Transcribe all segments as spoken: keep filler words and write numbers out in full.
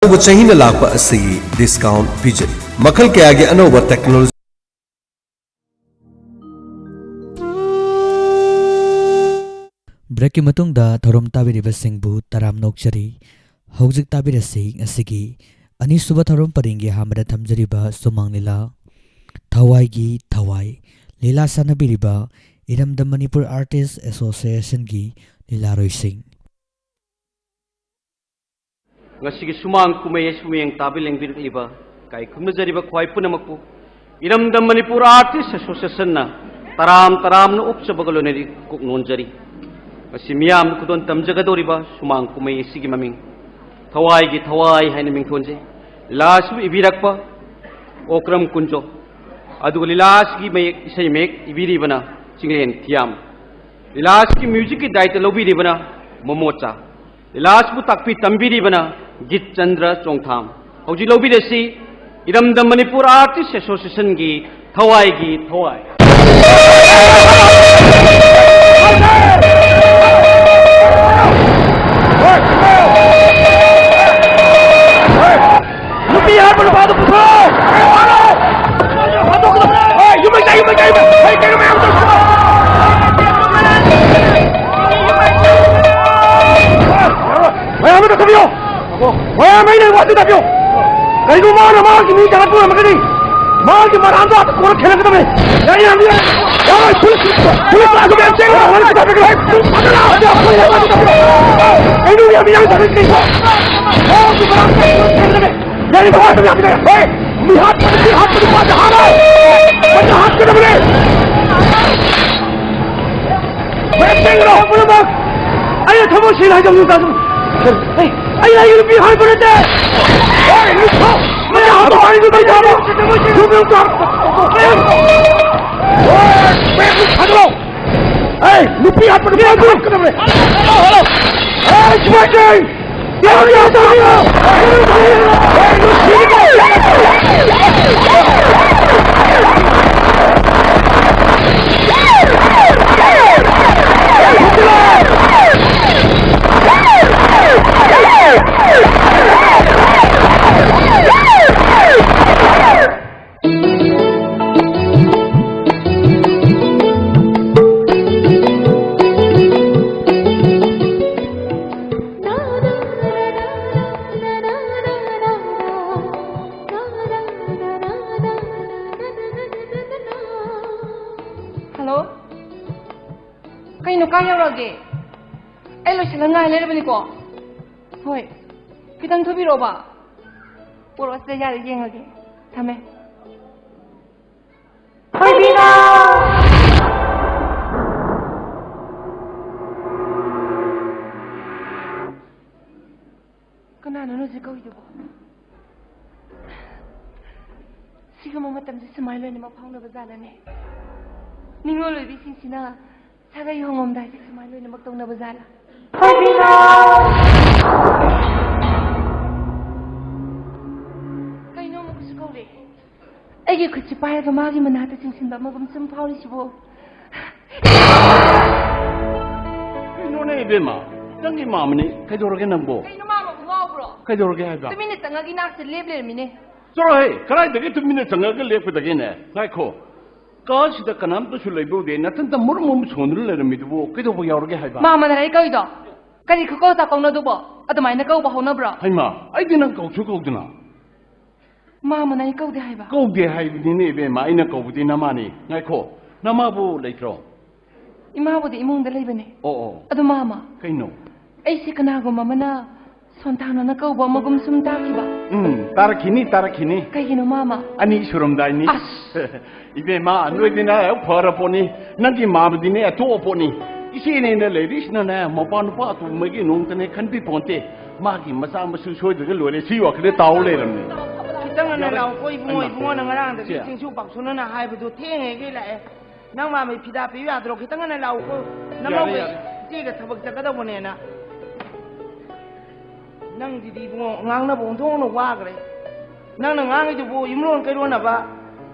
ꯑꯅꯧꯕ ꯆꯍꯤꯅ ꯂꯥꯛꯄ ꯑꯁꯤꯒꯤ ꯗꯤꯁꯀꯥꯎꯟ ꯄꯤꯖꯔꯤ꯫ ꯃꯈꯜ ꯀꯌꯥꯒꯤ ꯑꯅꯧꯕ ꯇꯦꯛꯅꯣꯂꯣꯖꯤ꯫ ꯕ꯭ꯔꯦꯛꯀꯤ ꯃꯇꯨꯡꯗ ꯊꯧꯔꯝ ꯇꯥꯕꯤꯔꯤꯕꯁꯤꯡꯕꯨ ꯇꯔꯥꯝꯅ ꯑꯣꯛꯆꯔꯤ꯫ ꯍꯧꯖꯤꯛ ꯇꯥꯕꯤꯔꯁꯤ ꯉꯁꯤꯒꯤ ꯑꯅꯤꯁꯨꯕ ꯊꯧꯔꯝ ꯄꯔꯦꯡꯒꯤ ꯑꯍꯥꯟꯕꯗ ꯊꯝꯖꯔꯤꯕ ꯁꯨꯃꯥꯡ ꯂꯤꯂꯥ, ꯊꯋꯥꯏꯒꯤ ꯊꯋꯥꯏ꯫ ꯂꯤꯂꯥ ꯁꯥꯟꯅꯕꯤꯔꯤꯕ ꯏꯔꯝꯗꯝ ꯃꯅꯤꯄꯨꯔ ꯑꯥꯔꯇꯤꯁ ꯑꯦꯁꯣꯁꯤꯌꯦꯁꯟꯒꯤ ꯂꯤꯂꯥꯔꯣꯏꯁꯤꯡ꯫ ꯉꯁꯤꯒꯤ ꯁꯨꯃꯥꯡ ꯀꯨꯝꯍꯩ ꯑꯁꯤꯕꯨ ꯃꯤꯠꯌꯦꯡ ꯇꯥꯕꯤ ꯂꯦꯡꯕꯤꯔꯛꯂꯤꯕ ꯏꯀꯥꯏ ꯈꯨꯝꯅꯖꯔꯤꯕ ꯈ꯭ꯋꯥꯏ ꯄꯨꯝꯅꯃꯛꯄꯨ ꯏꯔꯝꯗꯝ ꯃꯅꯤꯄꯨꯔ ꯑꯥꯔꯇꯤꯁ ꯑꯦꯁꯣꯁꯤꯌꯦꯁꯟꯅ ꯇꯔꯥꯝ ꯇꯔꯥꯝꯅ ꯑꯣꯛꯆꯕꯒ ꯂꯣꯏꯅꯔꯤ, ꯀꯣꯛ ꯅꯣꯟꯖꯔꯤ꯫ ꯉꯁꯤ ꯃꯤꯌꯥꯝꯗ ꯈꯨꯗꯣꯜ ꯇꯝꯖꯒꯗꯧꯔꯤꯕ ꯁꯨꯃꯥꯡ ꯀꯨꯝꯍꯩ ꯑꯁꯤꯒꯤ ꯃꯃꯤꯡ ꯊꯋꯥꯏꯒꯤ ꯊꯋꯥꯏ ꯍꯥꯏꯅ ꯃꯤꯡꯊꯣꯟꯖꯩ꯫ ꯂꯤꯂꯥ ꯑꯁꯤꯕꯨ ꯏꯕꯤꯔꯛꯄ ꯑꯣꯀ꯭ꯔꯝ ꯀꯨꯟꯖꯣ, ꯑꯗꯨꯒ ꯂꯤꯂꯥ ꯑꯁꯤꯒꯤ ꯃꯌꯦꯛ, ꯏꯁꯩ ꯃꯌꯦꯛ ꯏꯕꯤꯔꯤꯕꯅ ꯆꯤꯡꯂꯦꯟ ꯊꯤꯌꯥꯝ, ꯂꯤꯂꯥ ꯑꯁꯤꯒꯤ ꯃ꯭ꯌꯨꯖꯤꯛꯀꯤ ꯗꯥꯏꯇ ꯂꯧꯕꯤꯔꯤꯕꯅ ꯃꯣꯃꯣꯆꯥ, ꯂꯤꯂꯥ ꯑꯁꯤꯕꯨ ꯇꯥꯛꯄꯤ ꯇꯝꯕꯤꯔꯤꯕꯅ ꯒꯤꯠ ꯆꯟꯗ꯭ꯔ ꯆꯣꯡꯊꯥꯝ꯫ ꯍꯧꯖꯤꯛ ꯂꯧꯕꯤꯔꯁꯤ ꯏꯔꯝꯗꯝ ꯃꯅꯤꯄꯨꯔ ꯑꯥꯔꯇꯤꯁ ꯑꯦꯁꯣꯁꯤꯌꯦꯁꯟꯒꯤ ꯊꯋꯥꯏꯒꯤ ꯊꯋꯥꯏ꯫ ꯅꯨꯄꯤ ꯍꯥꯠꯄ ꯅꯨꯄꯥꯗꯨ ꯄꯨꯊꯣꯛꯑꯣ! ꯍꯣꯏ, ꯌꯨꯝ ꯂꯩꯇꯥ, ꯌꯨꯝ ꯂꯩꯇꯥ, ꯌꯨꯝ ꯂꯩꯇꯥ! ꯍꯣꯏ, ꯀꯩꯅꯣ ꯃꯌꯥꯝ ꯇꯧꯔꯤꯁꯤꯕꯣ? ꯃꯌꯥꯝ ꯑꯃ ꯇꯧꯊꯣꯛꯄꯤꯌꯣ! ꯃꯌꯥꯝ ꯑꯩꯅ ꯋꯥꯁꯤ ꯇꯥꯕꯤꯌꯨ! ꯀꯔꯤꯒꯨꯝꯕ ꯃꯥꯅ ꯃꯥꯒꯤ ꯃꯤ ꯊꯥꯒꯠꯄ ꯉꯝꯃꯒꯗꯤ ꯃꯥꯒꯤ ꯃꯔꯥꯟꯗꯣ ꯑꯥꯗ ꯀꯣꯟꯅ ꯊꯦꯡꯅꯒꯗꯕꯅꯤ! ꯌꯥꯔꯦ, ꯌꯥꯔꯦ, ꯌꯥꯔꯦ! ꯌꯥꯔꯣꯏ! ꯄꯨꯂꯤꯁ, ꯄꯨꯂꯤꯁ ꯂꯥꯛꯑꯒ ꯃꯌꯥꯝ ꯆꯦꯟꯒꯗꯕ ꯋꯥꯔꯤ ꯇꯥꯕꯤꯒꯅꯨ! ꯀꯩꯅꯣ ꯌꯥꯝ ꯌꯥꯝ ꯇꯧꯔꯤꯁꯤꯕꯣ? ꯃꯥꯒꯤ ꯃꯔꯥꯟꯗꯣ ꯀꯣꯟꯅ ꯊꯦꯡꯅꯒꯗꯕꯅꯤ! ꯌꯥꯔꯦ, ꯃꯥ ꯑꯗꯨꯝ ꯌꯥꯝ ꯌꯥꯔꯦ! ꯍꯣꯏ! ꯃꯤ ꯍꯥꯠꯄꯗ, ꯃꯤ ꯍꯥꯠꯄꯗ ꯃꯥꯗꯤ ꯍꯥꯠꯂꯣ! ꯃꯥꯗꯤ ꯍꯥꯠꯀꯗꯕꯅꯦ! ꯃꯌꯥꯝ ꯆꯦꯟꯒꯅꯨ! ꯄꯨꯝꯅꯃꯛ! ꯑꯩꯅ ꯊꯃꯣꯏ ꯁꯦꯡꯅ ꯍꯥꯏꯖꯕꯅꯤ, ꯇꯥꯁꯅꯨ꯫ ꯑꯩ, ꯑꯩ ꯑꯩꯒꯤ ꯅꯨꯄꯤ ꯍꯥꯠꯄ ꯅꯠꯇꯦ! ꯍꯣꯏ, ꯅꯨꯄꯥ! ꯃꯌꯥꯝ ꯍꯥꯠꯄ ꯍꯥꯏꯗꯨ ꯀꯔꯤ ꯇꯧꯕ? ꯌꯨꯝ ꯌꯨꯝ ꯆꯥ-, ꯍꯣꯏ, ꯃꯌꯥꯝ ꯊꯥꯗꯣꯛꯑꯣ! ꯑꯩ ꯅꯨꯄꯤ ꯍꯥꯠꯄ ꯅꯨꯄꯥ ꯍꯥꯠꯀꯗꯕꯅꯦ! Hello, hello! ꯑꯩ ꯁꯨꯃꯥꯏꯅ ꯇꯧ! ꯀꯩꯅꯣ, ꯀꯥꯏ ꯌꯧꯔꯒꯦ? ꯑꯩ ꯂꯣꯏꯁꯤꯜꯂ ꯉꯥꯏ ꯂꯩꯔꯕꯅꯤꯀꯣ꯫ ꯍꯣꯏ, ꯈꯤꯇꯪ ꯊꯨꯕꯤꯔꯛꯑꯣꯕ꯫ ꯄꯣꯔꯛꯑꯣ, ꯁꯤꯗ ꯌꯥꯔꯦ, ꯌꯦꯡꯉꯒꯦ꯫ ꯊꯝꯃꯦ꯫ ꯊꯣꯏꯕꯤꯅ! ꯀꯅꯥꯅꯣ ꯍꯧꯖꯤꯛ ꯀꯧꯔꯤꯗꯨꯕꯣ? ꯁꯤꯒꯨꯝꯕ ꯃꯇꯝꯁꯤ ꯁꯨꯃꯥꯏꯅ ꯂꯣꯏꯅꯃꯛ ꯐꯥꯎꯅꯕ ꯖꯥꯠꯂꯅꯦ? ꯅꯤꯡꯉꯣꯜ ꯑꯣꯏꯕꯤꯁꯤꯡꯁꯤꯅ ꯁꯥꯒꯩ ꯍꯣꯡꯉꯝꯗꯥꯏꯁꯤ ꯁꯨꯃꯥꯏꯅ ꯂꯣꯏꯅꯃꯛ ꯇꯧꯅꯕ ꯖꯥꯠꯂ? ꯀꯩꯅꯣ, ꯑꯃꯨꯛꯀꯁꯨ ꯀꯧꯔꯦ꯫ ꯑꯩꯒꯤ ꯈꯨꯠꯁꯤ ꯄꯥꯏꯔꯒ ꯃꯥꯒꯤ ꯃꯅꯥꯛꯇ ꯆꯤꯡꯁꯤꯟꯕ ꯑꯃꯒꯨꯝ ꯁꯨꯝ ꯐꯥꯎꯔꯤꯁꯤꯕꯣ? ꯀꯩꯅꯣꯅꯦ ꯏꯕꯦꯝꯃ, ꯅꯪꯒꯤ ꯃꯥꯃꯅꯤ, ꯀꯩꯗꯧꯔꯒꯦ ꯅꯪꯕꯣ? ꯀꯩꯅꯣ, ꯃꯥꯃꯕꯨ ꯉꯥꯎꯕ꯭ꯔꯣ? ꯀꯩꯗꯧꯔꯒꯦ ꯍꯥꯏꯕ? ꯇꯨꯃꯤꯟꯅ ꯆꯪꯉꯒ ꯏꯅꯥꯛꯁꯤꯗ ꯂꯦꯞ ꯂꯩꯔꯝꯃꯤꯅꯦ꯫ ꯆꯠꯂꯣꯍꯦ, ꯀꯗꯥꯏꯗꯒꯤ ꯇꯨꯃꯤꯟꯅ ꯆꯪꯉꯒ ꯂꯦꯞꯀꯗꯒꯦꯅꯦ? ꯉꯥꯏꯈꯣ, ꯀꯥꯁꯤꯗ ꯀꯅꯥꯝꯇꯁꯨ ꯂꯩꯕ ꯎꯗꯦ, ꯅꯊꯟꯇ ꯃꯨꯔꯨꯝ ꯃꯨꯔꯨꯝ ꯁꯣꯟꯗꯨꯅ ꯂꯩꯔꯝꯃꯤꯗꯨꯕꯨ ꯀꯩꯗꯧꯕ ꯌꯥꯎꯔꯒꯦ ꯍꯥꯏꯕ? ꯃꯥꯃꯅ ꯑꯩ ꯀꯧꯏꯗꯣ ꯀꯔꯤ ꯈꯨꯀꯧ ꯆꯥꯀꯧꯅꯣ ꯑꯗꯨꯕꯣ? ꯑꯗꯨꯃꯥꯏꯅ ꯀꯧꯕ ꯍꯧꯅꯕ꯭ꯔꯣ? ꯍꯩꯃꯥ, ꯑꯩꯗꯤ ꯅꯪ ꯀꯧꯁꯨ ꯀꯧꯗꯅ꯫ ꯃꯥꯃꯅ ꯑꯩ ꯀꯧꯗꯦ ꯍꯥꯏꯕ? ꯀꯧꯗꯦ ꯍꯥꯏꯕꯅꯤꯅꯦ ꯏꯕꯦꯝꯃ, ꯑꯩꯅ ꯀꯧꯕꯗꯤ ꯅꯃꯥꯅꯤ꯫ ꯉꯥꯏꯈꯣ, ꯅꯃꯥꯕꯨ ꯂꯩꯇ꯭ꯔꯣ? ꯏꯃꯥꯕꯨꯗꯤ ꯏꯃꯨꯡꯗ ꯂꯩꯕꯅꯦ꯫ ꯑꯣ, ꯑꯣ꯫ ꯑꯗꯨ ꯃꯥꯃ, ꯀꯩꯅꯣ? ꯑꯩꯁꯦ ꯀꯅꯥꯒꯨꯝꯕ ꯑꯃꯅ ꯁꯣꯟꯊꯥꯅꯅ ꯀꯧꯕ ꯑꯃꯒꯨꯝ ꯁꯨꯝ ꯇꯥꯈꯤꯕ꯫ ꯎꯝ, ꯇꯥꯔꯛꯈꯤꯅꯤ, ꯇꯥꯔꯛꯈꯤꯅꯤ꯫ ꯀꯩꯒꯤꯅꯣ ꯃꯥꯃ? ꯑꯅꯤ ꯁꯨꯔꯝꯗꯥꯏꯅꯤ꯫ ꯑꯁ! ꯏꯕꯦꯝꯃ, ꯅꯣꯏꯗꯤꯅꯦ ꯐꯔ ꯄꯣꯠꯅꯤ꯫ ꯅꯪꯒꯤ ꯃꯥꯃꯗꯤꯅꯦ ꯑꯇꯣꯛꯑ ꯄꯣꯠꯅꯤ꯫ ꯏꯆꯦꯅꯦꯅ ꯂꯩꯔꯤꯁꯤꯅꯅꯦ ꯃꯄꯥ ꯅꯨꯄꯥ ꯑꯇꯣꯡꯕꯒꯤ ꯅꯣꯡꯇꯅꯦ ꯈꯟꯕꯤ ꯄꯣꯟꯇꯦ꯫ ꯃꯥꯒꯤ ꯃꯆꯥ ꯃꯁꯨ ꯁꯣꯏꯗ꯭ꯔꯒ ꯂꯣꯏꯔꯦ꯫ ꯁꯤ ꯋꯥꯈꯜꯗ ꯇꯥꯎ ꯂꯩꯔꯝꯅꯤ꯫ ꯈꯤꯇꯪ ꯉꯟꯅ ꯂꯥꯛꯎꯀꯣ ꯏꯕꯨꯡꯉꯣ꯫ ꯏꯕꯨꯡꯉꯣꯅ ꯉꯔꯥꯡꯗꯒꯤ ꯁꯦ꯫ ꯆꯤꯡꯁꯨ ꯄꯥꯛꯁꯨꯅꯅ ꯍꯥꯏꯕꯗꯨ ꯊꯦꯡꯉꯦꯒꯤ ꯂꯥꯛꯑꯦ꯫ ꯅꯪ ꯃꯥꯃꯩ ꯐꯤꯗꯥ ꯄꯤꯌꯨ ꯌꯥꯗ꯭ꯔꯣ? ꯈꯤꯇꯪ ꯉꯟꯅ ꯂꯥꯛꯎꯀꯣ꯫ ꯌꯥꯔꯦ, ꯅꯃꯧꯒ ꯌꯥꯔꯦ꯫ ꯏꯆꯦꯒ ꯊꯕꯛ ꯆꯠꯀꯗꯧꯕꯅꯦꯅ꯫ ꯅꯪꯁꯤꯗꯤ ꯏꯕꯨꯡꯉꯣ, ꯉꯥꯡꯅꯕ ꯑꯣꯟꯊꯣꯛꯅ ꯋꯥꯈ꯭ꯔꯦ꯫ ꯅꯪꯅ ꯉꯥꯡꯉꯤꯗꯨꯕꯨ ꯌꯨꯝꯂꯣꯟ ꯀꯩꯔꯣꯟꯅꯕ,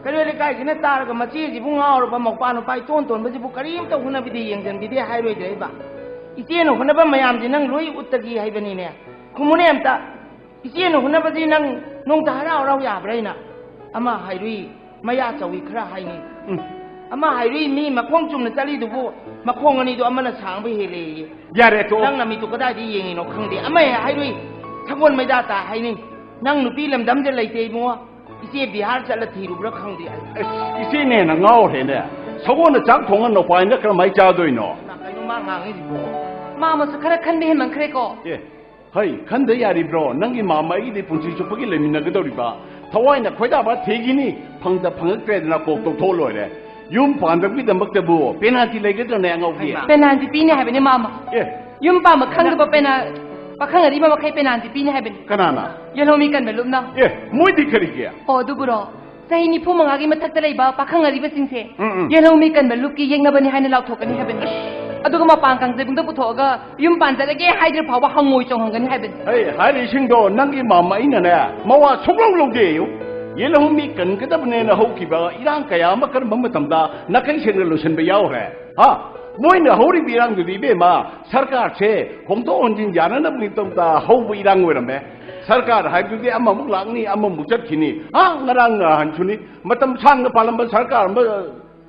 ꯀꯩꯔꯣꯏ ꯂꯩꯀꯥꯏꯁꯤꯅ ꯇꯥꯔꯒ ꯃꯆꯦꯁꯤꯕꯨ ꯉꯥꯎꯔꯕ, ꯃꯧꯄꯥ ꯅꯨꯄꯥ ꯏꯇꯣꯟ ꯇꯣꯟꯕꯁꯤꯕꯨ ꯀꯔꯤꯝꯇ ꯍꯣꯠꯅꯕꯤꯗꯦ, ꯌꯦꯡꯁꯤꯟꯕꯤꯗꯦ ꯍꯥꯏꯔꯣꯏꯗ꯭ꯔꯦ ꯍꯥꯏꯕ? ꯏꯆꯦꯅ ꯍꯣꯠꯅꯕ ꯃꯌꯥꯝꯁꯤ ꯅꯪ ꯂꯣꯏ ꯎꯠꯇꯒꯤ ꯍꯥꯏꯕꯅꯤꯅꯦ꯫ ꯈꯨꯝꯃꯨꯅꯦ ꯑꯝꯇ꯫ ꯏꯆꯦꯅ ꯍꯣꯠꯅꯕꯁꯤ ꯅꯪ ꯅꯣꯡꯇ ꯍꯔꯥꯎ ꯍꯔꯥꯎ ꯌꯥꯕ꯭ꯔꯥ? ꯑꯩꯅ ꯑꯃ ꯍꯥꯏꯔꯨꯏ, ꯃꯌꯥ ꯆꯧꯏ ꯈꯔ ꯍꯥꯏꯅꯤ꯫ ꯎꯝ꯫ ꯑꯃ ꯍꯥꯏꯔꯨꯏ, ꯃꯤ ꯃꯈꯣꯡ ꯆꯨꯝꯅ ꯆꯠꯂꯤꯗꯨꯕꯨ ꯃꯈꯣꯡ ꯑꯅꯤꯗꯨ ꯑꯃꯅ ꯁꯥꯡꯕ ꯍꯦꯜꯂꯦꯌꯦ꯫ ꯌꯥꯔꯦ, ꯇꯣꯛꯑꯣ꯫ ꯅꯪ ꯅꯃꯤꯠꯇꯨ ꯀꯗꯥꯏꯗ ꯌꯦꯡꯉꯤꯅꯣ ꯈꯪꯗꯦ꯫ ꯑꯃ ꯍꯦꯛ ꯍꯥꯏꯔꯨꯏ, ꯁꯒꯣꯜ ꯃꯩꯗꯥ ꯇꯥ ꯍꯥꯏꯅꯤ꯫ ꯅꯪ ꯅꯨꯄꯤ ꯂꯝꯗꯝꯗ ꯂꯩꯇꯦ ꯏꯕꯨꯡꯉꯣ꯫ ꯏꯆꯦ ꯕꯤꯍꯥꯔ ꯆꯠꯂ ꯊꯤꯔꯨꯕ꯭ꯔꯥ ꯈꯪꯗꯦ ꯑꯩ꯫ ꯑꯁ, ꯏꯆꯦꯅ ꯍꯦꯟꯅ ꯉꯥꯎꯔꯦꯅꯦ꯫ ꯁꯒꯣꯜꯅ ꯆꯥꯛ ꯊꯣꯡꯉ ꯅꯧꯄꯥꯏꯅ ꯀꯔꯝꯍꯥꯏꯅ ꯆꯥꯗꯣꯏꯅꯣ? ꯏꯃꯥ, ꯀꯩꯅꯣ ꯃꯥ ꯉꯥꯡꯉꯤꯁꯤꯕꯣ? ꯃꯥꯃꯁꯨ ꯈꯔ ꯈꯟꯕ ꯍꯦꯟꯃꯟꯈ꯭ꯔꯦꯀꯣ꯫ ꯑꯦ, ꯍꯩ, ꯈꯟꯗ ꯌꯥꯔꯤꯕ꯭ꯔꯣ? ꯅꯪꯒꯤ ꯃꯥꯃ ꯑꯩꯒꯤꯗꯤ ꯄꯨꯟꯁꯤ ꯆꯨꯞꯄꯒꯤ ꯂꯩꯃꯤꯟꯅꯒꯗꯧꯔꯤꯕ꯫ ꯊꯋꯥꯏꯅ ꯈꯣꯏꯗꯥꯕ ꯊꯤꯈꯤꯅꯤ, ꯐꯪꯗ ꯐꯪꯉꯛꯇ꯭ꯔꯦꯗꯅ ꯀꯣꯛ ꯇꯧꯊꯣꯛꯑ ꯂꯣꯏꯔꯦ꯫ ꯌꯨꯝ ꯄꯥꯟꯗꯕꯒꯤꯗꯃꯛꯇꯕꯨ ꯄꯦꯅꯥꯜꯇꯤ ꯂꯩꯒꯗ꯭ꯔꯅꯦ ꯑꯉꯥꯎꯕꯤ? ꯍꯩꯃꯥ꯫ ꯄꯦꯅꯥꯜꯇꯤ ꯄꯤꯅꯤ ꯍꯥꯏꯕꯅꯤ ꯃꯥꯃ꯫ ꯑꯦ, ꯌꯨꯝ ꯄꯥꯟꯕ ꯈꯪꯗꯕ ꯄꯦꯅꯥ ꯄꯥꯈꯪ ꯑꯔꯤꯕ ꯃꯈꯩ ꯄꯦꯅꯥꯜꯇꯤ ꯄꯤꯅꯤ ꯍꯥꯏꯕꯅꯤ꯫ ꯀꯅꯥꯅ? ꯌꯦꯜꯍꯧꯃꯤ ꯀꯟꯕ ꯂꯨꯞꯅ꯫ ꯑꯦ, ꯃꯣꯏꯗꯤ ꯀꯔꯤꯒꯤ? ꯑꯣ, ꯑꯗꯨꯕꯨꯔꯣ? ꯆꯍꯤ ꯅꯤꯐꯨ ꯃꯉꯥꯒꯤ ꯃꯊꯛꯇ ꯂꯩꯕ ꯄꯥꯈꯪ ꯑꯔꯤꯕꯁꯤꯡꯁꯦ ꯎꯝ, ꯎꯝ꯫ ꯌꯦꯜꯍꯧꯃꯤ ꯀꯟꯕ ꯂꯨꯞꯀꯤ ꯌꯦꯛꯅꯕꯅꯤ ꯍꯥꯏꯅ ꯂꯥꯎꯊꯣꯛꯀꯅꯤ ꯍꯥꯏꯕꯅꯤ꯫ ꯑꯗꯨꯒ ꯃꯄꯥꯟ ꯀꯥꯡꯖꯩꯕꯨꯡꯗ ꯄꯨꯊꯣꯛꯑꯒ ꯌꯨꯝ ꯄꯥꯟꯖꯔꯒꯦ ꯍꯥꯏꯗ꯭ꯔꯤ ꯐꯥꯎꯕ ꯍꯪꯉꯣꯏ ꯆꯣꯡꯍꯟꯒꯅꯤ ꯍꯥꯏꯕꯅꯤ꯫ ꯑꯩ ꯍꯥꯏꯔꯤꯁꯤꯡꯗꯣ ꯅꯪꯒꯤ ꯃꯥꯃ ꯑꯩꯅꯅꯦ, ꯃꯋꯥ ꯁꯨꯛꯂꯧ ꯂꯧꯗꯦꯌꯨ꯫ ꯌꯦꯜꯍꯧꯃꯤ ꯀꯟꯒꯗꯕꯅꯦꯅ ꯍꯧꯈꯤꯕ ꯏꯔꯥꯡ ꯀꯌꯥ ꯑꯃ ꯀꯔꯝꯕ ꯃꯇꯝꯗ ꯅꯥꯀꯩ ꯁꯦꯡꯅ ꯂꯣꯏꯁꯤꯟꯕ ꯌꯥꯎꯈ꯭ꯔꯦ? ꯍꯥ? ꯃꯣꯏꯅ ꯍꯧꯔꯤꯕ ꯏꯔꯥꯡꯗꯨꯗꯤ, ꯏꯕꯦꯝꯃ, ꯁꯔꯀꯥꯔꯁꯦ ꯍꯣꯡꯗꯣꯛ ꯍꯣꯟꯖꯤꯟ ꯌꯥꯅꯅꯕꯒꯤꯗꯃꯛꯇ ꯍꯧꯕ ꯏꯔꯥꯡ ꯑꯣꯏꯔꯝꯃꯦ꯫ ꯁꯔꯀꯥꯔ ꯍꯥꯏꯕꯗꯨꯗꯤ ꯑꯃꯃꯨꯛ ꯂꯥꯛꯅꯤ, ꯑꯃꯃꯨꯛ ꯆꯠꯈꯤꯅꯤ꯫ ꯍꯥ? ꯉꯔꯥꯡ ꯅꯍꯥꯟꯁꯨꯅꯤ, ꯃꯇꯝ ꯁꯥꯡꯅ ꯄꯥꯜꯂꯝꯕ ꯁꯔꯀꯥꯔ ꯑꯃ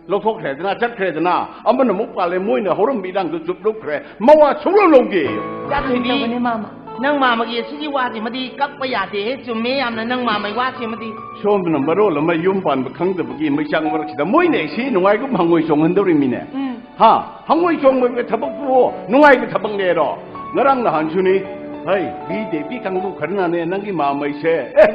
ꯂꯧꯊꯣꯛꯈ꯭ꯔꯦꯗꯅ, ꯆꯠꯈ꯭ꯔꯦꯗꯅ, ꯑꯃꯅ ꯑꯃꯨꯛ ꯄꯥꯜꯂꯦ꯫ ꯃꯣꯏꯅ ꯍꯧꯔꯝꯕ ꯏꯔꯥꯡꯗꯣ ꯆꯨꯞꯂꯨꯞꯈ꯭ꯔꯦ꯫ ꯃꯋꯥ ꯁꯨꯡꯂꯧ ꯂꯧꯗꯦ꯫ ꯆꯥꯟꯕꯤ, ꯇꯧꯕꯅꯦ ꯃꯥꯃ꯫ ꯅꯪ ꯃꯥꯃꯒꯤ ꯑꯁꯤꯒꯤ ꯋꯥꯁꯤꯃꯗꯤ ꯀꯛꯄ ꯌꯥꯗꯦꯍꯦ꯫ ꯆꯨꯝꯃꯦ ꯌꯥꯝꯅ, ꯅꯪ ꯃꯥꯃꯒꯤ ꯋꯥꯁꯤꯃꯗꯤ꯫ ꯁꯣꯝꯗꯅ ꯃꯔꯣꯜ ꯑꯃ ꯌꯨꯝ ꯄꯥꯟꯕ ꯈꯪꯗꯕꯒꯤ ꯃꯩꯆꯥꯛ ꯃꯔꯛꯁꯤꯗ ꯃꯣꯏꯅ ꯏꯁꯤ ꯅꯨꯡꯉꯥꯏꯒꯨꯝ ꯍꯪꯉꯣꯏ ꯆꯣꯡꯍꯟꯗꯧꯔꯤꯃꯤꯅꯦ꯫ ꯎꯝ꯫ ꯍꯥ? ꯍꯪꯉꯣꯏ ꯆꯣꯡꯕꯒꯤ ꯊꯕꯛꯄꯨ ꯅꯨꯡꯉꯥꯏꯕ ꯊꯕꯛꯅꯦꯔꯣ? ꯉꯔꯥꯡ ꯅꯍꯥꯟꯁꯨꯅꯤ, ꯍꯩ, ꯕꯤ ꯖꯦ ꯄꯤ ꯀꯥꯡꯕꯨ ꯈꯔꯅꯅꯦ ꯅꯪꯒꯤ ꯃꯥꯃꯩꯁꯦ, ꯑꯦ,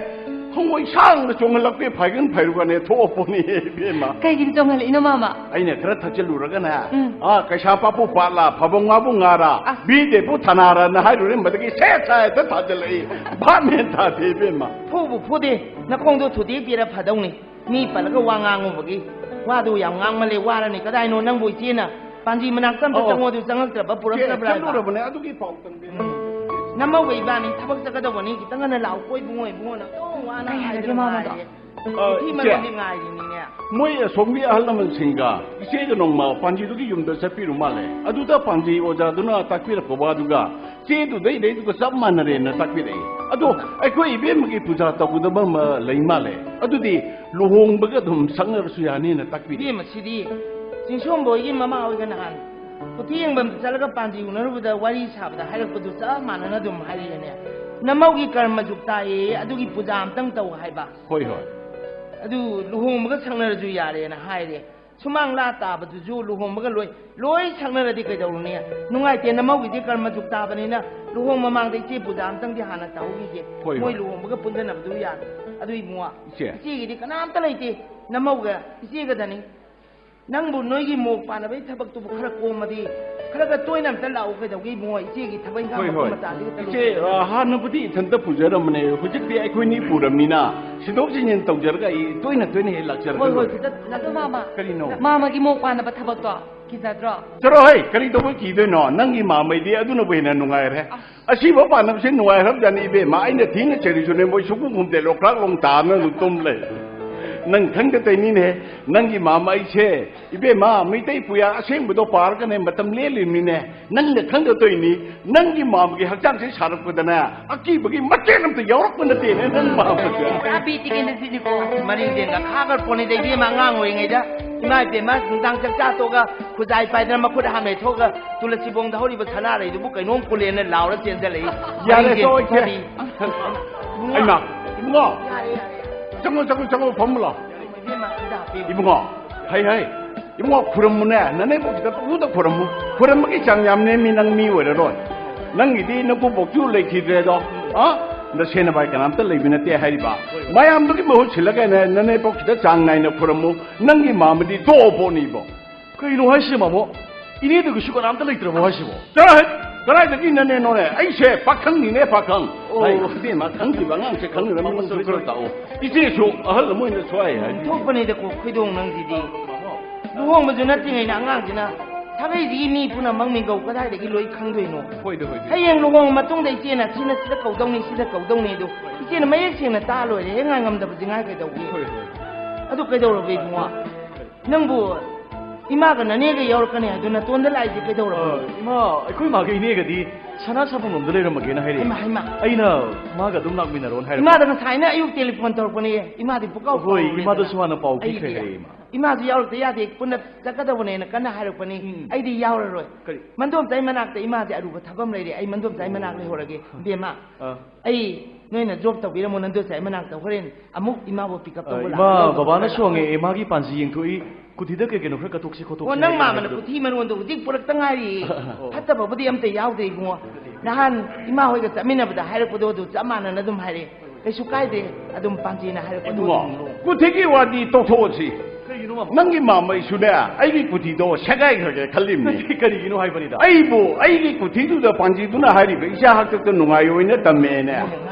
ꯍꯪꯉꯣꯏ ꯁꯥꯡꯅ ꯆꯣꯡꯍꯜꯂꯛꯄꯦ, ꯐꯥꯏꯒꯟ ꯐꯩꯔꯨꯒꯅꯦ ꯊꯣꯛꯑꯄꯣꯅꯤ ꯏꯕꯦꯝꯃ꯫ ꯀꯩꯒꯤꯅ ꯆꯣꯡꯍꯜꯂꯛꯏꯅꯣ ꯃꯥꯃ? ꯑꯩꯅ ꯈꯔ ꯊꯛꯆꯜꯂꯨꯔꯒꯅꯦ, ꯎꯝ꯫ ꯑꯥ, ꯀꯩꯁꯥ ꯄꯥꯄꯨ ꯄꯥꯠꯂꯥ, ꯐꯕꯧ ꯉꯥꯕꯨ ꯉꯥꯔꯥ, ꯑꯁ꯫ ꯕꯤ ꯖꯦ ꯄꯨ ꯊꯅꯥꯔꯥꯅ ꯍꯥꯏꯔꯨꯔꯦ, ꯃꯗꯨꯒꯤ ꯁꯦ ꯁꯥ ꯍꯦꯛꯇ ꯊꯥꯖꯜꯂꯛꯏ꯫ ꯚꯥꯞ ꯃꯦꯟ ꯇꯥꯗꯦ ꯏꯕꯦꯝꯃ꯫ ꯐꯨꯕꯨ ꯐꯨꯗꯦ, ꯅꯈꯣꯡꯗꯣ ꯊꯨꯗꯦꯛꯄꯤꯔ ꯐꯗꯧꯅꯤ꯫ ꯃꯤ ꯄꯜꯂꯒ ꯋꯥ ꯉꯥꯡꯉꯨꯕꯒꯤ꯫ ꯋꯥꯗꯨ ꯌꯥꯝ ꯉꯥꯡꯃꯜꯂꯦ, ꯋꯥꯔꯅꯤ꯫ ꯀꯗꯥꯏꯅꯣ ꯅꯪꯕꯨ ꯏꯆꯦꯅ ꯄꯥꯟꯖꯤ ꯃꯅꯥꯛꯇ ꯑꯝꯇ ꯑꯣ꯫ ꯆꯪꯉꯣ, ꯑꯗꯨ ꯆꯪꯉꯛꯇ꯭ꯔꯕ, ꯄꯨꯔꯛꯇ꯭ꯔꯕ꯭ꯔꯥ ꯍꯥꯏꯕ? ꯆꯠꯂꯨꯔꯕꯅꯦ, ꯑꯗꯨꯒꯤ ꯄꯥꯎ ꯇꯝꯕꯤꯔꯦ꯫ ꯎꯝ꯫ ꯅꯃꯧꯒ ꯏꯕꯥꯅꯤ ꯊꯕꯛ ꯆꯠꯀꯗꯧꯕꯅꯤ, ꯈꯤꯇꯪ ꯉꯟꯅ ꯂꯥꯛꯎꯀꯣ ꯏꯕꯨꯡꯉꯣ, ꯏꯕꯨꯡꯉꯣꯅ ꯑꯗꯨꯝ ꯋꯥꯅ ꯀꯩ ꯍꯥꯏꯔꯒꯦ ꯍꯥꯏꯗꯅ ꯃꯥꯃꯗꯣ? ꯉꯥꯏꯔꯦ꯫ ꯑ, ꯏꯊꯤ ꯏꯆꯦ꯫ ꯃꯔꯣꯟꯗꯤ ꯉꯥꯏꯔꯤꯅꯤꯅꯦ꯫ ꯃꯣꯏ ꯑꯁꯣꯝꯒꯤ ꯑꯍꯜ ꯂꯃꯟꯁꯤꯡꯒ ꯏꯆꯦꯒ ꯅꯣꯡꯃ ꯄꯥꯟꯖꯤꯗꯨꯒꯤ ꯌꯨꯝꯗ ꯆꯠꯄꯤꯔꯨ ꯃꯥꯜꯂꯦ꯫ ꯑꯗꯨꯗ ꯄꯥꯟꯖꯤ ꯑꯣꯖꯥꯗꯨꯅ ꯇꯥꯛꯄꯤꯔꯛꯄ ꯋꯥꯗꯨꯒ ꯆꯦꯗꯨꯗ ꯏꯔꯩꯗꯨꯒ ꯆꯞ ꯃꯥꯟꯅꯔꯦꯅ ꯇꯥꯛꯄꯤꯔꯛꯏ꯫ ꯑꯗꯣ ꯑꯩꯈꯣꯏ ꯏꯕꯦꯝꯃꯒꯤ ꯄꯨꯖꯥ ꯇꯧꯒꯗꯕ ꯑꯃ ꯂꯩ ꯃꯥꯜꯂꯦ꯫ ꯑꯗꯨꯗꯤ ꯂꯨꯍꯣꯡꯕꯒ ꯑꯗꯨꯝ ꯁꯛꯅꯔꯁꯨ ꯌꯥꯅꯤꯅ ꯇꯥꯛꯄꯤꯔꯛꯏ꯫ ꯏꯕꯦꯝꯃ, ꯁꯤꯗꯤ ꯆꯤꯡꯁꯣꯝꯕ ꯍꯣꯏꯒꯤ ꯃꯃꯥ ꯍꯣꯏꯒ ꯅꯍꯥꯟ ꯀꯨꯊꯤ ꯌꯦꯡꯐꯝꯗ ꯆꯠꯂꯒ ꯄꯥꯟꯖꯤ ꯎꯅꯔꯨꯕꯗ ꯋꯥꯔꯤ ꯁꯥꯕꯗ ꯍꯥꯏꯔꯛꯄꯗꯨ ꯆꯞ ꯃꯥꯟꯅꯅ ꯑꯗꯨꯝ ꯍꯥꯏꯔꯛꯑꯦꯅꯦ꯫ ꯅꯃꯧꯒꯤ ꯀꯔꯃ ꯖꯨꯛ ꯇꯥꯛꯑꯦ, ꯑꯗꯨꯒꯤ ꯄꯨꯖꯥ ꯑꯝꯇꯪ ꯇꯧ ꯍꯥꯏꯕ꯫ ꯍꯣꯏ, ꯍꯣꯏ꯫ ꯑꯗꯨ ꯂꯨꯍꯣꯡꯕꯒ ꯁꯛꯅꯔꯁꯨ ꯌꯥꯔꯦꯅ ꯍꯥꯏꯔꯦ꯫ ꯁꯨꯃꯥꯡ ꯂꯥ ꯇꯥꯕꯗꯨꯁꯨ ꯂꯨꯍꯣꯡꯕꯒ ꯂꯣꯏ ꯂꯣꯏ ꯁꯛꯅꯔꯗꯤ ꯀꯩꯗꯧꯔꯨꯅꯤ? ꯅꯨꯡꯉꯥꯏꯇꯦ, ꯅꯃꯧꯒꯤꯗꯤ ꯀꯔꯃ ꯖꯨꯛ ꯇꯥꯕꯅꯤꯅ꯫ ꯂꯨꯍꯣꯡ ꯃꯃꯥꯡꯗ ꯏꯆꯦ ꯄꯨꯖꯥ ꯑꯝꯇꯪꯗꯤ ꯍꯥꯟꯅ ꯇꯧꯍꯧꯈꯤꯒꯦ꯫ ꯍꯣꯏ, ꯃꯣꯏ ꯍꯣꯏ꯫ ꯂꯨꯍꯣꯡꯕꯒ ꯄꯨꯟꯖꯟꯅꯕꯗꯨ ꯌꯥꯔꯦ꯫ ꯑꯗꯨ ꯏꯕꯨꯡꯉꯣ, ꯏꯆꯦ꯫ ꯏꯆꯦꯒꯤꯗꯤ ꯀꯅꯥꯝꯇ ꯂꯩꯇꯦ, ꯅꯃꯧꯒ ꯏꯆꯦꯒꯗꯅꯤ꯫ ꯅꯪꯕꯨ ꯅꯣꯏꯒꯤ ꯃꯣꯛ ꯄꯥꯟꯅꯕꯒꯤ ꯊꯕꯛꯇꯨꯕꯨ ꯈꯔ ꯀꯣꯝꯃꯗꯤ, ꯈꯔ ꯈꯔ ꯇꯣꯏꯅ ꯑꯝꯇ ꯂꯥꯛꯎ ꯀꯩꯗꯧꯒꯦ ꯏꯕꯨꯡꯉꯣ? ꯏꯆꯦꯒꯤ ꯊꯕꯛ ꯏꯪꯈꯥꯡ ꯍꯣꯏ, ꯃꯀꯨꯞ ꯍꯣꯏ꯫ ꯃꯇꯥꯗꯤ ꯈꯛꯇ ꯏꯆꯦ, ꯂꯣꯏꯁꯤꯜꯂꯒ꯫ ꯑ, ꯍꯥꯟꯅꯕꯨꯗꯤ ꯏꯊꯟꯇ ꯄꯨꯖꯔꯝꯕꯅꯦ, ꯍꯧꯖꯤꯛꯇꯤ ꯑꯩꯈꯣꯏꯅꯤ ꯄꯨꯔꯕꯅꯤꯅ ꯁꯤꯟꯗꯣꯛ ꯁꯤꯟꯖꯤꯟ ꯇꯧꯖꯔꯒ ꯑꯩ ꯇꯣꯏꯅ ꯇꯣꯏꯅ ꯍꯦꯛ ꯂꯥꯛꯆꯔꯒ ꯍꯣꯏ, ꯍꯣꯏ, ꯂꯣꯏꯔꯦ꯫ ꯈꯤꯇ ꯅꯠꯇꯦ, ꯃꯥꯃ꯫ ꯀꯔꯤꯅꯣ? ꯃꯥꯃꯒꯤ ꯃꯣꯛ ꯄꯥꯟꯅꯕ ꯊꯕꯛꯇꯣ ꯀꯤꯖꯗ꯭ꯔꯣ? ꯆꯠꯂꯣ ꯍꯩ, ꯀꯔꯤ ꯇꯧꯕꯩ ꯀꯤꯗꯣꯏꯅꯣ? ꯅꯪꯒꯤ ꯃꯥꯃꯩꯗꯤ ꯑꯗꯨꯅꯕꯨ ꯍꯦꯟꯅ ꯅꯨꯡꯉꯥꯏꯔꯦ꯫ ꯑꯁ꯫ ꯑꯁꯤꯕ ꯄꯥꯟꯅꯕꯁꯦ ꯅꯨꯡꯉꯥꯏꯈ꯭ꯔꯕꯖꯥꯠꯅꯤ ꯏꯕꯦꯝꯃ, ꯑꯩꯅ ꯊꯤꯅ ꯆꯩꯔꯤꯁꯨꯅꯦ, ꯃꯣꯏ ꯁꯨꯛꯈꯨꯝ ꯈꯨꯝꯗꯦ, ꯂꯣꯛꯈ꯭ꯔꯥꯛ ꯂꯣꯡ ꯇꯥꯗꯅ ꯑꯗꯨꯝ ꯇꯨꯝ ꯂꯩ꯫ ꯅꯪ ꯈꯪꯗ ꯇꯧꯔꯤꯅꯤꯅꯦ, ꯅꯪꯒꯤ ꯃꯥꯃꯩꯁꯦ ꯏꯕꯦꯝꯃ, ꯃꯩꯇꯩ ꯄꯨꯌꯥ ꯑꯁꯦꯡꯕꯗꯣ ꯄꯥꯔꯒꯅꯦ ꯃꯇꯝ ꯂꯦꯜꯂꯤꯕꯅꯤꯅꯦ꯫ ꯅꯪꯅ ꯈꯪꯗ ꯇꯧꯔꯤꯅꯤ, ꯅꯪꯒꯤ ꯃꯥꯃꯒꯤ ꯍꯛꯆꯥꯡꯁꯦ ꯁꯥꯔꯛꯄꯗꯅꯦ ꯑꯀꯤꯕꯒꯤ ꯃꯆꯦꯠ ꯑꯝꯇ ꯌꯥꯎꯔꯛꯄ ꯅꯠꯇꯦꯅꯦ ꯅꯪ ꯃꯥꯃꯁꯦ꯫ ꯄꯨꯔꯥ ꯕꯤꯠꯇꯤꯒꯤꯅꯦ ꯁꯤꯗꯤꯀꯣ꯫ ꯃꯔꯤꯡꯖꯦꯜꯒ ꯈꯥꯒ ꯄꯣꯠꯅꯤꯗ ꯏꯕꯦꯝꯃ, ꯑꯉꯥꯡ ꯑꯣꯏꯔꯤꯉꯩꯗ ꯏꯃꯥ ꯏꯕꯦꯝꯃ ꯅꯨꯡꯗꯥꯡ ꯆꯥꯛ ꯆꯥ ꯇꯣꯛꯑꯒ ꯈꯨꯖꯥꯏ ꯄꯥꯏꯗꯅ ꯃꯈꯨꯠ ꯍꯥꯝꯃꯦ ꯊꯣꯛꯑꯒ ꯇꯨꯂꯁꯤꯕꯣꯡꯗ ꯍꯧꯔꯤꯕ ꯁꯅꯥꯔꯩꯗꯨꯕꯨ ꯀꯩꯅꯣꯝ ꯀꯨꯂꯦꯅ ꯂꯥꯎꯔ ꯆꯦꯟꯖꯜꯂꯛꯏ꯫ ꯌꯥꯔꯦ, ꯃꯔꯤꯡꯖꯦꯜ ꯇꯣꯛꯑꯣ, ꯏꯆꯦ꯫ ꯐꯔꯤ꯫ ꯏꯕꯨꯡꯉꯣ꯫ ꯑꯩꯃ, ꯏꯕꯨꯡꯉꯣ꯫ ꯌꯥꯔꯦ, ꯌꯥꯔꯦ, ꯌꯥꯔꯦ꯫ ꯆꯪꯉꯣ, ꯆꯪꯉꯣ, ꯆꯪꯉꯣ, ꯐꯝꯃꯨ ꯂꯥꯎ꯫ ꯏꯕꯦꯝꯃ, ꯁꯤꯗ ꯍꯥꯞꯄꯤꯌꯨ꯫ ꯏꯕꯨꯡꯉꯣ, ꯍꯩ, ꯍꯩ꯫ ꯏꯕꯨꯡꯉꯣ, ꯈꯨꯔꯝꯃꯨꯅꯦ, ꯅꯅꯦꯝꯄꯣꯛꯁꯤꯗ ꯄꯪꯈꯨꯗ ꯈꯨꯔꯝꯃꯨ꯫ ꯈꯨꯔꯝꯕꯒꯤ ꯆꯥꯡ ꯌꯥꯝ ꯅꯦꯝꯃꯤ, ꯅꯪ ꯃꯤ ꯑꯣꯏꯔꯔꯣꯏ꯫ ꯅꯪꯒꯤꯗꯤ ꯅꯀꯨꯕꯣꯛꯁꯨ ꯂꯩꯈꯤꯗ꯭ꯔꯦꯗꯣ, ꯑ? ꯅꯁꯦꯟ ꯅꯕꯥꯏ ꯀꯅꯥꯝꯇ ꯂꯩꯕ ꯅꯠꯇꯦ ꯍꯥꯏꯔꯤꯕ꯫ ꯃꯌꯥꯝꯗꯨꯒꯤ ꯃꯍꯨꯠ ꯁꯤꯜꯂꯒꯅꯦ, ꯅꯅꯦꯝꯄꯣꯛꯁꯤꯗ ꯆꯥꯡ ꯅꯥꯏꯅ ꯈꯨꯔꯝꯃꯨ꯫ ꯅꯪꯒꯤ ꯃꯥꯃꯗꯤ ꯇꯣꯛꯑ ꯄꯣꯠꯅꯤꯕꯣ꯫ ꯀꯩꯅꯣ ꯍꯥꯏꯁꯤꯕꯣ, ꯃꯥꯃꯣ? ꯏꯅꯦꯗꯨꯒꯤꯁꯨ ꯀꯅꯥꯝꯇ ꯂꯩꯇ꯭ꯔꯕꯣ ꯍꯥꯏꯁꯤꯕꯣ? ꯆꯠꯂꯣꯍꯦ! ꯀꯗꯥꯏꯗꯒꯤ ꯅꯅꯦꯅꯣꯅꯦ? ꯑꯩꯁꯦ ꯄꯥꯈꯪꯅꯤꯅꯦ, ꯄꯥꯈꯪ꯫ ꯑꯣ꯫ ꯍꯥꯏ, ꯏꯕꯦꯝꯃ, ꯈꯪꯗ꯭ꯔꯤꯕ ꯑꯉꯥꯡꯁꯦ ꯈꯪꯅꯅꯕ ꯅꯪꯁꯨ ꯈꯔ ꯇꯥꯛꯑꯣ꯫ ꯏꯆꯦꯁꯨ ꯑꯍꯜ ꯑꯃ ꯑꯣꯏꯅ ꯁ꯭ꯋꯥꯏ ꯍꯥꯏ꯫ ꯊꯣꯛꯄꯅꯤꯗꯀꯣ, ꯈꯣꯏꯗꯣꯡ ꯅꯪꯁꯤꯗꯤ꯫ ꯂꯨꯍꯣꯡꯕꯁꯨ ꯅꯠꯇ꯭ꯔꯤꯉꯩꯗ ꯑꯉꯥꯡꯁꯤꯅ ꯁꯥꯒꯩꯁꯤꯒꯤ ꯃꯤ ꯄꯨꯝꯅꯃꯛ ꯃꯤꯡꯒꯧ ꯀꯗꯥꯏꯗꯒꯤ ꯂꯣꯏ ꯈꯪꯗꯣꯏꯅꯣ? ꯍꯣꯏꯗ, ꯍꯣꯏꯗ꯫ ꯍꯌꯦꯡ ꯂꯨꯍꯣꯡꯉ ꯃꯇꯨꯡꯗ ꯏꯆꯦꯅ ꯁꯤꯅ ꯁꯤꯗ ꯀꯧꯗꯧꯅꯤ, ꯁꯤꯗ ꯀꯧꯗꯧꯅꯤ ꯑꯗꯣ ꯏꯆꯦꯅ ꯃꯌꯦꯛ ꯁꯦꯡꯅ ꯇꯥ ꯂꯣꯏꯔꯦ꯫ ꯍꯦꯛ ꯉꯥꯏꯉꯝꯗꯕꯁꯤ ꯉꯥꯏ ꯀꯩꯗꯧꯒꯦ? ꯍꯣꯏ, ꯍꯣꯏ꯫ ꯑꯗꯨ ꯀꯩꯗꯧꯔꯕ ꯏꯕꯨꯡꯉꯣ? ꯅꯪꯕꯨ ꯏꯃꯥꯒ ꯅꯅꯦꯒ ꯌꯥꯎꯔꯛꯀꯅꯤ ꯍꯥꯏꯗꯨ ꯅꯇꯣꯟꯗ ꯂꯥꯛꯏꯁꯦ ꯀꯩꯗꯧꯔꯕꯅꯣ? ꯑ, ꯏꯃꯥ, ꯑꯩꯈꯣꯏ ꯃꯥꯒ ꯏꯅꯦꯒꯗꯤ ꯁꯅꯥ ꯁꯥꯐꯝ ꯂꯣꯝꯗ ꯂꯩꯔꯝꯃꯒꯦꯅ ꯍꯥꯏꯔꯛꯑꯦ꯫ ꯍꯩꯃꯥ, ꯍꯩꯃꯥ꯫ ꯑꯩꯅ ꯃꯥꯒ ꯑꯗꯨꯝ ꯂꯥꯛꯃꯤꯟꯅꯔꯣꯅ ꯍꯥꯏꯔꯛꯄ꯫ ꯏꯃꯥꯗ ꯉꯁꯥꯏꯅ ꯑꯌꯨꯛ ꯇꯦꯂꯤꯐꯣꯟ ꯇꯧꯔꯛꯄꯅꯦ꯫ ꯏꯃꯥꯗꯤ ꯄꯨꯀꯥꯎ ꯍꯣꯏ, ꯀꯥꯎꯔꯦꯗꯅ꯫ ꯏꯃꯥꯗꯁꯨ ꯍꯥꯟꯅ ꯄꯥꯎ ꯑꯩꯗꯤ ꯄꯤꯈ꯭ꯔꯦ ꯍꯥꯏꯔꯛꯑꯦ, ꯏꯃꯥ꯫ ꯏꯃꯥꯁꯨ ꯌꯥꯎꯔꯛꯇ ꯌꯥꯗꯦ, ꯄꯨꯟꯅ ꯆꯠꯀꯗꯕꯅꯦꯅ ꯀꯟꯅ ꯍꯥꯏꯔꯛꯄꯅꯤ꯫ ꯎꯝ꯫ ꯑꯩꯗꯤ ꯌꯥꯎꯔꯔꯣꯏ꯫ ꯀꯔꯤ? ꯃꯟꯗꯣꯝꯆꯥꯒꯤ ꯃꯅꯥꯛꯇ ꯏꯃꯥꯁꯦ ꯑꯔꯨꯕ ꯊꯕꯛ ꯑꯃ ꯂꯩꯔꯦ꯫ ꯑꯩ ꯃꯟꯗꯣꯝꯆꯥꯒꯤ ꯃꯅꯥꯛ ꯂꯩꯍꯧꯔꯒꯦ꯫ ꯏꯕꯦꯝꯃ, ꯑꯥ꯫ ꯑꯩ ꯅꯣꯏꯅ ꯖꯣꯕ ꯇꯧꯕꯤꯔꯝꯃꯣ ꯅꯟꯗꯣꯁꯦ ꯑꯩ ꯃꯅꯥꯛꯇ꯫ ꯍꯣꯔꯦꯟ ꯑꯃꯨꯛ ꯏꯃꯥꯕꯨ ꯄꯤꯛ ꯑꯞ ꯑ, ꯇꯧꯕ ꯏꯃꯥ, ꯂꯥꯛꯑꯣ꯫ ꯕꯕꯥꯅꯁꯨ ꯍꯪꯉꯛꯑꯦ, ꯃꯥꯒꯤ ꯄꯥꯟꯖꯤ ꯌꯦꯡꯊꯣꯛꯏ, ꯀꯨꯊꯤꯗ ꯀꯩ ꯀꯩꯅꯣ ꯈꯔ ꯀꯠꯊꯣꯛꯁꯤ ꯈꯣꯠꯇꯣꯛꯁꯤ ꯑꯣ, ꯅꯪ ꯍꯥꯏꯒꯦ ꯃꯥꯃꯅ ꯍꯥꯏꯕꯗꯣ꯫ ꯀꯨꯊꯤ ꯃꯔꯣꯟꯗꯣ ꯍꯧꯖꯤꯛ ꯄꯨꯔꯛꯇ ꯉꯥꯏꯔꯤ꯫ ꯑꯣ꯫ ꯐꯠꯇꯕꯕꯨꯗꯤ ꯑꯝꯇ ꯌꯥꯎꯗꯦ ꯏꯕꯨꯡꯉꯣ꯫ ꯅꯍꯥꯟ ꯏꯃꯥ ꯍꯣꯏꯒ ꯆꯠꯃꯤꯟꯅꯕꯗ ꯍꯥꯏꯔꯛꯄꯗꯣ ꯑꯗꯨ ꯆꯞ ꯃꯥꯟꯅꯅ ꯑꯗꯨꯝ ꯍꯥꯏꯔꯛꯑꯦ꯫ ꯀꯩꯁꯨ ꯀꯥꯏꯗꯦ, ꯑꯗꯨꯝ ꯄꯥꯟꯖꯤꯅ ꯍꯥꯏꯔꯛꯄꯗꯣ ꯏꯕꯨꯡꯉꯣ, ꯑꯗꯨꯝ ꯂꯣ꯫ ꯀꯨꯊꯤꯒꯤ ꯋꯥꯗꯤ ꯇꯣꯛꯊꯣꯛꯑꯁꯤ꯫ ꯀꯩꯒꯤꯅꯣ ꯃꯥꯃ? ꯅꯪꯒꯤ ꯃꯥꯃꯩꯁꯨꯅꯦ, ꯑꯩꯒꯤ ꯀꯨꯊꯤꯗꯣ ꯁꯦꯒꯥꯏꯈ꯭ꯔꯒꯦ ꯈꯜꯂꯤꯕꯅꯤ꯫ ꯀꯔꯤꯒꯤꯅꯣ ꯍꯥꯏꯕꯅꯤꯗ? ꯑꯩꯕꯨ ꯑꯩꯒꯤ ꯀꯨꯊꯤꯗꯨꯗ ꯄꯥꯟꯖꯤꯗꯨꯅ ꯍꯥꯏꯔꯤꯕ ꯏꯆꯥ ꯍꯥꯛꯇꯛꯇ ꯅꯨꯡꯉꯥꯏꯌꯣꯏꯅ ꯇꯝꯃꯦꯅꯦ꯫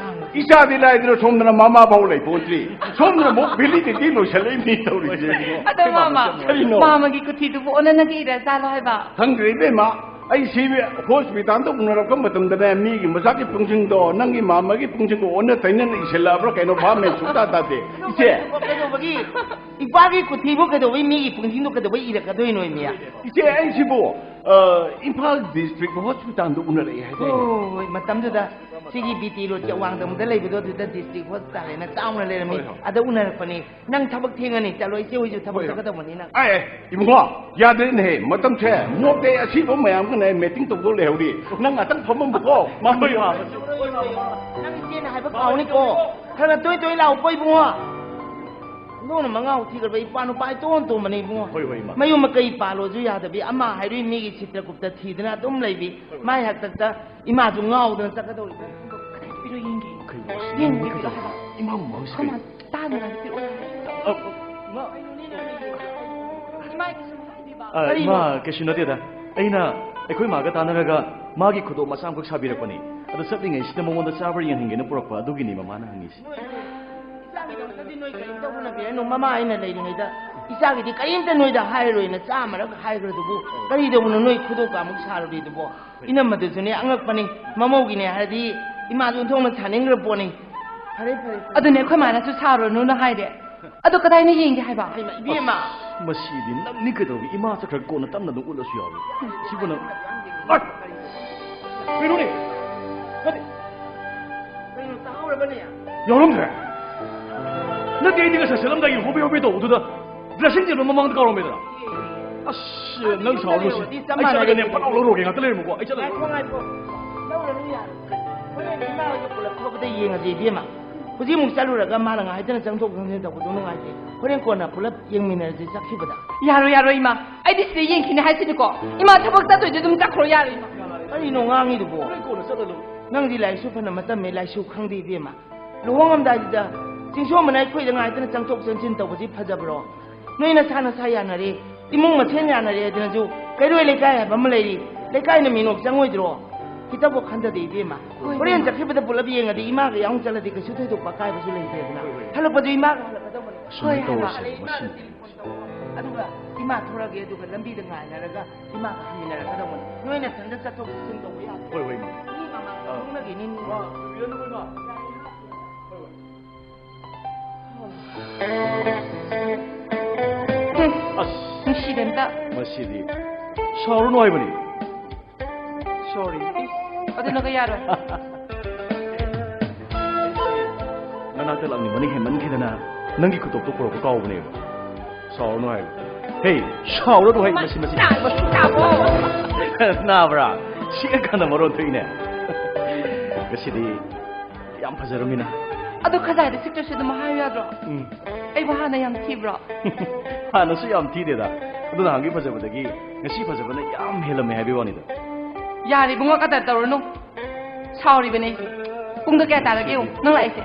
ꯏꯆꯥꯗꯤ ꯂꯥꯏꯗꯅ ꯁꯣꯝꯗꯅ ꯃꯃꯥ ꯐꯥꯎ ꯂꯩꯄꯣꯟꯇ꯭ꯔꯤ꯫ ꯁꯣꯝꯗꯅ ꯑꯃꯨꯛ validity ꯂꯣꯏꯁꯜꯂꯛꯏ ꯃꯤ ꯇꯧꯔꯤꯁꯦ꯫ ꯑꯗꯣ ꯃꯥꯃ, ꯀꯔꯤꯅꯣ? ꯃꯥꯃꯒꯤ ꯀꯨꯊꯤꯗꯨꯕꯨ ꯑꯣꯟꯅꯅꯒ ꯏꯔ ꯖꯥꯠꯂꯣ ꯍꯥꯏꯕ? ꯈꯪꯗ꯭ꯔꯦ ꯏꯕꯦꯝꯃ, ꯑꯩ ꯁꯤ ꯍꯣꯁꯄꯤꯇꯥꯜꯗ ꯎꯅꯔꯛꯄ ꯃꯇꯝꯗꯅꯦ, ꯃꯤꯒꯤ ꯃꯆꯥꯒꯤ ꯄꯨꯡꯁꯤꯡꯗꯣ ꯅꯪꯒꯤ ꯃꯥꯃꯒꯤ ꯄꯨꯡꯁꯤꯡꯒ ꯑꯣꯟꯅ ꯇꯩꯅꯅ ꯏꯁꯤꯜꯂꯛꯑꯕ꯭ꯔꯥ ꯀꯩꯅꯣ ꯚꯥꯞ ꯃꯦꯟ ꯁꯨꯡꯇꯥ ꯇꯥꯗꯦ꯫ ꯏꯆꯦ꯫ ꯀꯩꯗꯧꯕꯒꯤ? ꯏꯄꯥꯒꯤ ꯀꯨꯊꯤꯕꯨ ꯀꯩꯗꯧꯕꯩ ꯃꯤꯒꯤ ꯄꯨꯡꯁꯤꯡꯗꯣ ꯀꯩꯗꯧꯕꯩ ꯏꯔꯛꯀꯗꯣꯏꯅꯣ ꯏꯃꯤꯌꯥ? ꯏꯆꯦ, ꯑꯩꯁꯤꯕꯨ, ꯑ, ꯏꯝꯐꯥꯜ ꯗꯤꯁꯇ꯭ꯔꯤꯛ ꯍꯣꯁꯄꯤꯇꯥꯜꯗ ꯎꯅꯔꯛꯑꯦ ꯍꯥꯏꯗꯥꯏꯅꯦ? ꯍꯣꯏ, ꯃꯇꯝꯗꯨꯗ ꯁꯤꯒꯤ ꯕꯤ ꯇꯤ ꯔꯣꯗꯀꯤ ꯑꯋꯥꯡꯗ ꯑꯃꯨꯛꯇ ꯂꯩꯕꯗꯣ, ꯑꯗꯨꯗ ꯗꯤꯁꯇ꯭ꯔꯤꯛ ꯍꯣꯁꯄꯤꯇꯥꯜ ꯍꯥꯏꯅ ꯆꯥꯎꯅ ꯂꯩꯔꯝꯃꯤ꯫ ꯍꯣꯏ, ꯍꯣꯏ꯫ ꯑꯗ ꯎꯅꯔꯛꯄꯅꯤ꯫ ꯅꯪ ꯊꯕꯛ ꯊꯦꯡꯉꯅꯤ, ꯆꯠꯂꯣ, ꯏꯆꯦ ꯍꯣꯏꯁꯨ ꯊꯕꯛ ꯍꯣꯏ, ꯍꯣꯏ꯫ ꯆꯠꯀꯗꯧꯕꯅꯤ ꯅꯪ꯫ ꯑꯦ, ꯑꯦ, ꯏꯕꯨꯡꯉꯣ, ꯌꯥꯗ꯭ꯔꯦꯅꯦꯍꯦ, ꯃꯇꯝꯁꯦ ꯃꯣꯞꯇꯦ, ꯑꯁꯤꯕ ꯃꯌꯥꯝꯒꯅꯦ ꯃꯦꯇꯤꯡ ꯇꯧꯗꯧ ꯂꯩꯍꯧꯔꯤ꯫ ꯅꯪ ꯉꯥꯛꯇꯪ ꯐꯝꯃꯝꯃꯨꯀꯣ, ꯃꯥ ꯍꯣꯏ, ꯍꯣꯏ꯫ ꯅꯪ ꯏꯆꯦꯅ ꯍꯥꯏꯕ ꯀꯥꯎꯅꯤꯀꯣ, ꯈꯔ ꯈꯔ ꯇꯣꯏ ꯇꯣꯏ ꯂꯥꯛꯎꯀꯣ ꯏꯕꯨꯡꯉꯣ꯫ ꯂꯣꯟꯅ ꯃꯉꯥꯎ ꯊꯤꯈ꯭ꯔꯕ ꯏꯄꯥ ꯅꯨꯄꯥ ꯏꯇꯣꯟ ꯇꯣꯟꯕꯅꯤ ꯏꯕꯨꯡꯉꯣ꯫ ꯍꯣꯏ, ꯍꯣꯏ, ꯏꯃꯥ꯫ ꯃꯌꯨꯝ ꯃꯀꯩ ꯄꯥꯜꯂꯣꯁꯨ ꯌꯥꯗꯕꯤ, ꯑꯃ ꯍꯥꯏꯔꯨꯏ ꯃꯤꯒꯤ ꯁꯤꯇ꯭ꯔꯀꯨꯞꯇ ꯊꯤꯗꯅ ꯑꯗꯨꯝ ꯂꯩꯕꯤ꯫ ꯃꯥꯏ ꯍꯥꯛꯇꯛꯇ ꯏꯃꯥꯁꯨ ꯉꯥꯎꯗꯅ ꯆꯠꯀꯗꯧꯔꯤꯕ꯫ ꯀꯗꯥꯏ ꯄꯤꯔꯣ ꯌꯦꯡꯒꯦ꯫ ꯀꯩꯅꯣ? ꯌꯦꯡꯒꯦ ꯄꯤꯔꯣ ꯍꯥꯏꯕ꯫ ꯏꯃꯥ ꯃꯃꯥ ꯍꯣꯏꯁꯦ ꯑꯩꯈꯣꯏ ꯀꯩꯅꯣ? ꯃꯥ ꯇꯥꯅꯉꯥꯏ ꯄꯤꯔꯛꯑꯣ ꯍꯥꯏꯕ꯫ ꯑ, ꯏꯃꯥ꯫ ꯏꯃꯥ, ꯀꯩꯁꯨ ꯍꯥꯏꯗꯦꯕ꯫ ꯑ, ꯀꯔꯤꯅꯣ? ꯏꯃꯥ, ꯀꯩꯁꯨ ꯅꯠꯇꯦꯗ꯫ ꯑꯩꯅ ꯑꯩꯈꯣꯏ ꯃꯥꯒ ꯇꯥꯟꯅꯔꯒ ꯃꯥꯒꯤ ꯈꯨꯗꯣꯞ ꯃꯆꯥ ꯑꯃꯈꯛ ꯁꯥꯕꯤꯔꯛꯄꯅꯤ꯫ ꯑꯗꯣ ꯆꯠꯂꯤꯉꯩꯁꯤꯗ ꯃꯉꯣꯟꯗ ꯆꯥꯕ꯭ꯔꯥ ꯌꯦꯡꯍꯟꯒꯦꯅ ꯄꯨꯔꯛꯄ, ꯑꯗꯨꯒꯤꯅꯤ ꯃꯃꯥꯅ ꯍꯪꯉꯤꯁꯦ꯫ ꯅꯣꯏ ꯏꯆꯥꯒꯤꯗꯃꯛꯇꯗꯤ ꯅꯣꯏ ꯀꯔꯤꯝꯇ ꯍꯣꯠꯅꯕꯤꯔꯅꯨ꯫ ꯃꯃꯥ ꯑꯩꯅ ꯂꯩꯔꯤꯉꯩꯗ ꯏꯆꯥꯒꯤꯗꯤ ꯀꯔꯤꯝꯇ ꯅꯣꯏꯗ ꯍꯥꯏꯔꯣꯏꯅ ꯆꯥꯝꯃꯔꯛ ꯍꯥꯏꯈ꯭ꯔꯗꯨꯕꯨ ꯀꯔꯤꯗꯧꯕꯅꯣ ꯅꯣꯏ ꯈꯨꯗꯣꯞꯀ ꯑꯃꯨꯛ ꯁꯥꯔꯨꯔꯤꯗꯨꯕꯣ? ꯏꯅꯝꯃꯗꯨꯁꯨꯅꯦ ꯑꯉꯛꯄꯅꯤ꯫ ꯃꯃꯧꯒꯤꯅꯦ ꯍꯥꯏꯔꯗꯤ ꯏꯃꯥꯁꯨ ꯑꯣꯟꯊꯣꯛꯅ ꯁꯥꯅꯤꯡꯈ꯭ꯔ ꯄꯣꯠꯅꯤ꯫ ꯐꯔꯦ, ꯐꯔꯦ, ꯐꯔꯦ꯫ ꯑꯗꯨꯅꯦ ꯑꯩꯈꯣꯏ ꯃꯥꯅꯁꯨ ꯁꯥꯔꯨꯔꯅꯨꯅ ꯍꯥꯏꯔꯦ꯫ ꯑꯗꯣ ꯀꯗꯥꯏꯅ ꯌꯦꯡꯒꯦ ꯍꯥꯏꯕ? ꯍꯩꯃꯥ, ꯏꯕꯦꯝꯃ꯫ ꯑꯁ, ꯃꯁꯤꯗꯤ ꯅꯪꯅꯤ ꯀꯩꯗꯧꯔꯤ? ꯏꯃꯥ ꯆꯠꯈ꯭ꯔꯒ ꯀꯣꯟꯅ ꯇꯞꯅ ꯑꯗꯨꯝ ꯎꯠꯂꯁꯨ ꯌꯥꯎꯔꯤ꯫ ꯁꯤꯕꯨ ꯅꯪ꯫ ꯑꯁ! ꯀꯩꯅꯣꯅꯦ? ꯅꯠꯇꯦ꯫ ꯀꯩꯅꯣ ꯇꯥꯍꯧꯔꯕꯅꯦ? ꯌꯥꯎꯔꯝꯗ꯭ꯔꯦ? ꯅꯠꯇꯦ, ꯑꯩꯗꯤ ꯉꯁꯥꯏ ꯆꯠꯂꯝꯗꯥꯏꯒꯤ ꯍꯣꯕꯦ ꯍꯣꯕꯦ ꯇꯧꯕꯗꯨꯗ dressing table ꯃꯃꯥꯡꯗ ꯀꯥꯎꯔꯝꯃꯦꯗꯅ꯫ ꯑꯁ, ꯅꯪ ꯁꯥꯎꯔꯅꯨꯁꯦ꯫ ꯂꯩꯔꯝꯃꯗꯤ ꯆꯞ ꯑꯩ ꯆꯠꯂꯒꯅꯦ ꯃꯥꯟꯅꯔꯦ꯫ ꯐꯠ ꯂꯥꯎ ꯂꯧꯔꯨꯔꯒꯦ꯫ ꯉꯥꯛꯇ ꯂꯩꯔꯝꯃꯨꯀꯣ꯫ ꯑꯩ ꯆꯠꯂꯒꯦ꯫ ꯉꯥꯏꯈꯣ, ꯉꯥꯏꯈꯣ꯫ ꯂꯧꯔꯅꯨ ꯌꯥꯔꯦ꯫ ꯍꯣꯔꯦꯟ ꯏꯃꯥ ꯍꯣꯏꯒ ꯄꯨꯂꯞ ꯊꯣꯛꯄꯗ ꯌꯦꯡꯉꯁꯦ, ꯏꯕꯦꯝꯃ꯫ ꯍꯧꯖꯤꯛ ꯑꯃꯨꯛ ꯆꯠꯂꯨꯔꯒ ꯃꯥꯅ ꯉꯥꯏꯗꯅ ꯆꯪꯊꯣꯛ ꯆꯪꯁꯤꯟ ꯇꯧꯕꯗꯣ ꯅꯨꯡꯉꯥꯏꯇꯦ꯫ ꯍꯣꯔꯦꯟ ꯀꯣꯟꯅ ꯄꯨꯂꯞ ꯌꯦꯡꯃꯤꯟꯅꯔꯁꯤ ꯆꯠꯈꯤꯕꯗ꯫ ꯌꯥꯔꯣꯏ, ꯌꯥꯔꯣꯏ, ꯏꯃꯥ꯫ ꯑꯩꯗꯤ ꯁꯤꯗ ꯌꯦꯡꯈꯤꯅꯤ ꯍꯥꯏꯁꯤꯅꯤꯀꯣ꯫ ꯏꯃꯥ ꯊꯕꯛ ꯆꯠꯇꯣꯏꯗꯤ ꯑꯗꯨꯝ ꯆꯠꯈ꯭ꯔꯣ, ꯌꯥꯔꯣꯏ, ꯏꯃꯥ꯫ ꯀꯔꯤꯅꯣ ꯉꯥꯡꯉꯤꯗꯨꯕꯣ? ꯍꯣꯔꯦꯟ ꯀꯣꯟꯅ ꯆꯠꯂ ꯂꯣꯏꯔꯦ꯫ ꯅꯪꯗꯤ ꯂꯥꯏꯔꯤꯛꯁꯨ ꯐꯅ ꯃꯇꯝꯃꯦ, ꯂꯥꯏꯁꯨ ꯈꯪꯗꯦ ꯏꯕꯦꯝꯃ꯫ ꯂꯨꯍꯣꯡꯉꯝꯗꯥꯏꯁꯤꯗ ꯆꯤꯡꯁꯣꯝꯕꯅ ꯑꯩꯈꯣꯏꯗ ꯉꯥꯏꯗꯅ ꯆꯪꯊꯣꯛ ꯆꯪꯁꯤꯟ ꯇꯧꯕꯁꯤ ꯐꯖꯕ꯭ꯔꯣ? ꯅꯣꯏ ꯅꯁꯥ ꯅꯁꯥ ꯌꯥꯅꯔꯦ, ꯏꯃꯨꯡ ꯃꯁꯦꯟ ꯌꯥꯅꯔꯦ ꯍꯥꯏꯗꯅꯁꯨ ꯀꯩꯔꯣꯏ ꯂꯩꯀꯥꯏ ꯍꯥꯏꯕ ꯑꯃ ꯂꯩꯔꯤ, ꯂꯩꯀꯥꯏꯅ ꯃꯤꯅꯣꯛ ꯆꯪꯉꯣꯏꯗ꯭ꯔꯣ? ꯈꯤꯇꯕꯨ ꯈꯟꯊꯗꯦ ꯏꯕꯦꯝꯃ꯫ ꯍꯣꯏ, ꯍꯣꯔꯦꯟ ꯏꯃꯥ꯫ ꯆꯠꯈꯤꯕꯗ ꯄꯨꯂꯞ ꯌꯦꯡꯉꯗꯤ ꯏꯃꯥꯒ ꯌꯥꯎꯅ ꯆꯠꯂꯗꯤ ꯀꯩꯁꯨ ꯊꯣꯏꯗꯣꯛꯄ ꯑꯀꯥꯏꯕꯁꯨ ꯂꯩꯇ꯭ꯔꯦꯗꯅ꯫ ꯍꯣꯏ, ꯍꯣꯏ꯫ ꯍꯜꯂꯛꯄꯗꯨ ꯏꯃꯥꯒ ꯍꯜꯂꯛꯀꯗꯧꯕꯅꯤ꯫ ꯑꯁꯨꯃꯥꯏꯅ ꯍꯣꯏ, ꯇꯧꯔꯁꯦ, ꯍꯥꯏꯕ꯫ ꯃꯁꯤ꯫ ꯑꯗꯨꯒ ꯏꯃꯥ ꯊꯣꯔꯛꯑꯒꯦ, ꯑꯗꯨꯒ ꯂꯝꯕꯤꯗ ꯉꯥꯏꯅꯔꯒ ꯏꯃꯥꯒ ꯍꯟꯃꯤꯟꯅꯔꯛꯀꯗꯧꯕꯅꯤ꯫ ꯅꯣꯏ ꯅꯊꯟꯗ ꯆꯠꯊꯣꯛ ꯆꯠꯁꯤꯟ ꯇꯧꯕ ꯌꯥꯗꯦ꯫ ꯍꯣꯏ, ꯍꯣꯏ, ꯏꯃꯥ꯫ ꯃꯤ ꯃꯃꯥꯡꯗ ꯑꯥ꯫ ꯍꯧꯅꯒꯦ, ꯅꯤꯅꯤ꯫ ꯏꯃꯥ, ꯏꯃꯥ꯫ ꯍꯣꯏ, ꯍꯣꯏ꯫ ꯍꯨꯝ, ꯑꯁ꯫ ꯅꯨꯡꯁꯤꯗꯦ ꯑꯝꯇ꯫ ꯃꯁꯤꯗꯤ ꯁꯥꯎꯔꯅꯨ ꯍꯥꯏꯕꯅꯤ꯫ Sorry꯫ ꯑꯗꯨꯅꯒ ꯌꯥꯔꯣꯏ꯫ ꯅꯅꯥꯛꯇ ꯂꯥꯛꯅꯤꯡꯕꯅ ꯍꯦꯟꯃꯟꯈꯤꯗꯅ ꯅꯪꯒꯤ ꯈꯨꯇꯣꯛꯇꯣ ꯄꯨꯔꯛꯄ ꯀꯥꯎꯕꯅꯦꯕ꯫ ꯁꯥꯎꯔꯅꯨ ꯍꯥꯏꯕ꯫ ꯍꯦ, ꯁꯥꯎꯔꯅꯨ ꯍꯥꯏ, ꯃꯁꯤ, ꯃꯁꯤ꯫ ꯅꯥꯕ꯭ꯔꯥ? ꯁꯤꯛꯑꯀꯥꯟꯗ ꯃꯔꯣꯟ ꯊꯣꯛꯏꯅꯦ꯫ ꯉꯁꯤꯗꯤ ꯌꯥꯝ ꯐꯖꯔꯝꯃꯤꯅ꯫ ꯑꯗꯣ ꯈꯖꯥꯏꯗ ꯁꯤꯛꯇ꯭ꯔꯁꯨ ꯑꯗꯨꯝ ꯍꯥꯏꯌꯨ ꯌꯥꯗ꯭ꯔꯣ? ꯎꯝ꯫ ꯑꯩꯕꯨ ꯍꯥꯟꯅ ꯌꯥꯝ ꯊꯤꯕ꯭ꯔꯣ? ꯍꯥꯟꯅꯁꯨ ꯌꯥꯝ ꯊꯤꯗꯦꯗ꯫ ꯑꯗꯨ ꯅꯍꯥꯟꯒꯤ ꯐꯖꯕꯗꯒꯤ ꯉꯁꯤ ꯐꯖꯕꯅ ꯌꯥꯝ ꯍꯦꯜꯂꯝꯃꯦ ꯍꯥꯏꯕꯒꯤ ꯋꯥꯅꯤꯗ꯫ ꯌꯥꯔꯦ ꯏꯕꯨꯡꯉꯣ, ꯀꯗꯔ ꯇꯧꯔꯅꯨ꯫ ꯁꯥꯎꯔꯤꯕꯅꯦ ꯑꯩꯁꯦ꯫ ꯄꯨꯡꯗꯣ ꯀꯌꯥ ꯇꯥꯔꯒꯦ ꯌꯦꯡꯉꯨ, ꯅꯪ ꯂꯥꯛꯏꯁꯦ꯫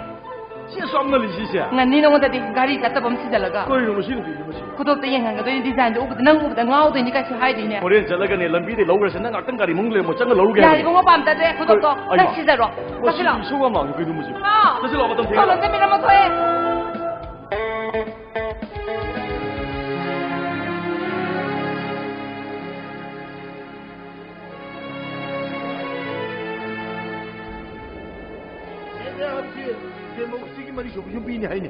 ꯁꯤ ꯑꯁꯨꯛ ꯌꯥꯝ ꯉꯜꯂꯤ ꯁꯤꯁꯦ? ꯉꯟꯅꯤ ꯅꯉꯣꯟꯗꯗꯤ, ꯒꯥꯔꯤ ꯆꯠꯇꯕ ꯑꯃ ꯁꯤꯖꯜꯂꯒ꯫ ꯀꯩꯅꯣ ꯃꯁꯤ ꯅꯨꯄꯤꯁꯦ ꯃꯁꯤ? ꯈꯨꯗꯣꯞꯇ ꯌꯦꯡꯍꯟꯒꯗꯣꯏꯅꯤ, ꯗꯤꯖꯥꯏꯟꯗꯣ ꯎꯕꯗ, ꯅꯪ ꯎꯕꯗ ꯉꯥꯎꯗꯣꯏꯅꯤ ꯀꯥꯏꯁꯨ ꯍꯥꯏꯗꯣꯏꯅꯦ꯫ ꯍꯣꯔꯦꯟ ꯆꯠꯂꯒꯅꯦ, ꯂꯝꯕꯤꯗꯩ ꯂꯧꯈ꯭ꯔꯁꯦ, ꯅꯪ ꯉꯥꯛꯇꯪ ꯒꯥꯔꯤ ꯃꯅꯨꯡ ꯂꯩꯔꯝꯃꯣ, ꯆꯪꯉ ꯂꯧꯔꯨꯒꯦ ꯌꯥꯔꯦ ꯍꯥꯏꯕꯅꯦ꯫ ꯏꯕꯨꯡꯉꯣ, ꯄꯥꯝꯖꯗ꯭ꯔꯦ ꯈꯨꯗꯣꯞꯇꯣ꯫ ꯀꯩ-, ꯑꯩꯃꯥ꯫ ꯅꯪ ꯁꯤꯖꯔꯣ꯫ ꯃꯁꯤ ꯆꯠꯁꯤꯜꯂꯣ꯫ ꯏꯁꯧ ꯌꯥꯝ ꯂꯥꯡꯉꯤ ꯀꯩꯅꯣ ꯃꯁꯤ? ꯍꯥꯎ꯫ ꯆꯠꯁꯤꯜꯂꯣ, ꯃꯇꯝ ꯊꯦꯡꯉꯦ꯫ ꯁꯣꯂꯣꯟꯗ ꯃꯤꯅꯝ ꯑꯃ ꯊꯣꯛꯑꯦ꯫ ꯁꯤꯒꯤ ꯃꯔꯤ ꯁꯨꯕ ꯌꯨꯝꯕꯤꯅꯤ ꯍꯥꯏꯅꯤ꯫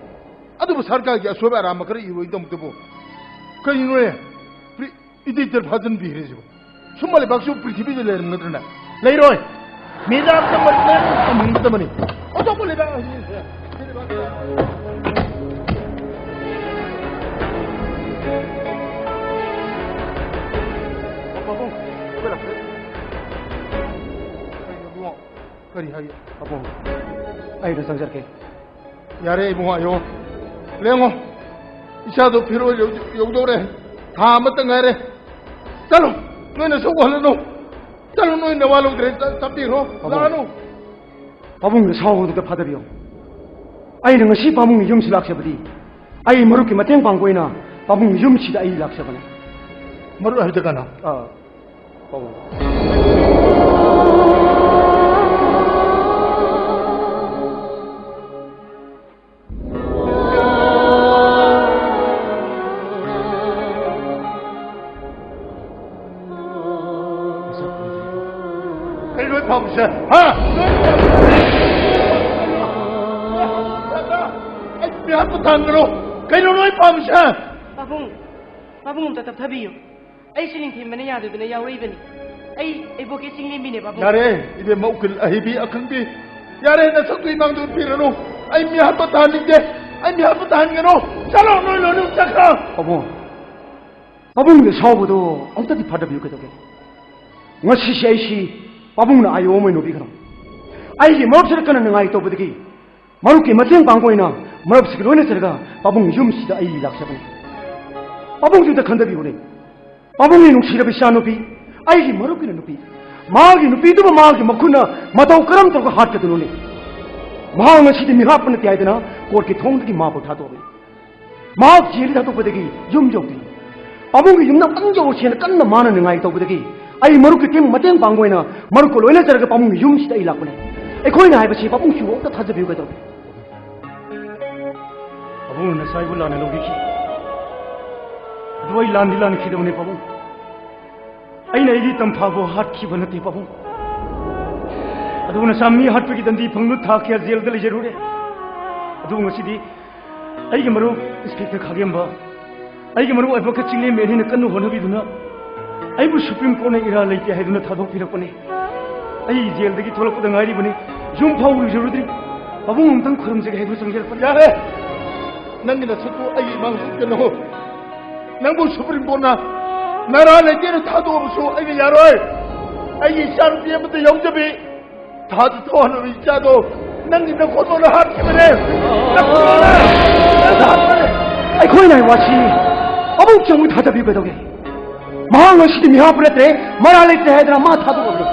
ꯑꯗꯨꯕꯨ ꯁꯔꯀꯥꯔꯒꯤ ꯑꯁꯣꯏꯕ ꯑꯔꯥꯟꯕ ꯈꯔ ꯏꯔꯣꯏꯗꯃꯛꯇꯕꯨ ꯀꯔꯤꯅꯣꯅꯦ? ꯄ꯭ꯔꯤ-, ꯏꯗꯤꯛꯇꯔ ꯐꯥꯖꯤꯟꯕꯤꯈ꯭ꯔꯦ ꯁꯤꯕꯨ꯫ ꯁꯨꯝꯕ ꯂꯩꯕꯥꯛꯁꯤꯕꯨ ꯄ꯭ꯔꯤꯊꯤꯕꯤꯗ ꯂꯩꯔꯝꯒꯗ꯭ꯔꯅꯦ? ꯂꯩꯔꯣꯏ꯫ ꯃꯤꯗꯥꯝ ꯆꯪꯕ ꯂꯩꯔꯝꯒꯗꯕꯅꯤ꯫ ꯑꯇꯣꯞꯄ ꯂꯩꯕꯥꯛ ꯑꯁꯤ ꯄꯥꯕꯨꯡ, ꯀꯩꯅꯣ ꯏꯕꯨꯡꯉꯣ? ꯀꯔꯤ ꯍꯥꯏ? ꯄꯥꯕꯨꯡ, ꯑꯩ ꯑꯗꯨ ꯆꯪꯖꯔꯛꯀꯦ꯫ ꯌꯥꯔꯦ ꯏꯕꯨꯡꯉꯣ, ꯑꯌꯣ, ꯂꯦꯡꯉꯣ꯫ ꯏꯆꯥꯗꯣ ꯐꯤꯔꯣꯜ ꯌꯧ-, ꯌꯧꯗꯧꯔꯦ꯫ ꯊꯥ ꯑꯃꯇ ꯉꯥꯏꯔꯦ꯫ ꯆꯠꯂꯣ, ꯅꯣꯏꯅ ꯁꯣꯛꯍꯜꯂꯅꯨ꯫ ꯆꯠꯂꯣ, ꯅꯣꯏ ꯅꯋꯥ ꯂꯧꯗ꯭ꯔꯦ꯫ ꯆꯠ-, ꯆꯠꯄꯤꯈ꯭ꯔꯣ꯫ ꯄꯥꯕꯨꯡ꯫ ꯂꯥꯛꯑꯅꯨ꯫ ꯄꯥꯕꯨꯡꯅ ꯁꯥꯎꯕꯗꯨꯗ ꯐꯥꯗꯕꯤꯌꯣ꯫ ꯑꯩꯅ ꯉꯁꯤ ꯄꯥꯕꯨꯡꯒꯤ ꯌꯨꯝꯁꯤ ꯂꯥꯛꯆꯕꯗꯤ ꯑꯩ ꯃꯔꯨꯞꯀꯤ ꯃꯇꯦꯡ ꯄꯥꯡꯕ ꯑꯣꯏꯅ ꯄꯥꯕꯨꯡꯒꯤ ꯌꯨꯝꯁꯤꯗ ꯑꯩ ꯂꯥꯛꯆꯕꯅꯦ꯫ ꯃꯔꯨꯞ ꯍꯥꯏꯕꯗꯤ ꯀꯅꯥ? ꯑꯥ, ꯄꯥꯕꯨꯡ꯫ ꯀꯩꯅꯣ ꯅꯣꯏ ꯄꯥꯝꯃꯤꯁꯦ? ꯍꯥ? ꯑꯩ ꯃꯤꯍꯥꯠꯄ ꯊꯥꯡꯒꯅꯣ꯫ ꯀꯩꯅꯣ ꯅꯣꯏ ꯄꯥꯝꯃꯤꯁꯦ? ꯄꯥꯕꯨꯡ, ꯄꯥꯕꯨꯡ ꯑꯝꯇ ꯇꯞꯊꯕꯤꯌꯨ꯫ ꯑꯩꯁꯨ ꯅꯤꯡꯊꯦꯝꯕꯅ ꯌꯥꯗꯗꯅ ꯌꯥꯎꯔꯛꯏꯕꯅꯤ꯫ ꯑꯩ ꯏꯕꯣꯛꯀꯤ ꯆꯤꯡꯂꯦꯝꯕꯤꯅꯦ, ꯄꯥꯕꯨꯡ꯫ ꯌꯥꯔꯦ, ꯏꯕꯦꯝꯃ, ꯎꯀꯤꯜ ꯑꯍꯩꯕꯤ ꯑꯈꯪꯕꯤ꯫ ꯌꯥꯔꯦ, ꯅꯁꯛꯇꯨ ꯏꯃꯥꯡꯗ ꯎꯠꯄꯤꯔꯅꯨ꯫ ꯑꯩ ꯃꯤꯍꯥꯠꯄ ꯇꯥꯍꯟꯅꯤꯡꯗꯦ꯫ ꯑꯩ ꯃꯤꯍꯥꯠꯄ ꯇꯥꯍꯟꯒꯅꯨ꯫ ꯆꯠꯂꯣ, ꯅꯣꯏ ꯂꯣꯏꯅꯃꯛ ꯆꯠꯈ꯭ꯔꯣ꯫ ꯄꯥꯕꯨꯡ, ꯄꯥꯕꯨꯡꯒꯤ ꯁꯥꯎꯕꯗꯣ ꯑꯃꯨꯛꯇꯗꯤ ꯐꯥꯗꯕꯤꯌꯨ ꯀꯩꯗꯧꯒꯦ? ꯉꯁꯤꯁꯦ ꯑꯩꯁꯤ ꯄꯥꯕꯨꯡꯅ ꯑꯥꯏ ꯑꯣ ꯑꯃ ꯑꯣꯏꯅ ꯎꯕꯤꯈ꯭ꯔꯣ꯫ ꯑꯩꯒꯤ ꯃꯔꯨꯞꯁꯤꯗ ꯀꯟꯅ ꯅꯤꯡꯉꯥꯏ ꯇꯧꯕꯗꯒꯤ ꯃꯔꯨꯞꯀꯤ ꯃꯇꯦꯡ ꯄꯥꯡꯕ ꯑꯣꯏꯅ ꯃꯔꯨꯞꯁꯤꯒ ꯂꯣꯏꯅꯖꯔꯒ ꯄꯥꯕꯨꯡꯒꯤ ꯌꯨꯝꯁꯤꯗ ꯑꯩ ꯂꯥꯛꯆꯕꯅꯤ꯫ ꯄꯥꯕꯨꯡꯁꯤꯗ ꯈꯟꯊꯕꯤꯌꯨꯅꯦ꯫ ꯄꯥꯕꯨꯡꯒꯤ ꯅꯨꯡꯁꯤꯔꯕ ꯏꯆꯥꯅꯨꯄꯤ, ꯑꯩꯒꯤ ꯃꯔꯨꯞꯀꯤꯅ ꯅꯨꯄꯤ, ꯃꯥꯒꯤ ꯅꯨꯄꯤꯗꯨꯕꯨ ꯃꯥꯒꯤ ꯃꯈꯨꯠꯅ ꯃꯇꯧ ꯀꯔꯝ ꯇꯧꯔꯒ ꯍꯥꯠꯀꯗꯣꯏꯅꯣꯅꯦ? ꯃꯍꯥꯛ ꯉꯁꯤꯗꯤ ꯃꯤꯍꯥꯠꯄ ꯅꯠꯇꯦ ꯍꯥꯏꯗꯅ ꯀꯣꯔꯠꯀꯤ ꯊꯣꯡꯗꯒꯤ ꯃꯥꯕꯨ ꯊꯥꯗꯣꯛꯑꯕꯅꯤ꯫ ꯃꯍꯥꯛ ꯖꯦꯜꯗ ꯊꯥꯗꯣꯛꯄꯗꯒꯤ ꯌꯨꯝ ꯌꯧꯗ꯭ꯔꯤ꯫ ꯄꯥꯕꯨꯡꯒꯤ ꯌꯨꯝ ꯑꯃꯇꯪ ꯌꯧꯔꯁꯦꯅ ꯀꯟꯅ ꯃꯥꯅ ꯅꯤꯡꯉꯥꯏ ꯇꯧꯕꯗꯒꯤ ꯑꯩ ꯃꯔꯨꯞꯀꯤ ꯇꯤꯝ ꯃꯇꯦꯡ ꯄꯥꯡꯕ ꯑꯣꯏꯅ ꯃꯔꯨꯞꯀ ꯂꯣꯏꯅꯖꯔꯒ ꯄꯥꯕꯨꯡꯒꯤ ꯌꯨꯝꯁꯤꯗ ꯑꯩ ꯂꯥꯛꯄꯅꯦ꯫ ꯑꯩꯈꯣꯏꯅ ꯍꯥꯏꯕꯁꯤ ꯄꯥꯕꯨꯡꯁꯨ ꯑꯝꯇ ꯊꯥꯖꯕꯤꯌꯨ ꯀꯩꯗꯧꯔꯦ? ꯄꯥꯕꯨꯡꯅ ꯅꯆꯥ ꯑꯩꯕꯨ ꯂꯥꯟꯅ ꯂꯧꯕꯤꯈꯤ꯫ ꯑꯗꯨ ꯑꯩ ꯂꯥꯟꯗꯤ ꯂꯥꯟꯈꯤꯗꯕꯅꯦ ꯄꯥꯕꯨꯡ꯫ ꯑꯩꯅ ꯑꯩꯒꯤ ꯇꯝꯐꯥꯕꯨ ꯍꯥꯠꯈꯤꯕ ꯅꯠꯇꯦ ꯄꯥꯕꯨꯡ꯫ ꯑꯗꯨꯕꯨ ꯅꯆꯥ ꯃꯤ ꯍꯥꯠꯄꯒꯤ ꯗꯟꯗꯤ ꯐꯪꯗꯨꯅ ꯊꯥ ꯀꯌꯥ ꯖꯦꯜꯗ ꯂꯩꯖꯔꯨꯔꯦ꯫ ꯑꯗꯨꯕꯨ ꯉꯁꯤꯗꯤ ꯑꯩꯒꯤ ꯃꯔꯨꯞ ꯏꯟꯁꯄꯦꯛꯇꯔ ꯈꯥꯒꯦꯝꯕ, ꯑꯩꯒꯤ ꯃꯔꯨꯞ ꯑꯣꯏꯕ ꯀꯛꯆꯤꯡ ꯂꯦꯝꯕꯤ ꯑꯅꯤꯅ ꯀꯟꯅ ꯍꯣꯠꯅꯕꯤꯗꯨꯅ ꯑꯩꯕꯨ ꯁꯨꯄ꯭ꯔꯤꯝ ꯀꯣꯔꯠꯅ ꯏꯔꯥ ꯂꯩꯇꯦ ꯍꯥꯏꯗꯨꯅ ꯊꯥꯗꯣꯛꯄꯤꯔꯛꯄꯅꯦ꯫ ꯑꯩ ꯖꯦꯜꯗꯒꯤ ꯊꯣꯛꯂꯛꯄꯗ ꯉꯥꯏꯔꯤꯕꯅꯤ, ꯌꯨꯝ ꯐꯥꯎ ꯂꯨꯖꯔꯨꯗ꯭ꯔꯤ꯫ ꯄꯥꯕꯨꯡ ꯑꯃꯨꯛꯇꯪ ꯈꯨꯔꯨꯝꯖꯒꯦ ꯍꯥꯏꯗꯨꯅ ꯆꯪꯖꯔꯛꯄꯅꯤ꯫ ꯌꯥꯔꯦ! ꯅꯪꯒꯤ ꯅꯁꯛꯇꯨ ꯑꯩꯒꯤ ꯏꯃꯥꯡꯗ ꯎꯠꯀꯅꯨ꯫ ꯅꯪꯕꯨ ꯁꯨꯄ꯭ꯔꯤꯝ ꯀꯣꯔꯠꯅ ꯅꯔꯥ ꯂꯩꯇꯦꯅ ꯊꯥꯗꯣꯛꯑꯕꯁꯨ ꯑꯩꯅ ꯌꯥꯔꯣꯏ꯫ ꯑꯩꯒꯤ ꯏꯆꯥꯅꯨꯄꯤ ꯑꯃꯠꯇ ꯌꯥꯎꯖꯕꯤ ꯊꯥꯗ ꯊꯣꯛꯍꯜꯂꯕ ꯏꯆꯥꯗꯣ ꯅꯪꯒꯤ ꯅꯈꯣꯟꯃꯛꯅ ꯍꯥꯠꯈꯤꯕꯅꯦ꯫ ꯑꯩꯈꯣꯏꯅ ꯍꯥꯏ ꯋꯥꯁꯤ ꯄꯥꯕꯨꯡ ꯆꯧꯅ ꯊꯥꯖꯕꯤꯌꯨ ꯀꯩꯗꯧꯒꯦ? ꯃꯍꯥꯛ ꯉꯁꯤꯗꯤ ꯃꯤꯍꯥꯠꯄ ꯅꯠꯇ꯭ꯔꯦ, ꯃꯔꯥꯜ ꯂꯩꯇ꯭ꯔꯦ ꯍꯥꯏꯗꯅ ꯃꯥ ꯊꯥꯗꯣꯛꯑꯝꯃꯤ꯫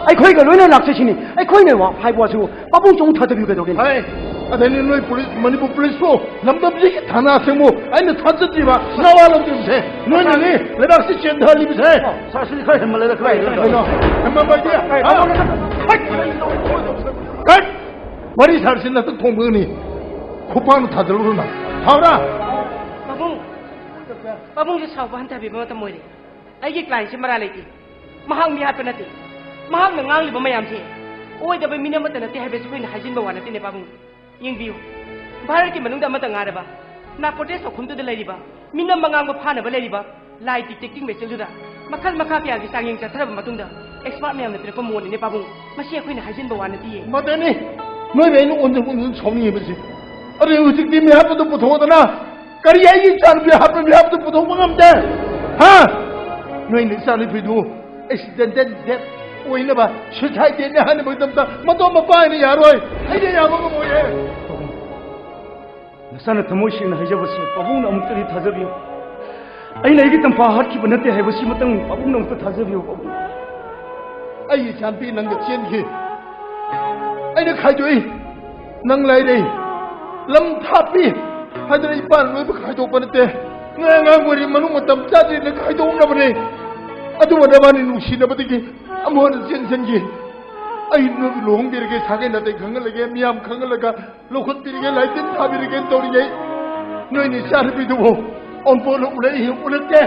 ꯑꯩꯈꯣꯏꯒ ꯂꯣꯏꯅ ꯂꯥꯛꯆꯁꯤꯅꯤ꯫ ꯑꯩꯈꯣꯏꯅ ꯋꯥ ꯍꯥꯏꯕ ꯋꯥꯁꯤꯕꯨ ꯄꯥꯕꯨꯡ ꯆꯧꯅ ꯊꯥꯖꯕꯤꯌꯨ ꯀꯩꯗꯧꯒꯦ? ꯍꯥꯏ, ꯑꯗꯩꯅꯤ ꯅꯣꯏ ꯄꯨꯂꯤꯁ, ꯃꯅꯤꯄꯨꯔ ꯄꯨꯂꯤꯁꯄꯨ ꯂꯝꯗꯝꯁꯤꯒꯤ ꯊꯥꯅꯥ ꯑꯁꯦꯡꯕ ꯑꯩꯅ ꯊꯥꯖꯗ꯭ꯔꯤꯕ ꯅꯋꯥ ꯂꯧꯗ꯭ꯔꯤꯕꯁꯦ ꯅꯣꯏꯅꯅꯤ꯫ ꯂꯩꯕꯥꯛꯁꯤ ꯆꯦꯟꯊꯍꯜꯂꯤꯕꯁꯦ꯫ ꯁꯥꯔ, ꯁꯤꯗꯤ ꯈꯔ ꯍꯦꯟꯃꯜꯂꯦꯗ, ꯀꯗꯥꯏꯗꯅꯣ? ꯀꯩꯅꯣ? ꯍꯦꯟꯃꯟꯕ ꯍꯥꯏꯗꯤ, ꯀꯠ! ꯋꯥꯔꯤ ꯁꯥꯔꯁꯤ ꯅꯊꯛ ꯊꯣꯡꯕꯒꯅꯤ꯫ ꯈꯨꯄꯥꯛꯅ ꯊꯥꯖꯤꯜꯂꯨꯔꯣ ꯅꯪ꯫ ꯊꯥꯎꯔꯥ? ꯄꯥꯕꯨꯡ, ꯄꯥꯕꯨꯡꯁꯦ ꯁꯥꯎꯕ ꯍꯟꯊꯕꯤꯕ ꯃꯇꯝ ꯑꯣꯏꯔꯦ꯫ ꯑꯩꯒꯤ ꯀ꯭ꯂꯥꯏꯟꯁꯦ ꯃꯔꯥ ꯂꯩꯇꯦ꯫ ꯃꯍꯥꯛ ꯃꯤꯍꯥꯠꯄ ꯅꯠꯇꯦ꯫ ꯃꯍꯥꯛꯅ ꯉꯥꯡꯂꯤꯕ ꯃꯌꯥꯝꯁꯦ ꯑꯣꯏꯗꯕ ꯃꯤꯅꯝ ꯑꯃꯠꯇ ꯅꯠꯇꯦ ꯍꯥꯏꯕꯁꯤ ꯑꯩꯈꯣꯏꯅ ꯍꯥꯏꯖꯤꯟꯕ ꯋꯥ ꯅꯠꯇꯦꯅꯦ ꯄꯥꯕꯨꯡ꯫ ꯌꯦꯡꯕꯤꯌꯨ, ꯚꯥꯔꯠꯀꯤ ꯃꯅꯨꯡꯗ ꯑꯃꯠꯇ ꯉꯥꯏꯔꯕ ꯅꯥꯔꯀꯣꯇꯤꯛꯁ ꯆꯥꯛꯈꯨꯝꯗꯨꯗ ꯂꯩꯔꯤꯕ ꯃꯤꯅꯝ ꯃꯉꯥꯡꯕ ꯐꯥꯅꯕ ꯂꯩꯔꯤꯕ ꯂꯥꯏ ꯗꯤꯇꯦꯛꯇꯤꯡ ꯃꯦꯆꯤꯟꯗꯨꯗ ꯃꯈꯜ ꯃꯈꯥ ꯀꯌꯥꯒꯤ ꯆꯥꯡꯌꯦꯡ ꯆꯠꯊꯔꯕ ꯃꯇꯨꯡꯗ ꯑꯦꯛꯁꯄꯥꯔꯠ ꯃꯌꯥꯝꯅ ꯄꯤꯔꯛꯄ ꯃꯣꯠꯅꯤꯅꯦ ꯄꯥꯕꯨꯡ꯫ ꯃꯁꯤ ꯑꯩꯈꯣꯏꯅ ꯍꯥꯏꯖꯤꯟꯕ ꯋꯥ ꯅꯠꯇꯤꯌꯦ꯫ ꯃꯗꯨꯅꯤ ꯅꯣꯏꯕꯨ ꯑꯩꯅ ꯑꯣꯟꯊꯣꯛ ꯑꯣꯟꯊꯣꯛ ꯁꯥꯎꯅꯤꯡꯉꯤꯕꯁꯤ꯫ ꯑꯗꯨ ꯍꯧꯖꯤꯛꯇꯤ ꯃꯤꯍꯥꯠꯄꯗꯨ ꯄꯨꯊꯣꯛꯑꯗꯅ ꯀꯔꯤ ꯑꯩꯒꯤ ꯏꯆꯥꯅꯨꯄꯤ ꯍꯥꯠꯄ ꯃꯤꯍꯥꯠꯄꯗꯨ ꯄꯨꯊꯣꯛꯄ ꯉꯝꯗꯦ? ꯍꯥ? ꯅꯣꯏꯅ ꯏꯆꯥꯅꯨꯄꯤꯗꯨ ꯑꯦꯛꯁꯤꯗꯦꯟꯇꯦꯜ ꯗꯦꯠ ꯑꯣꯏꯅꯕ, ꯁꯨꯏꯁꯥꯏꯗ ꯗꯦꯠꯅꯤ ꯍꯥꯏꯅꯕꯒꯤꯗꯃꯛꯇ ꯃꯇꯣꯝ ꯃꯄꯥ ꯑꯣꯏꯅ ꯌꯥꯔꯣꯏ꯫ ꯑꯩꯅ ꯌꯥꯕ ꯉꯝꯃꯣꯏꯌꯦ꯫ ꯅꯆꯥꯅ ꯊꯃꯣꯏ ꯁꯦꯡꯅ ꯍꯥꯏꯖꯕꯁꯤ ꯄꯥꯕꯨꯡꯅ ꯑꯃꯨꯛꯇꯗꯤ ꯊꯥꯖꯕꯤꯌꯨ꯫ ꯑꯩꯅ ꯑꯩꯒꯤ ꯇꯝꯐꯥ ꯍꯥꯠꯈꯤꯕ ꯅꯠꯇꯦ ꯍꯥꯏꯕꯁꯤꯃꯇꯪ ꯄꯥꯕꯨꯡꯅ ꯑꯃꯨꯛꯇ ꯊꯥꯖꯕꯤꯌꯨ, ꯄꯥꯕꯨꯡ꯫ ꯑꯩꯒꯤ ꯏꯆꯥꯅꯨꯄꯤ ꯅꯪꯒ ꯆꯦꯟꯈꯤ꯫ ꯑꯩꯅ ꯈꯥꯏꯗꯣꯛꯏ꯫ ꯅꯪ ꯂꯩꯔꯦ꯫ ꯂꯝ ꯊꯥꯞꯄꯤ ꯍꯥꯏꯗꯅ ꯏꯄꯥꯅ ꯂꯣꯏꯕ ꯈꯥꯏꯗꯣꯛꯄ ꯅꯠꯇꯦ꯫ ꯅꯣꯏ ꯑꯉꯥꯡ ꯑꯣꯏꯔꯤ ꯃꯅꯨꯡ ꯃꯇꯝ ꯆꯥꯗ꯭ꯔꯤꯅ ꯈꯥꯏꯗꯣꯛꯅꯕꯅꯦ꯫ ꯑꯗꯨꯕꯨ ꯅꯕꯥꯅꯤ ꯅꯨꯡꯁꯤꯅꯕꯗꯒꯤ ꯑꯃꯨꯛ ꯍꯟꯅ ꯆꯦꯟꯁꯤꯟꯈꯤ꯫ ꯑꯩ ꯅꯣꯏꯕꯨ ꯂꯨꯍꯣꯡꯕꯤꯔꯒꯦ, ꯁꯥꯒꯩ ꯅꯥꯇꯩ ꯈꯪꯍꯜꯂꯒꯦ, ꯃꯤꯌꯥꯝ ꯈꯪꯍꯜꯂꯒ ꯂꯧꯈꯠꯄꯤꯔꯒꯦ, ꯂꯥꯏꯇꯤꯟ ꯊꯥꯕꯤꯔꯒꯦꯅ ꯇꯧꯔꯤꯉꯩ ꯅꯣꯏꯅ ꯏꯆꯥꯅꯨꯄꯤꯗꯨꯕꯨ ꯑꯣꯟꯊꯣꯛꯅ ꯎꯔꯛꯏ, ꯎꯔꯛꯇꯦ꯫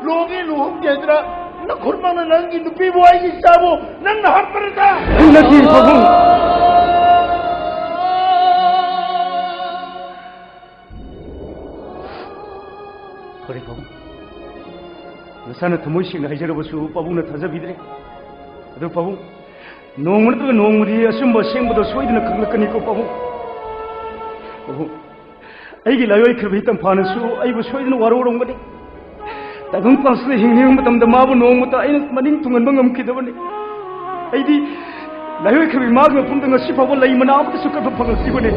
ꯂꯨꯍꯣꯡꯉꯦ, ꯂꯨꯍꯣꯡꯗꯦ ꯍꯥꯏꯗꯅ ꯅꯈꯨꯠꯃꯛꯅ ꯅꯪꯒꯤ ꯅꯨꯄꯤꯕꯨ, ꯑꯩꯒꯤ ꯏꯆꯥꯕꯨ ꯅꯪꯅ ꯍꯥꯠꯄ ꯅꯠꯇ꯭ꯔꯥ? ꯑꯩ ꯅꯠꯇꯦ, ꯄꯥꯕꯨꯡ꯫ ꯐꯔꯦ, ꯄꯥꯕꯨꯡ꯫ ꯅꯁꯥꯅ ꯊꯃꯣꯏ ꯁꯦꯡꯅ ꯍꯥꯏꯖꯔꯕꯁꯨ ꯄꯥꯕꯨꯡꯅ ꯊꯥꯖꯕꯤꯗ꯭ꯔꯦ꯫ ꯑꯗꯨ ꯄꯥꯕꯨꯡ, ꯅꯣꯡꯃ ꯅꯠꯇ꯭ꯔꯒ ꯅꯣꯡꯃꯗꯤ ꯑꯆꯨꯝꯕ ꯑꯁꯦꯡꯕꯗꯣ ꯁꯣꯏꯗꯅ ꯈꯪꯂꯛꯀꯅꯤꯀꯣ, ꯄꯥꯕꯨꯡ꯫ ꯄꯥꯕꯨꯡ, ꯑꯩꯒꯤ ꯂꯥꯏꯑꯣꯏꯈ꯭ꯔꯕꯤ ꯇꯝꯐꯥꯅꯁꯨ ꯑꯩꯕꯨ ꯁꯣꯏꯗꯅ ꯋꯥꯔꯧꯔꯝꯒꯅꯤ꯫ ꯇꯥꯏꯕꯪ ꯄꯥꯟꯁꯤꯗ ꯍꯤꯡꯂꯤꯉꯩ ꯃꯇꯝꯗ ꯃꯥꯕꯨ ꯅꯣꯡꯃꯇ ꯑꯩꯅ ꯃꯅꯤꯡ ꯊꯨꯡꯍꯟꯕ ꯉꯝꯈꯤꯗꯕꯅꯤ꯫ ꯑꯩꯗꯤ ꯂꯥꯏꯑꯣꯏꯈ꯭ꯔꯕꯤ ꯃꯥꯒꯤ ꯃꯐꯝꯗ ꯉꯁꯤ ꯐꯥꯎꯕ ꯂꯩ ꯃꯅꯥ ꯑꯃꯠꯇꯁꯨ ꯀꯠꯄ ꯐꯪꯂꯛꯇ꯭ꯔꯤꯕꯅꯤ꯫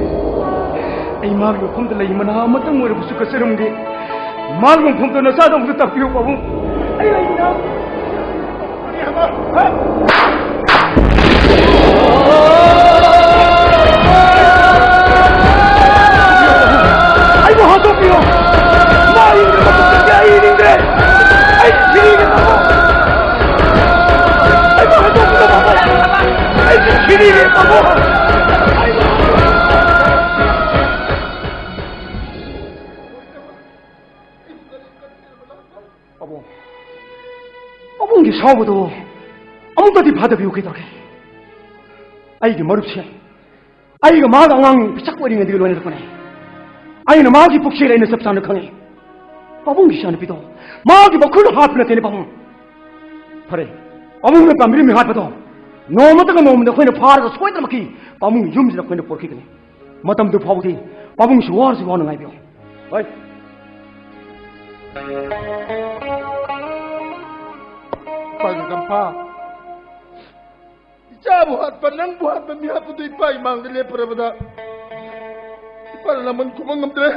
ꯑꯩ ꯃꯥꯒꯤ ꯃꯐꯝꯗ ꯂꯩ ꯃꯅꯥ ꯑꯃꯇꯪ ꯑꯣꯏꯔꯕꯁꯨ ꯀꯠꯆꯔꯝꯒꯦ꯫ ꯃꯥꯒꯤ ꯃꯐꯝꯗ ꯅꯆꯥꯗ ꯑꯃꯨꯛꯇ ꯇꯥꯛꯄꯤꯌꯨ, ꯄꯥꯕꯨꯡ꯫ ꯑꯩ ꯂꯩ ꯃꯅꯥ꯫ ꯑꯩꯕꯨ ꯍꯥꯠꯇꯣꯛꯄꯤꯌꯣ꯫ ꯃꯥ ꯍꯤꯡꯗ꯭ꯔꯕ ꯃꯇꯨꯡꯗꯗꯤ ꯑꯩ ꯍꯤꯡꯅꯤꯡꯗ꯭ꯔꯦ꯫ ꯑꯩ ꯁꯤꯔꯤꯒꯦ ꯇꯧꯕ꯫ ꯑꯩꯕꯨ ꯍꯥꯠꯇꯣꯛꯄꯤꯌꯣ, ꯄꯥꯕꯨꯡ꯫ ꯑꯩ ꯁꯤꯔꯤꯒꯦ ꯇꯧꯕ꯫ ꯄꯥꯕꯨꯡ, ꯄꯥꯕꯨꯡꯒꯤ ꯁꯥꯎꯕꯗꯣ ꯑꯃꯨꯛꯇꯗꯤ ꯐꯥꯗꯕꯤꯌꯨ ꯀꯩꯗꯧꯔꯒꯦ? ꯑꯩꯒꯤ ꯃꯔꯨꯞꯁꯦ ꯑꯩꯒ ꯃꯥꯒ ꯑꯉꯥꯡ ꯄꯤꯁꯛ ꯑꯣꯏꯔꯤꯉꯩꯗꯒꯤ ꯂꯣꯏꯅꯔꯛꯄꯅꯦ꯫ ꯑꯩꯅ ꯃꯥꯒꯤ ꯄꯨꯛꯆꯦꯜ ꯑꯩꯅ ꯆꯞ ꯆꯥꯅ ꯈꯪꯉꯤ꯫ ꯄꯥꯕꯨꯡꯒꯤ ꯏꯆꯥꯅꯨꯄꯤꯗꯣ ꯃꯥꯒꯤ ꯃꯈꯨꯠꯅ ꯍꯥꯠꯄ ꯅꯠꯇꯦꯅꯦ, ꯄꯥꯕꯨꯡ꯫ ꯐꯔꯦ, ꯄꯥꯕꯨꯡꯅ ꯄꯥꯝꯕꯤꯔꯝꯃꯤ ꯍꯥꯠꯄꯗꯣ ꯅꯣꯡꯃꯇꯒ ꯅꯣꯡꯃꯗ ꯑꯩꯈꯣꯏꯅ ꯐꯥꯔꯒ ꯁꯣꯏꯗꯅꯃꯛꯀꯤ ꯄꯥꯕꯨꯡꯒꯤ ꯌꯨꯝꯁꯤꯗ ꯑꯩꯈꯣꯏꯅ ꯄꯣꯔꯛꯈꯤꯒꯅꯤ꯫ ꯃꯇꯝꯗꯨ ꯐꯥꯎꯕꯗꯤ ꯄꯥꯕꯨꯡꯁꯨ ꯋꯥꯔꯁꯨ ꯋꯥꯅ ꯉꯥꯏꯕꯤꯌꯨ꯫ ꯍꯣꯏ꯫ ꯏꯄꯥꯒꯤ ꯀꯝꯐꯥ, ꯏꯆꯥꯕꯨ ꯍꯥꯠꯄ, ꯅꯪꯕꯨ ꯍꯥꯠꯄ ꯃꯤ ꯍꯥꯠꯄꯗꯨ ꯏꯄꯥ ꯏꯃꯥꯡꯗ ꯂꯦꯞꯄꯨꯔꯕꯗ ꯏꯄꯥꯅ ꯂꯃꯟ ꯈꯨꯝꯕ ꯉꯝꯗ꯭ꯔꯦ꯫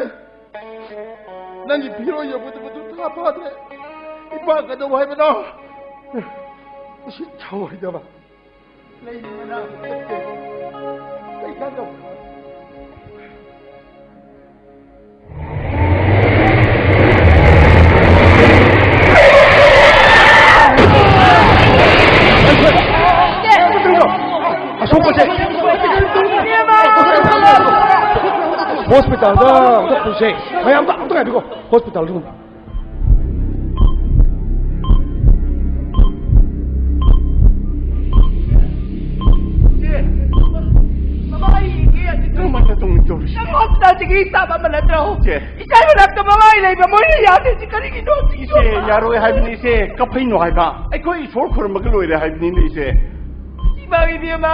ꯅꯪꯒꯤ ꯐꯤꯔꯣꯜ ꯌꯧꯒꯗꯕꯗꯨ ꯊꯥ ꯐꯥꯗ꯭ꯔꯦ꯫ ꯏꯄꯥ ꯀꯩꯗꯧ ꯍꯥꯏꯕꯅꯣ? ꯎꯁꯤꯠ ꯊꯑꯣꯏꯗꯕ꯫ ꯂꯩ ꯃꯅꯥ ꯀꯩ ꯀꯥꯟꯅꯕ? ꯑꯁꯣꯛꯄꯁꯦ ꯍꯣꯁꯄꯤꯇꯥꯜꯗ ꯑꯝꯇ ꯄꯨꯁꯦ꯫ ꯃꯌꯥꯝꯗ ꯑꯝꯇ ꯉꯥꯏꯕꯤꯈꯣ꯫ ꯍꯣꯁꯄꯤꯇꯥꯜꯗ꯫ ꯏꯆꯦ! ꯃꯃꯥ, ꯑꯩ ꯌꯦꯡꯒꯦ ꯌꯥꯗꯦ꯫ ꯀꯔꯝꯍꯥꯏꯅ ꯇꯧꯅꯤ ꯇꯧꯔꯤꯁꯦ? ꯅꯪ ꯍꯣꯁꯄꯤꯇꯥꯜꯗꯒꯤ staff ꯑꯃ ꯅꯠꯇ꯭ꯔꯣ? ꯏꯆꯦ! ꯏꯆꯥ ꯃꯅꯥꯛꯇ ꯃꯃꯥ ꯑꯩ ꯂꯩꯕ ꯃꯣꯏꯅ ꯌꯥꯗꯦ꯫ ꯁꯤ ꯀꯔꯤꯒꯤꯅꯣ? ꯏꯆꯦ, ꯌꯥꯔꯣꯏ ꯍꯥꯏꯕꯅꯤ ꯏꯆꯦ꯫ ꯀꯞꯐꯩꯅꯣ ꯍꯥꯏꯕ꯫ ꯑꯩꯈꯣꯏ ꯏꯁꯣꯔ ꯈꯨꯔꯨꯝꯕꯒ ꯂꯣꯏꯔꯦ ꯍꯥꯏꯕꯅꯤꯅꯦ ꯏꯆꯦ꯫ ꯏꯃꯥ ꯏꯕꯦꯝꯃ,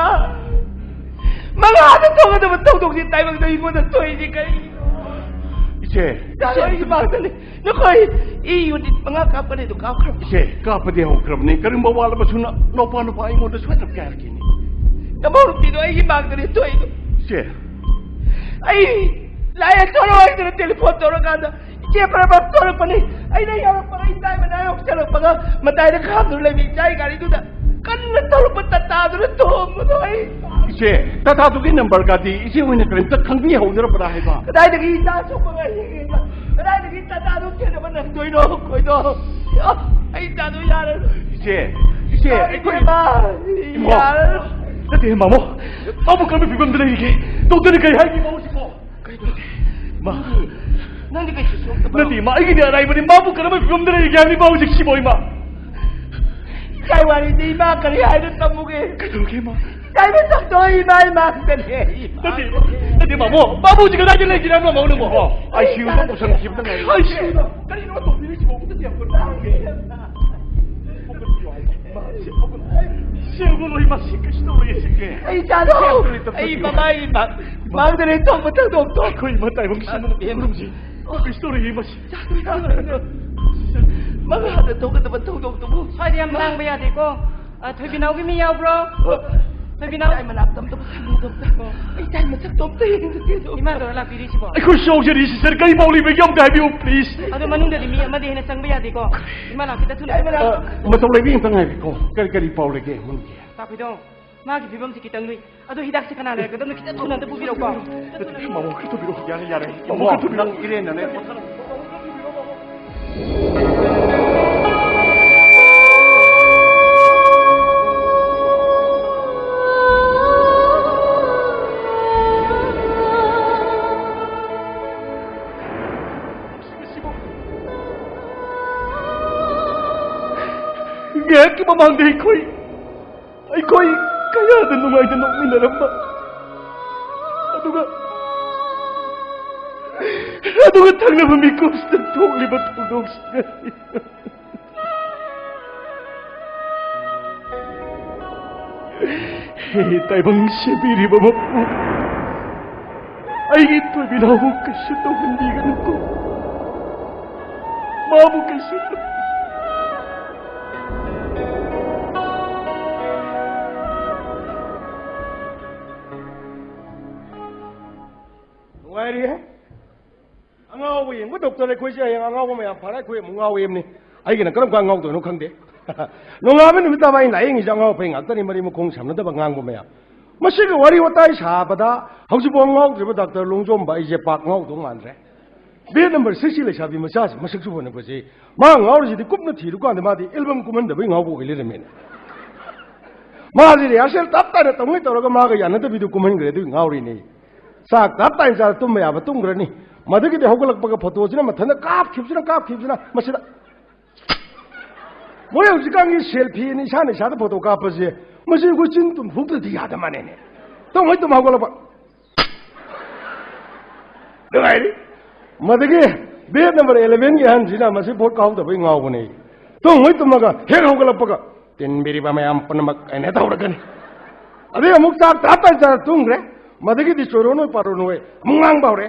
ꯃꯉꯥꯗ ꯊꯣꯛꯀꯗꯕ ꯊꯧꯗꯣꯛꯁꯤ ꯇꯥꯏꯕꯪꯗ ꯑꯩꯉꯣꯟꯗ ꯊꯣꯛꯏꯁꯤ ꯀꯔꯤꯒꯤꯅꯣ? ꯏꯆꯦ, ꯏꯆꯥ ꯂꯣꯏꯒꯤ ꯃꯥꯡꯗꯅꯤ꯫ ꯅꯈꯣꯏ ꯏ ꯌꯨꯅꯤꯠ ꯃꯉꯥ ꯀꯥꯞꯀꯅꯤ ꯑꯗꯨ ꯀꯥꯞꯈ꯭ꯔꯕ? ꯏꯆꯦ, ꯀꯥꯞꯄꯗꯤ ꯍꯧꯈ꯭ꯔꯕꯅꯤ꯫ ꯀꯔꯤꯒꯨꯝꯕ ꯋꯥꯠꯂꯕꯁꯨ ꯅ-, ꯅꯧꯄꯥ ꯅꯨꯄꯥ ꯑꯩꯉꯣꯟꯗ ꯁꯣꯏꯗꯅ ꯀꯥꯏꯔꯛꯈꯤꯅꯤ꯫ ꯅꯃꯧ ꯅꯨꯄꯤꯗꯣ ꯑꯩꯒꯤ ꯃꯥꯡꯗꯅꯤ ꯊꯣꯛꯏꯗꯣ꯫ ꯏꯆꯦ꯫ ꯑꯩ ꯂꯥꯛꯑꯦ, ꯊꯣꯔꯛꯑꯣ ꯍꯥꯏꯗꯅ ꯇꯦꯂꯤꯐꯣꯟ ꯇꯧꯔꯀꯥꯟꯗ ꯏꯆꯦ ꯐꯔ ꯐꯔ ꯊꯣꯔꯛꯄꯅꯤ꯫ ꯑꯩꯅ ꯌꯧꯔꯛꯄꯒ ꯏꯆꯥꯏ ꯃꯅꯥ ꯌꯧꯁꯜꯂꯛꯄꯒ ꯃꯇꯥꯏꯗ ꯈꯥꯝꯗꯨꯅ ꯂꯩꯕ ꯏꯆꯥꯒꯤ ꯒꯥꯔꯤꯗꯨꯗ ꯀꯟꯅ ꯊꯧꯔꯛꯄ ꯇꯇꯥꯗꯨꯅ ꯊꯣꯝꯕꯗꯣ ꯑꯩ꯫ ꯏꯆꯦ, ꯇꯇꯥꯗꯨꯒꯤ ꯅꯝꯕꯔꯒꯗꯤ ꯏꯆꯦ ꯍꯣꯏꯅ ꯀꯔꯤꯝꯇ ꯈꯪꯕꯤꯍꯧꯗ꯭ꯔꯕ꯭ꯔꯥ ꯍꯥꯏꯕ? ꯀꯗꯥꯏꯗꯒꯤ ꯏꯆꯥ ꯁꯣꯛꯄ ꯉꯥꯏꯔꯤꯉꯩꯗ ꯀꯗꯥꯏꯗꯒꯤ ꯇꯇꯥꯗꯨ ꯊꯦꯡꯅꯕ ꯅꯪꯗꯣꯏꯅꯣ? ꯈꯣꯏꯗꯣ, ꯑꯩ ꯏꯆꯥꯗꯣ ꯌꯥꯔꯔꯣꯏ꯫ ꯏꯆꯦ, ꯏꯆꯦ, ꯑꯩꯈꯣꯏ ꯏꯃꯥ, ꯏꯃꯥ꯫ ꯌꯥꯔꯔꯣꯏ꯫ ꯅꯠꯇꯦ, ꯃꯥꯃꯣ, ꯃꯥꯕꯨ ꯀꯔꯝꯕ ꯐꯤꯕꯝꯗ ꯂꯩꯔꯤꯒꯦ? ꯗꯣꯛꯇꯔꯅ ꯀꯔꯤ ꯍꯥꯏꯒꯦ ꯃꯥꯕꯨ ꯍꯧꯖꯤꯛꯄꯣ? ꯀꯩꯅꯣ? ꯃꯥ꯫ ꯅꯪꯗꯤ ꯀꯩꯁꯨ ꯁꯣꯛꯇꯕ꯭ꯔꯣ? ꯅꯠꯇꯦ, ꯏꯃꯥ, ꯑꯩꯒꯤꯗꯤ ꯑꯔꯥꯏꯕꯅꯤ꯫ ꯃꯥꯕꯨ ꯀꯔꯝꯕ ꯐꯤꯕꯝꯗ ꯂꯩꯔꯤꯒꯦ ꯍꯥꯏꯕꯅꯤ ꯃꯥ ꯍꯧꯖꯤꯛꯁꯤꯕꯣ, ꯏꯃꯥ? ꯏꯆꯥꯏ ꯋꯥꯔꯤꯗꯤ ꯏꯃꯥ ꯀꯔꯤ ꯍꯥꯏꯅ ꯇꯝꯃꯨꯒꯦ? ꯀꯩꯗꯧꯔꯒꯦ, ꯏꯃꯥ? ꯏꯆꯥꯏ ꯃꯁꯛꯇꯣ ꯏꯃꯥ ꯏꯃꯥꯡꯗꯅꯦ, ꯏꯃꯥ꯫ ꯅꯠꯇꯦ, ꯏꯃꯥ꯫ ꯅꯠꯇꯦ, ꯃꯥꯃꯣ꯫ ꯃꯥꯕꯨ ꯍꯧꯖꯤꯛ ꯀꯗꯥꯏꯗ ꯂꯩꯒꯦ ꯍꯥꯏꯕꯅꯣ, ꯃꯥꯃꯣ, ꯅꯪꯕꯣ? ꯑꯣ, ꯑꯥꯏ ꯁꯤ ꯌꯨꯗ ꯄꯨꯁꯟꯈꯤꯕꯗ ꯉꯥꯏꯔꯤ꯫ ꯑꯥꯏ ꯁꯤ ꯌꯨꯗ? ꯀꯔꯤꯅꯣ ꯇꯧꯕꯤꯔꯤꯁꯤꯕꯣ? ꯑꯃꯨꯛꯇꯗꯤ ꯌꯥꯝ ꯀꯟꯅ ꯉꯥꯡꯒꯦ꯫ ꯍꯧꯒꯠꯄꯤꯌꯣ ꯍꯥꯏꯕ꯫ ꯏꯃꯥ, ꯁꯤ ꯍꯧꯒꯠꯂꯣ꯫ ꯁꯤ ꯍꯧꯒꯠꯂꯣ, ꯏꯃꯥ, ꯁꯤ ꯀꯩꯁꯨ ꯇꯧꯔꯣꯏꯌꯦ, ꯁꯤ꯫ ꯑꯩ ꯏꯆꯥꯗꯣ, ꯁꯤ ꯌꯥꯝ ꯀꯟꯅ ꯑꯩ ꯇꯧꯕꯤꯌꯣ꯫ ꯃꯃꯥ ꯏꯃꯥ, ꯃꯥꯡꯗꯅꯦ ꯊꯣꯛꯄ ꯊꯧꯗꯣꯛꯇꯣ꯫ ꯑꯩꯈꯣꯏ ꯏꯃꯥ ꯇꯥꯏꯕꯪ ꯁꯤꯕꯅ ꯏꯃꯥ꯫ ꯈꯨꯔꯨꯝꯁꯤ꯫ ꯀꯩꯁꯨ ꯇꯧꯔꯣꯏꯌꯦ, ꯏꯃꯥ, ꯁꯤ꯫ ꯃꯉꯥꯗ ꯊꯣꯛꯀꯗꯕ ꯊꯧꯗꯣꯛꯇꯨꯕꯨ꯫ ꯁ꯭ꯋꯥꯏꯗ ꯌꯥꯝ ꯂꯥꯡꯕ ꯌꯥꯗꯦꯀꯣ꯫ ꯑ, ꯊꯣꯏꯕꯤꯅꯥꯎꯒꯤ ꯃꯤ ꯌꯥꯎꯕ꯭ꯔꯣ? ꯑ꯫ ꯊꯣꯏꯕꯤꯅꯥꯎ꯫ ꯑꯩ ꯃꯅꯥꯛꯇ ꯑꯝꯇ ꯄꯨꯁꯤꯜꯂꯨꯗꯣ ꯑꯝꯇ꯫ ꯑꯣ꯫ ꯑꯩ ꯏꯆꯥꯒꯤ ꯃꯁꯛꯇꯣ ꯑꯝꯇ ꯌꯦꯡꯖꯒꯦꯗꯣ꯫ ꯏꯃꯥ ꯇꯧꯔ ꯂꯥꯛꯄꯤꯔꯤꯁꯤꯕꯣ? ꯑꯩꯈꯣꯏꯁꯨ ꯌꯥꯎꯖꯔꯤ, ꯁꯤꯁꯇꯔ, ꯀꯔꯤ ꯄꯥꯎ ꯂꯩꯕꯒꯦ ꯑꯝꯇ ꯍꯥꯏꯕꯤꯌꯨ, ꯄ꯭ꯂꯤꯖ꯫ ꯑꯗꯣ ꯃꯅꯨꯡꯗꯗꯤ ꯃꯤ ꯑꯃꯗꯤ ꯍꯦꯟꯅ ꯆꯪꯕ ꯌꯥꯗꯦꯀꯣ꯫ ꯏꯃꯥ ꯂꯥꯛꯈꯤꯗ ꯊꯨꯅ꯫ ꯑꯩ ꯃꯅꯥꯛꯇ ꯑ, ꯃꯇꯧ ꯂꯩꯕꯤ ꯑꯝꯇ ꯉꯥꯏꯕꯤꯀꯣ꯫ ꯀꯔꯤ, ꯀꯔꯤ ꯄꯥꯎ ꯂꯩꯒꯦ ꯃꯅꯨꯡꯒꯤ? ꯇꯥ ꯈꯣꯏꯗꯣ, ꯃꯥꯒꯤ ꯐꯤꯕꯝꯁꯤ ꯈꯤꯇꯪ ꯂꯨꯏ꯫ ꯑꯗꯣ ꯍꯤꯗꯥꯛꯁꯦ ꯀꯅꯥ ꯂꯩꯔꯛꯀꯗꯕꯅꯣ ꯈꯤꯇꯪ ꯊꯨꯅ ꯑꯝꯇ ꯄꯨꯕꯤꯔꯛꯎꯀꯣ꯫ ꯃꯥꯃꯣ, ꯈꯔ ꯊꯨꯕꯤꯔꯛꯑꯣ꯫ ꯌꯥꯔꯦ, ꯌꯥꯔꯦ꯫ ꯃꯥꯃꯣ, ꯈꯔ ꯊꯨꯕꯤꯔꯛꯑꯣ꯫ ꯅꯪ ꯏꯔꯦꯟꯅꯅꯦ꯫ ꯉꯥꯏꯍꯥꯛꯀꯤ ꯃꯃꯥꯡꯗ ꯑꯩꯈꯣꯏ ꯑꯩꯈꯣꯏ ꯀꯌꯥꯗ ꯅꯨꯡꯉꯥꯏꯅ ꯅꯣꯛꯃꯤꯟꯅꯔꯝꯕ, ꯑꯗꯨꯒ, ꯑꯗꯨꯒ ꯊꯪꯅꯕ ꯃꯤꯀꯨꯞꯁꯤꯗ ꯊꯣꯛꯂꯤꯕ ꯊꯧꯗꯣꯛꯁꯤꯡ ꯑꯁꯤ꯫ ꯍꯦ ꯇꯥꯏꯕꯪ ꯁꯦꯝꯕꯤꯔꯤꯕ ꯃꯄꯨ, ꯑꯩꯒꯤ ꯊꯣꯏꯕꯤꯅꯥꯎꯕꯨ ꯀꯩꯁꯨ ꯇꯧꯍꯟꯕꯤꯒꯅꯨꯀꯣ꯫ ꯃꯥꯕꯨ ꯀꯩꯁꯨ ꯇꯧ- ꯅꯨꯡꯉꯥꯏꯔꯤꯍꯦ꯫ ꯑꯉꯥꯎꯕ ꯌꯦꯡꯕ ꯗꯣꯛꯇꯔ ꯑꯩꯈꯣꯏꯁꯦ ꯍꯌꯦꯡ ꯑꯉꯥꯎꯕ ꯃꯌꯥꯝ ꯐꯔ ꯑꯩꯈꯣꯏ ꯑꯃꯨꯛ ꯉꯥꯎꯋꯦꯕꯅꯤ꯫ ꯑꯩꯒꯤꯅ ꯀꯔꯝ ꯀꯥꯟ ꯉꯥꯎꯗꯣꯏꯅꯣ ꯈꯪꯗꯦ꯫ ꯅꯣꯡꯉꯥꯟꯕ ꯅꯨꯃꯤꯠ ꯇꯥꯕ ꯑꯩꯅ ꯂꯥꯌꯦꯡꯉꯤꯁꯦ ꯑꯉꯥꯎ ꯑꯐꯩ ꯉꯥꯛꯇꯅꯤ, ꯃꯔꯤ ꯃꯈꯣꯡ ꯁꯝꯅꯗꯕ ꯉꯥꯡꯕ ꯃꯌꯥꯝ꯫ ꯃꯁꯤꯒꯤ ꯋꯥꯔꯤ ꯋꯥꯇꯥꯏ ꯁꯥꯕꯗ ꯍꯧꯖꯤꯛꯐꯥꯎ ꯉꯥꯎꯗ꯭ꯔꯤꯕ ꯗꯥꯛꯇꯔ ꯂꯣꯡꯖꯣꯝꯕ ꯑꯩꯁꯦ ꯄꯥꯛ ꯉꯥꯎꯗꯧ ꯃꯥꯟꯗ꯭ꯔꯦ꯫ ꯕꯦꯗ ꯅꯝꯕꯔ ꯁꯤꯛꯁꯀꯤ ꯂꯩꯁꯥꯕꯤ ꯃꯆꯥꯁꯤ ꯃꯁꯛꯁꯨ ꯐꯅ ꯐꯖꯩ꯫ ꯃꯥ ꯉꯥꯎꯔꯤꯁꯤꯗꯤ ꯀꯨꯞꯅ ꯊꯤꯔꯨꯀꯥꯟꯗ ꯃꯥꯗꯤ ꯑꯦꯜꯕꯝ ꯀꯨꯝꯍꯟꯗꯕꯩ ꯉꯥꯎꯕ ꯑꯣꯏ ꯂꯩꯔꯝꯃꯦꯅꯦ꯫ ꯃꯥꯁꯤ ꯔꯤꯍꯥꯔꯁꯦꯜ ꯇꯞ ꯇꯥꯅ ꯇꯧꯉꯩ ꯇꯧꯔꯒ ꯃꯥꯒ ꯌꯥꯅꯗꯕꯤꯗꯨ ꯀꯨꯝꯍꯟꯈ꯭ꯔꯦ, ꯑꯗꯨꯒꯤ ꯉꯥꯎꯔꯤꯅꯦ꯫ ꯆꯥꯛ ꯇꯞ ꯇꯥꯏꯅ ꯆꯥꯔ ꯇꯨꯝꯕ ꯌꯥꯕ ꯇꯨꯝꯈ꯭ꯔꯅꯤ꯫ ꯃꯗꯨꯒꯤꯗꯤ ꯍꯧꯒꯠꯂꯛꯄꯒ ꯐꯣꯇꯣꯁꯤꯅ ꯃꯊꯟꯇ ꯀꯥꯞꯈꯤꯕꯁꯤꯅ ꯀꯥꯞꯈꯤꯕꯁꯤꯅ ꯃꯁꯤꯗ꯫ ꯃꯣꯏ ꯍꯧꯖꯤꯛꯀꯥꯟꯒꯤ ꯁꯦꯜꯐꯤꯅ ꯏꯁꯥꯅ ꯏꯁꯥꯗ ꯐꯣꯇꯣ ꯀꯥꯞꯄꯁꯦ, ꯃꯁꯤ ꯑꯩꯈꯣꯏ ꯆꯤꯟ ꯇꯨꯝꯊꯣꯛꯇ꯭ꯔꯗꯤ ꯌꯥꯗ ꯃꯥꯅꯦꯅꯦ꯫ ꯇꯨꯝ ꯍꯦꯛ ꯇꯨꯝ ꯍꯧꯒꯠꯂꯛꯄ꯫ ꯅꯨꯡꯉꯥꯏꯔꯤ꯫ ꯃꯗꯨꯒꯤ ꯕꯦꯗ ꯅꯝꯕꯔ ꯑꯦꯂꯚꯦꯟꯒꯤ ꯑꯍꯟꯁꯤꯅ ꯃꯁꯤ ꯚꯣꯠ ꯀꯥꯍꯧꯗꯕꯩ ꯉꯥꯎꯕꯅꯦ꯫ ꯇꯨꯝ ꯍꯦꯛ ꯇꯨꯝꯃꯒ ꯍꯦꯛ ꯍꯧꯒꯠꯂꯛꯄꯒ, "ꯇꯤꯟꯕꯤꯔꯤꯕ ꯃꯌꯥꯝ ꯄꯨꯝꯅꯃꯛ" ꯍꯥꯏꯅ ꯇꯧꯔꯛꯀꯅꯤ꯫ ꯑꯗꯩ ꯑꯃꯨꯛ ꯆꯥꯛ ꯇꯥꯞ ꯇꯥꯏ ꯆꯥꯔ ꯇꯨꯝꯈ꯭ꯔꯦ꯫ ꯃꯗꯒꯤꯗꯤ ꯆꯣꯏꯔꯣꯟ ꯑꯣꯏ ꯄꯥꯔꯣꯟ ꯑꯣꯏ ꯑꯃꯨꯛ ꯉꯥꯡꯕ ꯍꯧꯔꯦ꯫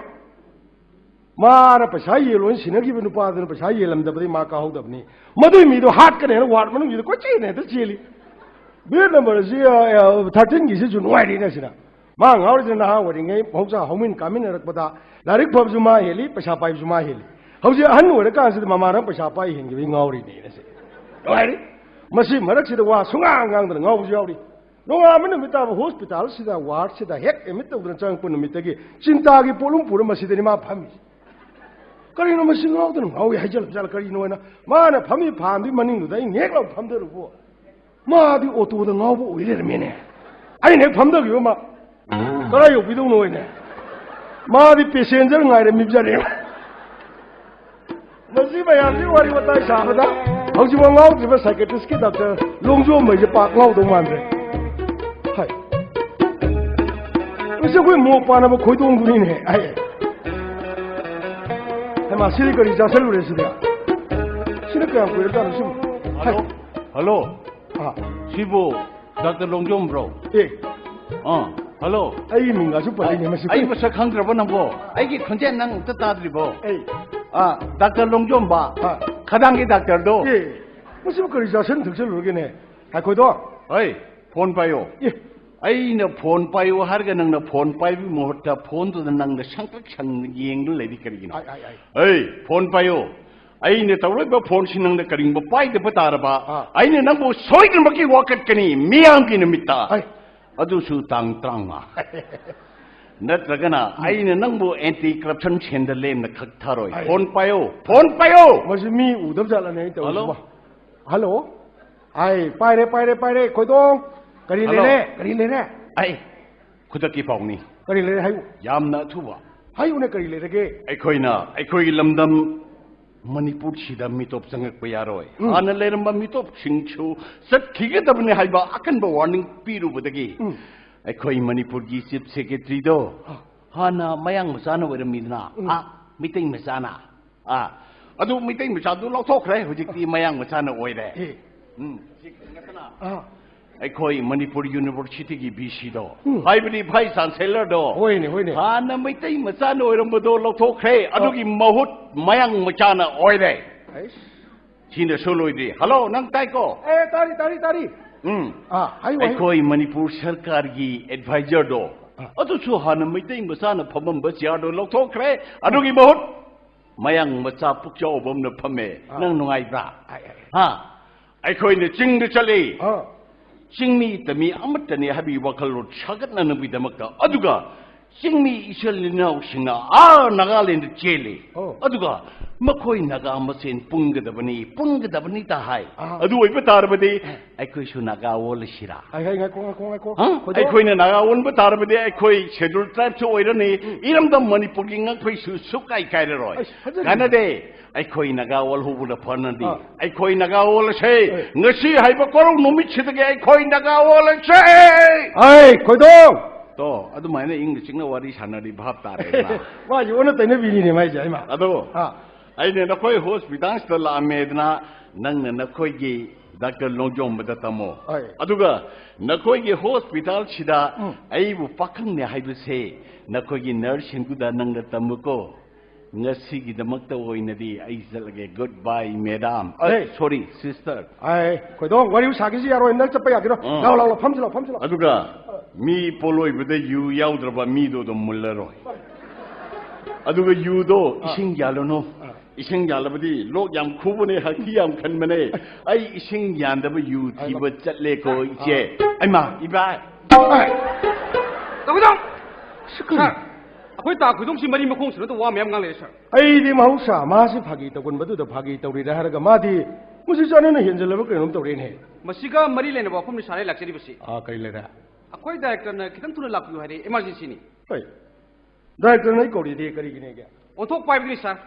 ꯃꯥꯅ ꯄꯩꯁꯥ ꯌꯦꯜꯂꯣꯏꯅ ꯁꯤꯟꯅꯈꯤꯕ ꯅꯨꯄꯥꯗꯨꯅ ꯄꯩꯁꯥ ꯌꯦꯜꯂꯝꯗꯕꯗꯩ ꯃꯥ ꯀꯥꯍꯧꯗꯕꯅꯤ꯫ ꯃꯗꯨꯏ ꯃꯤꯗꯣ ꯍꯥꯠꯀꯅꯤ ꯍꯥꯏꯅ ꯋꯥꯔꯗ ꯃꯅꯨꯡꯁꯤꯗ ꯀꯣꯏꯆꯦꯟ ꯍꯦꯛꯇ ꯆꯦꯜꯂꯤ꯫ ꯕꯦꯗ ꯅꯝꯕꯔꯁꯤ, ꯑ, ꯑ, ꯊꯥꯔꯇꯤꯟꯒꯤꯁꯤꯁꯨ ꯅꯨꯡꯉꯥꯏꯔꯤꯅꯦ ꯁꯤꯅ꯫ ꯃꯥ ꯉꯥꯎꯔꯤꯁꯤꯅ ꯅꯍꯥ ꯑꯣꯏꯔꯤꯉꯩ ꯃꯍꯧꯁꯥ ꯍꯧꯃꯤꯟ ꯀꯥꯃꯤꯟꯅꯔꯛꯄꯗ ꯂꯥꯏꯔꯤꯛ ꯐꯕꯁꯨ ꯃꯥ ꯍꯦꯜꯂꯤ, ꯄꯩꯁꯥ ꯄꯥꯏꯕꯁꯨ ꯃꯥ ꯍꯦꯜꯂꯤ꯫ ꯍꯧꯖꯤꯛ ꯑꯍꯟ ꯑꯣꯏꯔꯀꯥꯟꯁꯤꯗ ꯃꯃꯥꯅ ꯄꯩꯁꯥ ꯄꯥꯏ ꯍꯦꯟꯈꯤꯕꯒꯤ ꯉꯥꯎꯔꯤꯅꯦꯅ ꯁꯤ꯫ ꯅꯨꯡꯉꯥꯏꯔꯤ꯫ ꯃꯁꯤ ꯃꯔꯛꯁꯤꯗ ꯋꯥ ꯁꯨꯡꯉꯥꯡ ꯉꯥꯡꯗꯅ ꯉꯥꯎꯕꯁꯨ ꯌꯥꯎꯔꯤ꯫ ꯅꯣꯡꯉꯥꯟꯕ ꯅꯨꯃꯤꯠ ꯇꯥꯕ ꯍꯣꯁꯄꯤꯇꯥꯜꯁꯤꯗ, ꯋꯥꯔꯗꯁꯤꯗ ꯍꯦꯛ ꯑꯦꯗꯃꯤꯠ ꯇꯧꯗꯨꯅ ꯆꯪꯉꯛꯄ ꯅꯨꯃꯤꯠꯇꯒꯤ ꯆꯤꯟꯇꯥꯒꯤ ꯄꯣꯠꯂꯨꯝ ꯄꯨꯔ ꯃꯁꯤꯗꯅꯤ ꯃꯥ ꯐꯝꯃꯤꯁꯦ꯫ ꯀꯔꯤꯅꯣ ꯃꯁꯤ ꯉꯥꯎꯗꯅ ꯉꯥꯎꯏ ꯍꯥꯏꯖꯜꯂꯛ ꯖꯥꯠꯂ ꯀꯔꯤꯅꯣ ꯍꯥꯏꯅ ꯃꯥꯅ ꯐꯝꯃꯤ ꯐꯥꯟꯗꯨꯒꯤ ꯃꯅꯤꯡꯗꯨꯗ ꯑꯩ ꯅꯦꯛ ꯂꯥꯎ ꯐꯝꯗꯔꯨꯕꯨ, ꯃꯥꯗꯤ ꯑꯣꯇꯣꯗ ꯉꯥꯎꯕ ꯑꯣꯏ ꯂꯩꯔꯝꯃꯦꯅꯦ꯫ ꯑꯩꯅ ꯍꯦꯛ ꯐꯝꯗꯈꯤꯕ ꯃꯥ ꯀꯗꯥꯏ ꯌꯧꯕꯤꯗꯧꯅꯣ ꯍꯥꯏꯅꯦ꯫ ꯃꯥꯗꯤ ꯄꯦꯁꯦꯟꯖꯔ ꯉꯥꯏꯔꯝꯃꯤꯕꯖꯥꯠꯅꯦ꯫ ꯃꯁꯤ ꯃꯌꯥꯝꯁꯤ ꯋꯥꯔꯤ ꯋꯥꯇꯥꯏ ꯁꯥꯕꯗ ꯍꯧꯖꯤꯛꯐꯥꯎ ꯉꯥꯎꯗ꯭ꯔꯤꯕ ꯁꯥꯏꯀꯦꯇ꯭ꯔꯤꯁꯀꯤ ꯗꯥꯛꯇꯔ ꯂꯣꯡꯖꯣꯝ ꯍꯥꯏꯁꯦ ꯄꯥꯛ ꯉꯥꯎꯗꯧ ꯃꯥꯟꯗ꯭ꯔꯦ꯫ ꯍꯥꯏ꯫ ꯃꯁꯤ ꯑꯩꯈꯣꯏ ꯃꯣꯛ ꯄꯥꯟꯅꯕ ꯈꯣꯏꯗꯣꯡꯗꯨꯅꯤꯅꯦ꯫ ꯍꯥꯏ꯫ ꯍꯩꯃꯥ, ꯁꯤꯗꯤ ꯀꯔꯤ ꯆꯥꯁꯜꯂꯨꯔꯦ ꯁꯤꯗꯤ? ꯁꯤꯅ ꯀꯌꯥꯝ ꯀꯨꯏꯔꯖꯥꯠꯅꯣ ꯁꯤꯕꯨ? ꯍꯥꯏ꯫ ꯍꯜꯂꯣ꯫ ꯍꯜꯂꯣ꯫ ꯑꯥ꯫ ꯁꯤꯕꯨ ꯗꯥꯛꯇꯔ ꯂꯣꯡꯖꯣꯝꯕ꯭ꯔꯣ? ꯑꯦ꯫ ꯑꯥ, ꯍꯜꯂꯣ꯫ ꯑꯩꯒꯤ ꯃꯤꯡꯒꯁꯨ ꯄꯜꯂꯤꯅꯦ ꯃꯁꯤ꯫ ꯑꯩ ꯃꯁꯛ ꯈꯪꯗ꯭ꯔꯕ ꯅꯪꯕꯣ? ꯑꯩꯒꯤ ꯈꯣꯟꯖꯦꯜ ꯅꯪ ꯑꯝꯇ ꯇꯥꯗ꯭ꯔꯤꯕꯣ? ꯑꯩ꯫ ꯑꯥ, ꯗꯥꯛꯇꯔ ꯂꯣꯡꯖꯣꯝꯕ꯫ ꯑꯥ꯫ ꯈꯗꯥꯡꯒꯤ ꯗꯥꯛꯇꯔꯗꯣ꯫ ꯑꯦ, ꯃꯁꯤꯕꯨ ꯀꯔꯤ ꯆꯥꯁꯟ ꯊꯛꯆꯜꯂꯨꯔꯒꯦꯅꯦ? ꯉꯥꯏꯈꯣꯗꯣ꯫ ꯍꯣꯏ, ꯐꯣꯟ ꯄꯥꯏꯌꯣ꯫ ꯑꯦ, ꯑꯩꯅ ꯐꯣꯟ ꯄꯥꯏꯌꯨ ꯍꯥꯏꯔꯒ ꯅꯪꯅ ꯐꯣꯟ ꯄꯥꯏꯕꯒꯤ ꯃꯍꯨꯠꯇ ꯐꯣꯟꯗꯨꯗ ꯅꯪꯅ ꯁꯪꯇ꯭ꯔꯛ ꯁꯪꯅ ꯌꯦꯡꯗꯨꯅ ꯂꯩꯔꯤ ꯀꯔꯤꯒꯤꯅꯣ? ꯑꯩ, ꯑꯩ, ꯑꯩ꯫ ꯑꯩ, ꯐꯣꯟ ꯄꯥꯏꯌꯨ꯫ ꯑꯩꯅ ꯇꯧꯔꯛꯏꯕ ꯐꯣꯟꯁꯤ ꯅꯪꯅ ꯀꯔꯤꯒꯨꯝꯕ ꯄꯥꯏꯗꯕ ꯇꯥꯔꯕ, ꯑꯥ꯫ ꯑꯩꯅ ꯅꯪꯕꯨ ꯁꯣꯏꯗꯅꯃꯛꯀꯤ ꯋꯥꯀꯠꯀꯅꯤ ꯃꯤꯌꯥꯝꯒꯤ ꯅꯨꯃꯤꯠꯇ꯫ ꯑꯩ꯫ ꯑꯗꯨꯁꯨ ꯇꯥꯡ ꯇꯔꯥꯃꯉꯥ꯫ ꯅꯠꯇ꯭ꯔꯒꯅ ꯎꯝ꯫ ꯑꯩꯅ ꯅꯪꯕꯨ ꯑꯦꯟꯇꯤ ꯀꯔꯞꯁꯟ ꯁꯦꯜꯗ ꯂꯦꯝꯅ ꯈꯛ ꯊꯥꯔꯣꯏ꯫ ꯑꯩ꯫ ꯐꯣꯟ ꯄꯥꯏꯌꯣ, ꯐꯣꯟ ꯄꯥꯏꯌꯣ꯫ ꯃꯁꯤ ꯃꯤ ꯎꯗꯕ ꯖꯥꯠꯂꯅꯦ ꯑꯩꯅ ꯇꯧꯔꯤꯁꯤꯕꯣ? ꯍꯜꯂꯣ? ꯍꯜꯂꯣ? ꯑꯩ, ꯄꯥꯏꯔꯦ, ꯄꯥꯏꯔꯦ, ꯄꯥꯏꯔꯦ, ꯈꯣꯏꯗꯣꯡ꯫ ꯀꯔꯤ ꯍꯜꯂꯣ? ꯂꯩꯔꯦ? ꯀꯔꯤ ꯂꯩꯔꯦ? ꯑꯩ, ꯈꯨꯗꯛꯀꯤ ꯄꯥꯎꯅꯤ꯫ ꯀꯔꯤ ꯂꯩꯔꯦ ꯍꯥꯏꯌꯨ꯫ ꯌꯥꯝꯅ ꯑꯊꯨꯕ꯫ ꯍꯥꯏꯌꯨꯅꯦ, ꯀꯔꯤ ꯂꯩꯔꯒꯦ? ꯑꯩꯈꯣꯏꯅ, ꯑꯩꯈꯣꯏꯒꯤ ꯂꯝꯗꯝ ꯃꯅꯤꯄꯨꯔꯁꯤꯗ ꯃꯤꯇꯣꯞ ꯆꯪꯉꯛꯄ ꯌꯥꯔꯣꯏ꯫ ꯎꯝ꯫ ꯍꯥꯟꯅ ꯂꯩꯔꯝꯕ ꯃꯤꯇꯣꯞꯁꯤꯡꯁꯨ ꯆꯠꯈꯤꯒꯗꯕꯅꯤ ꯍꯥꯏꯕ ꯑꯀꯟꯕ ꯋꯥꯔꯅꯤꯡ ꯄꯤꯔꯨꯕꯗꯒꯤ ꯎꯝ꯫ ꯑꯩꯈꯣꯏ ꯃꯅꯤꯄꯨꯔꯒꯤ ꯆꯤꯐ ꯁꯦꯀ꯭ꯔꯦꯇꯔꯤꯗꯣ ꯑꯥ꯫ ꯍꯥꯟꯅ ꯃꯌꯥꯡ ꯃꯆꯥꯅ ꯑꯣꯏꯔꯝꯃꯤꯗꯅ ꯎꯝ꯫ ꯑꯥ, ꯃꯤꯇꯩ ꯃꯆꯥꯅ꯫ ꯑꯥ, ꯑꯗꯨ ꯃꯤꯇꯩ ꯃꯆꯥꯗꯨ ꯂꯧꯊꯣꯛꯈ꯭ꯔꯦ, ꯍꯧꯖꯤꯛꯇꯤ ꯃꯌꯥꯡ ꯃꯆꯥꯅ ꯑꯣꯏꯔꯦ꯫ ꯑꯦ꯫ ꯎꯝ, ꯁꯤ ꯅꯠꯇꯅ ꯑꯥ꯫ ꯑꯩꯈꯣꯏ ꯃꯅꯤꯄꯨꯔ ꯌꯨꯅꯤꯚꯔꯁꯤꯇꯤꯒꯤ ꯚꯤ ꯁꯤꯗꯣ, ꯎꯝ꯫ ꯍꯥꯏꯕꯗꯤ ꯚꯥꯏꯁ ꯆꯥꯟꯁꯦꯂꯔꯗꯣ, ꯍꯣꯏꯅꯦ, ꯍꯣꯏꯅꯦ꯫ ꯍꯥꯟꯅ ꯃꯩꯇꯩ ꯃꯆꯥꯅ ꯑꯣꯏꯔꯝꯕꯗꯣ ꯂꯧꯊꯣꯛꯈ꯭ꯔꯦ, ꯑꯥ꯫ ꯑꯗꯨꯒꯤ ꯃꯍꯨꯠ ꯃꯌꯥꯡ ꯃꯆꯥꯅ ꯑꯣꯏꯔꯦ꯫ ꯑꯩꯁ꯫ ꯁꯤꯅꯁꯨ ꯂꯣꯏꯗ꯭ꯔꯤ꯫ ꯍꯜꯂꯣ, ꯅꯪ ꯇꯥꯏꯀꯣ? ꯑꯦ, ꯇꯥꯔꯤ, ꯇꯥꯔꯤ, ꯇꯥꯔꯤ꯫ ꯎꯝ꯫ ꯑꯥ, ꯍꯥꯏꯌꯨ, ꯍꯥꯏꯌꯨ꯫ ꯑꯩꯈꯣꯏ ꯃꯅꯤꯄꯨꯔ ꯁꯔꯀꯥꯔꯒꯤ ꯑꯦꯗꯚꯥꯏꯖꯔꯗꯣ, ꯑꯥ꯫ ꯑꯗꯨꯁꯨ ꯍꯥꯟꯅ ꯃꯩꯇꯩ ꯃꯆꯥꯅ ꯐꯝꯃꯝꯕ ꯆꯤꯌꯥꯔꯗꯣ ꯂꯧꯊꯣꯛꯈ꯭ꯔꯦ, ꯑꯗꯨꯒꯤ ꯃꯍꯨꯠ ꯃꯌꯥꯡ ꯃꯆꯥ ꯄꯨꯛꯆꯥꯎꯕ ꯑꯃꯅ ꯐꯝꯃꯦ꯫ ꯑꯥ꯫ ꯅꯪ ꯅꯨꯡꯉꯥꯏꯕ꯭ꯔꯥ? ꯑꯥꯏ, ꯑꯥꯏ, ꯑꯥꯏ꯫ ꯍꯥ? ꯑꯩꯈꯣꯏꯅ ꯆꯤꯡꯗ ꯆꯠꯂꯤ꯫ ꯑꯥ꯫ ꯆꯤꯡꯃꯤꯇ ꯃꯤ ꯑꯃꯠꯇꯅꯤ ꯍꯥꯏꯕꯒꯤ ꯋꯥꯈꯜꯂꯣꯟ ꯁꯥꯒꯠꯅꯅꯕꯒꯤꯗꯃꯛꯇ꯫ ꯑꯗꯨꯒ ꯆꯤꯡꯃꯤ ꯏꯆꯤꯜ ꯏꯅꯥꯎꯁꯤꯡꯅ ꯑꯥ ꯅꯥꯒꯥꯂꯦꯟꯗ ꯆꯦꯜꯂꯤ꯫ ꯑꯣ꯫ ꯑꯗꯨꯒ ꯃꯈꯣꯏ ꯅꯥꯒꯥ ꯃꯁꯦꯟ ꯄꯨꯟꯒꯗꯕꯅꯤ, ꯄꯨꯟꯒꯗꯕꯅꯤ ꯇ ꯍꯥꯏ꯫ ꯑꯥ꯫ ꯑꯗꯨ ꯑꯣꯏꯕ ꯇꯥꯔꯕꯗꯤ ꯑꯩꯈꯣꯏꯁꯨ ꯅꯥꯒꯥ ꯑꯣꯜꯂꯁꯤꯔꯥ? ꯍꯥꯏ, ꯍꯥꯏ, ꯉꯥꯏꯈꯣ, ꯉꯥꯏꯈꯣ, ꯉꯥꯏꯈꯣ꯫ ꯍꯥ? ꯈꯣꯏꯗꯣ꯫ ꯑꯩꯈꯣꯏꯅ ꯅꯥꯒꯥ ꯑꯣꯟꯕ ꯇꯥꯔꯕꯗꯤ ꯑꯩꯈꯣꯏ ꯁꯦꯗꯨꯜ ꯇ꯭ꯔꯥꯏꯕꯁꯨ ꯑꯣꯏꯔꯅꯤ, ꯎꯝ꯫ ꯏꯔꯝꯗꯝ ꯃꯅꯤꯄꯨꯔꯒꯤ ꯉꯛꯐꯩꯁꯨ ꯁꯨꯛꯀꯥꯏ ꯀꯥꯏꯔꯔꯣꯏ꯫ ꯑꯁ, ꯐꯖꯔꯦ꯫ ꯀꯥꯟꯅꯗꯦ꯫ ꯑꯩꯈꯣꯏ ꯅꯥꯒꯥ ꯑꯣꯜꯍꯧꯕꯅ ꯐꯅꯗꯤ꯫ ꯑꯥ꯫ ꯑꯩꯈꯣꯏ ꯅꯥꯒꯥ ꯑꯣꯜꯂꯁꯦ꯫ ꯑꯦ꯫ ꯉꯁꯤ ꯍꯥꯏꯕ ꯀꯣꯔꯧ ꯅꯨꯃꯤꯠꯁꯤꯗꯒꯤ ꯑꯩꯈꯣꯏ ꯅꯥꯒꯥ ꯑꯣꯜꯂꯁꯦ꯫ ꯑꯩ ꯈꯣꯏꯗꯣ꯫ ꯇꯣ, ꯑꯗꯨꯃꯥꯏꯅ ꯏꯪꯅ ꯆꯤꯛꯅ ꯋꯥꯔꯤ ꯁꯥꯟꯅꯔꯤ ꯚꯥꯞ ꯇꯥꯔꯦꯗꯅ꯫ ꯃꯥꯁꯦ ꯑꯣꯟꯅ ꯇꯩꯅꯕꯤꯅꯤꯅꯦ ꯃꯥꯏꯁꯦ, ꯍꯩꯃꯥ꯫ ꯑꯗꯣ, ꯑꯥ꯫ ꯑꯩꯅ ꯅꯈꯣꯏ ꯍꯣꯁꯄꯤꯇꯥꯜꯁꯤꯗ ꯂꯥꯛꯑꯝꯃꯦꯗꯅ, ꯅꯪꯅ ꯅꯈꯣꯏꯒꯤ ꯗꯥꯛꯇꯔ ꯂꯣꯡꯖꯣꯝꯕꯗ ꯇꯝꯃꯣ꯫ ꯍꯣꯏ꯫ ꯑꯗꯨꯒ ꯅꯈꯣꯏꯒꯤ ꯍꯣꯁꯄꯤꯇꯥꯜꯁꯤꯗ ꯎꯝ꯫ ꯑꯩꯕꯨ ꯄꯥꯈꯪꯅꯦ ꯍꯥꯏꯕꯁꯦ ꯅꯈꯣꯏꯒꯤ ꯅꯔꯁꯁꯤꯡꯗꯨꯗ ꯅꯪꯅ ꯇꯝꯃꯨꯀꯣ꯫ ꯉꯁꯤꯒꯤꯗꯃꯛꯇ ꯑꯣꯏꯅꯗꯤ ꯑꯩ ꯆꯠꯂꯒꯦ꯫ Good bye, madam꯫ ꯑ, ꯍꯦ꯫ Sorry, sister꯫ ꯑꯥꯏ, ꯈꯣꯏꯗꯣ, ꯋꯥꯔꯤ ꯁꯥꯒꯦꯁꯤ ꯌꯥꯔꯣꯏ꯫ ꯅꯪ ꯆꯠꯄ ꯌꯥꯒꯦꯔꯣ? ꯑꯥ꯫ ꯂꯥꯎ, ꯂꯥꯎ, ꯂꯥꯎ, ꯐꯝꯁꯤ ꯂꯥꯎ, ꯐꯝꯁꯤ ꯂꯥꯎ꯫ ꯑꯗꯨꯒ ꯃꯤ ꯄꯣꯂꯣꯏꯕꯗ ꯌꯨ ꯌꯥꯎꯗ꯭ꯔꯕ ꯃꯤꯗꯣ ꯑꯗꯨꯝ ꯃꯨꯜꯂꯔꯣꯏ꯫ ꯑꯗꯨꯒ ꯌꯨꯗꯣ ꯏꯁꯤꯡ ꯌꯥꯜꯂꯨꯅꯨ꯫ ꯏꯁꯤꯡ ꯌꯥꯜꯂꯕꯗꯤ ꯂꯣꯛ ꯌꯥꯝ ꯈꯨꯕꯅꯦ, ꯍꯛꯊꯤ ꯌꯥꯝ ꯈꯟꯕꯅꯦ꯫ ꯑꯩ ꯏꯁꯤꯡ ꯌꯥꯟꯗꯕ ꯌꯨ ꯊꯤꯕ ꯆꯠꯂꯦꯀꯣ, ꯏꯆꯦ꯫ ꯑꯩꯃ, ꯏꯕꯥꯏ꯫ ꯇꯥ ꯈꯣꯏꯗꯣꯡ! ꯁꯥꯔ, ꯑꯩꯈꯣꯏ ꯇꯥ ꯈꯣꯏꯗꯣꯡꯁꯤ ꯃꯔꯤ ꯃꯈꯣꯡ ꯁꯨꯅꯗ ꯋꯥ ꯃꯌꯥꯝ ꯉꯥꯡ ꯂꯩꯔꯦ, ꯁꯥꯔ꯫ ꯑꯩꯗꯤ ꯃꯍꯧꯁꯥ ꯃꯥꯁꯤ ꯐꯥꯒꯤ ꯇꯧꯒꯟꯕꯗꯨꯗ ꯐꯥꯒꯤ ꯇꯧꯔꯤꯔꯥ ꯍꯥꯏꯔꯒ ꯃꯥꯗꯤ ꯃꯁꯤ ꯆꯥꯟꯅꯅ ꯍꯦꯟꯖꯜꯂꯕ ꯀꯩꯅꯣꯝ ꯇꯧꯔꯦꯅꯦ꯫ ꯃꯁꯤꯒ ꯃꯔꯤ ꯂꯩꯅꯕ ꯋꯥꯐꯝꯅꯤ, ꯁꯥꯔ, ꯑꯩ ꯂꯥꯛꯆꯔꯤꯕꯁꯤ꯫ ꯑꯥ, ꯀꯔꯤ ꯂꯩꯔꯦ? ꯑꯩꯈꯣꯏ ꯗꯥꯏꯔꯦꯛꯇꯔꯅ ꯈꯤꯇꯪ ꯊꯨꯅ ꯂꯥꯛꯄꯤꯌꯨ ꯍꯥꯏꯔꯦ, ꯏꯃꯥꯔꯖꯦꯟꯁꯤꯅꯤ꯫ ꯍꯣꯏ꯫ ꯗꯥꯏꯔꯦꯛꯇꯔꯅ ꯑꯩ ꯀꯧꯔꯤꯗꯤ ꯀꯔꯤꯒꯤꯅꯦꯒꯦ? ꯑꯣꯟꯊꯣꯛ ꯄꯥꯏꯕꯗꯨꯅꯤ, ꯁꯥꯔ꯫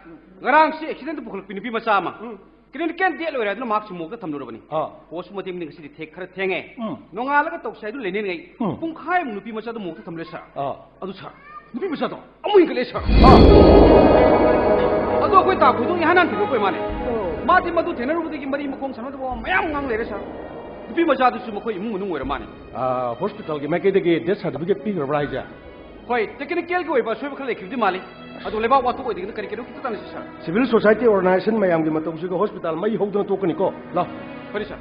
ꯉꯔꯥꯡꯁꯤ ꯑꯦꯛꯁꯤꯗꯦꯟꯗ ꯄꯨꯈꯠꯂꯛꯄꯤ ꯅꯨꯄꯤ ꯃꯆꯥ ꯑꯃ꯫ ꯎꯝ꯫ ꯀ꯭ꯂꯤꯅꯤꯀꯦꯜ ꯗꯦꯠ ꯂꯣꯏꯔꯦ ꯍꯥꯏꯗꯨꯅ ꯃꯍꯥꯛꯁꯤ ꯃꯣꯛꯇ ꯊꯝꯂꯨꯔꯕꯅꯤ꯫ ꯑꯥ꯫ ꯄꯣꯁꯃꯣꯔꯇꯦꯝꯅꯤ ꯉꯁꯤꯗꯤ ꯊꯦꯛ-, ꯈꯔ ꯊꯦꯡꯉꯦ꯫ ꯎꯝ꯫ ꯅꯣꯡꯉꯥꯜꯂꯒ ꯇꯧꯁꯦ ꯍꯥꯏꯗꯨ ꯂꯩꯅꯔꯤꯉꯩ ꯎꯝ꯫ ꯄꯨꯡꯈꯥꯏꯃꯨꯛ ꯅꯨꯄꯤ ꯃꯆꯥꯗꯨ ꯃꯣꯛꯇ ꯊꯝꯂꯦ, ꯁꯥꯔ꯫ ꯑꯥ꯫ ꯑꯗꯨ, ꯁꯥꯔ, ꯅꯨꯄꯤ ꯃꯆꯥꯗꯣ ꯑꯃꯨꯛ ꯍꯦꯟꯒꯠꯂꯛꯑꯦ, ꯁꯥꯔ꯫ ꯑꯥ꯫ ꯑꯗꯣ ꯑꯩꯈꯣꯏ ꯇꯥ ꯈꯣꯏꯗꯣꯡ ꯏꯍꯥꯟ ꯍꯥꯟ ꯊꯦꯡꯅꯔꯛꯄ ꯃꯥꯅꯦ꯫ ꯑꯣ꯫ ꯃꯥꯗꯤ ꯃꯗꯨ ꯊꯦꯡꯅꯔꯨꯕꯗꯒꯤ ꯃꯔꯤ ꯃꯈꯣꯡ ꯁꯝꯅꯗꯕ ꯃꯌꯥꯝ ꯉꯥꯡ ꯂꯩꯔꯦ, ꯁꯥꯔ꯫ ꯅꯨꯄꯤ ꯃꯆꯥꯗꯨꯁꯨ ꯃꯈꯣꯏ ꯏꯃꯨꯡ ꯃꯅꯨꯡ ꯑꯣꯏꯔ ꯃꯥꯅꯦ꯫ ꯑꯥ, ꯍꯣꯁꯄꯤꯇꯥꯜꯒꯤ ꯃꯥꯏꯀꯩꯗꯒꯤ ꯗꯦꯠ ꯁꯥꯔꯇꯤꯐꯤꯀꯦꯠ ꯄꯤꯈ꯭ꯔꯕ꯭ꯔꯥ ꯍꯥꯏꯁꯦ? ꯍꯣꯏ, ꯇꯦꯛꯅꯤꯀꯦꯜꯒꯤ ꯑꯣꯏꯕ ꯑꯁꯣꯏꯕ ꯈꯔ ꯂꯩꯈꯤꯕꯗꯤ ꯃꯥꯜꯂꯤ꯫ ꯑꯗꯨ ꯂꯩꯕꯥꯛ ꯋꯥꯊꯣꯛ ꯑꯣꯏꯗꯣꯏꯅ ꯀꯔꯤ ꯀꯩꯅꯣ ꯈꯤꯇ ꯇꯥꯟꯅꯁꯤ, ꯁꯥꯔ꯫ ꯁꯤꯚꯤꯜ ꯁꯣꯁꯥꯏꯇꯤ ꯑꯣꯔꯒꯅꯥꯏꯖꯦꯁꯟ ꯃꯌꯥꯝꯒꯤ ꯃꯇꯧꯁꯤꯒ ꯍꯣꯁꯄꯤꯇꯥꯜ ꯃꯩ ꯍꯧꯗꯅ ꯇꯣꯛꯀꯅꯤꯀꯣ꯫ ꯂꯥꯎ꯫ ꯐꯅꯤ, ꯁꯥꯔ꯫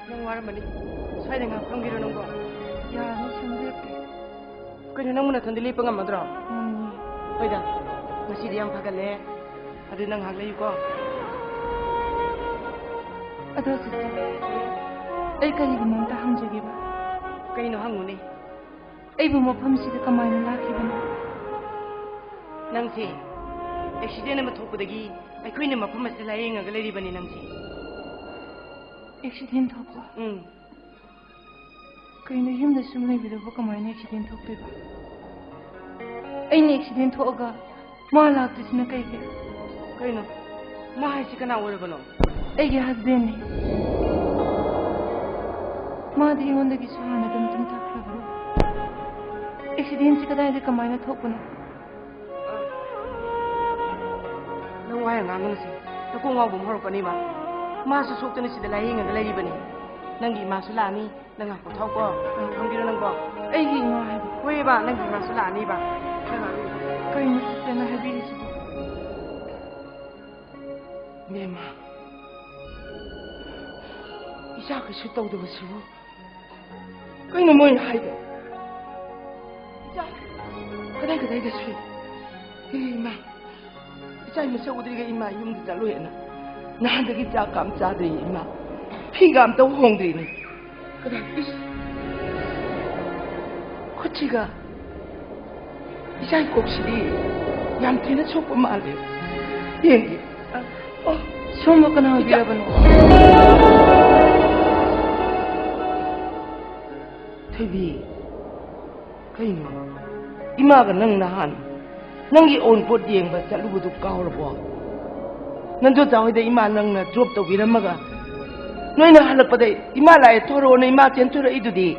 ꯅꯪ ꯋꯥꯔꯝꯃꯅꯤ꯫ ꯁ꯭ꯋꯥꯏꯗ ꯉꯥꯏꯍꯥꯛ ꯐꯝꯒꯦꯔꯣ ꯅꯪꯕꯣ? ꯌꯥꯅꯤ, ꯁꯨꯝ ꯂꯦꯞꯀꯦ꯫ ꯀꯩꯅꯣ, ꯅꯪꯕꯨ ꯅꯊꯟꯗ ꯂꯦꯞꯄ ꯉꯝꯃꯗ꯭ꯔꯣ? ꯉꯝꯅꯤ꯫ ꯍꯣꯏꯗ, ꯉꯁꯤꯗꯤ ꯌꯥꯝ ꯐꯒꯠꯂꯦ꯫ ꯑꯗꯨ ꯅꯪ ꯉꯥꯏꯍꯥꯛ ꯂꯩꯌꯨꯀꯣ꯫ ꯑꯗꯣ ꯁꯤꯁꯇꯔ, ꯑꯩ ꯀꯔꯤꯒꯨꯝꯕ ꯑꯝꯇ ꯍꯪꯖꯒꯦꯕ꯫ ꯀꯩꯅꯣ, ꯍꯪꯉꯨꯅꯦ꯫ ꯑꯩꯕꯨ ꯃꯐꯝꯁꯤꯗ ꯀꯃꯥꯏꯅ ꯂꯥꯛꯈꯤꯕꯅꯣ? ꯅꯪꯁꯦ ꯑꯦꯛꯁꯤꯗꯦꯟ ꯑꯃ ꯊꯣꯛꯄꯗꯒꯤ ꯑꯩꯈꯣꯏꯅ ꯃꯐꯝ ꯑꯁꯤꯗ ꯂꯥꯌꯦꯡꯉꯒ ꯂꯩꯔꯤꯕꯅꯤ ꯅꯪꯁꯦ꯫ ꯑꯦꯛꯁꯤꯗꯦꯟ ꯊꯣꯛꯄ? ꯎꯝ꯫ ꯀꯩꯅꯣ, ꯌꯨꯝꯗ ꯁꯨꯝ ꯂꯩꯕꯗꯨꯕꯨ ꯀꯃꯥꯏꯅ ꯑꯦꯛꯁꯤꯗꯦꯟ ꯊꯣꯛꯇꯣꯏꯕ? ꯑꯩꯅ ꯑꯦꯛꯁꯤꯗꯦꯟ ꯊꯣꯛꯑꯒ ꯃꯥ ꯂꯥꯛꯇ꯭ꯔꯤꯁꯤꯅ ꯀꯩꯒꯤ? ꯀꯩꯅꯣ, ꯃꯥ ꯍꯥꯏꯁꯤ ꯀꯅꯥ ꯑꯣꯏꯔꯕꯅꯣ? ꯑꯩꯒꯤ ꯍꯁꯕꯦꯟꯅꯤ꯫ ꯃꯥꯗꯤ ꯑꯩꯉꯣꯟꯗꯒꯤꯁꯨ ꯍꯥꯟꯅ ꯑꯗꯨꯝ ꯇꯨꯝꯊꯈ꯭ꯔꯕꯅꯤ꯫ ꯑꯦꯛꯁꯤꯗꯦꯟꯁꯤ ꯀꯗꯥꯏꯗ ꯀꯃꯥꯏꯅ ꯊꯣꯛꯄꯅꯣ? ꯋꯥ ꯌꯥꯝ ꯉꯥꯡꯒꯅꯨꯁꯦ꯫ ꯅꯀꯣꯛ ꯉꯥꯎꯕ ꯑꯃ ꯍꯧꯔꯛꯀꯅꯤꯕ꯫ ꯃꯥꯁꯨ ꯁꯣꯛꯇꯅ ꯁꯤꯗ ꯂꯥꯏꯌꯦꯡꯉꯒ ꯂꯩꯔꯤꯕꯅꯤ꯫ ꯅꯪꯒꯤ ꯏꯃꯥꯁꯨ ꯂꯥꯛꯑꯅꯤ꯫ ꯅꯪ ꯉꯥꯏꯍꯥꯛ ꯄꯣꯊꯥꯎꯀꯣ꯫ ꯅꯪ ꯈꯪꯕꯤꯔꯣ ꯅꯪꯕꯣ? ꯑꯩꯒꯤ ꯏꯃꯥ ꯍꯥꯏꯕ? ꯍꯣꯏꯕ, ꯅꯪꯒꯤ ꯏꯃꯥꯁꯨ ꯂꯥꯛꯑꯅꯤꯕ꯫ ꯅꯪ ꯉꯥꯏꯍꯥꯛ ꯂꯩꯌꯨ꯫ ꯀꯩꯅꯣ ꯁꯤꯁꯇꯔꯅ ꯍꯥꯏꯕꯤꯔꯤꯁꯤꯕꯣ? ꯏꯕꯦꯝꯃ, ꯏꯆꯥ ꯀꯩꯁꯨ ꯇꯧꯗꯕꯁꯤꯕꯨ ꯀꯩꯅꯣ ꯃꯣꯏꯅ ꯍꯥꯏꯗꯣ? ꯏꯆꯥ ꯀꯗꯥꯏ ꯀꯗꯥꯏꯗ ꯁꯨꯏ? ꯏꯃꯥ, ꯏꯆꯥ ꯃꯁꯛ ꯎꯗ꯭ꯔꯤꯒ ꯏꯃꯥ ꯌꯨꯝꯗ ꯆꯠꯂꯣꯏꯅ ꯅꯍꯥꯟꯗꯒꯤ ꯆꯥꯛ ꯀꯥꯝ ꯆꯥꯗ꯭ꯔꯤ ꯏꯃꯥ꯫ ꯐꯤꯒ ꯑꯝꯇ ꯍꯣꯡꯗ꯭ꯔꯤꯅꯦ꯫ ꯀꯗꯥꯏ, ꯏꯁ! ꯈꯨꯠꯁꯤꯒ ꯏꯆꯥꯒꯤ ꯀꯣꯛꯁꯤꯗꯤ ꯌꯥꯝ ꯊꯤꯅ ꯁꯣꯛꯄ ꯃꯥꯜꯂꯦ꯫ ꯌꯦꯡꯒꯦ꯫ ꯑꯣ, ꯁꯣꯝꯕꯨ ꯀꯅꯥ ꯏꯆꯥ ꯑꯣꯏꯕꯤꯔꯕꯅꯣ? ꯊꯣꯏꯕꯤ, ꯀꯩꯅꯣ? ꯏꯃꯥꯒ ꯅꯪ ꯅꯍꯥꯟ ꯅꯪꯒꯤ ꯑꯋꯨꯟꯄꯣꯠ ꯌꯦꯡꯕ ꯆꯠꯂꯨꯕꯗꯨ ꯀꯥꯎꯔꯕꯣ? ꯅꯟꯗꯣꯆꯥ ꯍꯣꯏꯗ ꯏꯃꯥ ꯅꯪꯅ ꯗ꯭ꯔꯣꯞ ꯇꯧꯕꯤꯔꯝꯃꯒ ꯅꯣꯏꯅ ꯍꯜꯂꯛꯄꯗ ꯏꯃꯥ ꯂꯥꯛꯑꯦ ꯊꯣꯔꯛꯑꯣꯅ ꯏꯃꯥ ꯆꯦꯟꯊꯣꯔꯛꯏꯗꯨꯗꯤ꯫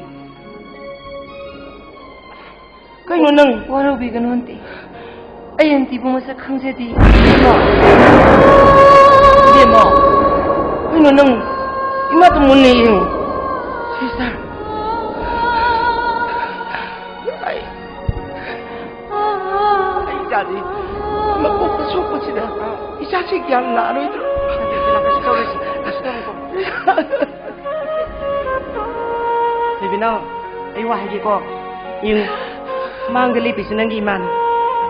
ꯀꯩꯅꯣ ꯅꯪ? ꯋꯥꯔꯧꯕꯤꯒꯅꯨ ꯑꯟꯇꯤ꯫ ꯑꯩ ꯑꯟꯇꯤꯕꯨ ꯃꯁꯛ ꯈꯪꯖꯗꯦ꯫ ꯏꯕꯦꯝꯃ꯫ ꯏꯕꯦꯝꯃ꯫ ꯀꯩꯅꯣ ꯅꯪ? ꯏꯃꯥꯗꯣ ꯃꯨꯟꯅ ꯌꯦꯡꯉꯨ꯫ ꯁꯤꯁꯇꯔ꯫ ꯑꯩ, ꯑꯩ ꯏꯆꯥꯗꯤ ꯃꯀꯣꯛꯇ ꯁꯣꯛꯄꯁꯤꯗ ꯏꯆꯥꯁꯤ ꯒ꯭ꯌꯥꯟ ꯂꯥꯛꯑꯔꯣꯏꯗ꯭ꯔꯣ? ꯀꯩꯁꯨ ꯇꯧꯔꯣꯏꯁꯦ, ꯀꯩꯁꯨ ꯇꯧꯔꯣꯏꯀꯣ꯫ ꯊꯣꯏꯕꯤꯅꯥꯎ, ꯑꯩ ꯋꯥ ꯍꯥꯏꯒꯦꯀꯣ꯫ ꯌꯦꯡꯉꯨ, ꯃꯥꯡꯗ ꯂꯦꯞꯄꯤꯁꯤ ꯅꯪꯒꯤ ꯏꯃꯥꯅꯤ꯫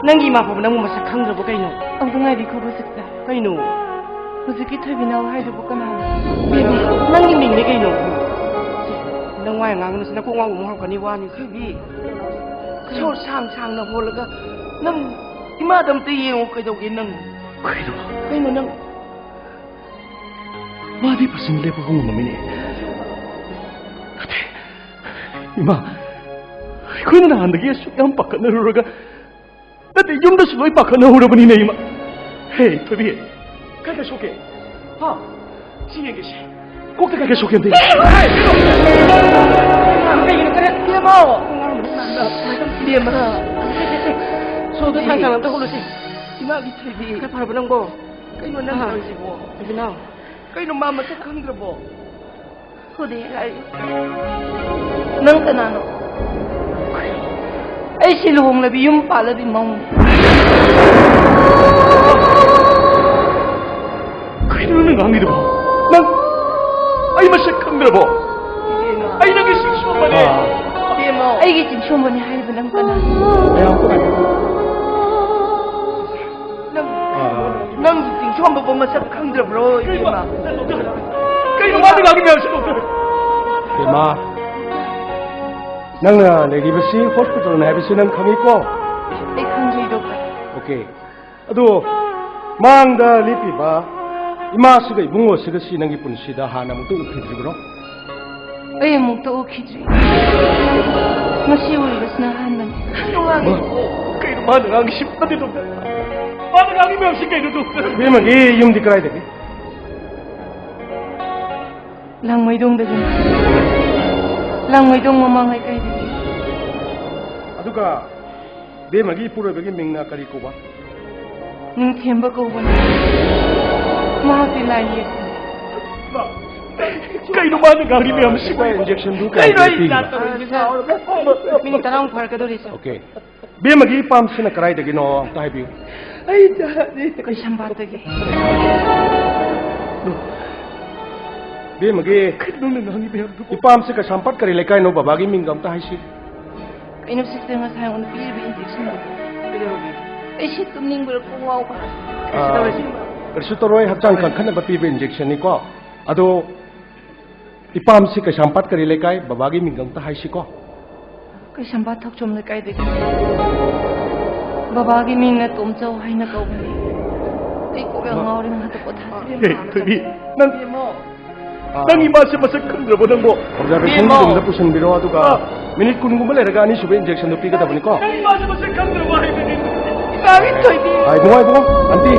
ꯅꯪꯒꯤ ꯏꯃꯥ ꯐꯥꯎꯕ ꯅꯪꯕꯨ ꯃꯁꯛ ꯈꯪꯗ꯭ꯔꯕꯣ ꯀꯩꯅꯣ? ꯑꯝꯇ ꯉꯥꯏꯕꯤꯈꯣꯕ ꯁꯤꯁꯇꯔ꯫ ꯀꯩꯅꯣ? ꯍꯧꯖꯤꯛꯀꯤ ꯊꯣꯏꯕꯤꯅꯥꯎ ꯍꯥꯏꯗꯨꯕꯨ ꯀꯅꯥꯅꯣ? ꯏꯕꯦꯝꯃ, ꯅꯪꯒꯤ ꯃꯤꯡꯅꯦ ꯀꯩꯅꯣ? ꯅꯪ ꯋꯥ ꯌꯥꯝ ꯉꯥꯡꯒꯅꯨꯁꯦ, ꯅꯀꯣꯛ ꯉꯥꯎꯕ ꯑꯃ ꯍꯧꯔꯛꯀꯅꯤ, ꯋꯥꯅꯤ꯫ ꯊꯣꯏꯕꯤ, ꯁꯣꯔ ꯁꯥꯡ ꯁꯥꯡꯅ ꯍꯣꯜꯂꯒ ꯅꯪ ꯏꯃꯥꯗ ꯑꯝꯇ ꯌꯦꯡꯉꯨ, ꯀꯩꯗꯧꯒꯦ ꯅꯪ? ꯀꯩꯅꯣ? ꯀꯩꯅꯣ ꯅꯪ? ꯃꯥꯗꯤ ꯐꯖꯅ ꯂꯦꯞꯄ ꯉꯝꯃꯝꯃꯤꯅꯦ꯫ ꯅꯠꯇꯦ, ꯏꯃꯥ, ꯑꯩꯈꯣꯏꯅ ꯅꯍꯥꯟꯗꯒꯤ ꯑꯁꯨꯛ ꯌꯥꯝ ꯄꯥꯈꯠꯅꯔꯨꯔꯒ, ꯅꯠꯇꯦ, ꯌꯨꯝꯗꯁꯨ ꯂꯣꯏ ꯄꯥꯈꯠꯅꯍꯧꯔꯕꯅꯤꯅꯦ, ꯏꯃꯥ꯫ ꯍꯦ, ꯊꯣꯏꯕꯤ, ꯀꯥꯏꯗ ꯁꯣꯛꯀꯦ? ꯍꯥ? ꯁꯤ ꯌꯦꯡꯒꯦ, ꯁꯤ꯫ ꯀꯣꯛꯇ ꯀꯥꯏꯗ ꯁꯣꯛꯀꯦ ꯑꯝꯇ ꯌꯦꯡꯒꯦ꯫ ꯀꯩꯒꯤꯅꯣ? ꯀꯔꯤ? ꯏꯕꯦꯝꯃ! ꯏꯕꯦꯝꯃ! ꯁꯣꯔꯗꯣ ꯁꯥꯡ ꯁꯥꯡ ꯑꯝꯇ ꯍꯣꯜꯂꯨꯁꯦ꯫ ꯏꯃꯥꯒꯤ ꯊꯣꯏꯕꯤ꯫ ꯈꯔ ꯐꯔꯕ ꯅꯪꯕꯣ? ꯀꯩꯅꯣ ꯅꯪ ꯑꯍꯥ꯫ ꯇꯧꯔꯤꯁꯤꯕꯣ? ꯏꯕꯤꯅꯥꯎ꯫ ꯀꯩꯅꯣ ꯃꯥ ꯃꯁꯛ ꯈꯪꯗ꯭ꯔꯕꯣ? ꯊꯨꯗꯦꯛꯑꯦ ꯍꯥꯏꯌꯨ꯫ ꯅꯪ ꯀꯅꯥꯅꯣ? ꯑꯩꯁꯤ ꯂꯨꯍꯣꯡꯂꯕꯤ ꯌꯨꯝ ꯄꯥꯜꯂꯕꯤ ꯃꯧꯅꯤ꯫ ꯀꯩꯅꯣ ꯅꯪ ꯉꯥꯡꯉꯤꯗꯨꯕꯣ? ꯅꯪ ꯑꯩ ꯃꯁꯛ ꯈꯪꯗ꯭ꯔꯕꯣ? ꯏꯕꯦꯝꯃ꯫ ꯑꯩ ꯅꯪꯒꯤ ꯁꯤꯡꯁꯨꯕꯅꯦ꯫ ꯑꯥ꯫ ꯏꯕꯦꯝꯃ꯫ ꯑꯩꯒꯤ ꯆꯤꯡꯁꯣꯝꯕꯅꯤ ꯍꯥꯏꯔꯤꯕ ꯅꯪ ꯀꯅꯥꯅꯣ? ꯃꯌꯥꯝ ꯀꯃꯥꯏꯅ ꯇꯧꯔꯤ? ꯅꯪ, ꯑꯥ꯫ ꯅꯪꯒꯤ ꯆꯤꯡꯁꯣꯝꯕꯕꯨ ꯃꯁꯛ ꯈꯪꯗ꯭ꯔꯕ꯭ꯔꯣ, ꯀꯩꯅꯣ? ꯏꯕꯦꯝꯃ? ꯀꯩꯅꯣ ꯃꯥꯅ ꯉꯥꯡꯉꯤ ꯃꯌꯥꯝꯁꯤꯕꯣ? ꯏꯃꯥ, ꯅꯪꯅ ꯂꯩꯔꯤꯕꯁꯤ ꯍꯣꯁꯄꯤꯇꯥꯜꯅꯤ ꯍꯥꯏꯕꯁꯤ ꯅꯪ ꯈꯪꯉꯤꯀꯣ? ꯑꯩ ꯈꯪꯖꯩ, ꯗꯣꯛꯇꯔ꯫ ꯑꯣꯀꯦ꯫ ꯑꯗꯨ ꯃꯥꯡꯗ ꯂꯦꯞꯄꯤꯕ ꯏꯃꯥꯁꯤꯒ ꯏꯕꯨꯡꯉꯣꯁꯤꯒꯁꯤ ꯅꯪꯒꯤ ꯄꯨꯟꯁꯤꯗ ꯍꯥꯟꯅ ꯑꯃꯨꯛꯇ ꯎꯈꯤꯗ꯭ꯔꯤꯕ꯭ꯔꯣ? ꯑꯩ ꯑꯃꯨꯛꯇ ꯎꯈꯤꯗ꯭ꯔꯤ꯫ ꯉꯁꯤ ꯎꯔꯤꯕꯁꯤꯅ ꯑꯍꯥꯟꯕꯅꯤ꯫ ꯀꯩꯅꯣ ꯃꯥꯅ ꯉꯥꯡꯉꯤꯁꯤ? ꯅꯠꯇꯦ, ꯗꯣꯛꯇꯔ꯫ ꯃꯥꯅ ꯉꯥꯡꯉꯤ ꯃꯌꯥꯝꯁꯤ ꯀꯩꯅꯣ, ꯗꯣꯛꯇꯔ? ꯏꯕꯦꯝꯃꯒꯤ ꯌꯨꯝꯗꯤ ꯀꯗꯥꯏꯗꯒꯤ? ꯂꯥꯡꯃꯩꯗꯣꯡꯗꯒꯤꯅꯤ꯫ ꯂꯥꯡꯃꯩꯗꯣꯡ ꯃꯃꯥꯡ ꯂꯩꯀꯥꯏꯗꯒꯤ꯫ ꯑꯗꯨꯒ ꯏꯕꯦꯝꯃꯒꯤ ꯏꯄꯨꯔꯣꯏꯕꯒꯤ ꯃꯤꯡꯅ ꯀꯔꯤ ꯀꯧꯕ? ꯅꯤꯡꯊꯦꯝꯕ ꯀꯧꯕꯅꯤ꯫ ꯃꯍꯥꯛꯇꯤ ꯂꯥꯏ ꯌꯦꯛꯄꯅꯤ꯫ ꯀꯩꯅꯣ ꯃꯥꯅ ꯉꯥꯡꯉꯤ ꯃꯌꯥꯝꯁꯤꯕꯣ? ꯏꯟꯖꯦꯛꯁꯟꯗꯨ ꯀꯌꯥꯝ ꯀꯩꯅꯣ ꯑꯩ ꯄꯤꯔꯤꯕ? ꯅꯥꯇꯣꯟꯁꯦ ꯁꯥꯎꯔꯕ? ꯃꯤꯅꯤꯠ ꯇꯔꯥꯃꯨꯛ ꯐꯥꯔꯛꯀꯗꯧꯔꯤ, ꯁꯥꯔ꯫ ꯑꯣꯀꯦ꯫ ꯏꯕꯦꯝꯃꯒꯤ ꯏꯄꯥꯝꯁꯤꯅ ꯀꯗꯥꯏꯗꯒꯤꯅꯣ ꯑꯝꯇ ꯍꯥꯏꯕꯤꯌꯨ꯫ ꯑꯩ ꯇꯥꯗꯦ꯫ ꯀꯩꯁꯥꯝꯄꯥꯠꯇꯒꯤ꯫ ꯏꯕꯦꯝꯃꯒꯤ ꯀꯩꯅꯣ ꯅꯪꯅ ꯉꯥꯡꯉꯤ ꯃꯌꯥꯝꯗꯨꯕꯣ? ꯏꯄꯥꯝꯁꯦ ꯀꯩꯁꯥꯝꯄꯥꯠ ꯀꯔꯤ ꯂꯩꯀꯥꯏꯅꯣ? ꯕꯕꯥꯒꯤ ꯃꯤꯡꯒ ꯑꯝꯇ ꯍꯥꯏꯁꯤ꯫ ꯀꯩꯅꯣ ꯁꯤꯁꯇꯔ, ꯉꯁꯥꯏ ꯑꯩꯉꯣꯟꯗ ꯄꯤꯔꯤꯕ ꯏꯟꯖꯦꯛꯁꯟꯗꯣ? ꯀꯩꯗꯧꯔꯒꯦ? ꯑꯩꯁꯦ ꯇꯨꯝꯅꯤꯡꯕꯗ ꯀꯣꯛ ꯉꯥꯎꯕ꯫ ꯀꯩꯁꯨ ꯑꯥ, ꯇꯧꯔꯣꯏ, ꯁꯤ꯫ ꯀꯩꯁꯨ ꯇꯧꯔꯣꯏ, ꯍꯛꯆꯥꯡ ꯀꯟꯈꯠꯅꯕ ꯄꯤꯕ ꯏꯟꯖꯦꯛꯁꯟꯅꯤꯀꯣ꯫ ꯑꯗꯣ ꯏꯄꯥꯝꯁꯤ ꯀꯩꯁꯥꯝꯄꯥꯠ ꯀꯔꯤ ꯂꯩꯀꯥꯏ? ꯕꯕꯥꯒꯤ ꯃꯤꯡꯒ ꯑꯝꯇ ꯍꯥꯏꯁꯤꯀꯣ꯫ ꯀꯩꯁꯥꯝꯄꯥꯠ ꯊꯣꯛꯆꯣꯝ ꯂꯩꯀꯥꯏꯗꯒꯤ꯫ ꯕꯕꯥꯒꯤ ꯃꯤꯡꯅ ꯇꯣꯝꯆꯧ ꯍꯥꯏꯅ ꯀꯧꯕꯅꯤ꯫ ꯑꯩ ꯀꯣꯛ ꯌꯥꯝ ꯉꯥꯎꯔꯦ, ꯉꯥꯏꯍꯥꯛꯇ ꯄꯣꯊꯥꯁꯤ꯫ ꯑꯦ, ꯊꯣꯏꯕꯤ, ꯅꯪ, ꯅꯪ ꯏꯃꯥꯁꯦ ꯃꯁꯛ ꯈꯪꯗ꯭ꯔꯕꯣ ꯅꯪꯕꯣ? ꯑꯣꯕꯖꯥꯔꯕꯦꯁꯟꯒꯤ ꯔꯨꯝꯗ ꯄꯨꯁꯤꯟꯕꯤꯔꯣ, ꯑꯗꯨꯒ ꯑꯥ꯫ ꯃꯤꯅꯤꯠ ꯀꯨꯟꯒꯨꯝꯕ ꯂꯩꯔꯒ ꯑꯅꯤꯁꯨꯕ ꯏꯟꯖꯦꯛꯁꯟꯗꯣ ꯄꯤꯒꯗꯕꯅꯤꯀꯣ꯫ ꯅꯪ ꯏꯃꯥꯁꯦ ꯃꯁꯛ ꯈꯪꯗ꯭ꯔꯕꯣ ꯍꯥꯏꯕꯅꯤ? ꯏꯃꯥꯒꯤ ꯊꯣꯏꯕꯤ꯫ ꯑꯥ, ꯏꯕꯨꯡꯉꯣ, ꯏꯕꯨꯡꯉꯣ, ꯑꯟꯇꯤ꯫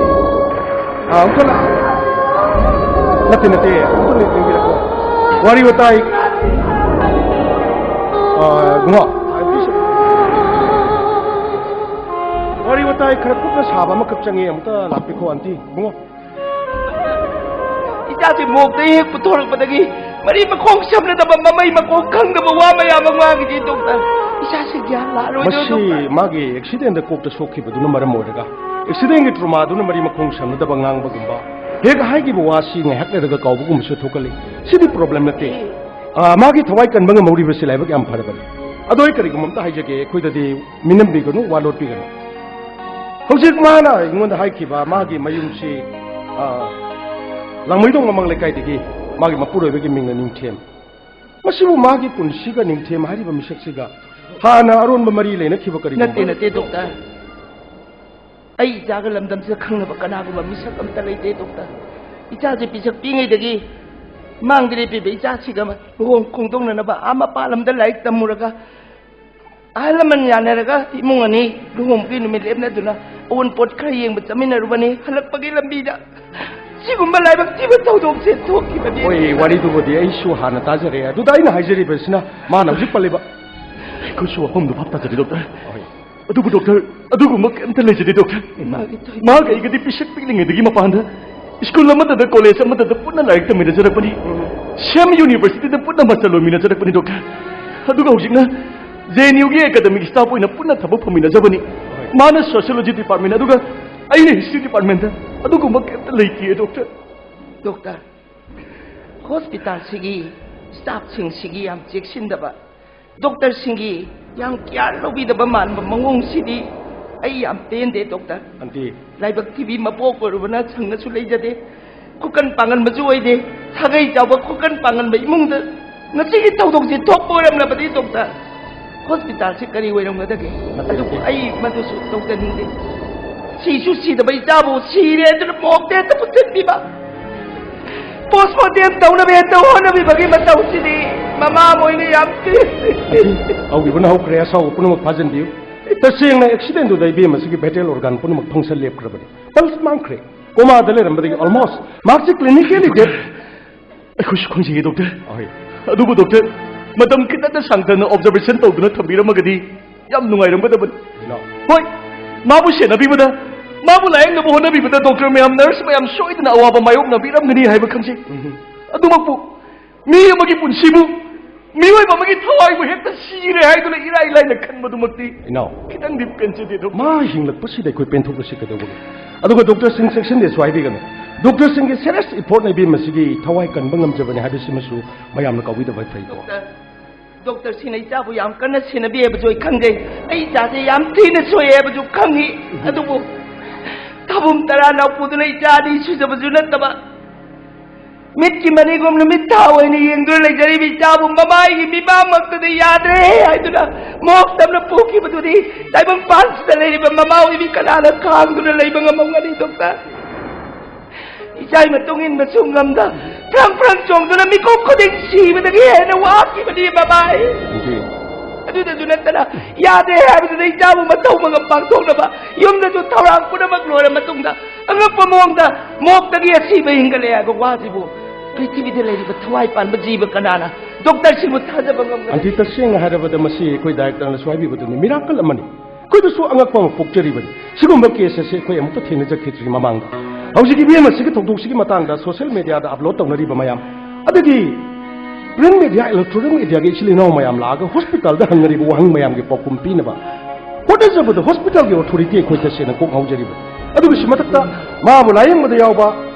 ꯑꯥ, ꯑꯃꯨꯛꯇ ꯂꯥꯛ-, ꯅꯠꯇꯦ, ꯅꯠꯇꯦ, ꯑꯃꯨꯛꯇ ꯂꯦꯡꯕꯤꯔꯛꯑꯣ꯫ ꯋꯥꯔꯤ ꯋꯥꯇꯥꯏ, ꯑꯥ, ꯏꯕꯨꯡꯉꯣ, ꯋꯥꯔꯤ ꯋꯥꯇꯥꯏ ꯈꯔ ꯀꯨꯞꯅ ꯁꯥꯕ ꯑꯃꯈꯛ ꯆꯪꯉꯦ, ꯑꯃꯨꯛꯇ ꯂꯥꯛꯄꯤꯈꯣ, ꯑꯟꯇꯤ, ꯏꯕꯨꯡꯉꯣ꯫ ꯏꯆꯥꯁꯦ ꯃꯣꯛꯇ ꯍꯦꯛ ꯄꯨꯊꯣꯔꯛꯄꯗꯒꯤ ꯃꯔꯤ ꯃꯈꯣꯡ ꯁꯝꯅꯗꯕ, ꯃꯃꯩ ꯃꯈꯣꯡ ꯈꯪꯗꯕ ꯋꯥ ꯃꯌꯥꯝ ꯑꯃ ꯉꯥꯡꯉꯤꯁꯤ, ꯗꯣꯛꯇꯔ꯫ ꯏꯆꯥꯁꯦ ꯒ꯭ꯌꯥꯟ ꯂꯥꯛꯑꯔꯣꯏꯗꯣ, ꯃꯁꯤ ꯗꯣꯛꯇꯔ꯫ ꯃꯥꯒꯤ ꯑꯦꯛꯁꯤꯗꯦꯟꯗ ꯀꯣꯛꯇ ꯁꯣꯛꯈꯤꯕꯗꯨꯅ ꯃꯔꯝ ꯑꯣꯏꯔꯒ, ꯑꯦꯛꯁꯤꯗꯦꯟꯒꯤ ꯇ꯭ꯔꯣꯃꯥꯗꯨꯅ ꯃꯔꯤ ꯃꯈꯣꯡ ꯁꯝꯅꯗꯕ ꯉꯥꯡꯕꯒꯨꯝꯕ, ꯍꯦꯛ ꯍꯥꯏꯈꯤꯕ ꯋꯥꯁꯤ ꯉꯥꯏꯍꯥꯛ ꯂꯩꯔꯒ ꯀꯥꯎꯕꯒꯨꯝꯕꯁꯨ ꯊꯣꯛꯀꯜꯂꯤ꯫ ꯁꯤꯗꯤ ꯄ꯭ꯔꯣꯕ꯭ꯂꯦꯝ ꯅꯠꯇꯦ꯫ ꯑꯦ꯫ ꯑꯥ, ꯃꯥꯒꯤ ꯊꯋꯥꯏ ꯀꯟꯕ ꯉꯝꯍꯧꯔꯤꯕꯁꯤ ꯂꯥꯏꯕꯛ ꯌꯥꯝ ꯐꯔꯕꯅꯤ꯫ ꯑꯗꯣ ꯑꯩ ꯀꯔꯤꯒꯨꯝꯕ ꯑꯝꯇ ꯍꯥꯏꯖꯒꯦ, ꯑꯩꯈꯣꯏꯗꯗꯤ ꯃꯤꯅꯝꯕꯤꯒꯅꯨ, ꯋꯥ ꯂꯣꯠꯄꯤꯒꯅꯨ꯫ ꯍꯧꯖꯤꯛ ꯃꯥꯅ ꯑꯩꯉꯣꯟꯗ ꯍꯥꯏꯈꯤꯕ ꯃꯥꯒꯤ ꯃꯌꯨꯝꯁꯤ, ꯑꯥ, ꯂꯥꯡꯃꯩꯗꯣꯡ ꯃꯃꯥꯡ ꯂꯩꯀꯥꯏꯗꯒꯤ ꯃꯥꯒꯤ ꯃꯄꯨꯔꯣꯏꯕꯒꯤ ꯃꯤꯡꯅ ꯅꯤꯡꯊꯦꯝ꯫ ꯃꯁꯤꯕꯨ ꯃꯥꯒꯤ ꯄꯨꯟꯁꯤꯒ ꯅꯤꯡꯊꯦꯝ ꯍꯥꯏꯔꯤꯕ ꯃꯤꯁꯛꯁꯤꯒ ꯍꯥꯟꯅ ꯑꯔꯣꯟꯕ ꯃꯔꯤ ꯂꯩꯅꯈꯤꯕ ꯀꯔꯤꯒꯨꯝꯕ? ꯅꯠꯇꯦ, ꯅꯠꯇꯦ, ꯗꯣꯛꯇꯔ꯫ ꯑꯩ ꯏꯆꯥꯒ ꯂꯝꯗꯝꯁꯤꯗ ꯈꯪꯅꯕ ꯀꯅꯥꯒꯨꯝꯕ ꯃꯤꯁꯛ ꯑꯝꯇ ꯂꯩꯇꯦ, ꯗꯣꯛꯇꯔ꯫ ꯏꯆꯥꯁꯦ ꯄꯤꯁꯛ ꯄꯤꯉꯩꯗꯒꯤ ꯃꯥꯡꯗ ꯂꯦꯞꯄꯤꯕ ꯏꯆꯥꯁꯤꯒ ꯂꯨꯍꯣꯡ ꯈꯣꯡꯗꯣꯡꯅꯅꯕ ꯑꯥ ꯃꯄꯥꯟ ꯂꯝꯗ ꯂꯥꯏꯔꯤꯛ ꯇꯝꯃꯨꯔꯒ, ꯑꯍꯜ ꯂꯃꯟ ꯌꯥꯅꯔꯒ ꯏꯃꯨꯡ ꯑꯅꯤ ꯂꯨꯍꯣꯡꯕꯒꯤ ꯅꯨꯃꯤꯠ ꯂꯦꯞꯅꯗꯨꯅ ꯑꯑꯣꯟꯄꯣꯠ ꯈꯔ ꯌꯦꯡꯕ ꯆꯠꯃꯤꯟꯅꯔꯨꯕꯅꯤ꯫ ꯍꯜꯂꯛꯄꯒꯤ ꯂꯝꯕꯤꯗ ꯁꯤꯒꯨꯝꯕ ꯂꯥꯏꯕꯛ ꯊꯤꯕ ꯊꯧꯗꯣꯛꯁꯦ ꯊꯣꯛꯈꯤꯕꯅꯤ꯫ ꯍꯣꯏ, ꯋꯥꯔꯤꯗꯨꯕꯨꯗꯤ ꯑꯩꯁꯨ ꯍꯥꯟꯅ ꯇꯥꯖꯔꯦ꯫ ꯑꯗꯨꯗ ꯑꯩꯅ ꯍꯥꯏꯖꯔꯤꯕꯁꯤꯅ ꯃꯥꯅ ꯍꯧꯖꯤꯛ ꯄꯜꯂꯤꯕ꯫ ꯑꯩꯈꯣꯏꯁꯨ ꯋꯥꯐꯝꯗꯨ ꯚꯥꯞ ꯇꯥꯖꯔꯦ, ꯗꯣꯛꯇꯔ꯫ ꯍꯣꯏ꯫ ꯑꯗꯨꯕꯨ ꯗꯣꯛꯇꯔ, ꯑꯗꯨꯒꯨꯝꯕ ꯀꯩꯝꯇ ꯂꯩꯖꯗꯦ, ꯗꯣꯛꯇꯔ꯫ ꯃꯥꯒꯤ ꯊꯣꯏ- ꯃꯍꯥꯛ ꯑꯩꯒꯗꯤ ꯄꯤꯁꯛ ꯄꯤꯛꯂꯤꯉꯩꯗꯒꯤ ꯃꯄꯥꯟꯗ ꯁ꯭ꯀꯨꯜ ꯑꯃꯠꯇꯗ, ꯀꯣꯂꯦꯖ ꯑꯃꯠꯇꯗ ꯄꯨꯟꯅ ꯂꯥꯏꯔꯤꯛ ꯇꯝꯃꯤꯟꯅꯖꯔꯛꯄꯅꯤ꯫ ꯎꯝ꯫ ꯁꯦꯝ ꯌꯨꯅꯤꯚꯔꯁꯤꯇꯤꯗ ꯄꯨꯟꯅ ꯃꯥꯁꯇꯔ ꯂꯣꯏꯃꯤꯟꯅꯖꯔꯛꯄꯅꯤ, ꯗꯣꯛꯇꯔ꯫ ꯑꯗꯨꯒ ꯍꯧꯖꯤꯛꯅ ꯖꯦ ꯑꯦꯟ ꯌꯨꯒꯤ ꯑꯦꯀꯥꯗꯃꯤꯛ ꯁ꯭ꯇꯥꯐ ꯑꯣꯏꯅ ꯄꯨꯟꯅ ꯊꯕꯛ ꯐꯪꯃꯤꯟꯅꯖꯕꯅꯤ꯫ ꯍꯣꯏ꯫ ꯃꯥꯅ ꯁꯣꯁꯤꯌꯣꯂꯣꯖꯤ ꯗꯤꯄꯥꯔꯠꯃꯦꯟ, ꯑꯗꯨꯒ ꯑꯩꯅ ꯍꯤꯁꯇ꯭ꯔꯤ ꯗꯤꯄꯥꯔꯠꯃꯦꯟꯗ꯫ ꯑꯗꯨꯒꯨꯝꯕ ꯀꯩꯝꯇ ꯂꯩꯇꯦ, ꯗꯣꯛꯇꯔ꯫ ꯗꯣꯛꯇꯔ, ꯍꯣꯁꯄꯤꯇꯥꯜꯁꯤꯒꯤ ꯁ꯭ꯇꯥꯐꯁꯤꯡꯁꯤꯒꯤ ꯌꯥꯝ ꯆꯦꯛꯁꯤꯟꯗꯕ, ꯗꯣꯛꯇꯔꯁꯤꯡꯒꯤ ꯌꯥꯝ ꯀꯤꯌꯥꯔ ꯂꯧꯕꯤꯗꯕ ꯃꯥꯟꯕ ꯃꯑꯣꯡꯁꯤꯗꯤ ꯑꯩ ꯌꯥꯝ ꯄꯦꯟꯗꯦ, ꯗꯣꯛꯇꯔ꯫ ꯑꯟꯇꯤ꯫ ꯂꯥꯏꯕꯛ ꯊꯤꯕꯤ ꯃꯄꯣꯛ ꯑꯣꯏꯔꯨꯕꯅ ꯁꯪꯒꯁꯨ ꯂꯩꯖꯗꯦ, ꯈꯨꯀꯟ ꯄꯥꯡꯒꯟꯕꯁꯨ ꯑꯣꯏꯗꯦ, ꯁꯥꯒꯩ ꯆꯥꯎꯕ ꯈꯨꯀꯟ ꯄꯥꯡꯒꯟꯕ ꯏꯃꯨꯡꯗ ꯉꯁꯤꯒꯤ ꯊꯧꯗꯣꯛꯁꯤ ꯊꯣꯛꯄ ꯑꯣꯏꯔꯝꯂꯕꯗꯤ, ꯗꯣꯛꯇꯔ, ꯍꯣꯁꯄꯤꯇꯥꯜꯁꯤ ꯀꯔꯤ ꯑꯣꯏꯔꯝꯒꯗꯒꯦ? ꯅꯠꯇꯦ, ꯑꯗꯨꯕꯨ ꯅꯠꯇꯦ꯫ ꯑꯩ ꯃꯗꯨꯁꯨ ꯇꯧꯖꯅꯤꯡꯗꯦ꯫ ꯁꯤꯁꯨ ꯁꯤꯗꯕ ꯏꯆꯥꯕꯨ ꯁꯤꯔꯦ ꯑꯗꯨꯅ ꯃꯣꯔꯒꯇ ꯍꯦꯛꯇ ꯄꯨꯁꯤꯟꯕꯤꯕ, ꯄꯣꯁꯃꯣꯔꯇꯦꯝ ꯇꯧꯅꯕ ꯍꯦꯛꯇ ꯍꯣꯠꯅꯕꯤꯕꯒꯤ ꯃꯇꯧꯁꯤꯗꯤ ꯃꯃꯥ ꯑꯃ ꯑꯣꯏꯅ ꯌꯥꯝ ꯄꯦꯟꯗꯦ꯫ ꯑꯁꯤ ꯍꯧꯈꯤꯕꯅ ꯍꯧꯈ꯭ꯔꯦ, ꯑꯁꯥꯎꯕ ꯄꯨꯝꯅꯃꯛ ꯐꯥꯖꯤꯟꯕꯤꯌꯨ꯫ ꯇꯁꯦꯡꯅ ꯑꯦꯛꯁꯤꯗꯦꯟꯗꯨꯗ ꯏꯕꯦꯝ ꯑꯁꯤꯒꯤ ꯚꯥꯏꯇꯦꯜ ꯑꯣꯔꯒꯥꯟ ꯄꯨꯝꯅꯃꯛ ꯐꯪꯁꯟ ꯂꯦꯞꯈ꯭ꯔꯕꯅꯤ꯫ ꯄꯜꯁ ꯃꯥꯡꯈ꯭ꯔꯦ꯫ ꯀꯣꯃꯥꯗ ꯂꯩꯔꯝꯕꯗꯒꯤ ꯑꯣꯜꯃꯣꯁ ꯃꯍꯥꯛꯁꯤ ꯀ꯭ꯂꯤꯅꯤꯀꯦꯂꯤ ꯗꯦꯠ꯫ ꯑꯩꯈꯣꯏꯁꯨ ꯈꯪꯖꯩꯌꯦ, ꯗꯣꯛꯇꯔ꯫ ꯑꯍꯣꯏ꯫ ꯑꯗꯨꯕꯨ, ꯗꯣꯛꯇꯔ, ꯃꯇꯝ ꯈꯤꯇꯪꯗ ꯁꯥꯡꯊꯅ ꯑꯣꯕꯖꯔꯕꯦꯁꯟ ꯇꯧꯗꯨꯅ ꯊꯝꯕꯤꯔꯝꯃꯒꯗꯤ ꯌꯥꯝ ꯅꯨꯡꯉꯥꯏꯔꯝꯒꯗꯕꯅꯤ꯫ ꯀꯩꯅꯣ? ꯍꯣꯏ, ꯃꯥꯕꯨ ꯁꯦꯟꯅꯕꯤꯕꯗ ꯃꯥꯕꯨ ꯂꯥꯌꯦꯡꯅꯕ ꯍꯣꯠꯅꯕꯤꯕꯗ ꯗꯣꯛꯇꯔ ꯃꯌꯥꯝ, ꯅꯔꯁ ꯃꯌꯥꯝ ꯁꯣꯏꯗꯅ ꯑꯋꯥꯕ ꯃꯥꯌꯣꯛꯅꯕꯤꯔꯝꯒꯅꯤ ꯍꯥꯏꯕ ꯈꯪꯖꯩ꯫ ꯑꯗꯨꯃꯛꯄꯨ ꯃꯤ ꯑꯃꯒꯤ ꯄꯨꯟꯁꯤꯕꯨ, ꯃꯤꯑꯣꯏꯕ ꯑꯃꯒꯤ ꯊꯋꯥꯏꯕꯨ ꯍꯦꯛꯇ ꯁꯤꯔꯦ ꯍꯥꯏꯗꯨꯅ ꯏꯔꯥꯏ ꯂꯥꯏꯅ ꯈꯟꯕꯗꯨꯃꯛꯇꯤ ꯏꯅꯥꯎ, ꯈꯤꯇꯪꯗꯤ ꯄꯦꯟꯖꯗꯦ, ꯗꯣꯛꯇꯔ꯫ ꯃꯥ ꯍꯤꯡꯂꯛꯄꯁꯤꯗ ꯑꯩꯈꯣꯏ ꯄꯦꯟꯊꯣꯛꯂꯁꯤ ꯀꯩꯗꯧꯕꯒꯦ? ꯑꯗꯨꯒ ꯗꯣꯛꯇꯔꯁꯤꯡ ꯆꯦꯛꯁꯤꯟꯗꯦꯁꯨ ꯍꯥꯏꯕꯤꯒꯅꯨ꯫ ꯗꯣꯛꯇꯔꯁꯤꯡꯒꯤ ꯁꯦꯔꯤꯌꯁ ꯏꯐꯣꯔꯠꯅ ꯏꯕꯦꯝꯃ ꯁꯤꯒꯤ ꯊꯋꯥꯏ ꯀꯟꯕ ꯉꯝꯖꯕꯅꯤ ꯍꯥꯏꯕꯁꯤꯃꯁꯨ ꯃꯌꯥꯝꯅ ꯀꯥꯎꯕꯤꯗꯕ ꯐꯩꯀꯣ꯫ ꯗꯣꯛꯇꯔ, ꯗꯣꯛꯇꯔꯁꯤꯡꯅ ꯏꯆꯥꯕꯨ ꯌꯥꯝ ꯀꯟꯅ ꯁꯦꯟꯅꯕꯤ ꯍꯥꯏꯕꯁꯨ ꯑꯩ ꯈꯪꯖꯩ꯫ ꯑꯩ ꯏꯆꯥꯁꯦ ꯌꯥꯝ ꯊꯤꯅ ꯁꯣꯛꯑꯦ ꯍꯥꯏꯕꯁꯨ ꯈꯪꯉꯤ꯫ ꯑꯗꯨꯕꯨ ꯊꯥꯕꯨꯝ ꯇꯔꯥ ꯅꯥꯎꯄꯨꯗꯨꯅ ꯏꯆꯥ ꯑꯅꯤ ꯁꯨꯖꯕꯁꯨ ꯅꯠꯇꯕ, ꯃꯤꯠꯀꯤ ꯃꯅꯤꯒꯨꯝꯅ ꯃꯤꯠ ꯊꯥ ꯑꯣꯏꯅ ꯌꯦꯡꯗꯨꯅ ꯂꯩꯖꯔꯤꯕ ꯏꯆꯥꯕꯨ ꯃꯃꯥꯏꯒꯤ ꯃꯤꯃꯥꯡꯃꯛꯇꯗ ꯌꯥꯗ꯭ꯔꯦ ꯍꯥꯏꯗꯨꯅ ꯃꯣꯛ ꯇꯝꯅ ꯄꯨꯈꯤꯕꯗꯨꯗꯤ ꯇꯥꯏꯕꯪꯄꯥꯟꯁꯤꯗ ꯂꯩꯔꯤꯕ ꯃꯃꯥ ꯑꯣꯏꯕꯤ ꯀꯅꯥꯅ ꯈꯥꯡꯗꯨꯅ ꯂꯩꯕ ꯉꯝꯃꯝꯒꯅꯤ, ꯗꯣꯛꯇꯔ? ꯏꯆꯥꯒꯤ ꯃꯇꯨꯡ ꯏꯟꯕꯁꯨ ꯉꯝꯗ, ꯐ꯭ꯔꯪ ꯐ꯭ꯔꯪ ꯆꯣꯡꯗꯨꯅ ꯃꯤꯀꯨꯞ ꯈꯨꯗꯤꯡ ꯁꯤꯕꯗꯒꯤ ꯍꯦꯟꯅ ꯋꯥꯈꯤꯕꯅꯤ ꯃꯃꯥꯏ꯫ ꯑꯗꯨꯗꯁꯨ ꯅꯠꯇꯅ, ꯌꯥꯗꯦ ꯍꯥꯏꯕꯗꯨꯗ ꯏꯆꯥꯕꯨ ꯃꯊꯧ ꯃꯉꯝ ꯄꯥꯡꯊꯣꯛꯅꯕ ꯌꯨꯝꯗꯁꯨ ꯊꯧꯔꯥꯡ ꯄꯨꯝꯅꯃꯛ ꯂꯣꯏꯔ ꯃꯇꯨꯡꯗ, ꯑꯉꯛꯄ ꯃꯑꯣꯡꯗ ꯃꯣꯛꯇꯒꯤ ꯑꯁꯤꯕ ꯍꯤꯡꯒꯠꯂꯦ ꯍꯥꯏꯕ ꯋꯥꯁꯤꯕꯨ ꯄ꯭ꯔꯤꯊꯤꯕꯤꯗ ꯂꯩꯔꯤꯕ ꯊꯋꯥꯏ ꯄꯥꯟꯕ ꯖꯤꯕ ꯀꯅꯥꯅ ꯗꯣꯛꯇꯔꯁꯤꯕꯨ ꯊꯥꯖꯕ ꯉꯝꯒꯅꯤ? ꯑꯟꯇꯤ, ꯇꯁꯦꯡꯅ ꯍꯥꯏꯔꯕꯗ ꯃꯁꯤ ꯑꯩꯈꯣꯏ ꯗꯥꯏꯔꯦꯛꯇꯔꯅꯁꯨ ꯍꯥꯏꯕꯤꯕꯗꯨꯅꯤ, ꯃꯤꯔꯥꯀꯜ ꯑꯃꯅꯤ꯫ ꯑꯩꯈꯣꯏꯗꯁꯨ ꯑꯉꯛꯄ ꯑꯃ ꯄꯣꯛꯆꯔꯤꯕꯅꯤ꯫ ꯁꯤꯒꯨꯝꯕ ꯀꯦꯁ ꯑꯁꯤ ꯑꯩꯈꯣꯏ ꯑꯃꯨꯛꯇ ꯊꯦꯡꯅꯖꯈꯤꯗ꯭ꯔꯤ ꯃꯃꯥꯡꯗ꯫ ꯍꯧꯖꯤꯛ ꯏꯕꯦꯝ ꯑꯁꯤꯒꯤ ꯊꯧꯗꯣꯛꯁꯤꯒꯤ ꯃꯇꯥꯡꯗ ꯁꯣꯁꯤꯌꯦꯜ ꯃꯦꯗꯤꯌꯥꯗ ꯑꯞꯂꯣꯗ ꯇꯧꯅꯔꯤꯕ ꯃꯌꯥꯝ, ꯑꯗꯒꯤ ꯄ꯭ꯔꯤꯟ ꯃꯦꯗꯤꯌꯥ, ꯏꯂꯦꯛꯇ꯭ꯔꯣꯅꯤꯛ ꯃꯦꯗꯤꯌꯥꯒꯤ ꯏꯆꯤꯜ ꯏꯅꯥꯎ ꯃꯌꯥꯝ ꯂꯥꯛꯑꯒ ꯍꯣꯁꯄꯤꯇꯥꯜꯗ ꯍꯪꯅꯔꯤꯕ ꯋꯥꯍꯪ ꯃꯌꯥꯝꯒꯤ ꯄꯥꯎꯈꯨꯝ ꯄꯤꯅꯕ ꯍꯣꯠꯅꯖꯕꯗ ꯍꯣꯁꯄꯤꯇꯥꯜꯒꯤ ꯑꯣꯊꯣꯔꯤꯇꯤ ꯑꯩꯈꯣꯏ ꯇꯁꯦꯡꯅ ꯀꯣꯛ ꯉꯥꯎꯖꯔꯤꯕꯅꯤ꯫ ꯑꯗꯨꯒ ꯁꯤ ꯃꯊꯛꯇ ꯃꯥꯕꯨ ꯂꯥꯌꯦꯡꯕꯗ ꯌꯥꯎꯕ,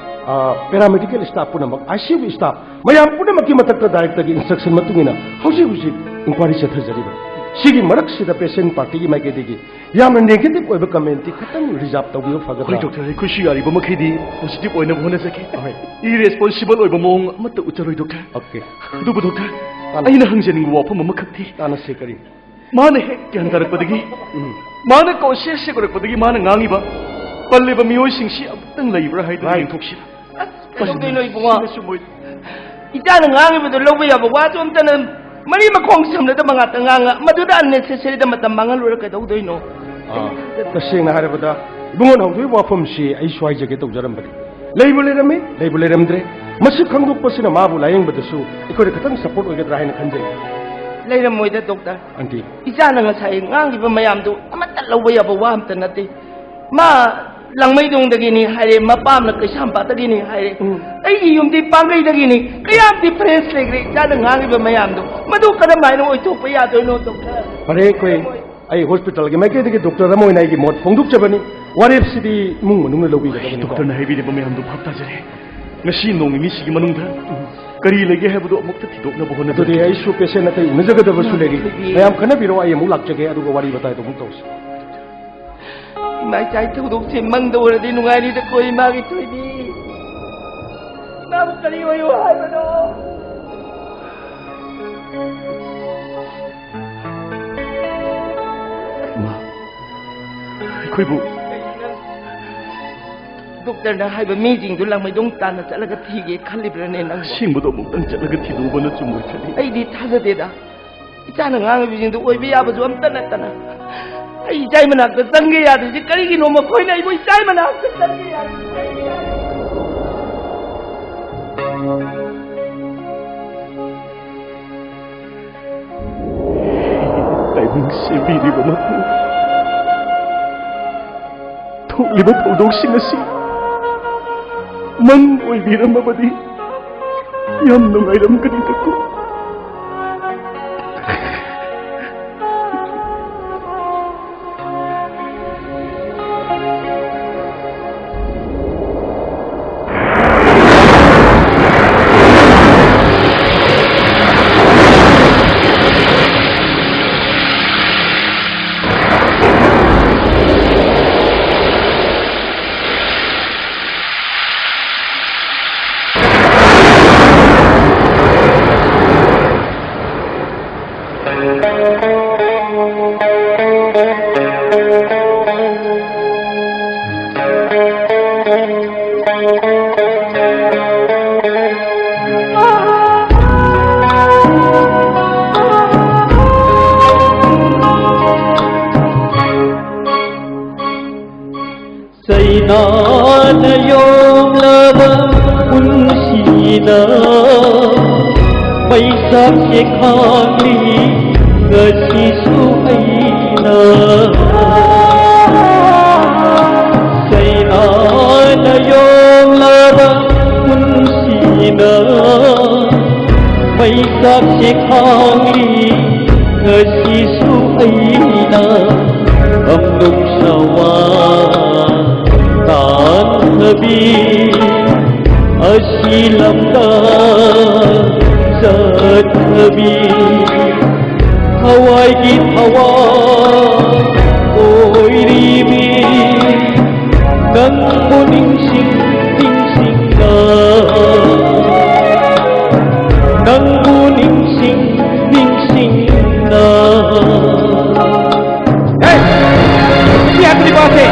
ꯑ, ꯄꯦꯔꯥꯃꯦꯗꯤꯀꯦꯜ ꯁ꯭ꯇꯥꯐ ꯄꯨꯝꯅꯃꯛ, ꯑꯥꯏ ꯁꯤ ꯌꯨꯒꯤ ꯁ꯭ꯇꯥꯐ ꯃꯌꯥꯝ ꯄꯨꯝꯅꯃꯛꯀꯤ ꯃꯊꯛꯇ ꯗꯥꯏꯔꯦꯛꯇꯔꯒꯤ ꯏꯟꯁꯇ꯭ꯔꯛꯁꯟ ꯃꯇꯨꯡ ꯏꯟꯅ ꯍꯧꯖꯤꯛ ꯍꯧꯖꯤꯛ ꯏꯟꯀ꯭ꯋꯥꯏꯔꯤ ꯆꯠꯊꯖꯔꯤꯕꯅꯤ꯫ ꯁꯤꯒꯤ ꯃꯔꯛꯁꯤꯗ ꯄꯦꯁꯦꯟ ꯄꯥꯔꯇꯤꯒꯤ ꯃꯥꯏꯀꯩꯗꯒꯤ ꯌꯥꯝꯅ ꯅꯦꯒꯦꯇꯤꯚ ꯑꯣꯏꯕ ꯀꯃꯦꯟꯇꯤ ꯈꯤꯇꯪ ꯔꯤꯖꯥꯔꯚ ꯇꯧꯕꯤꯕ ꯐꯒꯗ꯭ꯔꯥ? ꯍꯣꯏ, ꯗꯣꯛꯇꯔ, ꯑꯩꯈꯣꯏꯁꯨ ꯌꯥꯔꯤꯕ ꯃꯈꯩꯗꯤ ꯄꯣꯖꯤꯇꯤꯚ ꯑꯣꯏꯅꯕ ꯍꯣꯠꯅꯖꯒꯦ꯫ ꯍꯣꯏ꯫ ꯏꯔꯦꯁꯄꯣꯟꯁꯤꯕꯜ ꯑꯣꯏꯕ ꯃꯑꯣꯡ ꯑꯃꯠꯇ ꯎꯠꯆꯔꯣꯏ, ꯗꯣꯛꯇꯔ꯫ ꯑꯣꯀꯦ꯫ ꯑꯗꯨꯕꯨ, ꯗꯣꯛꯇꯔ, ꯇꯥꯟꯅ-, ꯑꯩꯅ ꯍꯪꯖꯅꯤꯡꯕ ꯋꯥꯐꯝ ꯑꯃꯈꯛꯇꯤ, ꯇꯥꯟꯅꯁꯤ, ꯀꯔꯤ? ꯃꯥꯅ ꯍꯦꯛ ꯒ꯭ꯌꯥꯟ ꯇꯥꯔꯛꯄꯗꯒꯤ, ꯎꯝ꯫ ꯃꯥꯅ ꯀꯣꯟꯁꯤꯌꯁ ꯍꯦꯛ ꯑꯣꯏꯔꯛꯄꯗꯒꯤ ꯃꯥꯅ ꯉꯥꯡꯉꯤꯕ ꯄꯜꯂꯤꯕ ꯃꯤꯑꯣꯏꯁꯤꯡꯁꯤ ꯑꯃꯨꯛꯇꯪ ꯂꯩꯕ꯭ꯔꯥ ꯍꯥꯏꯗꯨꯅ ꯍꯣꯏ꯫ ꯌꯦꯡꯊꯣꯛꯁꯤ꯫ ꯑꯁ, ꯀꯩꯗꯧꯗꯣꯏꯅꯣ ꯏꯕꯨꯡꯉꯣ? ꯁꯤꯅꯁꯨ ꯃꯣꯏ ꯏꯆꯥꯅ ꯉꯥꯡꯉꯤꯕꯗꯣ ꯂꯧꯕ ꯌꯥꯕ ꯋꯥꯁꯨ ꯑꯝꯇꯅ ꯃꯔꯤ ꯃꯈꯣꯡ ꯁꯝꯅꯗꯕ ꯉꯥꯛꯇ ꯉꯥꯡꯉ, ꯃꯗꯨꯗ unnecessary ꯗ ꯃꯇꯝ ꯃꯥꯡꯍꯜꯂꯨꯔ ꯀꯩꯗꯧꯗꯣꯏꯅꯣ? ꯑꯥ, ꯇꯁꯦꯡꯅ ꯍꯥꯏꯔꯕꯗ, ꯏꯕꯨꯡꯉꯣꯅ ꯍꯧꯗꯣꯛꯏꯕ ꯋꯥꯐꯝꯁꯤ ꯑꯩꯁꯨ ꯍꯥꯏꯖꯒꯦ ꯇꯧꯖꯔꯝꯕꯅꯤ꯫ ꯂꯩꯕꯨ ꯂꯩꯔꯝꯃꯤ, ꯂꯩꯕꯨ ꯂꯩꯔꯝꯗ꯭ꯔꯦ꯫ ꯃꯁꯤ ꯈꯪꯗꯣꯛꯄꯁꯤꯅ ꯃꯥꯕꯨ ꯂꯥꯌꯦꯡꯕꯗꯁꯨ ꯑꯩꯈꯣꯏꯗ ꯈꯤꯇꯪ ꯁꯄꯣꯔꯠ ꯑꯣꯏꯒꯗ꯭ꯔꯥ ꯍꯥꯏꯅ ꯈꯟꯖꯩ꯫ ꯂꯩꯔꯝꯃꯣꯏꯗ, ꯗꯣꯛꯇꯔ꯫ ꯑꯟꯇꯤ꯫ ꯏꯆꯥꯅ ꯉꯁꯥꯏ ꯉꯥꯡꯂꯤꯕ ꯃꯌꯥꯝꯗꯨ ꯑꯃꯠꯇ ꯂꯧꯕ ꯌꯥꯕ ꯋꯥ ꯑꯝꯇ ꯅꯠꯇꯦ꯫ ꯃꯥ ꯂꯥꯡꯃꯩꯗꯣꯡꯗꯒꯤꯅꯤ ꯍꯥꯏꯔꯦ, ꯃꯄꯥꯝꯅ ꯀꯩꯁꯥꯝꯄꯥꯠꯇꯒꯤꯅꯤ ꯍꯥꯏꯔꯦ꯫ ꯎꯝ꯫ ꯑꯩꯒꯤ ꯌꯨꯝꯗꯤ ꯄꯥꯡꯒꯩꯗꯒꯤꯅꯤ꯫ ꯀꯌꯥꯝ difference ꯂꯩꯈ꯭ꯔꯦ ꯏꯆꯥꯅ ꯉꯥꯡꯉꯤꯕ ꯃꯌꯥꯝꯗꯣ? ꯃꯗꯨ ꯀꯔꯝꯍꯥꯏꯅ ꯑꯣꯏꯊꯣꯛꯄ ꯌꯥꯗꯣꯏꯅꯣ, doctor? ꯐꯔꯦ, ꯑꯩꯈꯣꯏ, ꯑꯩ hospitalꯒꯤ ꯃꯥꯏꯀꯩꯗꯒꯤ doctor ꯑꯃ ꯑꯣꯏꯅ ꯑꯩꯒꯤ ꯃꯣꯠ ꯐꯣꯡꯗꯣꯛꯆꯕꯅꯤ꯫ ꯋꯥꯔꯦꯞꯁꯤꯗꯤ ꯏꯃꯨꯡ ꯃꯅꯨꯡꯅ ꯂꯧꯕꯤꯒꯗꯕꯅꯤꯀꯣ꯫ Doctorꯅ ꯍꯥꯏꯕꯤꯔꯤꯕ ꯃꯌꯥꯝꯗꯣ ꯚꯥꯞ ꯇꯥꯖꯔꯦ꯫ ꯉꯁꯤ ꯅꯣꯡ ꯅꯤꯅꯤꯁꯤꯒꯤ ꯃꯅꯨꯡꯗ ꯀꯔꯤ ꯂꯩꯒꯦ ꯍꯥꯏꯕꯗꯨ ꯑꯃꯨꯛꯇ ꯊꯤꯗꯣꯛꯅꯕ ꯑꯗꯨꯗꯤ ꯍꯣꯠꯅꯖꯔꯒꯦ꯫ ꯑꯩꯁꯨ patient ꯑꯇꯩ ꯎꯅꯖꯒꯗꯕꯁꯨ ꯂꯩꯔꯤ꯫ ꯃꯌꯥꯝ ꯈꯟꯅꯕꯤꯔꯣ, ꯑꯩ ꯑꯃꯨꯛ ꯂꯥꯛꯆꯒꯦ, ꯑꯗꯨꯒ ꯋꯥꯔꯤ ꯋꯥꯇꯥꯏꯗꯣ ꯑꯃꯨꯛ ꯇꯧꯁꯤ꯫ ꯏꯃꯥ ꯏꯆꯥꯒꯤ ꯊꯧꯗꯣꯛꯁꯦ ꯃꯪꯗ ꯑꯣꯏꯔꯗꯤ ꯅꯨꯡꯉꯥꯏꯅꯤꯗꯀꯣ, ꯏꯃꯥꯒꯤ ꯊꯣꯏꯕꯤ꯫ ꯏꯃꯥꯕꯨ ꯀꯔꯤ ꯑꯣꯏꯌꯨ ꯍꯥꯏꯕꯅꯣ? ꯏꯃꯥ, ꯑꯩꯈꯣꯏꯕꯨ doctorꯅ ꯍꯥꯏꯕ ꯃꯤꯁꯤꯡꯗꯨ ꯂꯥꯡꯃꯩꯗꯣꯡ ꯇꯥꯟꯅ ꯆꯠꯂꯒ ꯊꯤꯒꯦ ꯈꯜꯂꯤꯕ꯭ꯔꯅꯦ ꯅꯪꯕꯨ? ꯑꯁꯦꯡꯕꯗꯣ ꯑꯃꯨꯛꯇꯪ ꯆꯠꯂꯒ ꯊꯤꯗꯣꯛꯎꯕꯅ ꯆꯨꯝꯃꯣꯏ ꯈꯜꯂꯤ꯫ ꯑꯩꯗꯤ ꯊꯥꯖꯗꯦꯗ꯫ ꯏꯆꯥꯅ ꯉꯥꯡꯉꯤꯕꯁꯤꯡꯗꯨ ꯑꯣꯏꯕ ꯌꯥꯕꯁꯨ ꯑꯝꯇ ꯅꯠꯇꯅ꯫ ꯑꯩ ꯏꯆꯥꯏ ꯃꯅꯥꯛꯇ ꯆꯪꯒꯦ ꯌꯥꯗ꯭ꯔꯤꯁꯦ ꯀꯔꯤꯒꯤꯅꯣ? ꯃꯈꯣꯏꯅ ꯑꯩꯕꯨ ꯏꯆꯥꯏ ꯃꯅꯥꯛꯇ ꯆꯪꯒꯦ ꯌꯥꯗ꯭ꯔꯤꯁꯦ ꯀꯔꯤꯒꯤꯅꯣ? ꯇꯥꯏꯕꯪ ꯁꯦꯝꯕꯤꯔꯤꯕ ꯃꯄꯨ, ꯊꯣꯛꯂꯤꯕ ꯊꯧꯗꯣꯛꯁꯤꯡ ꯑꯁꯤ ꯃꯪ ꯑꯣꯏꯕꯤꯔꯝꯃꯕꯗꯤ ꯌꯥꯝ ꯅꯨꯡꯉꯥꯏꯔꯝꯒꯅꯤꯗꯀꯣ꯫ ꯆꯩꯅꯥꯅ ꯌꯣꯝꯂꯕ ꯄꯨꯟꯁꯤꯗ ꯃꯩꯆꯥꯛꯁꯦ ꯈꯥꯡꯂꯤ ꯉꯁꯤꯁꯨ ꯑꯩꯅ꯫ ꯆꯩ ꯅꯥꯅ ꯌꯣꯛꯂꯕ ꯄꯨꯟꯁꯤꯅ ꯃꯩꯆꯥꯛꯁꯦ ꯈꯥꯡꯂꯤ꯫ ꯉꯁꯤꯁꯨ ꯑꯩꯅ ꯀꯝꯗꯧ ꯁꯋꯥ ꯇꯥꯟꯊꯕꯤ ꯑꯁꯤ ꯂꯝꯗ ꯆꯠꯊꯕꯤ꯫ ꯊꯋꯥꯏꯒꯤ ꯊꯋꯥꯏ ꯑꯣꯏꯔꯤꯕꯤ ꯅꯪꯕꯨ ꯅꯤꯡꯁꯤꯡ ꯅꯤꯡꯁꯤꯡꯅ, ꯅꯪꯕꯨ ꯅꯤꯡꯁꯤꯡ ꯅꯤꯡꯁꯤꯡꯅ꯫ ꯍꯦ! ꯁꯤ ꯍꯥꯏꯕ ꯅꯨꯄꯥꯁꯦ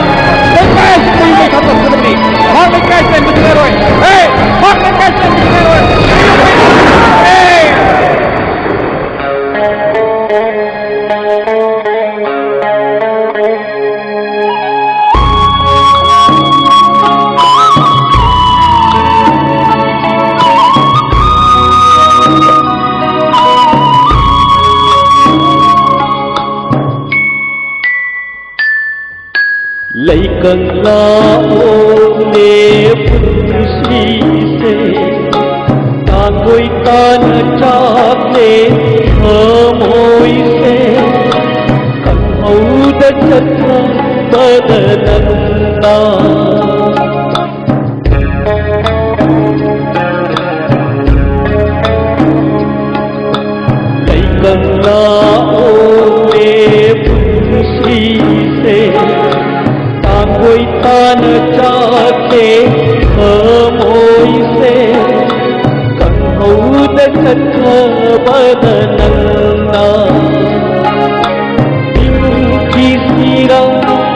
ꯂꯩꯀꯥꯏ ꯑꯁꯤ ꯀꯨꯏꯅ ꯈꯟꯕ ꯐꯪꯒꯗꯕꯅꯤ꯫ ꯃꯍꯥꯛ ꯂꯩꯀꯥꯏ ꯆꯦꯟꯕꯁꯨ ꯂꯩꯔꯣꯏ꯫ ꯍꯦ! ꯃꯍꯥꯛ ꯂꯩꯀꯥꯏ ꯆꯦꯟꯕꯁꯨ ꯂꯩꯔꯣꯏ꯫ ꯍꯦ! ꯂꯩꯀꯪꯂꯥ ꯑꯣꯜꯂꯦ ꯄꯨꯟꯁꯤꯁꯦ, ꯇꯥꯡꯒꯣꯏ ꯇꯥꯅ ꯆꯥꯛꯂꯦ ꯊꯃꯣꯏꯁꯦ, ꯈꯪꯍꯧꯗ ꯆꯠꯈ꯭ꯔꯕꯗ ꯅꯪꯅ꯫ ꯂꯩꯀꯪꯂꯥ ꯑꯣꯜꯂꯦ ꯄꯨꯟꯁꯤꯁꯦ, ꯇꯥꯡꯒꯣꯏ ꯇꯥꯅ ꯆꯥꯛꯂꯦ ꯊꯃꯣꯏꯁꯦ, ꯈꯪꯍꯧꯗ ꯆꯠꯈ꯭ꯔꯕꯗ ꯅꯪꯅ꯫ ꯅꯤꯡꯊꯤꯁꯤꯔ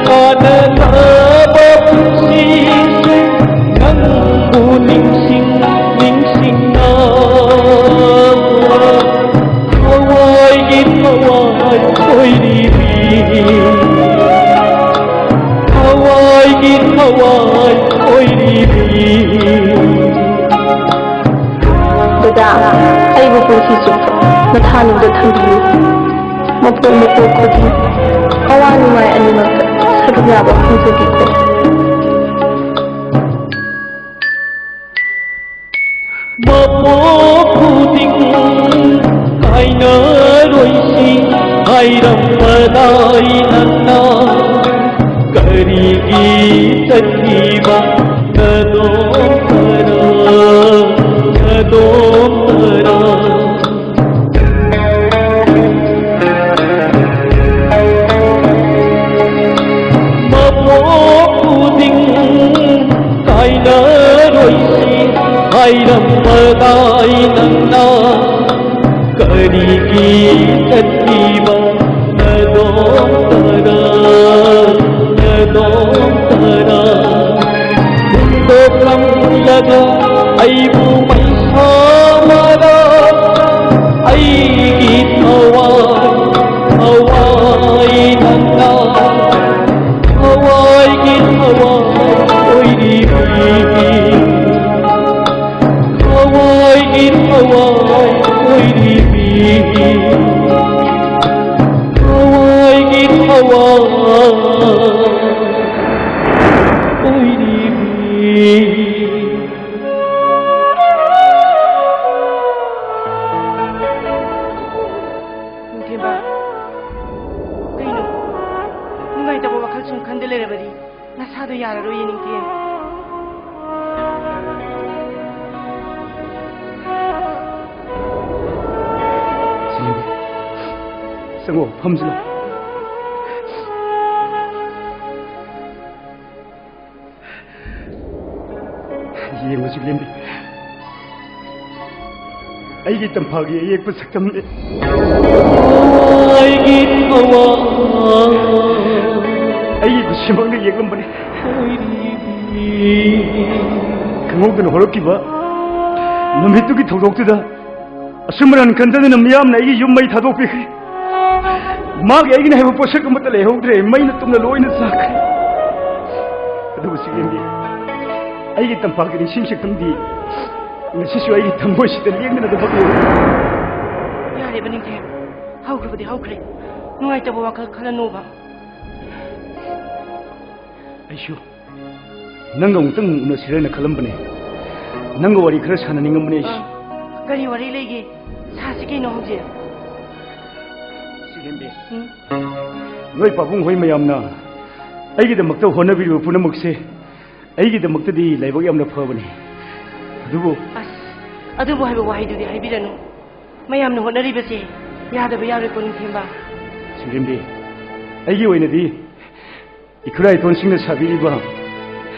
ꯀꯥꯟꯅꯗꯕ ꯄꯨꯟꯁꯤꯁꯦ, ꯅꯪꯕꯨ ꯅꯤꯡꯁꯤꯡ ꯅꯤꯡꯁꯤꯡꯅ ꯊꯋꯥꯏꯒꯤ ꯊꯋꯥꯏ ꯑꯣꯏꯔꯤꯕꯤ, ꯊꯋꯥꯏꯒꯤ ꯊꯋꯥꯏ ꯑꯣꯏꯔꯤꯕꯤ꯫ ꯗꯗꯥ, ꯑꯩꯕꯨ ꯄꯨꯟꯁꯤ ꯆꯨꯞꯄ ꯅꯊꯥꯅꯨꯡꯗ ꯊꯝꯕꯤꯌꯨ꯫ ꯃꯄꯣꯛ ꯃꯄꯣꯛ ꯈꯨꯗꯤꯡ ꯑꯋꯥ ꯅꯨꯡꯉꯥꯏ ꯑꯅꯤꯃꯛꯇ ꯁꯔꯨꯛ ꯌꯥꯕ ꯐꯪꯖꯈꯤꯀꯣ꯫ ꯈꯨꯗꯤꯡ ꯀꯥꯏꯅꯔꯣꯏꯁꯤ ꯍꯥꯏꯔꯝꯕꯗꯥꯏ ꯅꯪꯅ ꯀꯔꯤꯒꯤ ꯆꯠꯈꯤꯕ ꯅꯗꯣꯝꯇꯔ, ꯅꯗꯣꯝꯇꯔ? ꯃꯄꯣꯛ ꯈꯨꯗꯤꯡ ꯀꯥꯏꯅꯔꯣꯏꯁꯤ ꯍꯥꯏꯔꯝꯕꯗꯥꯏ ꯅꯪꯅ ꯀꯔꯤꯒꯤ ꯆꯠꯈꯤꯕ ꯅꯗꯣꯝꯇꯔ, ꯅꯗꯣꯝꯇꯔ? ꯍꯨꯟꯗꯣꯛꯂꯝꯂꯒ ꯑꯩꯕꯨ ꯃꯩꯁꯥ ꯃꯔꯛ ꯑꯩꯒꯤ ꯊꯋꯥꯏ, ꯊꯋꯥꯏ ꯅꯪꯅ ꯊꯋꯥꯏꯒꯤ ꯊꯋꯥꯏ ꯑꯣꯏꯔꯤꯕꯤ꯫ ꯊꯋꯥꯏꯒꯤ ꯊꯋꯥꯏ ꯑꯣꯏꯔꯤꯕꯤ꯫ ꯊꯋꯥꯏꯒꯤ ꯊꯋꯥꯏ ꯑꯣꯏꯔꯤꯕꯤ꯫ ꯅꯤꯡꯊꯦꯝꯕ, ꯀꯩꯅꯣ? ꯅꯨꯡꯉꯥꯏꯇꯕ ꯋꯥꯈꯜ ꯁꯨꯝ ꯈꯟꯗ ꯂꯩꯔꯕꯗꯤ ꯅꯁꯥꯗꯣ ꯌꯥꯔꯔꯣꯏꯌꯦ, ꯅꯤꯡꯊꯦꯝ꯫ ꯆꯪꯉꯣ, ꯐꯝꯁꯤ ꯂꯥꯎ꯫ ꯌꯦꯡꯉꯨꯁꯤ ꯂꯦꯝꯕꯤ, ꯑꯩꯒꯤ ꯇꯝꯐꯥꯒꯤ ꯑꯌꯦꯛꯄ ꯁꯛꯇꯝꯅꯤ꯫ ꯑꯩꯒꯤ ꯊꯋꯥꯏ ꯑꯩꯒꯤ ꯈꯨꯠꯁꯤꯃꯛꯅ ꯌꯦꯛꯂꯝꯕꯅꯤ꯫ ꯑꯣꯏꯔꯤꯕꯤ꯫ ꯈꯪꯍꯧꯗꯅ ꯍꯧꯔꯛꯈꯤꯕ ꯅꯨꯃꯤꯠꯇꯨꯒꯤ ꯊꯧꯗꯣꯛꯇꯨꯗ ꯑꯆꯨꯝ ꯑꯔꯥꯟ ꯈꯟꯊꯗꯅ ꯃꯤꯌꯥꯝꯅ ꯑꯩꯒꯤ ꯌꯨꯝ ꯃꯩ ꯊꯥꯗꯣꯛꯄꯤꯈ꯭ꯔꯦ꯫ ꯃꯥꯒꯤ ꯑꯩꯒꯤꯅꯤ ꯍꯥꯏꯕ ꯄꯣꯠꯁꯛ ꯑꯃꯠꯇ ꯂꯩꯍꯧꯗ꯭ꯔꯦ꯫ ꯃꯩꯅ ꯇꯨꯝꯅ ꯂꯣꯏꯅ ꯆꯥꯈ꯭ꯔꯦ꯫ ꯑꯗꯨꯕꯨ ꯆꯤꯛꯂꯦꯝꯕꯤ, ꯑꯩꯒꯤ ꯇꯝꯄꯥꯛꯀꯤ ꯅꯤꯡꯁꯤꯡ ꯁꯛꯇꯝꯗꯤ ꯉꯁꯤꯁꯨ ꯑꯩꯒꯤ ꯊꯃꯣꯏꯁꯤꯗ ꯂꯦꯡꯗꯅ ꯑꯗꯨꯃꯛ ꯂꯩꯔꯤ꯫ ꯌꯥꯔꯦꯕ ꯅꯤꯡꯊꯦꯝ, ꯍꯧꯈ꯭ꯔꯕꯗꯤ ꯍꯧꯈ꯭ꯔꯦ꯫ ꯅꯨꯡꯉꯥꯏꯇꯕ ꯋꯥꯈꯜ ꯈꯜꯂꯅꯣꯕ꯫ ꯑꯩꯁꯨ ꯅꯪꯒ ꯑꯃꯨꯛꯇꯪ ꯎꯅꯁꯤꯔꯅ ꯈꯜꯂꯝꯕꯅꯦ꯫ ꯅꯪꯒ ꯋꯥꯔꯤ ꯈꯔ ꯁꯥꯟꯅꯅꯤꯡꯉꯝꯕꯅꯦ ꯑꯩꯁꯨ꯫ ꯀꯔꯤ ꯋꯥꯔꯤ ꯂꯩꯒꯦ? ꯁꯥꯁꯤ ꯀꯩꯅꯣ ꯍꯧꯖꯤꯛ꯫ ꯁꯤꯂꯦꯝꯕꯤ, ꯎꯝ? ꯅꯣꯏ ꯄꯥꯕꯨꯡ ꯍꯣꯏ ꯃꯌꯥꯝꯅ ꯑꯩꯒꯤꯗꯃꯛꯇ ꯍꯣꯠꯅꯕꯤꯔꯤꯕ ꯄꯨꯝꯅꯃꯛꯁꯦ ꯑꯩꯒꯤꯗꯃꯛꯇꯗꯤ ꯂꯥꯏꯕꯛ ꯌꯥꯝꯅ ꯐꯕꯅꯤ꯫ ꯑꯗꯨꯕꯨ ꯑꯁ, ꯑꯗꯨꯕꯨ ꯍꯥꯏꯕ ꯋꯥꯍꯩꯗꯨꯗꯤ ꯍꯥꯏꯕꯤꯔꯅꯨ꯫ ꯃꯌꯥꯝꯅ ꯍꯣꯠꯅꯔꯤꯕꯁꯦ ꯌꯥꯗꯕ ꯌꯥꯔꯣꯏꯀꯣ, ꯅꯤꯡꯊꯦꯝꯕ꯫ ꯁꯤꯂꯦꯝꯕꯤ, ꯑꯩꯒꯤ ꯑꯣꯏꯅꯗꯤ ꯏꯈꯨꯔꯥ ꯏꯇꯣꯟꯁꯤꯡꯅ ꯁꯥꯕꯤꯔꯤꯕ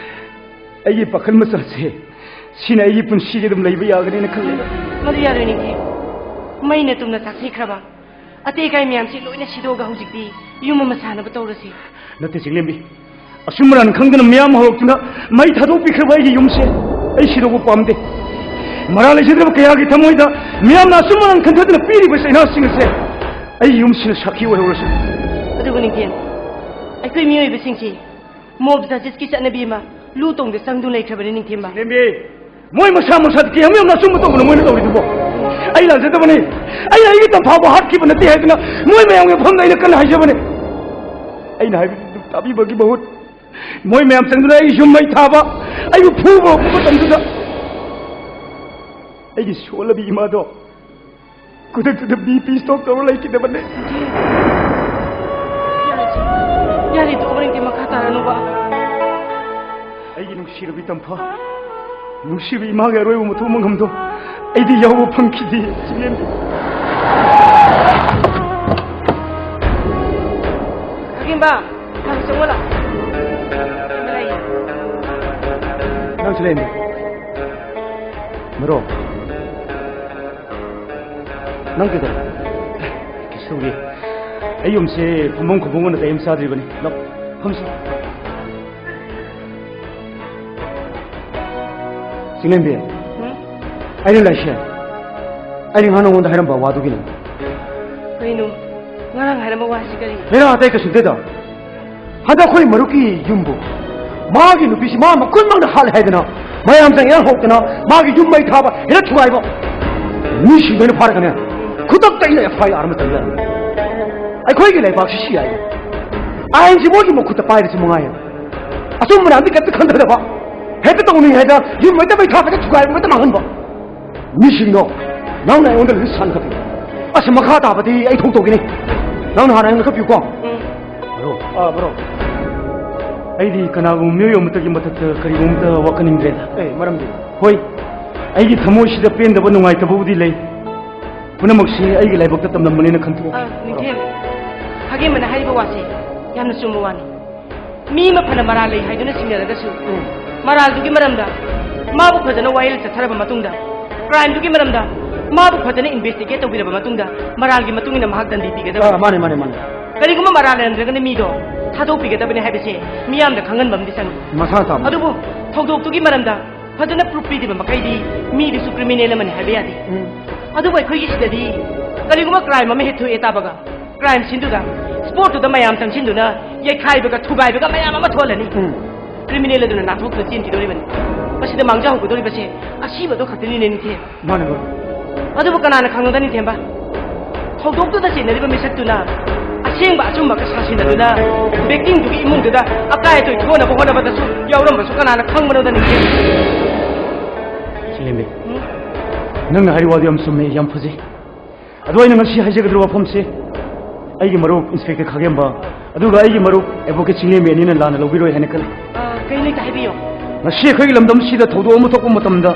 ꯑꯩꯒꯤ ꯄꯥꯈꯜ ꯃꯆꯥꯁꯦ, ꯁꯤꯅ ꯑꯩꯒꯤ ꯄꯨꯟꯁꯤꯒꯤ ꯑꯗꯨꯝ ꯂꯩꯕ ꯌꯥꯒꯅꯤꯅ ꯈꯜꯂꯦ꯫ ꯃꯗꯨ ꯌꯥꯔꯣꯏ, ꯅꯤꯡꯊꯦꯝ꯫ ꯃꯩꯅ ꯇꯨꯝꯅ ꯆꯥꯛꯊꯤꯈ꯭ꯔꯕ ꯑꯇꯩ ꯑꯀꯥꯏ ꯃꯌꯥꯝꯁꯤ ꯂꯣꯏꯅ ꯁꯤꯗꯣꯛꯑꯒ ꯍꯧꯖꯤꯛꯇꯤ ꯌꯨꯝ ꯑꯃ ꯁꯥꯅꯕ ꯇꯧꯔꯁꯤ꯫ ꯅꯠꯇꯦ ꯆꯤꯡꯂꯦꯝꯕꯤ, ꯑꯆꯨꯝ ꯑꯔꯥꯟ ꯈꯪꯗꯅ ꯃꯤꯌꯥꯝ ꯍꯧꯔꯛꯇꯨꯅ ꯃꯩ ꯊꯥꯗꯣꯛꯄꯤꯈ꯭ꯔꯕ ꯑꯩꯒꯤ ꯌꯨꯝꯁꯦ ꯑꯩ ꯁꯤꯗꯣꯛꯄ ꯄꯥꯝꯗꯦ꯫ ꯃꯔꯥꯜ ꯂꯩꯖꯗ꯭ꯔꯕ ꯀꯌꯥꯒꯤ ꯊꯃꯣꯏꯗ ꯃꯤꯌꯥꯝꯅ ꯑꯆꯨꯝ ꯑꯔꯥꯟ ꯈꯟꯊꯗꯨꯅ ꯄꯤꯔꯤꯕ ꯆꯩꯅꯥꯁꯤꯡ ꯑꯁꯦ ꯑꯩꯒꯤ ꯌꯨꯝꯁꯤꯅ ꯁꯥꯈꯤ ꯑꯣꯏꯍꯧꯔꯁꯤ꯫ ꯑꯗꯨꯕꯨ ꯅꯤꯡꯊꯦꯝ, ꯑꯩꯈꯣꯏ ꯃꯤꯑꯣꯏꯕꯁꯤꯡꯁꯤ ꯃꯣꯕ ꯖꯁꯇꯤꯁꯀꯤ ꯆꯠꯅꯕꯤ ꯑꯃ ꯂꯨ ꯇꯣꯡꯗ ꯆꯪꯗꯨꯅ ꯂꯩꯈ꯭ꯔꯕꯅꯤ, ꯅꯤꯡꯊꯦꯝꯕ꯫ ꯅꯦꯝꯕꯤ, ꯃꯣꯏ ꯃꯁꯥ ꯃꯁꯥꯗ ꯀꯌꯥꯝ ꯌꯥꯝꯅ ꯑꯆꯨꯝꯕ ꯇꯧꯕꯅꯣ ꯃꯣꯏꯅ ꯇꯧꯔꯤꯗꯨꯕꯣ? ꯑꯩ ꯂꯥꯟꯖꯗꯕꯅꯤ꯫ ꯑꯩ ꯑꯩꯒꯤ ꯇꯝꯐꯥꯕꯨ ꯍꯥꯠꯈꯤꯕ ꯅꯠꯇꯦ ꯍꯥꯏꯗꯅ ꯃꯣꯏ ꯃꯌꯥꯝꯒꯤ ꯃꯐꯝꯗ ꯑꯩꯅ ꯀꯟꯅ ꯍꯥꯏꯖꯕꯅꯤ꯫ ꯑꯩꯅ ꯍꯥꯏꯕꯗꯨ ꯇꯥꯕꯤꯕꯒꯤ ꯃꯍꯨꯠ ꯃꯣꯏ ꯃꯌꯥꯝ ꯆꯪꯗꯨꯅ ꯑꯩꯒꯤ ꯌꯨꯝ ꯃꯩ ꯊꯥꯕ, ꯑꯩꯕꯨ ꯐꯨꯕ ꯍꯧꯔꯛꯄ ꯃꯇꯝꯗꯨꯗ ꯑꯩꯒꯤ ꯁꯣꯜꯂꯕꯤ ꯏꯃꯥꯗꯣ ꯈꯨꯗꯛꯇꯨꯗ ꯕꯤ ꯄꯤ ꯁ꯭ꯇꯣꯛ ꯇꯧꯔ ꯂꯩꯈꯤꯗꯕꯅꯦ꯫ ꯌꯥꯔꯦ, ꯌꯥꯔꯦ, ꯇꯣꯛꯑꯣ, ꯍꯣꯔꯦꯟꯗꯤ ꯃꯈꯥ ꯇꯥꯔꯅꯨꯕ꯫ ꯑꯩꯒꯤ ꯅꯨꯡꯁꯤꯔꯕꯤ ꯇꯝꯐꯥ, ꯅꯨꯡꯁꯤꯕꯤ ꯏꯃꯥꯒꯤ ꯑꯔꯣꯏꯕ ꯃꯊꯧ ꯃꯉꯝꯗꯣ ꯑꯩꯗꯤ ꯌꯥꯎꯕ ꯐꯪꯈꯤꯗꯦ, ꯆꯤꯡꯂꯦꯝꯕꯤ꯫ ꯈꯥꯒꯦꯝꯕ, ꯈꯥꯒꯦꯝꯕ, ꯆꯪꯉꯣ ꯂꯥꯎ꯫ ꯈꯥꯒꯦꯝꯕ ꯂꯥꯛꯏꯌꯦ꯫ ꯅꯪꯁꯨ ꯂꯩꯔꯝꯃꯤ꯫ ꯃꯔꯣ꯫ ꯅꯪ ꯀꯩꯗꯧꯔꯦ? ꯀꯩꯁꯨ ꯇꯧꯗꯦ꯫ ꯑꯩ ꯌꯨꯝꯁꯦ ꯐꯝꯐꯝ ꯈꯣꯠꯐꯝꯒ ꯅꯥꯇꯩ ꯑꯃ ꯆꯥꯗ꯭ꯔꯤꯕꯅꯤ꯫ ꯂꯥꯎ, ꯐꯝꯁꯤ꯫ ꯆꯤꯡꯂꯦꯝꯕꯤ, ꯎꯝ? ꯑꯩꯅ ꯂꯥꯏꯁꯦ, ꯑꯩꯅ ꯉꯍꯥꯟ ꯅꯉꯣꯟꯗ ꯍꯥꯏꯔꯝꯕ ꯋꯥꯗꯨꯒꯤꯅꯤ꯫ ꯀꯩꯅꯣ? ꯉꯔꯥꯡ ꯍꯥꯏꯔꯝꯕ ꯋꯥꯁꯤ ꯀꯔꯤ? ꯍꯦꯔꯥ, ꯑꯇꯩ ꯀꯩꯁꯨ ꯅꯠꯇꯦꯗ꯫ ꯍꯟꯗꯛ ꯑꯩꯈꯣꯏ ꯃꯔꯨꯞꯀꯤ ꯌꯨꯝꯕꯨ, ꯃꯥꯒꯤ ꯅꯨꯄꯤꯁꯤ ꯃꯥ ꯃꯈꯨꯟꯃꯛꯅ ꯍꯥꯠꯂꯦ ꯍꯥꯏꯗꯅ ꯃꯌꯥꯝ ꯆꯪ ꯏꯔꯥꯡ ꯍꯧꯗꯅ ꯃꯥꯒꯤ ꯌꯨꯝ ꯃꯩ ꯊꯥꯕ, ꯍꯦꯔꯥ ꯊꯨꯒꯥꯏꯕ, ꯃꯤꯁꯤꯡꯗꯣ ꯑꯩꯅ ꯐꯥꯔꯒꯅꯦ, ꯈꯨꯗꯛꯇ ꯑꯩꯅ ꯑꯦꯐ ꯑꯥꯏ ꯑꯥꯔ ꯑꯃ ꯆꯪꯖꯔꯅꯤ꯫ ꯑꯩꯈꯣꯏꯒꯤ ꯂꯩꯕꯥꯛꯁꯤ ꯁꯤ ꯍꯥꯏꯌꯦ, ꯑꯥꯏꯟꯁꯤ ꯃꯣꯏꯒꯤ ꯃꯈꯨꯠꯇ ꯄꯥꯏꯔꯤꯁꯤ ꯃꯉꯥꯏ꯫ ꯑꯆꯨꯝꯕ ꯂꯥꯟꯗꯤ ꯀꯩꯝꯇ ꯈꯟꯊꯗꯕ, ꯍꯦꯛꯇ ꯇꯧꯅꯤ ꯍꯥꯏꯗꯅ ꯌꯨꯝ ꯃꯩꯇ ꯃꯩ ꯊꯥꯕ, ꯍꯦꯛꯇ ꯊꯨꯒꯥꯏꯕ, ꯍꯦꯛꯇ ꯃꯥꯡꯍꯟꯕ꯫ ꯃꯤꯁꯤꯡꯗꯣ ꯅꯪꯅ ꯑꯩꯉꯣꯟꯗ ꯂꯤꯁ ꯁꯥꯟꯅ ꯈꯠꯄꯤꯌꯨ꯫ ꯑꯁ, ꯃꯈꯥ ꯇꯥꯕꯗꯤ ꯑꯩ ꯊꯣꯛꯇꯧꯒꯤꯅꯤ꯫ ꯅꯪꯅ ꯍꯥꯟꯅ ꯑꯩꯉꯣꯟꯗ ꯈꯠꯄꯤꯌꯨꯀꯣ꯫ ꯎꯝ꯫ ꯕ꯭ꯔꯣ꯫ ꯑꯥ, ꯕ꯭ꯔꯣ꯫ ꯑꯩꯗꯤ ꯀꯅꯥꯒꯨꯝꯕ ꯃꯤꯑꯣꯏ ꯑꯃꯠꯇꯒꯤ ꯃꯊꯛꯇ ꯀꯔꯤꯒꯨꯝꯕ ꯑꯃꯠꯇ ꯋꯥꯈꯟꯅꯤꯡꯗ꯭ꯔꯦꯗ꯫ ꯑꯦ, ꯃꯔꯝꯗꯤ? ꯍꯣꯏ, ꯑꯩꯒꯤ ꯊꯃꯣꯏꯁꯤꯗ ꯄꯦꯟꯗꯕ, ꯅꯨꯡꯉꯥꯏꯇꯕꯕꯨꯗꯤ ꯂꯩ꯫ ꯄꯨꯝꯅꯃꯛꯁꯤ ꯑꯩꯒꯤ ꯂꯥꯏꯕꯛꯇ ꯇꯝꯂꯝꯕꯅꯦꯅ ꯈꯟꯇꯣꯛꯑꯣ꯫ ꯑꯥ, ꯅꯤꯡꯊꯦꯝ, ꯈꯥꯒꯦꯝꯕꯅ ꯍꯥꯏꯔꯤꯕ ꯋꯥꯁꯦ ꯌꯥꯝꯅ ꯆꯨꯝꯕ ꯋꯥꯅꯤ꯫ ꯃꯤ ꯑꯃ ꯐꯅ ꯃꯔꯥꯜ ꯂꯩ ꯍꯥꯏꯗꯨꯅ ꯆꯤꯡꯅꯔꯒꯁꯨ, ꯎꯝ꯫ ꯃꯔꯥꯜꯗꯨꯒꯤ ꯃꯔꯝꯗ ꯃꯥꯕꯨ ꯐꯖꯅ ꯋꯥꯌꯦꯜ ꯆꯠꯊꯔꯕ ꯃꯇꯨꯡꯗ, ꯀ꯭ꯔꯥꯏꯝꯗꯨꯒꯤ ꯃꯔꯝꯗ ꯃꯥꯕꯨ ꯐꯖꯅ ꯏꯟꯚꯦꯁꯇꯤꯒꯦꯠ ꯇꯧꯕꯤꯔꯕ ꯃꯇꯨꯡꯗ, ꯃꯔꯥꯜꯒꯤ ꯃꯇꯨꯡ ꯏꯟꯅ ꯃꯍꯥꯛ ꯗꯟꯗꯤ ꯄꯤꯒꯗꯕꯅꯤ꯫ ꯑꯥ, ꯃꯥꯅꯦ, ꯃꯥꯅꯦ, ꯃꯥꯅꯦ꯫ ꯀꯔꯤꯒꯨꯝꯕ ꯃꯔꯥꯜ ꯂꯩꯔꯝꯗ꯭ꯔꯒꯅ ꯃꯤꯗꯣ ꯊꯥꯗꯣꯛꯄꯤꯒꯗꯕꯅꯤ ꯍꯥꯏꯕꯁꯦ ꯃꯤꯌꯥꯝꯗ ꯈꯪꯍꯟꯕ ꯑꯃꯗꯤ ꯆꯪꯏ꯫ ꯃꯁꯥ ꯇꯥꯕꯅꯤ꯫ ꯑꯗꯨꯕꯨ ꯊꯧꯗꯣꯛꯇꯨꯒꯤ ꯃꯔꯝꯗ ꯐꯖꯅ ꯄ꯭ꯔꯨꯐ ꯄꯤꯗ꯭ꯔꯤꯕ ꯃꯈꯩꯗꯤ ꯃꯤꯗꯨꯁꯨ ꯀ꯭ꯔꯤꯃꯤꯅꯦꯜ ꯑꯃꯅꯤ ꯍꯥꯏꯕ ꯌꯥꯗꯦ꯫ ꯎꯝ꯫ ꯑꯗꯨꯕꯨ ꯑꯩꯈꯣꯏꯒꯤ ꯁꯤꯗꯗꯤ ꯀꯔꯤꯒꯨꯝꯕ ꯀ꯭ꯔꯥꯏꯝ ꯑꯃ ꯍꯦꯛ ꯊꯣꯛꯑꯦ ꯇꯥꯕꯒ, ꯀ꯭ꯔꯥꯏꯝ ꯁꯤꯟꯗꯨꯗ, ꯁ꯭ꯄꯣꯠꯇꯨꯗ ꯃꯌꯥꯝ ꯆꯪꯁꯤꯟꯗꯨꯅ ꯌꯩꯈꯥꯏꯕꯒ ꯊꯨꯒꯥꯏꯕꯒ ꯃꯌꯥꯝ ꯑꯃ ꯊꯣꯛꯍꯜꯂꯅꯤ꯫ ꯎꯝ꯫ ꯀ꯭ꯔꯤꯃꯤꯅꯦꯜ ꯑꯗꯨꯅ ꯅꯥꯟꯊꯣꯛꯇꯨꯅ ꯆꯦꯟꯈꯤꯗꯧꯔꯤꯕꯅꯤ꯫ ꯃꯁꯤꯗ ꯃꯥꯡꯖꯍꯧꯒꯗꯧꯔꯤꯕꯁꯦ ꯑꯁꯤꯕꯗꯣ ꯈꯛꯇꯅꯤꯅꯦ, ꯅꯤꯡꯊꯦꯝ꯫ ꯃꯥꯅꯦ, ꯃꯥꯅꯦ꯫ ꯑꯗꯨꯕꯨ ꯀꯅꯥꯅ ꯈꯪꯅꯣꯗ, ꯅꯤꯡꯊꯦꯝꯕ? ꯊꯧꯗꯣꯛꯇꯨꯗ ꯆꯦꯟꯅꯔꯤꯕ ꯃꯤꯁꯛꯇꯨꯅ ꯑꯁꯦꯡꯕ ꯑꯆꯨꯝꯕꯒ ꯁꯥꯁꯤꯟꯅꯗꯨꯅ victim-ꯗꯨꯒꯤ ꯏꯃꯨꯡꯗꯨꯗ ꯑꯀꯥꯏ ꯑꯇꯣꯏ ꯊꯣꯛꯅꯕ ꯍꯣꯠꯅꯕꯗꯁꯨ ꯌꯥꯎꯔꯝꯕꯁꯨ ꯀꯅꯥꯅ ꯈꯪꯕꯅꯣꯗ, ꯅꯤꯡꯊꯦꯝ? ꯆꯤꯡꯂꯦꯝꯕꯤ, ꯎꯝ? ꯅꯪꯅ ꯍꯥꯏꯔꯤ ꯋꯥꯗꯨ ꯌꯥꯝ ꯆꯨꯝꯃꯦ, ꯌꯥꯝ ꯐꯖꯩ꯫ ꯑꯗꯣ ꯑꯩꯅ ꯉꯁꯤ ꯍꯥꯏꯖꯒꯗꯧꯔꯤꯕ ꯋꯥꯐꯝꯁꯦ, ꯑꯩꯒꯤ ꯃꯔꯨꯞ ꯏꯟꯁꯄꯦꯛꯇꯔ ꯈꯥꯒꯦꯝꯕ ꯑꯗꯨꯒ ꯑꯩꯒꯤ ꯃꯔꯨꯞ ꯑꯦꯗꯚꯣꯀꯦꯠ ꯆꯤꯡꯂꯦꯝꯕꯤ ꯑꯅꯤꯅ ꯂꯥꯟꯅ ꯂꯧꯕꯤꯔꯣꯏ ꯍꯥꯏꯅ ꯈꯜꯂꯤ꯫ ꯑ, ꯀꯩꯅꯣ ꯍꯦꯛꯇ ꯍꯥꯏꯕꯤꯌꯣ꯫ ꯉꯁꯤ ꯑꯩꯈꯣꯏꯒꯤ ꯂꯝꯗꯝꯁꯤꯗ ꯊꯧꯗꯣꯛ ꯑꯃ ꯊꯣꯛꯄ ꯃꯇꯝꯗ,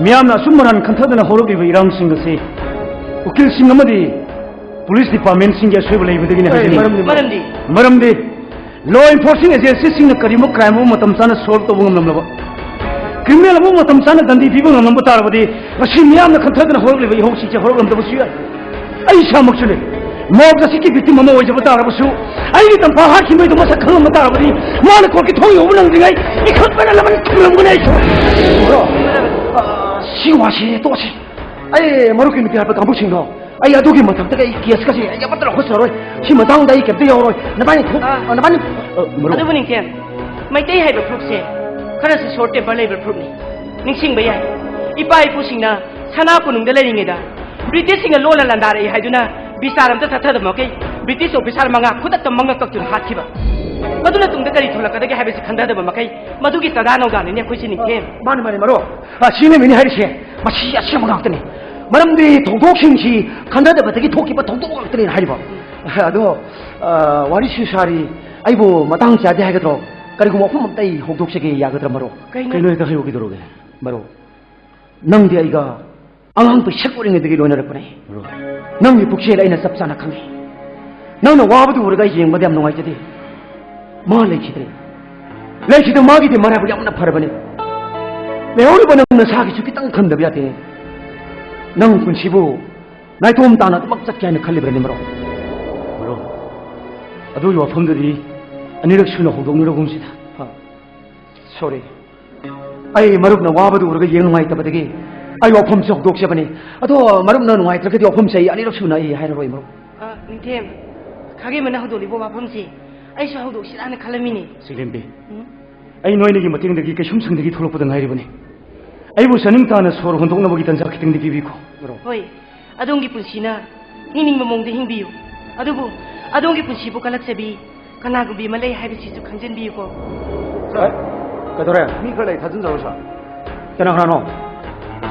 ꯃꯤꯌꯥꯝꯅ ꯑꯆꯨꯝ ꯑꯔꯥꯟ ꯈꯟꯊꯗꯅ ꯍꯧꯔꯛꯂꯤꯕ ꯏꯔꯥꯡꯁꯤꯡ ꯑꯁꯤ ꯎꯀꯤꯜꯁꯤꯡ ꯑꯃꯗꯤ ꯄꯨꯂꯤꯁ ꯗꯤꯄꯥꯔꯠꯃꯦꯟꯁꯤꯡꯒꯤ ꯑꯁꯣꯏꯕ ꯂꯩꯕꯗꯒꯤꯅꯤ ꯍꯥꯏꯖꯅꯤꯡꯏ꯫ ꯃꯔꯝꯗꯤ? ꯃꯔꯝꯗꯤ? ꯃꯔꯝꯗꯤ law enforcing agency-ꯁꯤꯡꯅ ꯀꯔꯤꯒꯨꯝꯕ ꯀ꯭ꯔꯥꯏꯝ ꯑꯃ ꯃꯇꯝ ꯆꯥꯅ ꯁꯣꯜꯕ ꯇꯧꯕ ꯉꯝꯂꯝꯂꯕ, ꯀ꯭ꯔꯤꯃꯤꯅꯦꯜ ꯑꯃ ꯃꯇꯝ ꯆꯥꯅ ꯗꯟꯗꯤ ꯄꯤꯕ ꯉꯝꯂꯝꯕ ꯇꯥꯔꯕꯗꯤ, ꯉꯁꯤ ꯃꯤꯌꯥꯝꯅ ꯈꯟꯊꯗꯅ ꯍꯧꯔꯛꯂꯤꯕ ꯏꯍꯧꯁꯤꯡꯁꯦ ꯍꯧꯔꯛꯂꯝꯗꯕꯁꯨ ꯌꯥꯏ꯫ ꯑꯩ ꯏꯁꯥꯃꯛꯁꯨꯅꯦ, ꯃꯣꯕ ꯖꯁꯇꯤꯁꯀꯤ victim ꯑꯃ ꯑꯣꯏꯖꯕ ꯇꯥꯔꯕꯁꯨ, ꯑꯩꯒꯤ ꯇꯝꯐꯥ ꯍꯥꯠꯈꯤꯕꯩꯗꯣ ꯃꯁꯛ ꯈꯪꯂꯝꯕ ꯇꯥꯔꯕꯗꯤ, ꯃꯥꯅ ꯀꯣꯔꯠꯀꯤ ꯊꯣꯡ ꯌꯧꯕ ꯅꯪꯗ꯭ꯔꯤꯉꯩ ꯏꯈꯠꯄꯅ ꯂꯃꯟ ꯊꯨꯝꯂꯝꯒꯅꯤ ꯑꯩꯁꯨ꯫ ꯕ꯭ꯔꯣ, ꯑ, ꯁꯤ ꯋꯥꯁꯤ ꯇꯣꯛꯑꯁꯤ꯫ ꯑꯩ ꯃꯔꯨꯞꯀꯤ ꯅꯨꯄꯤ ꯍꯥꯠꯄ ꯀꯥꯡꯕꯨꯁꯤꯡꯗꯣ, ꯑꯩ ꯑꯗꯨꯒꯤ ꯃꯊꯛꯇꯒꯤ ꯑꯩ ꯀꯦꯁꯀꯁꯦ ꯑꯩ ꯑꯃꯠꯇ ꯂꯧꯈꯠꯆꯔꯣꯏ꯫ ꯁꯤ ꯃꯇꯥꯡꯗ ꯑꯩ ꯀꯩꯝꯇ ꯌꯥꯎꯔꯣꯏ꯫ ꯅꯕꯥꯅꯤ ꯊꯣꯛ-, ꯑꯥ꯫ ꯑ, ꯅꯕꯥꯅꯤ, ꯑ, ꯃꯔꯨꯞ꯫ ꯑꯗꯨꯕꯨ ꯅꯤꯡꯊꯦꯝ, ꯃꯩꯇꯩ ꯍꯥꯏꯕ ꯐꯨꯔꯨꯞꯁꯦ ꯈꯔꯁꯨ short temper ꯂꯩꯕ ꯐꯨꯔꯨꯞꯅꯤ꯫ ꯅꯤꯡꯁꯤꯡꯕ ꯌꯥꯏ, ꯏꯄꯥ ꯏꯄꯨꯁꯤꯡꯅ ꯁꯅꯥ ꯀꯣꯅꯨꯡꯗ ꯂꯩꯔꯤꯉꯩꯗ ꯕ꯭ꯔꯤꯇꯤꯁꯁꯤꯡꯅ ꯂꯣꯟꯅ ꯂꯥꯟꯗꯥꯔꯛꯏ ꯍꯥꯏꯗꯨꯅ ꯕꯤꯆꯥꯔ ꯑꯝꯇ ꯆꯠꯊꯗꯕ ꯃꯈꯩ ꯕ꯭ꯔꯤꯇꯤꯁ ꯑꯣꯐꯤꯁꯥꯔ ꯃꯉꯥ ꯈꯨꯗꯛꯇ ꯃꯉꯛ ꯀꯛꯇꯨꯅ ꯍꯥꯠꯈꯤꯕ꯫ ꯃꯗꯨꯅ ꯇꯨꯡꯗ ꯀꯔꯤ ꯊꯣꯛꯂꯛꯀꯗꯒꯦ ꯍꯥꯏꯕꯁꯤ ꯈꯟꯊꯗꯕ ꯃꯈꯩ ꯃꯗꯨꯒꯤ ꯆꯥꯗꯥ ꯅꯧꯗꯥꯅꯤꯅꯦ ꯑꯩꯈꯣꯏꯁꯦ ꯅꯤꯡꯊꯦꯝ꯫ ꯃꯥꯅꯤ, ꯃꯥꯅꯤ, ꯃꯔꯨꯞ꯫ ꯑ, ꯁꯤꯅꯦ ꯃꯤꯅꯤ ꯍꯥꯏꯔꯤꯁꯦ꯫ ꯃꯁꯤ ꯑꯁꯦꯡꯕ ꯉꯥꯛꯇꯅꯤ꯫ ꯃꯔꯝꯗꯤ ꯊꯧꯗꯣꯛꯁꯤꯡꯁꯤ ꯈꯟꯊꯗꯕꯗꯒꯤ ꯊꯣꯛꯈꯤꯕ ꯊꯧꯗꯣꯛ ꯉꯥꯛꯇꯅꯦꯅ ꯍꯥꯏꯔꯤꯕ꯫ ꯑꯗꯣ, ꯑ, ꯋꯥꯔꯤꯁꯨ ꯁꯥꯔꯤ, ꯑꯩꯕꯨ ꯃꯇꯥꯡ ꯆꯥꯗꯦ ꯍꯥꯏꯒꯗ꯭ꯔꯣ? ꯀꯔꯤꯒꯨꯝꯕ ꯋꯥꯐꯝ ꯑꯝꯇ ꯑꯩ ꯍꯧꯗꯣꯛꯆꯒꯦ, ꯌꯥꯒꯗ꯭ꯔꯥ, ꯃꯔꯨꯞ? ꯀꯩꯅꯣ? ꯀꯩꯅꯣ, ꯍꯦꯛꯇ ꯍꯥꯏꯌꯨ, ꯀꯩꯗꯧꯔꯒꯦ? ꯃꯔꯨꯞ, ꯅꯪꯗꯤ ꯑꯩꯒ ꯑꯉꯥꯡ ꯄꯤꯁꯛ ꯑꯣꯏꯔꯤꯉꯩꯗꯒꯤ ꯂꯣꯏꯅꯔꯛꯄꯅꯦ꯫ ꯃꯔꯨꯞ꯫ ꯅꯪꯒꯤ ꯄꯨꯛꯆꯦꯜ ꯑꯩꯅ ꯆꯞ ꯆꯥꯅ ꯈꯪꯉꯤ꯫ ꯅꯪꯅ ꯋꯥꯕꯗꯨ ꯎꯔꯒ ꯑꯩ ꯌꯦꯡꯕꯗ ꯌꯥꯝ ꯅꯨꯡꯉꯥꯏꯖꯗꯦ꯫ ꯃꯥ ꯂꯩꯈꯤꯗ꯭ꯔꯦ꯫ ꯂꯩꯈꯤꯗꯕ ꯃꯥꯒꯤꯗꯤ ꯃꯔꯥꯏꯕꯛ ꯌꯥꯝꯅ ꯐꯔꯕꯅꯤ꯫ ꯂꯩꯍꯧꯔꯤꯕ ꯅꯪ ꯅꯁꯥꯒꯤꯁꯨ ꯈꯤꯇꯪ ꯈꯟꯗꯕ ꯌꯥꯗꯦ꯫ ꯅꯪ ꯄꯨꯟꯁꯤꯕꯨ ꯅꯥꯏꯇꯣꯝ ꯇꯥꯅ ꯑꯗꯨꯃꯛ ꯆꯠꯀꯦ ꯍꯥꯏꯅ ꯈꯜꯂꯤꯕ꯭ꯔꯅꯦ, ꯃꯔꯨꯞ? ꯃꯔꯨꯞ, ꯑꯗꯨꯒꯤ ꯋꯥꯐꯝꯗꯨꯗꯤ ꯑꯅꯤꯔꯛ ꯁꯨꯅ ꯍꯧꯗꯣꯛꯅꯔꯒꯨꯝꯁꯤꯗ꯫ ꯑ, sorry꯫ ꯑꯩ ꯃꯔꯨꯞꯅ ꯋꯥꯕꯗꯨ ꯎꯔꯒ ꯌꯦꯡ ꯅꯨꯡꯉꯥꯏꯇꯕꯗꯒꯤ ꯑꯩ ꯋꯥꯐꯝꯁꯦ ꯍꯧꯗꯣꯛꯆꯕꯅꯤ꯫ ꯑꯗꯣ ꯃꯔꯨꯞꯅ ꯅꯨꯡꯉꯥꯏꯇ꯭ꯔꯒꯗꯤ ꯋꯥꯐꯝꯁꯦ ꯑꯩ ꯑꯅꯤꯔꯛ ꯁꯨꯅ ꯑꯩ ꯍꯥꯏꯔꯔꯣꯏ, ꯃꯔꯨꯞ꯫ ꯑ, ꯅꯤꯡꯊꯦꯝ, ꯈꯥꯒꯦꯝꯕꯅ ꯍꯧꯗꯣꯛꯂꯤꯕ ꯋꯥꯐꯝꯁꯤ ꯑꯩꯁꯨ ꯍꯧꯗꯣꯛꯁꯤꯔꯥꯅ ꯈꯜꯂꯝꯃꯤꯅꯦ꯫ ꯁꯤꯂꯦꯝꯕꯤ, ꯎꯝ? ꯑꯩ ꯅꯣꯏꯅꯤꯒꯤ ꯃꯇꯦꯡꯗꯒꯤ ꯀꯩꯁꯨꯝꯁꯪꯗꯒꯤ ꯊꯣꯛꯂꯛꯄꯗ ꯉꯥꯏꯔꯤꯕꯅꯤ꯫ ꯑꯩꯕꯨ ꯆꯥꯅꯤꯡ ꯇꯥꯅ ꯁꯣꯔ ꯍꯣꯟꯗꯣꯛꯅꯕꯒꯤ ꯇꯟꯖꯥ ꯈꯤꯇꯪꯗꯤ ꯄꯤꯕꯤꯈꯣ꯫ ꯍꯣꯏ, ꯑꯗꯣꯝꯒꯤ ꯄꯨꯟꯁꯤꯅ ꯅꯤꯡꯅꯤꯡꯕ ꯃꯑꯣꯡꯗ ꯍꯤꯡꯕꯤꯌꯨ꯫ ꯑꯗꯨꯕꯨ ꯑꯗꯣꯝꯒꯤ ꯄꯨꯟꯁꯤꯕꯨ ꯀꯜꯂꯛꯆꯕꯤ ꯀꯅꯥꯒꯨꯝꯕꯤ ꯑꯃ ꯂꯩ ꯍꯥꯏꯕꯁꯤꯁꯨ ꯈꯪꯖꯤꯟꯕꯤꯌꯨꯀꯣ꯫ ꯁꯥꯔ, ꯀꯩꯗꯧꯔꯦ? ꯃꯤ ꯈꯔ ꯂꯩ, ꯊꯥꯖꯤꯟꯖꯔꯣ, ꯁꯥꯔ꯫ ꯀꯅꯥ ꯀꯅꯥꯅꯣ?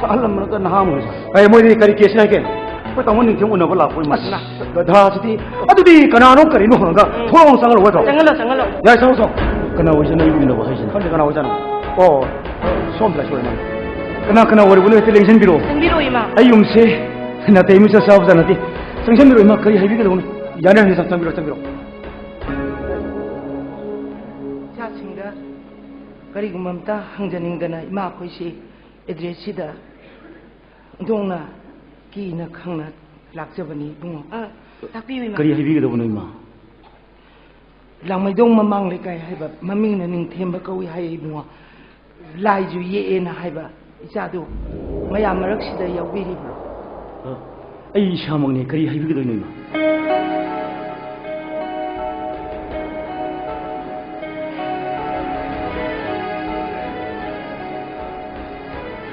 ꯁꯥꯔ, ꯑꯍꯜ ꯑꯃꯒ ꯅꯍꯥ ꯑꯃꯒ, ꯁꯥꯔ꯫ ꯑꯦ, ꯃꯣꯏꯗꯤ ꯀꯔꯤ ꯀꯦꯁꯅꯣ ꯍꯥꯏꯒꯦ? ꯑꯩꯈꯣꯏ ꯇꯥꯃꯣ ꯅꯤꯡꯊꯦꯝ ꯎꯅꯕ ꯂꯥꯛꯄ ꯏꯃꯥ꯫ ꯑꯁ, ꯒꯙꯥꯁꯤꯗꯤ꯫ ꯑꯗꯨꯗꯤ ꯀꯅꯥꯅꯣ ꯀꯔꯤꯅꯣ ꯍꯪꯉꯒ ꯎꯝ꯫ ꯊꯣꯡ ꯆꯪꯍꯜꯂꯣ ꯍꯥꯏꯗ꯭ꯔꯣ? ꯆꯪꯍꯜꯂꯣ, ꯆꯪꯍꯜꯂꯣ꯫ ꯌꯥꯏ, ꯆꯪꯍꯜꯂꯣ, ꯆꯪꯍꯜꯂꯣ꯫ ꯀꯅꯥ ꯑꯣꯏꯖꯥꯠꯅꯣ ꯑꯩꯕꯨ ꯎꯅꯕ ꯍꯥꯏꯁꯤꯅ? ꯈꯪꯗꯦ ꯀꯅꯥ ꯑꯣꯏꯖꯥꯠꯅꯣ꯫ ꯑꯣ, ꯁꯣꯝꯗ ꯂꯥꯛꯁꯣꯏ ꯏꯃꯥ꯫ ꯀꯅꯥ ꯀꯅꯥ ꯑꯣꯏꯔꯕꯅꯣ ꯍꯦꯛꯇ ꯂꯦꯡꯁꯤꯟꯕꯤꯔꯣ꯫ ꯆꯪꯕꯤꯔꯣ, ꯏꯃꯥ꯫ ꯑꯩ ꯌꯨꯝꯁꯦ ꯅꯥꯇꯩ ꯑꯃ ꯏꯆꯥ ꯆꯥꯕꯖꯥꯠ ꯅꯠꯇꯦ꯫ ꯆꯪꯁꯤꯟꯕꯤꯔꯣ ꯏꯃꯥ, ꯀꯔꯤ ꯍꯥꯏꯕꯤꯒꯗꯕꯅꯣ? ꯌꯥꯅꯤ, ꯌꯥꯅꯤ, ꯆꯪꯕꯤꯔꯣ, ꯆꯪꯕꯤꯔꯣ꯫ ꯏꯆꯥꯁꯤꯡꯗ ꯀꯔꯤꯒꯨꯝꯕ ꯑꯝꯇ ꯍꯪꯖꯅꯤꯡꯗꯅ ꯏꯃꯥ ꯑꯩꯈꯣꯏꯁꯤ ꯑꯦꯗ꯭ꯔꯦꯁꯁꯤꯗ ꯑꯣꯟꯊꯣꯛꯅ ꯀꯤꯅ ꯈꯪꯅ ꯂꯥꯛꯆꯕꯅꯤ ꯏꯕꯨꯡꯉꯣ꯫ ꯑ, ꯇꯥꯛꯄꯤꯌꯨ, ꯏꯃꯥ꯫ ꯀꯔꯤ ꯍꯥꯏꯕꯤꯒꯗꯕꯅꯣ, ꯏꯃꯥ? ꯂꯥꯡꯃꯩꯗꯣꯡ ꯃꯃꯥꯡ ꯂꯩꯀꯥꯏ ꯍꯥꯏꯕ, ꯃꯃꯤꯡꯅ ꯅꯤꯡꯊꯦꯝꯕ ꯀꯧꯏ ꯍꯥꯏꯌꯦ ꯏꯕꯨꯡꯉꯣ꯫ ꯂꯥꯏꯁꯨ ꯌꯦꯛꯑꯦꯅ ꯍꯥꯏꯕ ꯏꯆꯥꯗꯨ ꯃꯌꯥꯝ ꯃꯔꯛꯁꯤꯗ ꯌꯥꯎꯕꯤꯔꯤꯕ꯭ꯔꯣ? ꯑ, ꯑꯩ ꯏꯁꯥꯃꯛꯅꯦ, ꯀꯔꯤ ꯍꯥꯏꯕꯤꯒꯗꯣꯏꯅꯣ, ꯏꯃꯥ?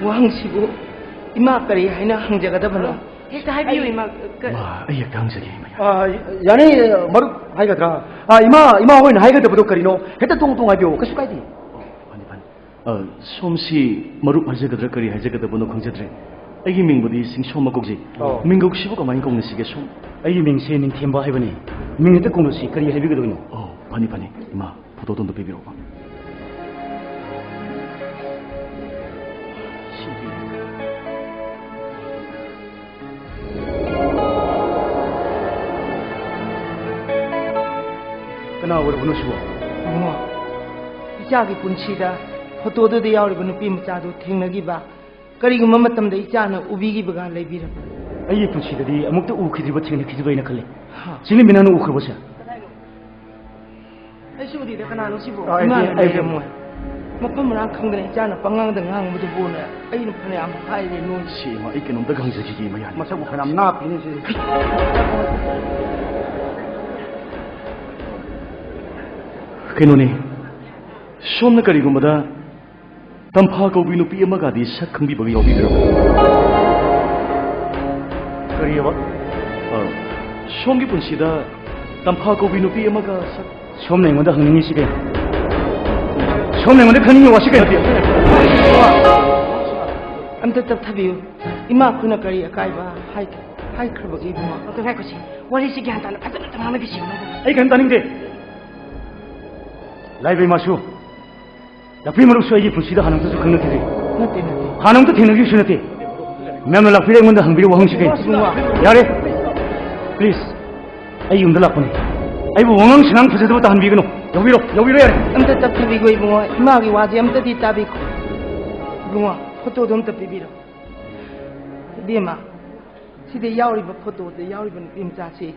ꯋꯥꯍꯪꯁꯤꯕꯨ ꯏꯃꯥ ꯀꯔꯤ ꯍꯥꯏꯅ ꯍꯪꯖꯒꯗꯕꯅꯣ? ꯍꯦꯛꯇ ꯍꯥꯏꯕꯤꯌꯨ, ꯏꯃꯥ꯫ ꯀ- ꯏꯃꯥ, ꯑꯩ ꯍꯦꯛꯇ ꯍꯪꯖꯒꯦ, ꯏꯃꯥ꯫ ꯑ, ꯌꯥꯅꯤ, ꯃꯔꯨꯞ ꯍꯥꯏꯒꯗ꯭ꯔꯥ? ꯑ, ꯏꯃꯥ, ꯏꯃꯥ ꯍꯣꯏꯅ ꯍꯥꯏꯒꯗꯕꯗꯣ ꯀꯔꯤꯅꯣ? ꯍꯦꯛꯇ ꯇꯣꯡ ꯇꯣꯡ ꯍꯥꯏꯕꯤꯌꯨ, ꯀꯩꯁꯨ ꯀꯥꯏꯗꯦ꯫ ꯑꯣ, ꯐꯅꯤ, ꯐꯅꯤ꯫ ꯑ, ꯁꯣꯝꯁꯤ ꯃꯔꯨꯞ ꯍꯥꯏꯖꯒꯗ꯭ꯔꯥ ꯀꯔꯤ ꯍꯥꯏꯖꯒꯗꯕꯅꯣ ꯈꯪꯖꯗ꯭ꯔꯦ꯫ ꯑꯩꯒꯤ ꯃꯤꯡꯕꯨꯗꯤ ꯁꯤꯡꯁꯣꯝꯕ ꯀꯧꯖꯩ꯫ ꯑꯣ꯫ ꯃꯤꯡꯒꯧꯁꯤꯕꯨ ꯀꯃꯥꯏꯅ ꯀꯧꯅꯁꯤꯒꯦ ꯁꯣꯝ? ꯑꯩꯒꯤ ꯃꯤꯡꯁꯦ ꯅꯤꯡꯊꯦꯝꯕ ꯍꯥꯏꯕꯅꯤ꯫ ꯃꯤꯡ ꯍꯦꯛꯇ ꯀꯧꯅꯁꯤ꯫ ꯀꯔꯤ ꯍꯥꯏꯕꯤꯒꯗꯣꯏꯅꯣ? ꯑꯣ, ꯐꯅꯤ, ꯐꯅꯤ꯫ ꯏꯃꯥ, ꯐꯣꯇꯣꯗꯣ ꯑꯝꯇ ꯄꯤꯕꯤꯔꯛꯎ꯫ ꯁꯤ ꯄꯤꯌꯨ꯫ ꯀꯅꯥ ꯑꯣꯏꯔꯕꯅꯣ ꯁꯤꯕꯣ? ꯏꯕꯨꯡꯉꯣ, ꯏꯆꯥꯒꯤ ꯄꯨꯟꯁꯤꯗ ꯐꯣꯇꯣꯗꯨꯗ ꯌꯥꯎꯔꯤꯕ ꯅꯨꯄꯤ ꯃꯆꯥꯗꯨ ꯊꯦꯡꯅꯈꯤꯕ, ꯀꯔꯤꯒꯨꯝꯕ ꯃꯇꯝꯗ ꯏꯆꯥꯅ ꯎꯕꯤꯈꯤꯕꯒ ꯂꯩꯕꯤꯔꯕ꯭ꯔꯥ? ꯑꯩꯒꯤ ꯄꯨꯟꯁꯤꯗꯗꯤ ꯑꯃꯨꯛꯇ ꯎꯈꯤꯗ꯭ꯔꯤꯕ, ꯊꯦꯡꯅꯈꯤꯗ꯭ꯔꯤꯕ ꯍꯥꯏꯅ ꯈꯜꯂꯤ꯫ ꯍꯥ? ꯁꯤꯅ ꯃꯤꯅꯥꯅ ꯎꯈ꯭ꯔꯕꯁꯦ? ꯑꯩꯁꯨ ꯎꯗꯦꯗ, ꯀꯅꯥꯅꯣ ꯁꯤꯕꯣ? ꯑ, ꯑꯩꯗꯤ, ꯏꯃꯥꯅ ꯑꯩꯗꯤ ꯂꯩꯔꯝꯃꯣꯏ꯫ ꯃꯐꯝ ꯃꯔꯥꯡ ꯈꯪꯗꯅ ꯏꯆꯥꯅ ꯄꯉꯥꯡꯗ ꯉꯥꯡꯕꯗꯨꯕꯨꯅ ꯑꯩꯅ ꯐꯅꯌꯥꯝ ꯍꯥꯏꯔꯦ ꯅꯣꯏ꯫ ꯁꯤ ꯏꯃꯥ, ꯑꯩ ꯀꯩꯅꯣꯝꯇ ꯍꯪꯖꯈꯤꯒꯦ ꯏꯃꯥ, ꯌꯥꯅꯤ? ꯃꯁꯛ ꯐꯅꯌꯥꯝ ꯅꯥꯞꯄꯤꯅꯦ ꯁꯤ꯫ ꯀꯩꯅꯣꯅꯦ, ꯁꯣꯝꯅ ꯀꯔꯤꯒꯨꯝꯕꯗ ꯇꯝꯐꯥ ꯀꯧꯕꯤ ꯅꯨꯄꯤ ꯑꯃꯒꯗꯤ ꯁꯛ ꯈꯪꯕꯤꯕꯒ ꯌꯥꯎꯕꯤꯗ꯭ꯔꯕ? ꯀꯔꯤꯑꯕ? ꯑ, ꯁꯣꯝꯒꯤ ꯄꯨꯟꯁꯤꯗ ꯇꯝꯐꯥ ꯀꯧꯕꯤ ꯅꯨꯄꯤ ꯑꯃꯒ ꯁꯛ ꯁꯣꯝꯅ ꯑꯩꯉꯣꯟꯗ ꯍꯪꯅꯤꯡꯉꯤꯁꯤ ꯀꯩꯅꯣ? ꯁꯣꯝꯅ ꯑꯩꯉꯣꯟꯗ ꯈꯪꯅꯤꯡꯉꯤ ꯋꯥꯁꯤ ꯀꯩꯅꯣ? ꯑꯝꯇ ꯇꯞꯊꯕꯤꯌꯨ꯫ ꯏꯃꯥ ꯑꯩꯈꯣꯏꯅ ꯀꯔꯤ ꯑꯀꯥꯏꯕ ꯍꯥꯏ-, ꯍꯥꯏꯈ꯭ꯔꯕꯒꯦ ꯏꯕꯨꯡꯉꯣ? ꯑꯗꯨ ꯉꯥꯏꯈꯣ ꯁꯤ, ꯋꯥꯔꯤꯁꯤ ꯒ꯭ꯌꯥꯟ ꯇꯥꯅ ꯐꯖꯅ ꯑꯝꯇ ꯉꯥꯡꯅꯈꯤꯁꯤ ꯏꯕꯨꯡꯉꯣ꯫ ꯑꯩ ꯀꯔꯤꯝ ꯇꯥꯅꯤꯡꯗꯦ꯫ ꯂꯥꯏꯕꯩ ꯃꯥꯁꯨ, ꯂꯛꯄꯤ ꯃꯔꯨꯞꯁꯨ ꯑꯩꯒꯤ ꯄꯨꯟꯁꯤꯗ ꯍꯥꯟꯅ ꯑꯝꯇꯁꯨ ꯈꯪꯅꯈꯤꯗꯦ꯫ ꯅꯠꯇꯦ, ꯅꯠꯇꯦ꯫ ꯍꯥꯟꯅ ꯑꯝꯇ ꯊꯦꯡꯅꯈꯤꯕꯁꯨ ꯅꯠꯇꯦ꯫ ꯃꯌꯥꯝꯅ ꯂꯥꯛꯄꯤꯔꯦ ꯑꯩꯉꯣꯟꯗ ꯍꯪꯕꯤꯔꯤꯕ ꯋꯥꯍꯪꯁꯤ ꯀꯩꯅꯣ? ꯏꯕꯨꯡꯉꯣ꯫ ꯌꯥꯔꯦ꯫ Please꯫ ꯑꯩ ꯌꯨꯝꯗ ꯂꯥꯛꯄꯅꯤ꯫ ꯑꯩꯕꯨ ꯋꯥꯉꯥꯡ ꯁꯉꯥꯡ ꯐꯖꯗꯕ ꯇꯥꯍꯟꯕꯤꯒꯅꯨ꯫ ꯌꯥꯎꯕꯤꯔꯣ, ꯌꯥꯎꯕꯤꯔꯣ ꯌꯥꯔꯦ꯫ ꯑꯝꯇ ꯇꯞꯊꯕꯤꯈꯣ ꯏꯕꯨꯡꯉꯣ, ꯏꯃꯥꯒꯤ ꯋꯥꯁꯦ ꯑꯝꯇꯗꯤ ꯇꯥꯕꯤꯈꯣ꯫ ꯏꯕꯨꯡꯉꯣ, ꯐꯣꯇꯣꯗꯣ ꯑꯝꯇ ꯄꯤꯕꯤꯔꯣ꯫ ꯏꯕꯦꯝꯃ, ꯁꯤꯗ ꯌꯥꯎꯔꯤꯕ ꯐꯣꯇꯣꯗ ꯌꯥꯎꯔꯤꯕ ꯅꯨꯄꯤ ꯃꯆꯥꯁꯤ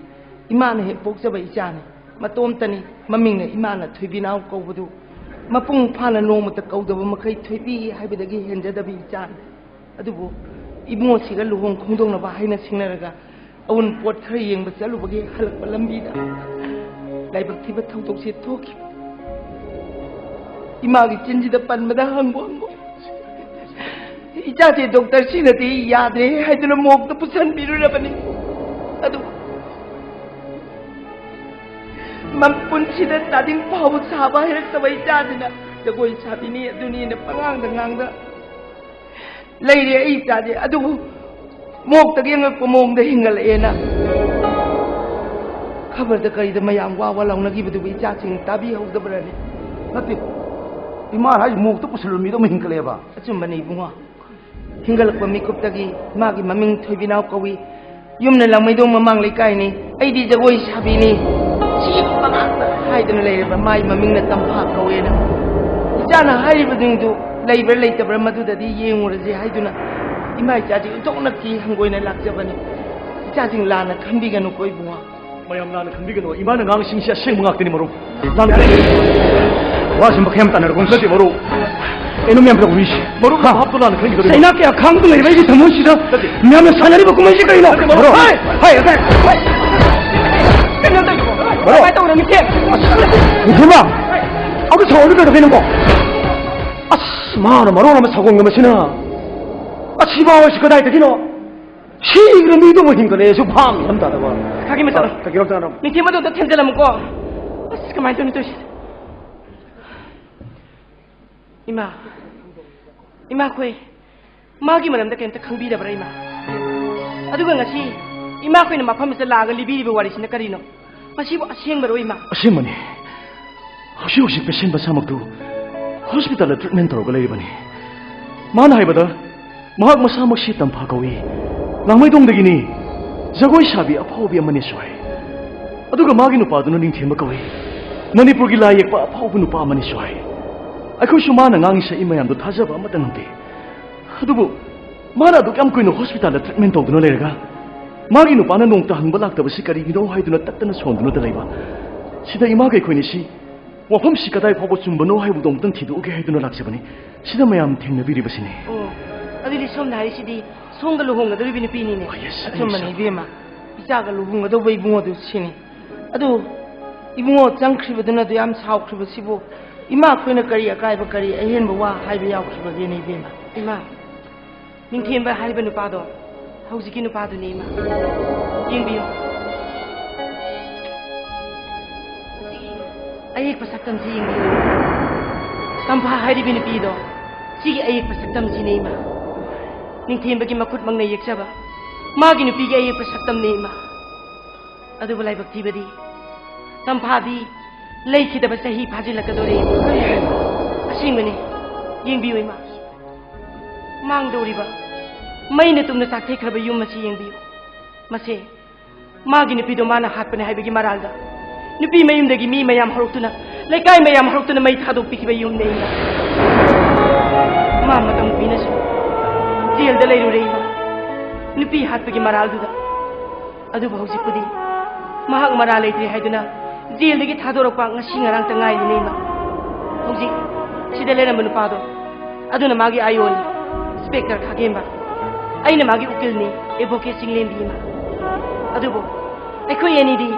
ꯏꯃꯥꯅ ꯍꯦꯛ ꯄꯣꯛꯆꯕ ꯏꯆꯥꯅꯤ꯫ ꯃꯇꯣꯝꯇꯅꯤ꯫ ꯃꯃꯤꯡꯅ ꯏꯃꯥꯅ ꯊꯣꯏꯕꯤꯅꯥꯎ ꯀꯧꯕꯗꯨ ꯃꯄꯨꯡ ꯐꯥꯅ ꯅꯣꯡꯃꯇ ꯀꯧꯗꯕ ꯃꯈꯩ ꯊꯣꯏꯕꯤ ꯍꯥꯏꯕꯗꯒꯤ ꯍꯦꯟꯖꯗꯕ ꯏꯆꯥꯅꯤ꯫ ꯑꯗꯨꯕꯨ ꯏꯕꯨꯡꯉꯣꯁꯤꯒ ꯂꯨꯍꯣꯡ ꯈꯣꯡꯗꯣꯡꯅꯕ ꯍꯥꯏꯅ ꯁꯤꯡꯅꯔꯒ ꯑꯎꯟꯄꯣꯠ ꯈꯔ ꯌꯦꯡꯕ ꯆꯠꯂꯨꯕꯒꯤ ꯍꯜꯂꯛꯄ ꯂꯝꯕꯤꯗ ꯂꯥꯏꯕꯛ ꯊꯤꯕ ꯊꯧꯗꯣꯛꯁꯦ ꯊꯣꯛꯈꯤꯕ꯫ ꯏꯃꯥꯒꯤ ꯆꯤꯟꯁꯤꯗ ꯄꯟꯕꯗ ꯍꯪꯕꯨ ꯍꯪꯕꯨ ꯏꯆꯥꯁꯦ ꯗꯣꯛꯇꯔꯁꯤꯅꯗꯤ ꯌꯥꯗ꯭ꯔꯦ ꯍꯥꯏꯗꯨꯅ ꯃꯣꯛꯇ ꯄꯨꯁꯟꯕꯤꯔꯨꯔꯕꯅꯤ꯫ ꯑꯗꯨ ꯃꯄꯨꯟꯁꯤꯗ ꯆꯥꯗꯤꯡ ꯐꯥꯎꯕ ꯁꯥꯕ ꯍꯩꯔꯛꯇꯕ ꯏꯆꯥꯁꯤꯅ ꯖꯒꯣꯏ ꯁꯥꯕꯤꯅꯤ ꯑꯗꯨꯅꯤꯅ ꯄꯉꯥꯡꯗ ꯉꯥꯡꯗ ꯂꯩꯔꯦ ꯑꯩ ꯏꯆꯥꯁꯦ꯫ ꯑꯗꯨꯕꯨ ꯃꯣꯛꯇꯒꯤ ꯑꯉꯛꯄ ꯃꯑꯣꯡꯗ ꯍꯤꯡꯒꯠꯂꯛꯑꯦꯅ꯫ ꯈꯕꯔꯗ ꯀꯔꯤꯗ ꯃꯌꯥꯝ ꯋꯥ ꯋꯥ ꯂꯥꯎꯅꯈꯤꯕꯗꯨꯕꯨ ꯏꯆꯥꯁꯤꯡ ꯇꯥꯕꯤꯍꯧꯗꯕ꯭ꯔꯅꯦ? ꯅꯠꯇꯦ, ꯏꯃꯥ ꯍꯥꯏꯁꯤ ꯃꯣꯛꯇ ꯄꯨꯁꯤꯜꯂꯕ ꯃꯤꯗꯣ ꯑꯃ ꯍꯤꯡꯒꯠꯂꯛꯑꯦꯕ꯫ ꯑꯆꯨꯝꯕꯅꯤ ꯏꯕꯨꯡꯉꯣ꯫ ꯍꯤꯡꯒꯠꯂꯛꯄ ꯃꯤꯀꯨꯞꯇꯒꯤ ꯃꯥꯒꯤ ꯃꯃꯤꯡ ꯊꯣꯏꯕꯤꯅꯥꯎ ꯀꯧꯏ꯫ ꯌꯨꯝꯅ ꯂꯥꯡꯃꯩꯗꯣꯡ ꯃꯃꯥꯡ ꯂꯩꯀꯥꯏꯅꯤ꯫ ꯑꯩꯗꯤ ꯖꯒꯣꯏ ꯁꯥꯕꯤꯅꯤ꯫ ꯁꯤ ꯃꯉꯥꯛꯇ ꯍꯥꯏꯗꯅ ꯂꯩꯔꯕ ꯃꯥꯏ ꯃꯃꯤꯡꯅ ꯇꯝꯐꯥ ꯀꯧꯋꯦꯅ꯫ ꯏꯆꯥꯅ ꯍꯥꯏꯔꯤꯕꯁꯤꯡꯗꯨ ꯂꯩꯕ꯭ꯔꯥ ꯂꯩꯇꯕ꯭ꯔꯥ ꯃꯗꯨꯗꯗꯤ ꯌꯦꯡꯉꯨꯔꯁꯤ ꯍꯥꯏꯗꯨꯅ ꯏꯃꯥ ꯏꯆꯥꯁꯤ ꯑꯣꯟꯊꯣꯛꯅ ꯀꯤ ꯍꯪꯒꯣꯏꯅ ꯂꯥꯛꯆꯕꯅꯤ꯫ ꯏꯆꯥꯁꯤꯡ ꯂꯥꯟꯅ ꯈꯟꯕꯤꯒꯅꯨꯀꯣ ꯏꯕꯨꯡꯉꯣ꯫ ꯃꯌꯥꯝ ꯂꯥꯟꯅ ꯈꯟꯕꯤꯒꯅꯨ꯫ ꯏꯃꯥꯅ ꯉꯥꯡꯉꯤꯁꯤꯡꯁꯤ ꯑꯁꯦꯡꯕ ꯉꯥꯛꯇꯅꯤ, ꯃꯔꯨꯞ꯫ ꯂꯥꯟꯅ ꯋꯥꯁꯤ ꯃꯈꯩ ꯌꯥꯝ ꯇꯥꯟꯅꯔꯒꯨꯝ ꯅꯠꯇꯦ, ꯃꯔꯨꯞ꯫ ꯑꯩꯅ ꯃꯌꯥꯝ ꯇꯧꯔꯤꯁꯤ꯫ ꯃꯔꯨꯞꯅ ꯍꯥ? ꯚꯥꯞꯇꯣ ꯂꯥꯟꯅ ꯈꯟꯈꯤꯗꯧꯔꯤꯕꯅꯤ꯫ ꯆꯩꯅꯥ ꯀꯌꯥ ꯈꯥꯡꯗꯨꯅ ꯂꯩꯕ ꯑꯩꯒꯤ ꯊꯃꯣꯏꯁꯤꯗ ꯅꯠꯇꯦ꯫ ꯃꯌꯥꯝꯅ ꯁꯥꯟꯅꯔꯤꯕ ꯀꯨꯝꯍꯩꯁꯤ ꯀꯔꯤꯅꯣ? ꯅꯠꯇꯦ, ꯃꯔꯨꯞ꯫ ꯍꯥꯏ! ꯍꯥꯏ! ꯍꯥꯏ! ꯀꯩꯅꯣ ꯇꯧꯔꯤꯁꯤꯕꯣ? ꯃꯔꯨꯞ! ꯀꯃꯥꯏꯅ ꯇꯧꯔꯣ, ꯃꯤꯊꯦꯟ? ꯅꯤꯡꯊꯦꯝꯕ! ꯑꯗꯨ ꯁꯥꯎꯔꯗꯤ ꯀꯩꯅꯣ ꯀꯩꯅꯣꯀꯣ? ꯑꯁ, ꯃꯥꯅ ꯃꯔꯣꯟ ꯑꯃ ꯁꯥꯎꯒꯟꯕꯁꯤꯅ꯫ ꯑꯁꯤ ꯃꯥ ꯍꯣꯏꯁꯤ ꯀꯗꯥꯏꯗꯒꯤꯅꯣ? ꯁꯤꯈ꯭ꯔ ꯃꯤꯗꯨꯕꯨ ꯍꯤꯡꯒꯠꯂꯛꯑꯦꯁꯨ ꯚꯥꯞ ꯑꯃ ꯏꯇꯥ ꯇꯥꯗꯕ꯫ ꯈꯥꯒꯤ ꯃꯆꯥꯗꯣ꯫ ꯑ, ꯀꯩꯒꯤꯅꯣ ꯇꯥꯅꯣ? ꯅꯤꯡꯊꯦꯝꯕꯗꯣ ꯑꯝꯇ ꯊꯦꯝꯖꯤꯜꯂꯝꯃꯨꯀꯣ꯫ ꯑꯁ, ꯀꯃꯥꯏꯅ ꯇꯧꯅꯤ ꯇꯧꯔꯤꯁꯦ? ꯏꯃꯥ, ꯏꯃꯥꯈꯣꯏ ꯃꯥꯒꯤ ꯃꯔꯝꯗ ꯀꯩꯝꯇ ꯈꯪꯕꯤꯗꯕ꯭ꯔꯥ, ꯏꯃꯥ? ꯑꯗꯨꯒ ꯉꯁꯤ ꯏꯃꯥꯈꯣꯏꯅ ꯃꯐꯝꯁꯤꯗ ꯂꯥꯛꯑꯒ ꯂꯤꯕꯤꯔꯤꯕ ꯋꯥꯔꯤꯁꯤꯅ ꯀꯔꯤꯅꯣ? ꯃꯁꯤꯕꯨ ꯑꯁꯦꯡꯕꯔꯣ, ꯏꯃꯥ? ꯑꯁꯦꯡꯕꯅꯤ꯫ ꯍꯧꯖꯤꯛ ꯍꯧꯖꯤꯛ ꯄꯦꯁꯦꯟ ꯃꯁꯥꯃꯛꯇꯨ ꯍꯣꯁꯄꯤꯇꯥꯜꯗ ꯇ꯭ꯔꯤꯠꯃꯦꯟ ꯇꯧꯔꯒ ꯂꯩꯔꯤꯕꯅꯤ꯫ ꯃꯥꯅ ꯍꯥꯏꯕꯗ, ꯃꯍꯥꯛ ꯃꯁꯥꯃꯛꯁꯤ ꯇꯝꯐꯥ ꯀꯧꯏ, ꯂꯥꯡꯃꯩꯗꯣꯡꯗꯒꯤꯅꯤ, ꯖꯒꯣꯏ ꯁꯥꯕꯤ ꯑꯐꯥꯎꯕꯤ ꯑꯃꯅꯤꯁꯨ ꯍꯥꯏ꯫ ꯑꯗꯨꯒ ꯃꯥꯒꯤ ꯅꯨꯄꯥꯗꯨꯅ ꯅꯤꯡꯊꯦꯝꯕ ꯀꯧꯏ, ꯃꯅꯤꯄꯨꯔꯒꯤ ꯂꯥꯏ ꯌꯦꯛꯄ ꯑꯐꯥꯎꯕ ꯅꯨꯄꯥ ꯑꯃꯅꯤꯁꯨ ꯍꯥꯏ꯫ ꯑꯩꯈꯣꯏꯁꯨ ꯃꯥꯅ ꯉꯥꯡꯉꯤ ꯁꯛꯏ ꯃꯌꯥꯝꯗꯣ ꯊꯥꯖꯕ ꯑꯃꯠꯇ ꯉꯝꯗꯦ꯫ ꯑꯗꯨꯕꯨ ꯃꯥꯅ ꯑꯗꯨꯛ ꯌꯥꯝ ꯀꯨꯏꯅ ꯍꯣꯁꯄꯤꯇꯥꯜꯗ ꯇ꯭ꯔꯤꯠꯃꯦꯟ ꯇꯧꯗꯨꯅ ꯂꯩꯔꯒ, ꯃꯥꯒꯤ ꯅꯨꯄꯥꯅ ꯅꯣꯡꯇ ꯍꯪꯕ ꯂꯥꯛꯇꯕꯁꯤ ꯀꯔꯤꯒꯤꯅꯣ ꯍꯥꯏꯗꯨꯅ ꯇꯠꯇꯅ ꯁꯣꯟꯗꯨꯅꯗ ꯂꯩꯕ꯫ ꯁꯤꯗ ꯏꯃꯥꯈꯣꯏꯅꯤꯁꯤ ꯋꯥꯐꯝꯁꯤ ꯀꯗꯥꯏ ꯐꯥꯎꯕ ꯆꯨꯝꯕꯅꯣ ꯍꯥꯏꯕꯗꯣ ꯑꯃꯨꯛꯇꯪ ꯊꯤꯗꯣꯛꯎꯒꯦ ꯍꯥꯏꯗꯨꯅ ꯂꯥꯛꯆꯕꯅꯤ꯫ ꯁꯤꯗ ꯃꯌꯥꯝ ꯊꯦꯡꯅꯕꯤꯔꯤꯕꯁꯤꯅꯤ꯫ ꯑꯣ, ꯑꯗꯨꯗꯤ ꯁꯣꯝꯅ ꯍꯥꯏꯔꯤꯁꯤꯗꯤ ꯁꯣꯝꯒ ꯂꯨꯍꯣꯡꯒꯗꯧꯔꯤꯕ ꯅꯨꯄꯤꯅꯤꯅꯦ? ꯑꯣ, yes, ꯑꯆꯨꯝꯕꯅꯤ, yes. ꯏꯕꯦꯝꯃ꯫ ꯏꯆꯥꯒ ꯂꯨꯍꯣꯡꯒꯗꯧꯕ ꯏꯕꯨꯡꯉꯣꯗꯨ ꯁꯤꯅꯤ꯫ ꯑꯗꯨ ꯏꯕꯨꯡꯉꯣ ꯆꯪꯈ꯭ꯔꯤꯕꯗꯨꯅ ꯑꯗꯨ ꯌꯥꯝ ꯁꯥꯎꯈ꯭ꯔꯤꯕꯁꯤꯕꯨ ꯏꯃꯥ ꯑꯩꯈꯣꯏꯅ ꯀꯔꯤ ꯑꯀꯥꯏꯕ, ꯀꯔꯤ ꯑꯍꯦꯟꯕ ꯋꯥ ꯍꯥꯏꯕ ꯌꯥꯎꯈꯤꯕꯒꯦꯅꯦ, ꯏꯕꯦꯝꯃ? ꯏꯃꯥ, ꯅꯤꯡꯊꯦꯝꯕ ꯍꯥꯏꯔꯤꯕ ꯅꯨꯄꯥꯗꯣ ꯍꯧꯖꯤꯛꯀꯤ ꯅꯨꯄꯥꯗꯨꯅꯤ, ꯏꯃꯥ꯫ ꯌꯦꯡꯕꯤꯌꯨ꯫ ꯑꯌꯦꯛꯄ ꯁꯛꯇꯝꯁꯤ ꯌꯦꯡꯕꯤꯌꯨ꯫ ꯇꯝꯐꯥ ꯍꯥꯏꯔꯤꯕ ꯅꯨꯄꯤꯗꯣ ꯁꯤꯒꯤ ꯑꯌꯦꯛꯄ ꯁꯛꯇꯝꯁꯤꯅꯦ, ꯏꯃꯥ꯫ ꯅꯤꯡꯊꯦꯝꯕꯒꯤ ꯃꯈꯨꯠꯃꯛꯅ ꯌꯦꯛꯆꯕ ꯃꯥꯒꯤ ꯅꯨꯄꯤꯒꯤ ꯑꯌꯦꯛꯄ ꯁꯛꯇꯝꯅꯦ, ꯏꯃꯥ꯫ ꯑꯗꯨꯕꯨ ꯂꯥꯏꯕꯛ ꯊꯤꯕꯗꯤ, ꯇꯝꯐꯥꯗꯤ ꯂꯩꯈꯤꯗꯕ ꯆꯍꯤ ꯐꯥꯖꯤꯜꯂꯛꯀꯗꯣꯔꯦ, ꯏꯃꯥ꯫ ꯑꯁꯦꯡꯕꯅꯤ, ꯌꯦꯡꯕꯤꯌꯨ, ꯏꯃꯥ꯫ ꯃꯥꯡꯗꯧꯔꯤꯕ, ꯃꯩꯅ ꯇꯨꯝꯅ ꯆꯥꯛꯊꯩꯈ꯭ꯔꯕ ꯌꯨꯝ ꯑꯁꯤ ꯌꯦꯡꯕꯤꯌꯨ꯫ ꯃꯁꯦ ꯃꯥꯒꯤ ꯅꯨꯄꯤꯗꯣ ꯃꯥꯅ ꯍꯥꯠꯄꯅꯦ ꯍꯥꯏꯕꯒꯤ ꯃꯔꯥꯜꯗ ꯅꯨꯄꯤ ꯃꯌꯨꯝꯗꯒꯤ ꯃꯤ ꯃꯌꯥꯝ ꯍꯧꯔꯛꯇꯨꯅ, ꯂꯩꯀꯥꯏ ꯃꯌꯥꯝ ꯍꯧꯔꯛꯇꯨꯅ ꯃꯩ ꯊꯥꯗꯣꯛꯄꯤꯈꯤꯕ ꯌꯨꯝꯅꯦ, ꯏꯃꯥ꯫ ꯃꯥ ꯃꯇꯝ ꯀꯨꯏꯅꯁꯨ ꯖꯦꯜꯗ ꯂꯩꯔꯨꯔꯦ, ꯏꯃꯥ, ꯅꯨꯄꯤ ꯍꯥꯠꯄꯒꯤ ꯃꯔꯥꯜꯗꯨꯗ꯫ ꯑꯗꯨꯕꯨ ꯍꯧꯖꯤꯛꯄꯨꯗꯤ ꯃꯍꯥꯛ ꯃꯔꯥꯜ ꯂꯩꯇ꯭ꯔꯦ ꯍꯥꯏꯗꯨꯅ ꯖꯦꯜꯗꯒꯤ ꯊꯥꯗꯣꯔꯛꯄ ꯉꯁꯤ ꯉꯔꯥꯡꯇ ꯉꯥꯏꯔꯤꯅꯦ, ꯏꯃꯥ꯫ ꯍꯧꯖꯤꯛ ꯁꯤꯗ ꯂꯩꯔꯝꯕ ꯅꯨꯄꯥꯗꯣ, ꯑꯗꯨꯅ ꯃꯥꯒꯤ ꯑꯥꯏꯑꯣꯅꯤ, ꯏꯟꯁꯄꯦꯛꯇꯔ ꯈꯥꯒꯦꯝꯕ꯫ ꯑꯩꯅ ꯃꯥꯒꯤ ꯎꯀꯤꯜꯅꯤ, ꯑꯦꯗꯚꯣꯀꯦꯠ ꯆꯤꯡꯂꯦꯝꯕꯤ, ꯏꯃꯥ꯫ ꯑꯗꯨꯕꯨ ꯑꯩꯈꯣꯏ ꯑꯅꯤꯗꯤ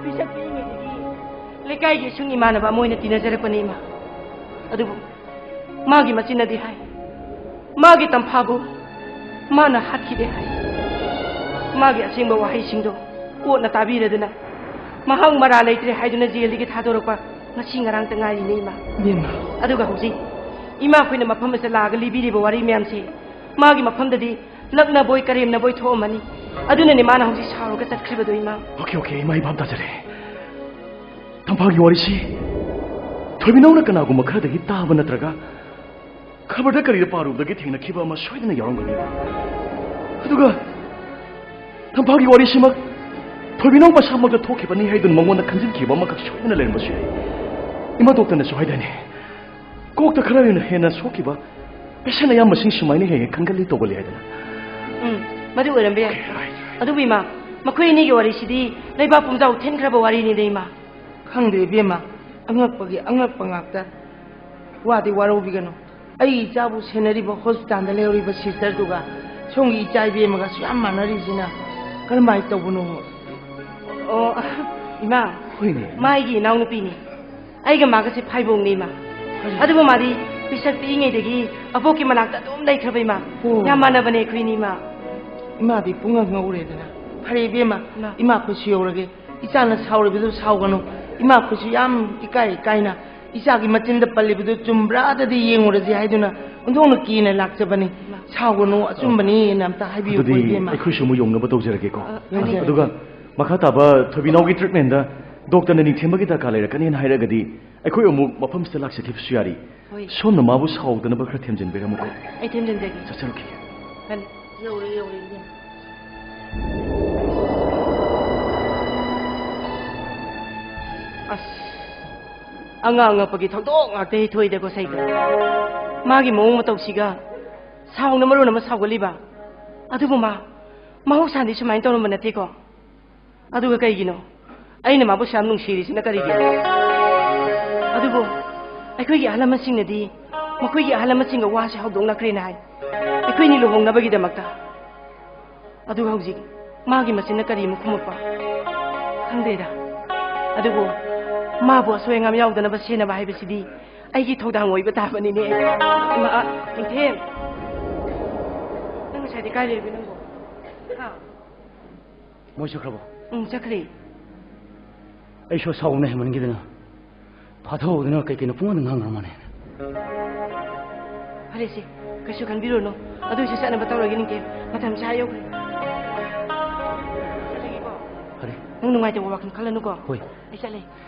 ꯄꯤꯁꯛ ꯄꯤꯛꯏꯉꯩꯗꯒꯤ ꯂꯩꯀꯥꯏꯒꯤ ꯏꯁꯨꯡ ꯏꯃꯥꯟꯅꯕ ꯑꯃ ꯑꯣꯏꯅ ꯇꯤꯟꯅꯖꯔꯛꯄꯅꯦ, ꯏꯃꯥ꯫ ꯑꯗꯨꯕꯨ ꯃꯥꯒꯤ ꯃꯆꯤꯟꯅꯗꯤ ꯍꯥꯏ, ꯃꯥꯒꯤ ꯇꯝꯐꯥꯕꯨ ꯃꯥꯅ ꯍꯥꯠꯈꯤꯗꯦ ꯍꯥꯏ꯫ ꯃꯥꯒꯤ ꯑꯁꯦꯡꯕ ꯋꯥꯍꯩꯁꯤꯡꯗꯣ ꯀꯣꯟꯅ ꯇꯥꯕꯤꯔꯗꯨꯅ, ꯃꯍꯥꯛ ꯃꯔꯥꯜ ꯂꯩꯇ꯭ꯔꯦ ꯍꯥꯏꯗꯨꯅ ꯖꯦꯜꯗꯒꯤ ꯊꯥꯗꯣꯔꯛꯄ ꯉꯁꯤ ꯉꯔꯥꯡꯇ ꯉꯥꯏꯔꯤꯅꯦ, ꯏꯃꯥ꯫ ꯏꯕꯦꯝꯃ꯫ ꯑꯗꯨꯒ ꯍꯧꯖꯤꯛ ꯏꯃꯥꯈꯣꯏꯅ ꯃꯐꯝ ꯑꯁꯤꯗ ꯂꯥꯛꯑꯒ ꯂꯤꯕꯤꯔꯤꯕ ꯋꯥꯔꯤ ꯃꯌꯥꯝꯁꯦ, ꯃꯥꯒꯤ ꯃꯐꯝꯗꯗꯤ ꯂꯛꯅꯕꯣꯏ ꯀꯔꯦꯝꯅꯕꯣꯏ ꯊꯣꯛꯑꯝꯃꯅꯤ꯫ ꯑꯗꯨꯅꯅꯦ ꯃꯥꯅ ꯍꯧꯖꯤꯛ ꯁꯥꯎꯔꯒ ꯆꯠꯈ꯭ꯔꯤꯕꯗꯣ, ꯏꯃꯥ꯫ ꯑꯣꯀꯦ, ꯑꯣꯀꯦ, ꯏꯃꯥ, ꯑꯩ ꯚꯥꯞ ꯇꯥꯖꯔꯦ꯫ ꯇꯝꯐꯥꯒꯤ ꯋꯥꯔꯤꯁꯤ ꯊꯣꯏꯕꯤꯅꯧꯅ ꯀꯅꯥꯒꯨꯝꯕ ꯈꯔꯗꯒꯤ ꯇꯥꯕ ꯅꯠꯇ꯭ꯔꯒ ꯈꯕꯔꯗ ꯀꯔꯤꯗ ꯄꯥꯔꯨꯕꯗꯒꯤ ꯊꯦꯡꯅꯈꯤꯕ ꯑꯃ ꯁꯣꯏꯗꯅ ꯌꯥꯎꯔꯝꯒꯅꯤ꯫ ꯑꯗꯨꯒ ꯇꯝꯐꯥꯒꯤ ꯋꯥꯔꯤꯁꯤꯃꯛ ꯊꯣꯏꯕꯤꯅꯧ ꯃꯁꯥꯃꯛꯇ ꯊꯣꯛꯈꯤꯕꯅꯤ ꯍꯥꯏꯗꯨꯅ ꯃꯉꯣꯟꯗ ꯈꯟꯖꯤꯟꯈꯤꯕ ꯑꯃꯈꯛ ꯁꯣꯏꯗꯅ ꯂꯩꯔꯝꯕꯁꯨ ꯌꯥꯏ꯫ ꯏꯃꯥ ꯗꯣꯛꯇꯔꯅꯁꯨ ꯍꯥꯏꯗꯥꯏꯅꯦ, ꯀꯣꯛꯇ ꯈꯔ ꯍꯦꯟꯅ ꯍꯦꯟꯅ ꯁꯣꯛꯈꯤꯕ ꯄꯦꯁꯦꯟ ꯑꯌꯥꯝꯕꯁꯤꯡ ꯁꯨꯃꯥꯏꯅ ꯍꯦꯛ ꯍꯦꯛ ꯈꯟꯒꯜꯂꯤ ꯇꯧꯒꯜꯂꯤ ꯍꯥꯏꯗꯅ꯫ ꯎꯝ, ꯃꯗꯨ ꯑꯣꯏꯔꯝꯕ ꯌꯥꯏ꯫ Okay, right, right. ꯑꯗꯨꯕꯨ ꯏꯃꯥ, ꯃꯈꯣꯏ ꯑꯅꯤꯒꯤ ꯋꯥꯔꯤꯁꯤꯗꯤ ꯂꯩꯕꯥꯛ ꯄꯨꯝꯖꯥꯎ ꯊꯤꯟꯈ꯭ꯔꯕ ꯋꯥꯔꯤꯅꯤꯗ, ꯏꯃꯥ꯫ ꯈꯪꯗꯦ ꯏꯕꯦꯝꯃ, ꯑꯉꯛꯄꯒꯤ ꯑꯉꯛꯄ ꯉꯥꯛꯇ꯫ ꯋꯥꯗꯤ ꯋꯥꯔꯧꯕꯤꯒꯅꯨ꯫ ꯑꯩꯒꯤ ꯏꯆꯥꯕꯨ ꯁꯦꯟꯅꯔꯤꯕ ꯍꯣꯁꯄꯤꯇꯥꯜꯗ ꯂꯩꯍꯧꯔꯤꯕ ꯁꯤꯁꯇꯔꯗꯨꯒ ꯁꯣꯝꯒꯤ ꯏꯆꯥ ꯏꯕꯦꯝꯃꯒꯁꯨ ꯌꯥꯝ ꯃꯥꯟꯅꯔꯤꯁꯤꯅ ꯀꯔꯝꯍꯥꯏꯅ ꯇꯧꯕꯅꯣ? ꯑꯣ, ꯏꯃꯥ, ꯍꯣꯏꯅꯦ꯫ ꯃꯥꯒꯤ ꯏꯅꯥꯎꯅꯨꯄꯤꯅꯤ꯫ ꯑꯩꯒ ꯃꯥꯒꯁꯦ ꯐꯥꯏꯕꯣꯡꯅꯤ, ꯏꯃꯥ꯫ ꯍꯣꯏꯅꯦ꯫ ꯑꯗꯨꯕꯨ ꯃꯥꯗꯤ ꯄꯤꯁꯛ ꯄꯤꯛꯏꯉꯩꯗꯒꯤ ꯑꯕꯣꯛꯀꯤ ꯃꯅꯥꯛꯇ ꯑꯗꯨꯝ ꯂꯩꯈ꯭ꯔꯕ, ꯏꯃꯥ꯫ ꯑꯣ꯫ ꯌꯥꯝ ꯃꯥꯟꯅꯕꯅꯦ ꯑꯩꯈꯣꯏꯅꯤ, ꯏꯃꯥ꯫ ꯏꯃꯥꯗꯤ ꯄꯨꯡꯉꯛ ꯉꯛꯎꯔꯦꯗꯅ꯫ ꯐꯔꯦ ꯏꯕꯦꯝꯃ, ꯏꯃꯥ꯫ ꯏꯃꯥ ꯑꯩꯈꯣꯏꯁꯨ ꯌꯧꯔꯒꯦ꯫ ꯏꯆꯥꯅ ꯁꯥꯎꯔꯤꯕꯗꯨ ꯁꯥꯎꯒꯅꯨ꯫ ꯏꯃꯥ ꯑꯩꯈꯣꯏꯁꯨ ꯌꯥꯝ ꯏꯀꯥꯏ ꯏꯀꯥꯏꯅ ꯏꯆꯥꯒꯤ ꯃꯆꯤꯟꯗ ꯄꯜꯂꯤꯕꯗꯨ ꯆꯨꯝꯕ꯭ꯔꯥꯗꯗꯤ ꯌꯦꯡꯉꯨꯔꯁꯤ ꯍꯥꯏꯗꯨꯅ ꯑꯣꯟꯊꯣꯛꯅ ꯀꯤꯅ ꯂꯥꯛꯆꯕꯅꯤ꯫ ꯁꯥꯎꯒꯅꯨ, ꯑꯆꯨꯝꯕꯅꯤꯅ ꯑꯝꯇ ꯍꯥꯏꯕꯤꯌꯨ, ꯑꯗꯨꯗꯤ ꯏꯕꯦꯝꯃ꯫ ꯑꯩꯈꯣꯏꯁꯨ ꯑꯃꯨꯛ ꯌꯧꯅꯕ ꯇꯧꯖꯔꯒꯦꯀꯣ꯫ ꯑ, ꯌꯧꯖꯔꯒꯦ꯫ ꯑꯗꯨꯒ ꯃꯈꯥ ꯇꯥꯕ ꯊꯣꯏꯕꯤꯅꯥꯎꯒꯤ treatmentꯗ doctorꯅ ꯅꯤꯡꯊꯦꯝꯕꯒꯤ ꯗꯔꯀꯥꯔ ꯂꯩꯔꯛꯀꯅꯤꯅ ꯍꯥꯏꯔꯒꯗꯤ ꯑꯩꯈꯣꯏ ꯑꯃꯨꯛ ꯃꯐꯝꯁꯤꯗ ꯂꯥꯛꯆꯈꯤꯕꯁꯨ ꯌꯥꯔꯤ꯫ ꯍꯣꯏ꯫ ꯁꯣꯝꯅ ꯃꯥꯕꯨ ꯁꯥꯎꯗꯅꯕ ꯈꯔ ꯊꯦꯝꯖꯤꯟꯕꯤꯔꯝꯃꯨꯀꯣ꯫ ꯑꯩ ꯊꯦꯝꯖꯤꯟꯖꯒꯦ꯫ ꯆꯠꯆꯔꯛꯈꯤꯒꯦ꯫ ꯐꯅꯤ꯫ ꯌꯧꯔꯦ, ꯌꯧꯔꯦ, ꯏꯕꯦꯝꯃ꯫ ꯑꯁ, ꯑꯉꯥꯡ ꯑꯉꯛꯄꯒꯤ ꯊꯧꯗꯣꯛ ꯉꯥꯛꯇ ꯍꯦꯛ ꯊꯣꯛꯏꯗꯀꯣ ꯁꯩꯗ꯫ ꯃꯥꯒꯤ ꯃꯑꯣꯡ ꯃꯇꯧꯁꯤꯒ ꯁꯥꯎꯅ ꯃꯔꯣꯟ ꯑꯃ ꯁꯥꯎꯒꯠꯂꯤꯕ꯫ ꯑꯗꯨꯕꯨ ꯃꯥ ꯃꯍꯧꯁꯥꯗꯤ ꯁꯨꯃꯥꯏꯅ ꯇꯧꯔꯝꯕ ꯅꯠꯇꯦꯀꯣ꯫ ꯑꯗꯨꯒ ꯀꯩꯒꯤꯅꯣ ꯑꯩꯅ ꯃꯥꯕꯨ ꯁꯨꯌꯥꯝ ꯅꯨꯡꯁꯤꯔꯤꯁꯤꯅ ꯀꯔꯤꯒꯤꯅꯣ? ꯑꯗꯨꯕꯨ ꯑꯩꯈꯣꯏꯒꯤ ꯑꯍꯜ ꯂꯃꯟꯁꯤꯡꯅꯗꯤ ꯃꯈꯣꯏꯒꯤ ꯑꯍꯜ ꯂꯃꯟꯁꯤꯡꯒ ꯋꯥꯁꯦ ꯍꯧꯗꯣꯛꯅꯈ꯭ꯔꯦꯅ ꯍꯥꯏ꯫ ꯑꯩꯈꯣꯏꯅꯤ ꯂꯨꯍꯣꯡꯅꯕꯒꯤꯗꯃꯛꯇ꯫ ꯑꯗꯨꯒ ꯍꯧꯖꯤꯛ ꯃꯥꯒꯤ ꯃꯆꯤꯟꯅ ꯀꯔꯤ ꯑꯃꯨꯛ ꯈꯨꯝꯃꯛꯄ? ꯈꯪꯗꯦꯗ꯫ ꯑꯗꯨꯕꯨ ꯃꯥꯕꯨ ꯑꯁꯣꯏ ꯑꯉꯥꯝ ꯌꯥꯎꯗꯅꯕ ꯁꯦꯟꯅꯕ ꯍꯥꯏꯕꯁꯤꯗꯤ ꯑꯩꯒꯤ ꯊꯧꯗꯥꯡ ꯑꯣꯏꯕ ꯇꯥꯕꯅꯤꯅꯦ꯫ ꯏꯃꯥ, ꯅꯤꯡꯊꯦꯝ꯫ ꯅꯪ ꯉꯁꯥꯏꯗꯤ ꯀꯥꯏ ꯂꯩꯔꯨꯒꯦ ꯅꯪꯕꯨ? ꯍꯥ? ꯃꯣꯏ ꯆꯠꯈ꯭ꯔꯕꯣ? ꯎꯝ, ꯆꯠꯈ꯭ꯔꯦ꯫ ꯑꯩꯁꯨ ꯁꯥꯎꯅ ꯍꯦꯟꯃꯟꯈꯤꯗꯅ ꯐꯥꯊꯍꯧꯗꯅ ꯀꯩ ꯀꯩꯅꯣ ꯄꯨꯡꯉꯥꯡꯗ ꯉꯥꯡꯈ꯭ꯔ ꯃꯥꯜꯂꯦ꯫ ꯐꯔꯦꯁꯦ, ꯀꯩꯁꯨ ꯈꯟꯕꯤꯔꯨꯅꯨ꯫ ꯑꯗꯨꯏꯁꯨ ꯆꯠꯅꯕ ꯇꯧꯔꯒꯦ ꯅꯤꯡꯊꯦꯝ꯫ ꯃꯇꯝꯁꯦ ꯑꯥ ꯌꯧꯈ꯭ꯔꯦ꯫ ꯆꯠꯂꯒꯦꯀꯣ꯫ ꯐꯔꯦ꯫ ꯅꯪ ꯅꯨꯡꯉꯥꯏꯇꯕ ꯋꯥꯈꯜ ꯈꯜꯂꯅꯨꯀꯣ꯫ ꯍꯣꯏ꯫ ꯑꯩ ꯆꯠꯂꯦ꯫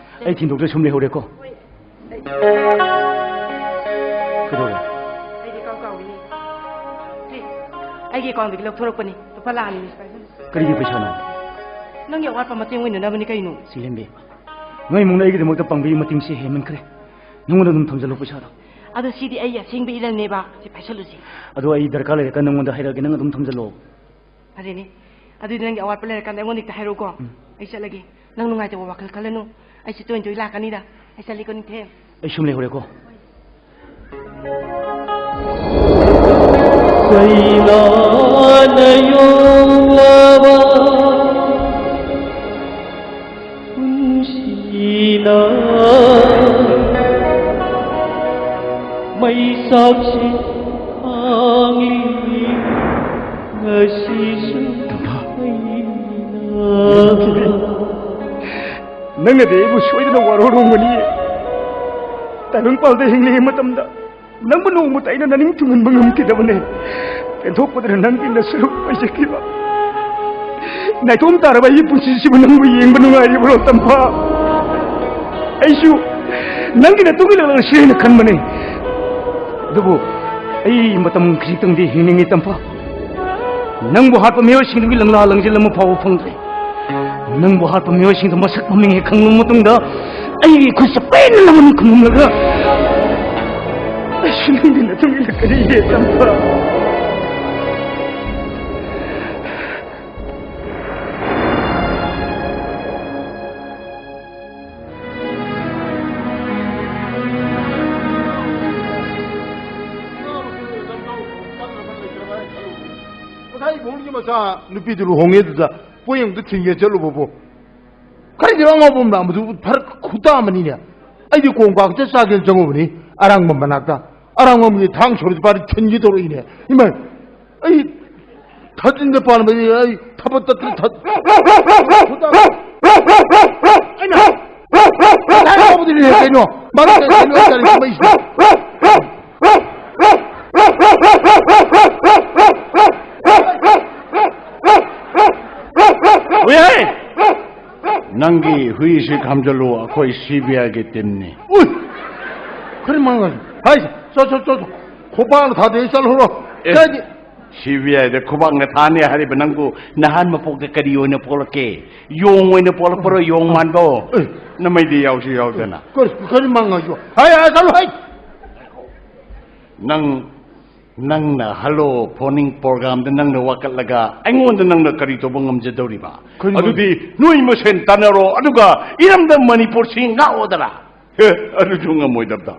ꯑꯩ ꯊꯤꯟꯗꯣꯛꯇ꯭ꯔ ꯁꯨꯝ ꯂꯩꯍꯧꯔꯦꯀꯣ꯫ ꯍꯣꯏ꯫ ꯀꯩꯗꯧꯔꯦ? ꯑꯩꯗꯤ ꯀꯥꯎ ꯀꯥꯎꯏꯅꯦ꯫ ꯁꯦ, ꯑꯩꯒꯤ accountꯗꯒꯤ ꯂꯧꯊꯣꯔꯛꯄꯅꯤ꯫ ꯂꯨꯄꯥ ꯂꯥꯛ ꯑꯅꯤꯅꯤ ꯁꯤ ꯄꯥꯏꯁꯜꯂꯨ꯫ ꯀꯔꯤꯒꯤ ꯄꯩꯁꯥꯅꯣ? ꯅꯪꯒꯤ ꯑꯋꯥꯠꯄ ꯃꯇꯦꯡ ꯑꯣꯏꯅꯅꯕꯅꯤ ꯀꯩꯅꯣ꯫ ꯁꯤꯂꯦꯝꯕꯤ, ꯅꯣꯏ ꯏꯃꯨꯡꯅ ꯑꯩꯒꯤꯗꯃꯛꯇ ꯄꯥꯡꯕꯤꯕ ꯃꯇꯦꯡꯁꯦ ꯍꯦꯟꯃꯟꯈ꯭ꯔꯦ꯫ ꯅꯉꯣꯟꯗ ꯑꯗꯨꯝ ꯊꯝꯖꯜꯂꯣ ꯄꯩꯁꯥꯗꯣ꯫ ꯑꯗꯣ ꯁꯤꯗꯤ ꯑꯩꯒꯤ ꯑꯁꯦꯡꯕ ꯏꯔꯟꯅꯦꯕ꯫ ꯁꯤ ꯄꯥꯏꯁꯜꯂꯨꯁꯤ꯫ ꯑꯗꯣ ꯑꯩ ꯗꯔꯀꯥꯔ ꯂꯩꯔꯀꯥꯟꯗ ꯅꯉꯣꯟꯗ ꯍꯥꯏꯔꯛꯑꯒꯦ, ꯅꯪ ꯑꯗꯨꯝ ꯊꯝꯖꯜꯂꯣ꯫ ꯐꯔꯦꯅꯦ꯫ ꯑꯗꯨꯗꯤ ꯅꯪꯒꯤ ꯑꯋꯥꯠꯄ ꯂꯩꯔꯀꯥꯟꯗ ꯑꯩꯉꯣꯟꯗ ꯍꯦꯛꯇ ꯍꯥꯏꯔꯛꯎꯀꯣ꯫ ꯎꯝ꯫ ꯑꯩ ꯆꯠꯂꯒꯦ꯫ ꯅꯪ ꯅꯨꯡꯉꯥꯏꯇꯕ ꯋꯥꯈꯜ ꯈꯜꯂꯅꯨ꯫ ꯑꯩꯁꯦ ꯇꯣꯏ ꯇꯣꯏ ꯂꯥꯛꯀꯅꯤꯗ꯫ ꯑꯩ ꯆꯠꯂꯤꯀꯣ ꯅꯤꯡꯊꯦꯝ꯫ ꯑꯩ ꯁꯨꯝ ꯂꯩꯍꯧꯔꯦꯀꯣ꯫ ꯀꯩꯅꯥꯅ ꯌꯣꯡꯂꯕ ꯄꯨꯟꯁꯤꯅ ꯃꯩꯆꯥꯛꯁꯤ ꯈꯥꯡꯂꯤ ꯉꯁꯤꯁꯨ ꯑꯩꯅ꯫ ꯅꯪꯅꯗꯤ ꯑꯩꯕꯨ ꯁꯣꯏꯗꯅ ꯋꯥꯔꯧꯔꯝꯒꯅꯤ꯫ ꯇꯥꯏꯕꯪꯄꯥꯜꯗ ꯍꯤꯡꯂꯤꯉꯩ ꯃꯇꯝꯗ ꯅꯪꯕꯨ ꯅꯣꯡꯃꯇ ꯑꯩꯅ ꯅꯅꯤꯡ ꯊꯨꯡꯍꯟꯕ ꯉꯝꯈꯤꯗꯕꯅꯦ꯫ ꯄꯦꯟꯊꯣꯛꯄꯗꯅ ꯅꯪꯒꯤ ꯅꯁꯔꯨꯛ ꯑꯣꯏꯖꯈꯤꯕ꯫ ꯅꯥꯏꯇꯣꯝ ꯇꯥꯔꯕ ꯑꯩꯒꯤ ꯄꯨꯟꯁꯤꯁꯤꯕꯨ ꯅꯪꯕꯨ ꯌꯦꯡꯕ ꯅꯨꯡꯉꯥꯏꯔꯤꯕ꯭ꯔꯣ, ꯇꯝꯐꯥ? ꯑꯩꯁꯨ ꯅꯪꯒꯤ ꯅꯇꯨꯡ ꯏꯜꯂꯛꯂꯁꯤꯔ ꯍꯥꯏꯅ ꯈꯟꯕꯅꯦ꯫ ꯑꯗꯨꯕꯨ ꯑꯩ ꯃꯇꯝ ꯈꯖꯤꯛꯇꯪꯗꯤ ꯍꯤꯡꯅꯤꯡꯉꯤ, ꯇꯝꯐꯥ꯫ ꯅꯪꯕꯨ ꯍꯥꯠꯄ ꯃꯤꯑꯣꯏꯁꯤꯡꯗꯨꯒꯤ ꯂꯪꯂꯥ ꯂꯪꯖꯦꯜ ꯑꯃ ꯐꯥꯎꯕ ꯐꯪꯗ꯭ꯔꯦ꯫ ꯅꯪꯕꯨ ꯍꯥꯠꯄ ꯃꯤꯑꯣꯏꯁꯤꯡꯗꯨ ꯃꯁꯛ ꯃꯃꯤꯡ ꯍꯦꯛ ꯈꯪꯂꯕ ꯃꯇꯨꯡꯗ, ꯑꯩꯒꯤ ꯏꯈꯨꯠꯁꯦ ꯄꯦꯟꯅ ꯂꯃꯟ ꯈꯨꯝꯂꯝꯂꯒ, ꯑꯩꯁꯨ ꯅꯪꯒꯤ ꯅꯇꯨꯡ ꯏꯜꯂꯛꯀꯅꯤꯌꯦ, ꯇꯝꯐꯥ꯫ ꯉꯁꯥꯏ ꯏꯕꯨꯡꯒꯤ ꯃꯆꯥ ꯅꯨꯄꯤꯗꯨ ꯂꯨꯍꯣꯡꯉꯦ ꯑꯗꯨꯗ ꯄꯣꯌꯦꯡꯗꯨ ꯊꯤꯟꯒꯦ ꯆꯠꯂꯨꯕꯕꯨ, ꯀꯔꯤꯒꯤꯅꯣ ꯑꯉꯥꯎꯕ ꯑꯃ ꯂꯥꯛꯕꯗꯨ? ꯐꯔꯛ ꯈꯨꯇꯥ ꯑꯃꯅꯤꯅꯦ꯫ ꯑꯩꯗꯤ ꯀꯣꯡ ꯀꯥꯡꯁꯦ ꯆꯥꯒꯦꯅ ꯆꯪꯉꯨꯕꯅꯤ, ꯑꯔꯥꯡꯕꯝ ꯃꯅꯥꯛꯇ꯫ ꯑꯔꯥꯡꯕꯝꯒꯤ ꯊꯥꯡ ꯁꯣꯔꯤ ꯄꯥꯔꯤ ꯊꯤꯟꯒꯦ ꯇꯧꯔꯛꯏꯅꯦ꯫ ꯏꯃꯥ, ꯑꯩ ꯊꯥꯖꯤꯟꯗ ꯄꯥꯟꯕꯗꯤ ꯑꯩ ꯊꯕꯛ ꯇꯠꯇ꯭ꯔꯤ꯫ ꯊꯠ-, ꯈꯨꯗꯥ-, ꯑꯩꯅ ꯉꯁꯥꯏ ꯀꯧꯕꯗꯨꯅꯦ ꯀꯩꯅꯣ? ꯃꯥꯅ ꯀꯩ-, ꯀꯩꯅꯣ ꯍꯥꯏꯇꯥꯔꯦ, ꯀꯨꯝꯍꯩꯁꯤꯅ꯫ ꯍꯨꯏ! ꯅꯪꯒꯤ ꯍꯨꯏꯁꯤ ꯈꯥꯝꯖꯜꯂꯨ, ꯑꯩꯈꯣꯏ ꯁꯤ ꯕꯤ ꯑꯥꯏꯒꯤ ꯇꯤꯝꯅꯤ꯫ ꯎꯏ! ꯈꯔ ꯃꯥꯡꯉꯁꯤ꯫ ꯍꯥꯏ, ꯆꯣ, ꯆꯣ, ꯆꯣ, ꯆꯣ꯫ ꯈꯣꯡꯄꯥꯛꯅ ꯊꯥꯗꯦ, ꯆꯠꯂꯨꯔꯣ꯫ ꯑꯦ, ꯀꯥꯏꯗꯤ? ꯁꯤ ꯕꯤ ꯑꯥꯏꯗ ꯈꯨꯕꯥꯛꯅ ꯊꯥꯅꯤ ꯍꯥꯏꯔꯤꯕ ꯅꯪꯕꯨ ꯅꯍꯥꯟ ꯃꯄꯣꯛꯇ ꯀꯔꯤ ꯑꯣꯏꯅ ꯄꯣꯛꯂꯛꯀꯦ? ꯌꯣꯡ ꯑꯣꯏꯅ ꯄꯣꯛꯂꯛꯄꯔꯣ, ꯌꯣꯡ ꯃꯥꯟꯕꯣ? ꯑꯦ꯫ ꯅꯃꯩꯗꯤ ꯌꯥꯎꯁꯨ ꯌꯥꯎꯗꯅ꯫ ꯀꯔꯤ, ꯀꯔꯤ ꯃꯥꯡꯉꯁꯨ? ꯍꯥꯏ, ꯍꯥꯏ, ꯆꯠꯂꯨ, ꯍꯥꯏ! ꯅꯪ, ꯅꯪꯅ ꯍꯜꯂꯣ ꯐꯣꯟꯅꯤꯡ ꯄ꯭ꯔꯣꯒ꯭ꯔꯥꯝꯗ ꯅꯪꯅ ꯋꯥꯀꯠꯂꯒ ꯑꯩꯉꯣꯟꯗ ꯅꯪꯅ ꯀꯔꯤ ꯇꯧꯕ ꯉꯝꯖꯗꯧꯔꯤꯕ? ꯀꯔꯤꯅꯣ? ꯑꯗꯨꯗꯤ ꯅꯣꯏ ꯃꯁꯦꯟ ꯇꯥꯟꯅꯔꯣ, ꯑꯗꯨꯒ ꯏꯔꯝꯗꯝ ꯃꯅꯤꯄꯨꯔꯁꯤ ꯉꯥꯛꯑꯣꯗꯅ꯫ ꯍꯦ, ꯑꯗꯨꯁꯨ ꯉꯝꯃꯣꯏꯗꯕꯗ꯫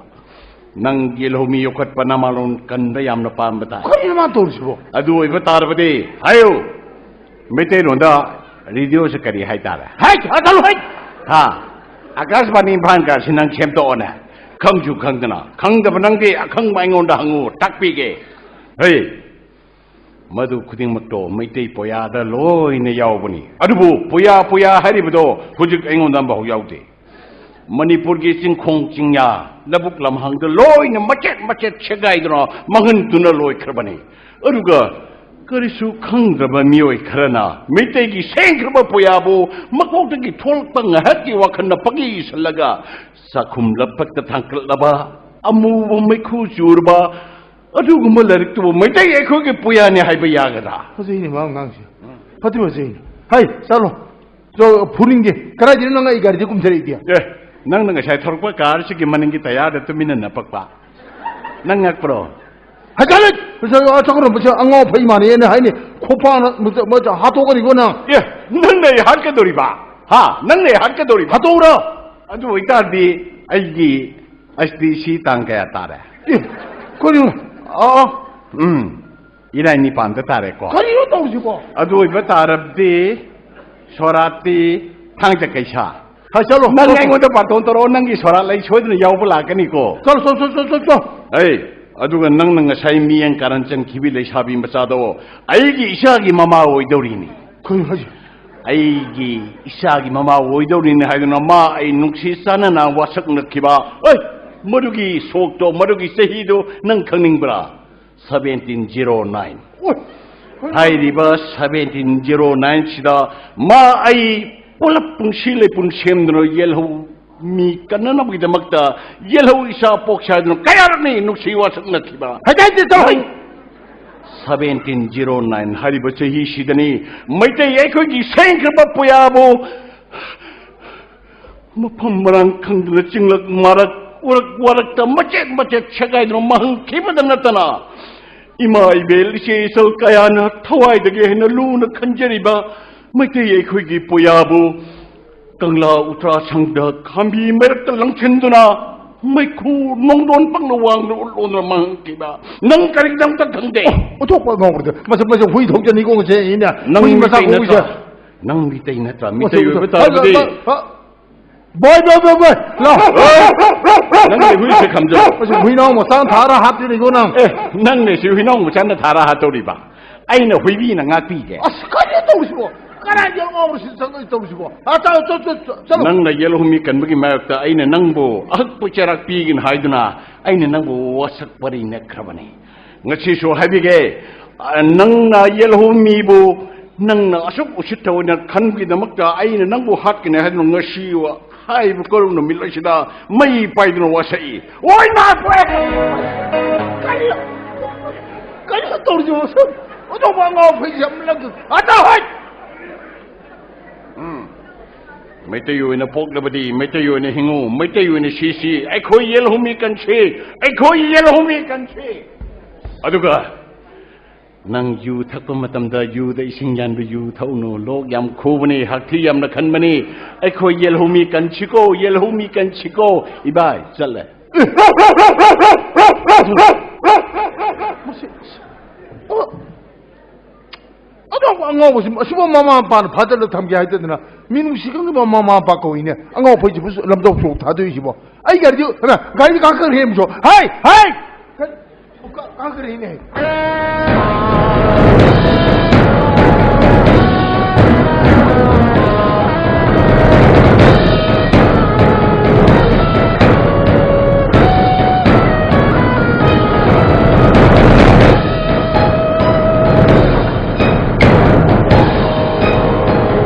ꯅꯪ ꯌꯦꯜꯍꯧꯃꯤ ꯌꯣꯛꯈꯠꯄ ꯅꯃꯥꯂꯣꯟ ꯀꯟꯕ ꯌꯥꯝꯅ ꯄꯥꯝꯕ ꯇꯥꯏ꯫ ꯀꯔꯤꯅꯣ ꯃꯥ ꯇꯧꯔꯤꯁꯤꯕꯣ? ꯑꯗꯨ ꯑꯣꯏꯕ ꯇꯥꯔꯕꯗꯤ ꯍꯥꯏꯌꯨ꯫ ꯃꯩꯇꯩꯂꯣꯟꯗ ꯔꯦꯗꯤꯑꯣꯁꯦ ꯀꯔꯤ ꯍꯥꯏꯇꯥꯔꯦ? ꯍꯩꯠ! ꯑꯗꯨ ꯍꯩꯠ! ꯍꯥ? ꯑꯀꯥꯁꯕꯥꯅꯤ ꯏꯝꯐꯥꯜ ꯀꯥꯁꯤ ꯅꯪ ꯁꯦꯝꯗꯣꯛꯑꯣꯅꯦ꯫ ꯈꯪꯁꯨ ꯈꯪꯗꯅ꯫ ꯈꯪꯗꯕ ꯅꯪꯗꯤ ꯑꯈꯪꯕ ꯑꯩꯉꯣꯟꯗ ꯍꯪꯉꯨ, ꯇꯥꯛꯄꯤꯒꯦ꯫ ꯍꯩ! ꯃꯗꯨ ꯈꯨꯗꯤꯡꯃꯛꯇꯣ ꯃꯩꯇꯩ ꯄꯣꯌꯥꯗ ꯂꯣꯏꯅ ꯌꯥꯎꯕꯅꯤ꯫ ꯑꯗꯨꯕꯨ ꯄꯣꯌꯥ, ꯄꯣꯌꯥ ꯍꯥꯏꯔꯤꯕꯗꯣ ꯍꯧꯖꯤꯛ ꯑꯩꯉꯣꯟꯗ ꯑꯃꯐꯥꯎ ꯌꯥꯎꯗꯦ꯫ ꯃꯅꯤꯄꯨꯔꯒꯤ ꯆꯤꯡꯈꯣꯡ ꯆꯤꯡꯌꯥ, ꯂꯧꯕꯨꯛ ꯂꯝꯍꯥꯡꯗ ꯂꯣꯏꯅ ꯃꯆꯦꯠ ꯃꯆꯦꯠ ꯁꯦꯒꯥꯏꯗꯨꯅ ꯃꯥꯡꯍꯟꯗꯨꯅ ꯂꯣꯏꯈ꯭ꯔꯕꯅꯤ꯫ ꯑꯗꯨꯒ ꯀꯔꯤꯁꯨ ꯈꯪꯗ꯭ꯔꯕ ꯃꯤꯑꯣꯏ ꯈꯔꯅ ꯃꯩꯇꯩꯒꯤ ꯁꯦꯡꯈ꯭ꯔꯕ ꯄꯨꯌꯥꯕꯨ ꯃꯀꯣꯛꯇꯒꯤ ꯊꯣꯛꯂꯛꯄ ꯉꯥꯏꯍꯥꯛꯀꯤ ꯋꯥꯈꯜꯅ ꯄꯪꯏ ꯏꯁꯜꯂꯒ ꯆꯥꯛꯈꯨꯝ ꯂꯞꯄꯛꯇ ꯊꯥꯡꯀꯠꯂꯕ, ꯑꯃꯨꯕ ꯃꯩꯈꯨ ꯆꯨꯔꯕ, ꯑꯗꯨꯒꯨꯝꯕ ꯂꯥꯏꯔꯤꯛꯇꯨꯕꯨ ꯃꯩꯇꯩ ꯑꯩꯈꯣꯏꯒꯤ ꯄꯨꯌꯥꯅꯤ ꯍꯥꯏꯕ ꯌꯥꯒꯗ꯭ꯔꯥ? ꯐꯖꯩꯅꯦ ꯃꯥ ꯑꯉꯥꯡꯁꯦ꯫ ꯐꯗꯤ ꯐꯖꯩꯅꯦ꯫ ꯍꯩ, ꯆꯠꯂꯣ꯫ ꯆꯣ, ꯐꯨꯅꯤꯡꯗꯦ꯫ ꯀꯗꯥꯏꯗꯩꯅꯣ ꯅꯪ ꯑꯩ ꯒꯥꯔꯤꯗ ꯀꯨꯝꯊꯔꯛꯏꯗꯤ? ꯑꯦ, ꯅꯪꯅ ꯉꯁꯥꯏ ꯊꯧꯔꯛꯄ ꯀꯥꯔꯁꯤꯒꯤ ꯃꯅꯤꯡꯒꯤ ꯇꯌꯥꯔꯗ ꯇꯨꯃꯤꯟꯅ ꯅꯞꯄꯛꯄ꯫ ꯅꯪ ꯉꯛꯄ꯭ꯔꯣ? ꯍꯥꯏꯖꯜꯂꯦ! ꯃꯁꯤ, ꯑꯥ, ꯆꯠꯈ꯭ꯔꯣ꯫ ꯃꯁꯤ ꯑꯉꯥꯎ ꯑꯐꯩ ꯃꯥꯟꯅꯦꯅ ꯍꯥꯏꯅꯤ꯫ ꯈꯣꯄꯥꯅ ꯃꯁꯤ, ꯃꯁꯤ ꯍꯥꯠꯇꯣꯛꯀꯅꯤꯀꯣ ꯅꯪ꯫ ꯑꯦ, ꯅꯪꯅ ꯑꯩ ꯍꯥꯠꯀꯗꯧꯔꯤꯕ? ꯍꯥ? ꯅꯪꯅ ꯑꯩ ꯍꯥꯠꯀꯗꯧꯔꯤꯕ? ꯍꯥꯠꯇꯣꯛꯎꯔꯣ? ꯑꯗꯨ ꯑꯣꯏꯇꯥꯔꯗꯤ ꯑꯩꯒꯤ ꯑꯁ ꯗꯤ ꯁꯤ ꯇꯥꯡ ꯀꯌꯥ ꯇꯥꯔꯦ? ꯑꯦ, ꯀꯔꯤꯅꯣ? ꯑꯥ, ꯑꯥ꯫ ꯎꯝ, ꯏꯔꯥꯏ ꯅꯤꯄꯥꯟꯗ ꯇꯥꯔꯦꯀꯣ꯫ ꯀꯔꯤꯅꯣ ꯇꯧꯔꯤꯁꯤꯕꯣ? ꯑꯗꯨ ꯑꯣꯏꯕ ꯇꯥꯔꯕꯗꯤ ꯁꯣꯔꯥꯠꯇꯤ ꯊꯥꯡꯖ ꯀꯩꯁꯥ꯫ ꯍꯥꯏ, ꯆꯠꯂꯣ, ꯅꯪ ꯆꯠꯂꯣ꯫ ꯑꯩꯉꯣꯟꯗ ꯕꯥꯔꯇꯣꯟ ꯇꯧꯔꯛꯑꯣ, ꯅꯪꯒꯤ ꯁꯣꯔꯥꯠ ꯑꯩ ꯁꯣꯏꯗꯅ ꯌꯥꯎꯕ ꯂꯥꯛꯀꯅꯤꯀꯣ꯫ ꯆꯠꯂꯣ, ꯆꯠꯂꯣ, ꯆꯠꯂꯣ, ꯆꯠꯂꯣ, ꯆꯠꯂꯣ꯫ ꯑꯩ, ꯑꯗꯨꯒ ꯅꯪꯅ ꯉꯁꯥꯏ ꯃꯤꯌꯦꯡ ꯀꯥꯔꯟ ꯆꯟꯈꯤꯕꯤ ꯂꯩꯁꯥꯕꯤ ꯃꯆꯥꯗꯣ ꯑꯩꯒꯤ ꯏꯆꯥꯒꯤ ꯃꯃꯥ ꯑꯣꯏꯗꯧꯔꯤꯅꯤ꯫ ꯀꯩꯅꯣ ꯍꯥꯏꯁꯦ? ꯑꯩꯒꯤ ꯏꯆꯥꯒꯤ ꯃꯃꯥ ꯑꯣꯏꯗꯧꯔꯤꯅꯤ ꯍꯥꯏꯗꯨꯅ ꯃꯥ ꯑꯩ ꯅꯨꯡꯁꯤ ꯆꯥꯟꯅꯅ ꯋꯥꯁꯛꯅꯈꯤꯕ, ꯑꯩ, ꯃꯗꯨꯒꯤ ꯁꯣꯛꯇꯣ, ꯃꯗꯨꯒꯤ ꯆꯍꯤꯗꯣ ꯅꯪ ꯈꯪꯅꯤꯡꯕ꯭ꯔꯥ? Seventeen zero nine. ꯑꯣꯏ! ꯍꯥꯏꯔꯤꯕ ꯁꯕꯦꯟꯇꯤꯟ ꯖꯤꯔꯣ ꯅꯥꯏꯟꯁꯤꯗ ꯃꯥ ꯑꯩ ꯄꯨꯂꯞ ꯄꯨꯟꯁꯤ ꯂꯩꯄꯨꯟ ꯁꯦꯝꯗꯨꯅ ꯌꯦꯜꯍꯧ ꯃꯤ ꯀꯟꯅꯅꯕꯒꯤꯗꯃꯛꯇ ꯌꯦꯜꯍꯧ ꯏꯆꯥ ꯄꯣꯛꯁꯦ ꯍꯥꯏꯗꯨꯅ ꯀꯌꯥꯔꯛꯅꯤ ꯅꯨꯡꯁꯤ ꯋꯥꯁꯛꯅꯈꯤꯕ? ꯍꯥꯏꯗꯥꯏꯗꯤ ꯇꯧ! ꯅꯪ ꯁꯕꯦꯟꯇꯤꯟ ꯖꯤꯔꯣ ꯅꯥꯏꯟ ꯍꯥꯏꯔꯤꯕ ꯆꯍꯤꯁꯤꯗꯅꯤ ꯃꯩꯇꯩ ꯑꯩꯈꯣꯏꯒꯤ ꯁꯦꯡꯈ꯭ꯔꯕ ꯄꯨꯌꯥꯕꯨ ꯃꯐꯝ ꯃꯔꯥꯡ ꯈꯪꯗꯅ ꯆꯤꯡꯂꯛ ꯃꯔꯛ ꯎꯔꯛ ꯋꯥꯔꯛꯇ ꯃꯆꯦꯠ ꯃꯆꯦꯠ ꯁꯦꯒꯥꯏꯗꯨꯅ ꯃꯥꯡꯍꯟꯈꯤꯕꯗ ꯅꯠꯇꯅ, ꯏꯃꯥ ꯏꯕꯦꯜ ꯏꯆꯦ ꯏꯆꯜ ꯀꯌꯥꯅ ꯊꯋꯥꯏꯗꯒꯤ ꯍꯦꯟꯅ ꯂꯨꯅ ꯈꯟꯖꯔꯤꯕ ꯃꯩꯇꯩ ꯑꯩꯈꯣꯏꯒꯤ ꯄꯨꯌꯥꯕꯨ ꯀꯪꯂꯥ ꯎꯇ꯭ꯔꯥꯁꯪꯗ ꯈꯥꯝꯕꯤ ꯃꯔꯛꯇ ꯂꯪꯁꯤꯟꯗꯨꯅ ꯃꯩꯈꯨ ꯅꯣꯡꯗꯣꯟ ꯄꯪꯅ ꯋꯥꯡꯅ ꯎꯠꯂꯣꯟꯗꯨꯅ ꯃꯥꯡꯍꯟꯈꯤꯕ ꯅꯪ ꯀꯔꯤꯒꯤꯗꯃꯛꯇ ꯈꯪꯗꯦ? ꯑꯣꯟꯊꯣꯛꯄ ꯉꯥꯎꯕꯗ ꯃꯁꯛ ꯃꯁꯛ ꯍꯨꯏ ꯊꯣꯛꯆꯅꯤꯀꯣ ꯉꯁꯤ ꯑꯩꯅ ꯅꯪ ꯍꯨꯏ ꯃꯆꯥ ꯃꯤꯇꯩ ꯀꯣꯛꯏꯁꯦ꯫ ꯅꯠꯇ꯭ꯔꯥ? ꯅꯪ ꯃꯤꯇꯩ ꯅꯠꯇ꯭ꯔꯥ? ꯃꯤꯇꯩ ꯑꯣꯏꯕ ꯇꯥꯔꯕꯗꯤ ꯕꯣꯏ, ꯕꯣꯏ, ꯕꯣꯏ, ꯕꯣꯏ, ꯂꯥꯎ꯫ ꯅꯪꯒꯤ ꯍꯨꯏꯁꯦ ꯈꯝꯖꯧ꯫ ꯑꯁ, ꯍꯨꯏꯅꯥꯎ ꯃꯆꯥ ꯊꯥꯔ ꯍꯥꯠꯇꯣꯏꯅꯤꯀꯣ ꯅꯪ꯫ ꯑꯦ, ꯅꯪꯅꯦ ꯁꯤ ꯍꯨꯏꯅꯥꯎ ꯃꯆꯥꯅ ꯊꯥꯔ ꯍꯥꯠꯇꯧꯔꯤꯕ꯫ ꯑꯩꯅ ꯍꯨꯏꯕꯤꯅ ꯉꯥꯛꯄꯤꯒꯦ꯫ ꯑꯁ, ꯀꯔꯤ ꯇꯧꯔꯤꯁꯤꯕꯣ? ꯀꯅꯥ ꯌꯦꯜ ꯉꯥꯎꯕ ꯁꯤ ꯆꯪꯉꯛꯏ ꯇꯧꯔꯤꯁꯤꯕꯣ? ꯑꯥ, ꯆꯠꯂꯣ, ꯆꯠꯂꯣ, ꯆꯠꯂꯣ, ꯆꯠꯂꯣ꯫ ꯅꯪꯅ ꯌꯦꯜꯍꯧꯃꯤ ꯀꯟꯕꯒꯤ ꯃꯥꯌꯣꯛꯇ ꯑꯩꯅ ꯅꯪꯕꯨ ꯑꯍꯛꯄ ꯆꯩꯔꯥꯛ ꯄꯤꯒꯅꯤ ꯍꯥꯏꯗꯨꯅ ꯑꯩꯅ ꯅꯪꯕꯨ ꯋꯥꯁꯛ ꯄꯔꯤ ꯅꯦꯛꯈ꯭ꯔꯕꯅꯤ꯫ ꯉꯁꯤꯁꯨ ꯍꯥꯏꯕꯤꯒꯦ, ꯑ, ꯅꯪꯅ ꯌꯦꯜꯍꯧꯃꯤꯕꯨ ꯅꯪꯅ ꯑꯁꯨꯛ ꯎꯁꯤꯠꯇꯕ ꯑꯣꯏꯅ ꯈꯟꯕꯒꯤꯗꯃꯛꯇ ꯑꯩꯅ ꯅꯪꯕꯨ ꯍꯥꯠꯀꯅꯤ ꯍꯥꯏꯗꯨꯅ ꯉꯁꯤ ꯍꯥꯏꯔꯤꯕ ꯀꯣꯂꯨꯡ ꯅꯨꯃꯤꯠ ꯑꯁꯤꯗ ꯃꯩ ꯄꯥꯏꯗꯨꯅ ꯋꯥꯁꯛꯏ꯫ ꯑꯣꯏ ꯃꯥ! ꯀꯔꯤ? ꯀꯔꯤ ꯇꯧꯔꯤꯁꯤꯕꯣ? ꯑꯗꯨꯒꯨꯝꯕ ꯑꯉꯥꯎ ꯑꯐꯩꯁꯦ ꯌꯥꯝ ꯂꯪ-, ꯑꯗ ꯍꯣꯏ! ꯎꯝ꯫ ꯃꯩꯇꯩ ꯑꯣꯏꯅ ꯄꯣꯛꯂꯕꯗꯤ ꯃꯩꯇꯩ ꯑꯣꯏꯅ ꯍꯤꯡꯉꯨ, ꯃꯩꯇꯩ ꯑꯣꯏꯅ ꯁꯤꯁꯤ꯫ ꯑꯩꯈꯣꯏ ꯌꯦꯜꯍꯧꯃꯤ ꯀꯟꯁꯤ, ꯑꯩꯈꯣꯏ ꯌꯦꯜꯍꯧꯃꯤ ꯀꯟꯁꯤ꯫ ꯑꯗꯨꯒ ꯅꯪ ꯌꯨ ꯊꯛꯄ ꯃꯇꯝꯗ ꯌꯨꯗ ꯏꯁꯤꯡ ꯌꯥꯟꯕ ꯌꯨ ꯊꯛꯎꯅꯨ꯫ ꯂꯣꯛ ꯌꯥꯝ ꯈꯨꯕꯅꯤ, ꯍꯛꯊꯤ ꯌꯥꯝꯅ ꯈꯟꯕꯅꯤ꯫ ꯑꯩꯈꯣꯏ ꯌꯦꯜꯍꯧꯃꯤ ꯀꯟꯁꯤꯀꯣ, ꯌꯦꯜꯍꯧꯃꯤ ꯀꯟꯁꯤꯀꯣ꯫ ꯏꯕꯥꯏ, ꯆꯠꯂꯦ꯫ ꯃꯁꯤ, ꯑꯣ, ꯑꯗꯨ ꯑꯉꯥꯎꯕꯁꯤ, ꯑꯁꯤꯕꯨ ꯃꯃꯥ ꯃꯄꯥꯅ ꯐꯥꯗꯔꯗ ꯊꯝꯒꯦ ꯍꯥꯏꯗꯗꯅ, ꯃꯤꯅꯨꯡꯁꯤ ꯈꯪꯗꯕ ꯃꯃꯥ ꯃꯄꯥ ꯀꯧꯏꯅꯦ꯫ ꯑꯉꯥꯎ ꯑꯐꯩꯁꯤꯕꯨ ꯂꯝꯗꯧ ꯁꯣꯛ ꯊꯥꯗꯣꯛꯏꯁꯤꯕꯣ꯫ ꯑꯩ ꯒꯥꯔꯤꯗꯤ, ꯍꯩꯃꯥ, ꯒꯥꯔꯤꯗꯤ ꯀꯥꯈꯠꯈ꯭ꯔꯦ ꯌꯦꯡꯉꯨꯆꯣ꯫ ꯍꯥꯏ! ꯍꯥꯏ! ꯀ-, ꯀꯥꯈꯠꯈ꯭ꯔꯦꯅꯦ꯫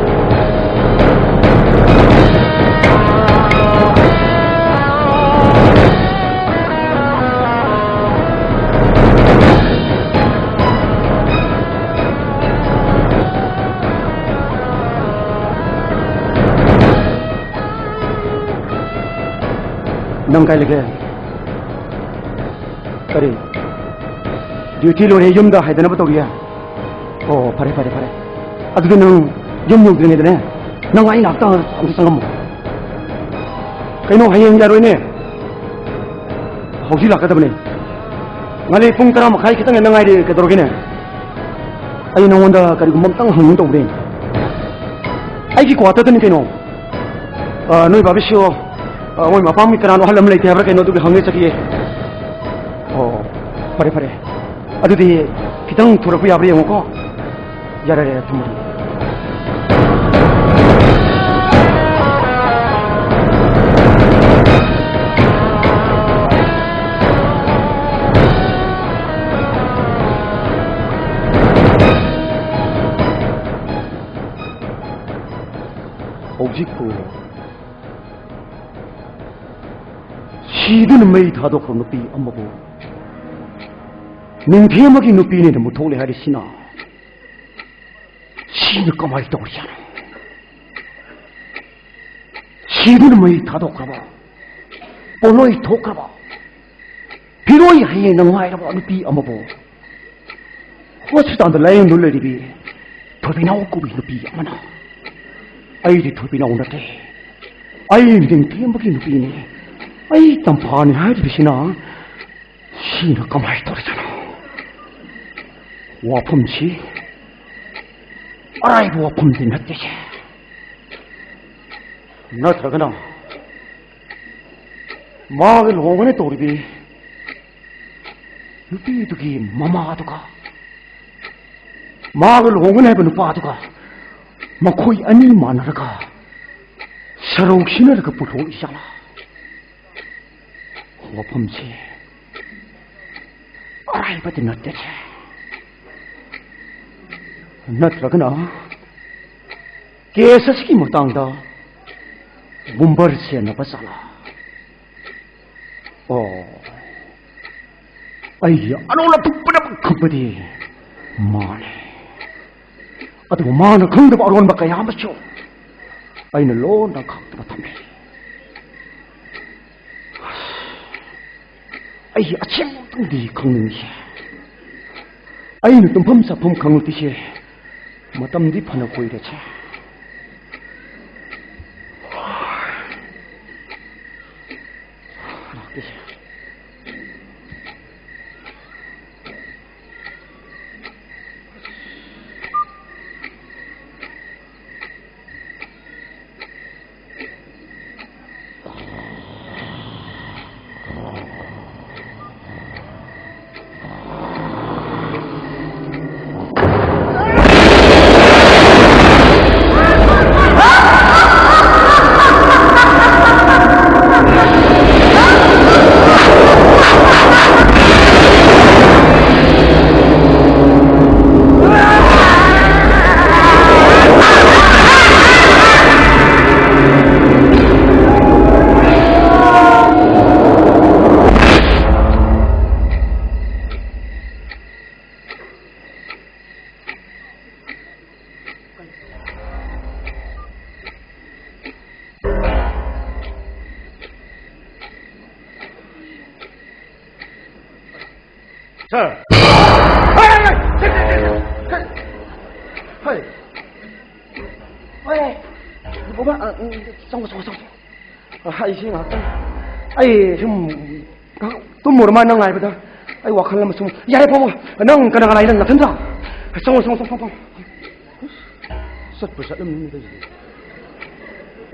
ꯅꯪ ꯀꯥꯏ ꯂꯩꯒꯦ? ꯀꯔꯤ? ꯗ꯭ꯌꯨꯇꯤ ꯂꯣꯏꯔꯦ, ꯌꯨꯝꯗ ꯍꯥꯏꯗꯅꯕ ꯇꯧꯔꯤꯌꯦ? ꯑꯣ, ꯐꯔꯦ, ꯐꯔꯦ, ꯐꯔꯦ꯫ ꯑꯗꯨꯗꯤ ꯅꯪ ꯌꯨꯝ ꯌꯧꯗ꯭ꯔꯤꯉꯩꯗꯅꯦ, ꯅꯪ ꯑꯩ ꯅꯥꯛꯇ ꯑꯃꯨꯛ ꯆꯪꯉꯝꯃꯣ꯫ ꯀꯩꯅꯣ, ꯍꯌꯦꯡ ꯌꯥꯔꯣꯏꯅꯦ? ꯍꯧꯖꯤꯛ ꯂꯥꯛꯀꯗꯕꯅꯦ꯫ ꯉꯥꯂꯩ ꯄꯨꯡ ꯇꯔꯥ ꯃꯈꯥꯏ ꯈꯤꯇꯪ ꯍꯦꯟꯅ ꯉꯥꯏꯔꯦ, ꯀꯩꯗꯧꯔꯒꯦꯅꯦ? ꯑꯩ ꯅꯉꯣꯟꯗ ꯀꯔꯤꯒꯨꯝꯕ ꯑꯝꯇꯪ ꯍꯪꯅꯤꯡ ꯇꯧꯕꯅꯦ꯫ ꯑꯩꯒꯤ ꯀ꯭ꯋꯥꯇꯔꯗꯅꯤ ꯀꯩꯅꯣ꯫ ꯑ, ꯅꯣꯏ ꯕꯥꯕꯤꯁꯨ, ꯑ, ꯃꯣꯏ ꯃꯄꯥꯝꯒꯤ ꯀꯅꯥꯅꯣ ꯑꯍꯜ ꯑꯃ ꯂꯩꯇꯦ ꯍꯥꯏꯕ꯭ꯔꯥ ꯀꯩꯅꯣ, ꯑꯗꯨꯒꯤ ꯍꯪꯉꯦ ꯆꯠꯈꯤꯌꯦ꯫ ꯑꯣ, ꯐꯔꯦ, ꯐꯔꯦ꯫ ꯑꯗꯨꯗꯤ ꯈꯤꯇꯪ ꯊꯨꯔꯛꯄ ꯌꯥꯕ꯭ꯔꯥ ꯌꯦꯡꯉꯨꯀꯣ꯫ ꯌꯥꯔꯦ, ꯌꯥꯔꯦ, ꯊꯝꯃꯒꯦ꯫ ꯍꯧꯖꯤꯛꯄꯨ ꯁꯤꯗꯨꯅ ꯃꯩ ꯊꯥꯗꯣꯛꯈ꯭ꯔꯕ ꯅꯨꯄꯤ ꯑꯃꯕꯨ ꯅꯤꯡꯊꯦꯝꯕꯒꯤ ꯅꯨꯄꯤꯅꯦꯅ ꯃꯨꯊꯣꯛꯂꯦ ꯍꯥꯏꯔꯤꯁꯤꯅ, ꯁꯤꯅ ꯀꯃꯥꯏꯅ ꯇꯧꯔꯤꯖꯥꯠꯅꯣ? ꯁꯤꯗꯨꯅ ꯃꯩ ꯊꯥꯗꯣꯛꯈ꯭ꯔꯕ, ꯄꯣꯠꯂꯣꯏ ꯊꯣꯛꯈ꯭ꯔꯕ, ꯐꯤꯔꯣꯏ ꯍꯌꯦꯡꯅ ꯉꯥꯏꯔꯕ ꯅꯨꯄꯤ ꯑꯃꯕꯨ ꯍꯣꯁꯄꯤꯇꯥꯜꯗ ꯂꯥꯌꯦꯡꯗꯨꯅ ꯂꯩꯔꯤꯕꯤ ꯊꯣꯏꯕꯤꯅꯥꯎ ꯀꯧꯕꯤ ꯅꯨꯄꯤ ꯑꯃꯅ, "ꯑꯩꯗꯤ ꯊꯣꯏꯕꯤꯅꯥꯎ ꯅꯠꯇꯦ, ꯑꯩ ꯅꯤꯡꯊꯦꯝꯕꯒꯤ ꯅꯨꯄꯤꯅꯤ, ꯑꯩ ꯇꯝꯐꯥꯅꯤ" ꯍꯥꯏꯔꯤꯕꯁꯤꯅ, ꯁꯤꯅ ꯀꯃꯥꯏꯅ ꯇꯧꯔꯤꯖꯥꯠꯅꯣ? ꯋꯥꯐꯝꯁꯤ ꯑꯔꯥꯏꯕ ꯋꯥꯐꯝꯗꯤ ꯅꯠꯇꯦ꯫ ꯅꯠꯇ꯭ꯔꯒꯅ ꯃꯥꯒ ꯂꯨꯍꯣꯡꯒꯅꯤ ꯇꯧꯔꯤꯕꯤ ꯅꯨꯄꯤꯗꯨꯒꯤ ꯃꯃꯥꯗꯨꯒ ꯃꯥꯒ ꯂꯨꯍꯣꯡꯒꯅꯤ ꯍꯥꯏꯕ ꯅꯨꯄꯥꯗꯨꯒ ꯃꯈꯣꯏ ꯑꯅꯤ ꯃꯥꯟꯅꯔꯒ ꯁꯔꯧ ꯁꯤꯟꯅꯔꯒ ꯄꯨꯊꯣꯛꯏ ꯖꯥꯠꯂꯥ? ꯋꯥꯐꯝꯁꯤ ꯑꯔꯥꯏꯕꯗꯤ ꯅꯠꯇꯦ꯫ ꯅꯠꯇ꯭ꯔꯒꯅ ꯀꯦꯁ ꯑꯁꯤꯒꯤ ꯃꯇꯥꯡꯗ ꯒꯨꯝꯕꯔ ꯁꯦꯟꯅꯕ ꯖꯥꯠꯂꯥ? ꯑꯣ, ꯑꯩꯒꯤ ꯑꯔꯣꯜ ꯑꯗꯨ ꯄꯨꯝꯅꯃꯛ ꯈꯪꯕꯗꯤ ꯃꯥꯅꯤ꯫ ꯑꯗꯨꯕꯨ ꯃꯥꯅ ꯈꯪꯗꯕ ꯑꯔꯣꯟꯕ ꯀꯌꯥ ꯑꯃꯁꯨ ꯑꯩꯅ ꯂꯣꯟꯅ ꯈꯪꯗꯅ ꯊꯝꯂꯤ꯫ ꯑꯩꯒꯤ ꯑꯁꯦꯡꯕ ꯃꯇꯝꯗꯤ ꯈꯪꯅꯤꯡꯉꯤ꯫ ꯑꯩꯅ ꯇꯨꯝꯐꯝ ꯆꯥꯐꯝ ꯈꯪꯂꯛꯇ꯭ꯔꯤꯁꯦ ꯃꯇꯝꯗꯤ ꯐꯅ ꯀꯨꯏꯔꯦꯁꯦ꯫ ꯍꯣꯏ꯫ ꯍꯣꯏ꯫ ꯕꯣꯕꯥ, ꯑ, ꯎꯝ, ꯆꯪꯉꯣ, ꯆꯪꯉꯣ, ꯆꯪꯉꯣ꯫ ꯑ, ꯑꯩꯁꯤ ꯉꯥꯏꯍꯥꯛꯇꯪ, ꯑꯩ ꯁꯨꯝ ꯉꯥꯏꯍꯥꯛ ꯇꯨꯝꯃꯨꯔ ꯃꯥ ꯅꯪ ꯉꯥꯏꯕꯗ ꯑꯩ ꯋꯥꯈꯜ ꯑꯃ ꯁꯨꯝ, ꯌꯥꯔꯦ, ꯐꯝꯃꯣ꯫ ꯅꯪ ꯀꯅꯥ ꯀꯅꯥ ꯂꯩ? ꯅꯪ ꯅꯊꯟꯗ? ꯆꯪꯉꯣ, ꯆꯪꯉꯣ, ꯆꯪꯉꯣ, ꯆꯪꯉꯣ꯫ ꯆꯠꯄꯨ ꯆꯠꯂꯝꯅꯤ ꯇꯧꯔꯤꯁꯤꯗꯤ꯫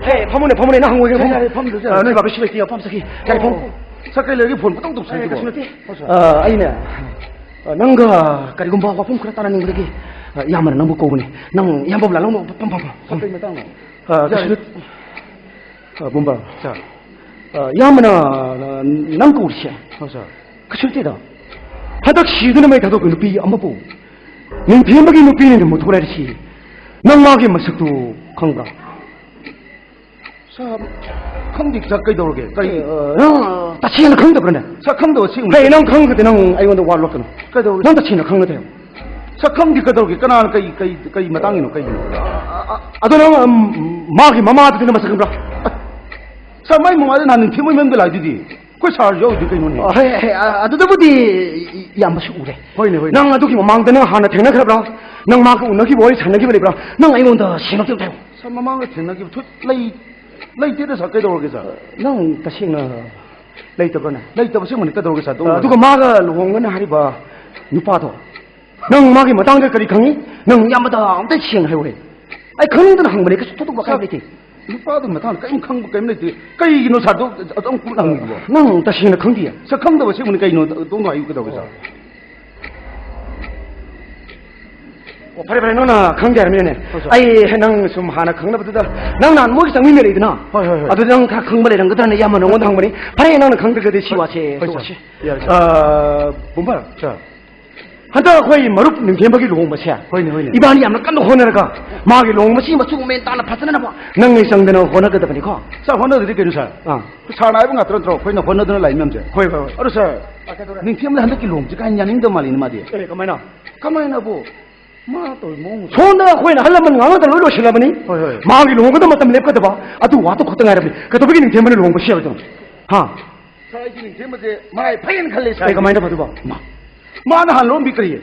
ꯍꯦ, ꯐꯝꯃꯨꯅꯦ, ꯐꯝꯃꯨꯅꯦ, ꯅꯪ ꯍꯪꯉꯣꯏꯒꯦ, ꯐꯝꯃꯨ꯫ ꯌꯥꯔꯦ, ꯐꯝꯗ꯭ꯔꯁꯨ ꯌꯥꯔꯦ꯫ ꯑ, ꯅꯣꯏ ꯕꯥꯕꯤ ꯁꯤ ꯂꯩꯇꯦ, ꯐꯝ ꯆꯠꯈꯤ꯫ ꯌꯥꯔꯦ, ꯐꯝꯃꯨ꯫ ꯑꯣ, ꯁꯛ ꯀꯩ ꯂꯩꯔꯒꯦ ꯐꯣꯟ ꯄꯪꯇꯧ ꯇꯧꯁꯜꯂꯤꯗꯨꯕꯣ? ꯑꯦ, ꯀꯩꯁꯨ ꯅꯠꯇꯦ꯫ ꯑ, ꯑꯩꯅꯦ, ꯑ, ꯅꯪꯒ ꯀꯔꯤꯒꯨꯝꯕ ꯋꯥꯐꯝ ꯈꯔ ꯇꯥꯟꯅꯅꯤꯡꯕꯗꯒꯤ, ꯑ, ꯏꯌꯥꯝꯕꯅ ꯅꯪꯕꯨ ꯀꯧꯕꯅꯦ꯫ ꯅꯪ ꯏꯌꯥꯝꯕ ꯂꯥꯛꯂꯣ, ꯐꯝ, ꯐꯝ, ꯐꯝ, ꯐꯝ꯫ ꯀꯩ ꯃꯇꯥꯡꯅꯣ? ꯑ, ꯀꯩꯁꯨ ꯌꯥꯔꯦ꯫ ꯅꯠ-, ꯑ, ꯕꯨꯝꯕ꯫ ꯁꯥꯔ꯫ ꯑ, ꯏꯌꯥꯝꯕꯅ, ꯑ, ꯅꯪ ꯀꯧꯔꯤꯁꯦ? ꯍꯣꯏ, ꯁꯥꯔ꯫ ꯀꯩꯁꯨ ꯅꯠꯇꯦꯗ꯫ ꯍꯟꯗꯛ ꯁꯤꯗꯨꯅ ꯃꯩ ꯊꯥꯗꯣꯛꯄ ꯅꯨꯄꯤ ꯑꯃꯕꯨ ꯅꯤꯡꯊꯦꯝꯕꯒꯤ ꯅꯨꯄꯤꯅ ꯃꯨꯊꯣꯔꯛꯏꯁꯤ ꯅꯪ ꯃꯥꯒꯤ ꯃꯁꯛꯇꯨ ꯈꯪꯕ꯭ꯔꯥ? ꯁꯥꯔ, ꯈꯪꯗꯦ ꯁꯥꯔ, ꯀꯩꯗꯧꯔꯒꯦ? ꯀꯔꯤ? ꯑ, ꯅꯪ ꯇꯁꯦꯡꯅ ꯈꯪꯗꯕ꯭ꯔꯅꯦ? ꯁꯥꯔ, ꯈꯪꯗꯕ ꯁꯤ ꯍꯩ, ꯅꯪ ꯈꯪꯗ꯭ꯔꯗꯤ ꯅꯪ ꯑꯩꯉꯣꯟꯗ ꯋꯥ ꯂꯣꯠꯀꯅꯨ꯫ ꯀꯩꯗꯧꯔꯒꯦ? ꯅꯪ ꯇꯁꯦꯡꯅ ꯈꯪꯒꯗꯦ꯫ ꯁꯥꯔ, ꯈꯪꯗꯦ, ꯀꯩꯗꯧꯔꯒꯦ? ꯀꯅꯥꯅ ꯀꯩ, ꯀꯩ, ꯀꯩ ꯃꯇꯥꯡꯒꯤꯅꯣ? ꯀꯩꯒꯤꯅꯣ? ꯑ, ꯑ, ꯑꯗꯣ ꯅꯪ, ꯎꯝ, ꯃꯥꯒꯤ ꯃꯃꯥꯗꯨꯗꯤ ꯅꯪ ꯃꯁꯛ ꯈꯪꯕ꯭ꯔꯥ? ꯁꯥꯔ, ꯃꯥꯏ ꯃꯃꯥꯗ ꯅꯍꯥꯟ ꯅꯤꯡꯊꯦꯝ ꯃꯣꯏ ꯃꯌꯨꯝꯗ ꯂꯥꯛꯏꯗꯨꯗꯤ꯫ ꯑꯩꯈꯣꯏ ꯁꯥꯔꯁꯨ ꯌꯥꯎꯔꯤꯗꯨꯗꯤ ꯀꯩꯅꯣꯅꯦ? ꯑ, ꯍꯦ, ꯍꯦ, ꯑ, ꯑꯗꯨꯗꯕꯨꯗꯤ ꯏꯌꯥꯝꯕꯁꯨ ꯎꯔꯦ꯫ ꯍꯣꯏꯅꯦ, ꯍꯣꯏꯅꯦ꯫ ꯅꯪ ꯑꯗꯨꯒꯤ ꯃꯃꯥꯡꯗ ꯅꯪ ꯍꯥꯟꯅ ꯊꯦꯡꯅꯈ꯭ꯔꯕ꯭ꯔꯥ? ꯅꯪ ꯃꯥꯒ ꯎꯅꯈꯤꯕ, ꯋꯥꯔꯤ ꯁꯥꯟꯅꯈꯤꯕ ꯂꯩꯕ꯭ꯔꯥ? ꯅꯪ ꯑꯩꯉꯣꯟꯗ ꯁꯦꯡꯅ ꯑꯝꯇ ꯍꯥꯏꯌꯨ꯫ ꯁꯥꯔ, ꯃꯃꯥꯡꯗ ꯊꯦꯡꯅꯈꯤꯕ ꯊꯨ-, ꯂꯩ-, ꯂꯩꯇꯦꯗ ꯁꯥꯔ, ꯀꯩꯗꯧꯔꯒꯦ ꯁꯥꯔ? ꯅꯪ ꯇꯁꯦꯡꯅ ꯂꯩꯇꯕ꯭ꯔꯅꯦ? ꯂꯩꯇꯕ ꯑꯁꯦꯡꯕꯅꯤ, ꯀꯩꯗꯧꯔꯒꯦ ꯁꯥꯔ? ꯑꯗꯨꯒ ꯃꯥꯒ ꯂꯨꯍꯣꯡꯒꯅꯤ ꯍꯥꯏꯔꯤꯕ ꯅꯨꯄꯥꯗꯣ, ꯅꯪ ꯃꯥꯒꯤ ꯃꯇꯥꯡꯗ ꯀꯔꯤ ꯈꯪꯉꯤ? ꯅꯪ ꯏꯌꯥꯝꯕꯗ ꯑꯝꯇ ꯁꯦꯡꯅ ꯍꯥꯏꯌꯨꯍꯦ꯫ ꯑꯩ ꯈꯪꯅꯤꯡꯗꯅ ꯍꯪꯕꯅꯦ, ꯀꯩꯁꯨ ꯊꯣꯏꯗꯣꯛꯄ ꯑꯀꯥꯏꯕ ꯂꯩꯇꯦ꯫ ꯅꯨꯄꯥꯗꯨꯒꯤ ꯃꯇꯥꯡꯗ ꯀꯔꯤꯝ ꯈꯪꯕ ꯀꯔꯤꯝ ꯂꯩꯇꯦ꯫ ꯀꯩꯒꯤꯅꯣ ꯁꯥꯔ ꯑꯗꯨꯝ ꯀꯨꯞꯅ ꯍꯪꯉꯤꯗꯨꯕꯣ? ꯅꯪ ꯇꯁꯦꯡꯅ ꯈꯪꯗꯤꯌꯦ? ꯁꯥꯔ, ꯈꯪꯗꯕ ꯑꯁꯦꯡꯕꯅꯤ, ꯀꯩꯅꯣ ꯑꯗꯣꯝꯗ ꯍꯥꯏꯌꯨ ꯀꯩꯗꯧꯔꯒꯦ ꯁꯥꯔ? ꯑꯣ, ꯐꯔꯦ, ꯐꯔꯦ, ꯅꯪꯅ ꯈꯪꯗꯦ ꯍꯥꯏꯔꯕꯅꯤꯅꯦ꯫ ꯍꯣꯏ, ꯁꯥꯔ꯫ ꯑꯩ ꯅꯪ ꯁꯨꯝ ꯍꯥꯟꯅ ꯈꯪꯅꯕꯗꯨꯗ, ꯅꯪ ꯅꯍꯥꯟ ꯃꯣꯏꯒꯤ ꯆꯪꯃꯤꯟꯅꯔꯛꯏꯗꯅ? ꯍꯣꯏ, ꯍꯣꯏ, ꯍꯣꯏ꯫ ꯑꯗꯨꯗ ꯅꯪ ꯈꯔ ꯈꯪꯕ ꯂꯩꯔꯝꯒꯗ꯭ꯔꯅ ꯏꯌꯥꯝꯕ ꯅꯉꯣꯟꯗ ꯍꯪꯕꯅꯤ꯫ ꯐꯔꯦ, ꯅꯪꯅ ꯈꯪꯗ꯭ꯔꯒꯗꯤ ꯁꯤ ꯋꯥꯁꯦ ꯍꯣꯏ, ꯁꯥꯔ꯫ ꯇꯣꯛꯑꯁꯤ꯫ ꯌꯥꯔꯦ, ꯁꯥꯔ꯫ ꯑ, ꯕꯨꯝꯕꯔ꯫ ꯁꯥꯔ꯫ ꯍꯟꯗꯛ ꯑꯩꯈꯣꯏ ꯃꯔꯨꯞ ꯅꯤꯡꯊꯦꯝꯕꯒꯤ ꯂꯨꯍꯣꯡꯕꯁꯦ, ꯍꯣꯏꯅꯦ, ꯍꯣꯏꯅꯦ꯫ ꯏꯕꯥꯅꯤ ꯌꯥꯝꯅ ꯀꯟꯅ ꯍꯣꯠꯅꯔꯒ ꯃꯥꯒꯤ ꯂꯨꯍꯣꯡꯕꯁꯤ ꯃꯆꯨ ꯃꯃꯦꯟ ꯇꯥꯅ ꯐꯖꯅꯕ ꯅꯪ ꯑꯩ ꯆꯪꯗꯅ ꯍꯣꯠꯅꯒꯗꯕꯅꯤꯀꯣ꯫ ꯁꯥꯔ, ꯍꯣꯠꯅꯗ꯭ꯔꯗꯤ ꯀꯩꯅꯣ, ꯁꯥꯔ? ꯑꯥ꯫ ꯁꯥꯔꯅ ꯍꯥꯏꯕ ꯉꯥꯛꯇ ꯅꯠꯇ꯭ꯔꯣ ꯑꯩꯈꯣꯏꯅ ꯍꯣꯠꯅꯗꯅ ꯂꯥꯛꯏ ꯃꯌꯥꯝꯁꯦ? ꯍꯣꯏ, ꯍꯣꯏ, ꯍꯣꯏ꯫ ꯑꯗꯣ ꯁꯥꯔ, ꯅꯤꯡꯊꯦꯝꯕꯗ ꯍꯟꯗꯛꯀꯤ ꯂꯨꯍꯣꯡꯕꯁꯦ ꯀꯥ ꯍꯦꯟꯅ ꯌꯥꯅꯤꯡꯗꯕ ꯃꯥꯜꯂꯤꯅꯦ ꯃꯥꯗꯤ꯫ ꯑꯦ, ꯀꯃꯥꯏꯅ? ꯀꯃꯥꯏꯅꯕꯨ? ꯃꯥ ꯇꯧꯔꯤ ꯃꯑꯣꯡ ꯁꯣꯝꯗ ꯑꯩꯈꯣꯏꯅ ꯑꯍꯜ ꯂꯃꯟ ꯉꯥꯡꯅꯗ ꯂꯣꯏ ꯂꯣꯏꯁꯤꯜꯂꯕꯅꯤ꯫ ꯍꯣꯏ, ꯍꯣꯏ꯫ ꯃꯥꯒꯤ ꯂꯨꯍꯣꯡꯕꯗ ꯃꯇꯝ ꯂꯦꯞꯀꯗꯕ ꯑꯗꯨ ꯋꯥꯗꯨ ꯈꯛꯇ ꯉꯥꯏꯔꯕꯅꯤ꯫ ꯀꯩꯗꯧꯕꯒꯤ ꯅꯤꯡꯊꯦꯝꯕꯅ ꯂꯨꯍꯣꯡꯕ ꯁꯤ ꯍꯥꯏꯕꯗꯣ? ꯍꯥ? ꯁꯥꯔ, ꯑꯩꯒꯤ ꯅꯤꯡꯊꯦꯝꯕꯁꯦ ꯃꯔꯥꯏ ꯐꯩꯅ ꯈꯜꯂꯦ, ꯁꯥꯔ꯫ ꯑꯦ, ꯀꯃꯥꯏꯅ ꯇꯧꯕ ꯑꯗꯨꯕꯣ? ꯃꯥ꯫ ꯃꯥꯅ ꯍꯥꯟꯅ ꯂꯧꯔꯝꯕꯤ ꯀꯔꯤ?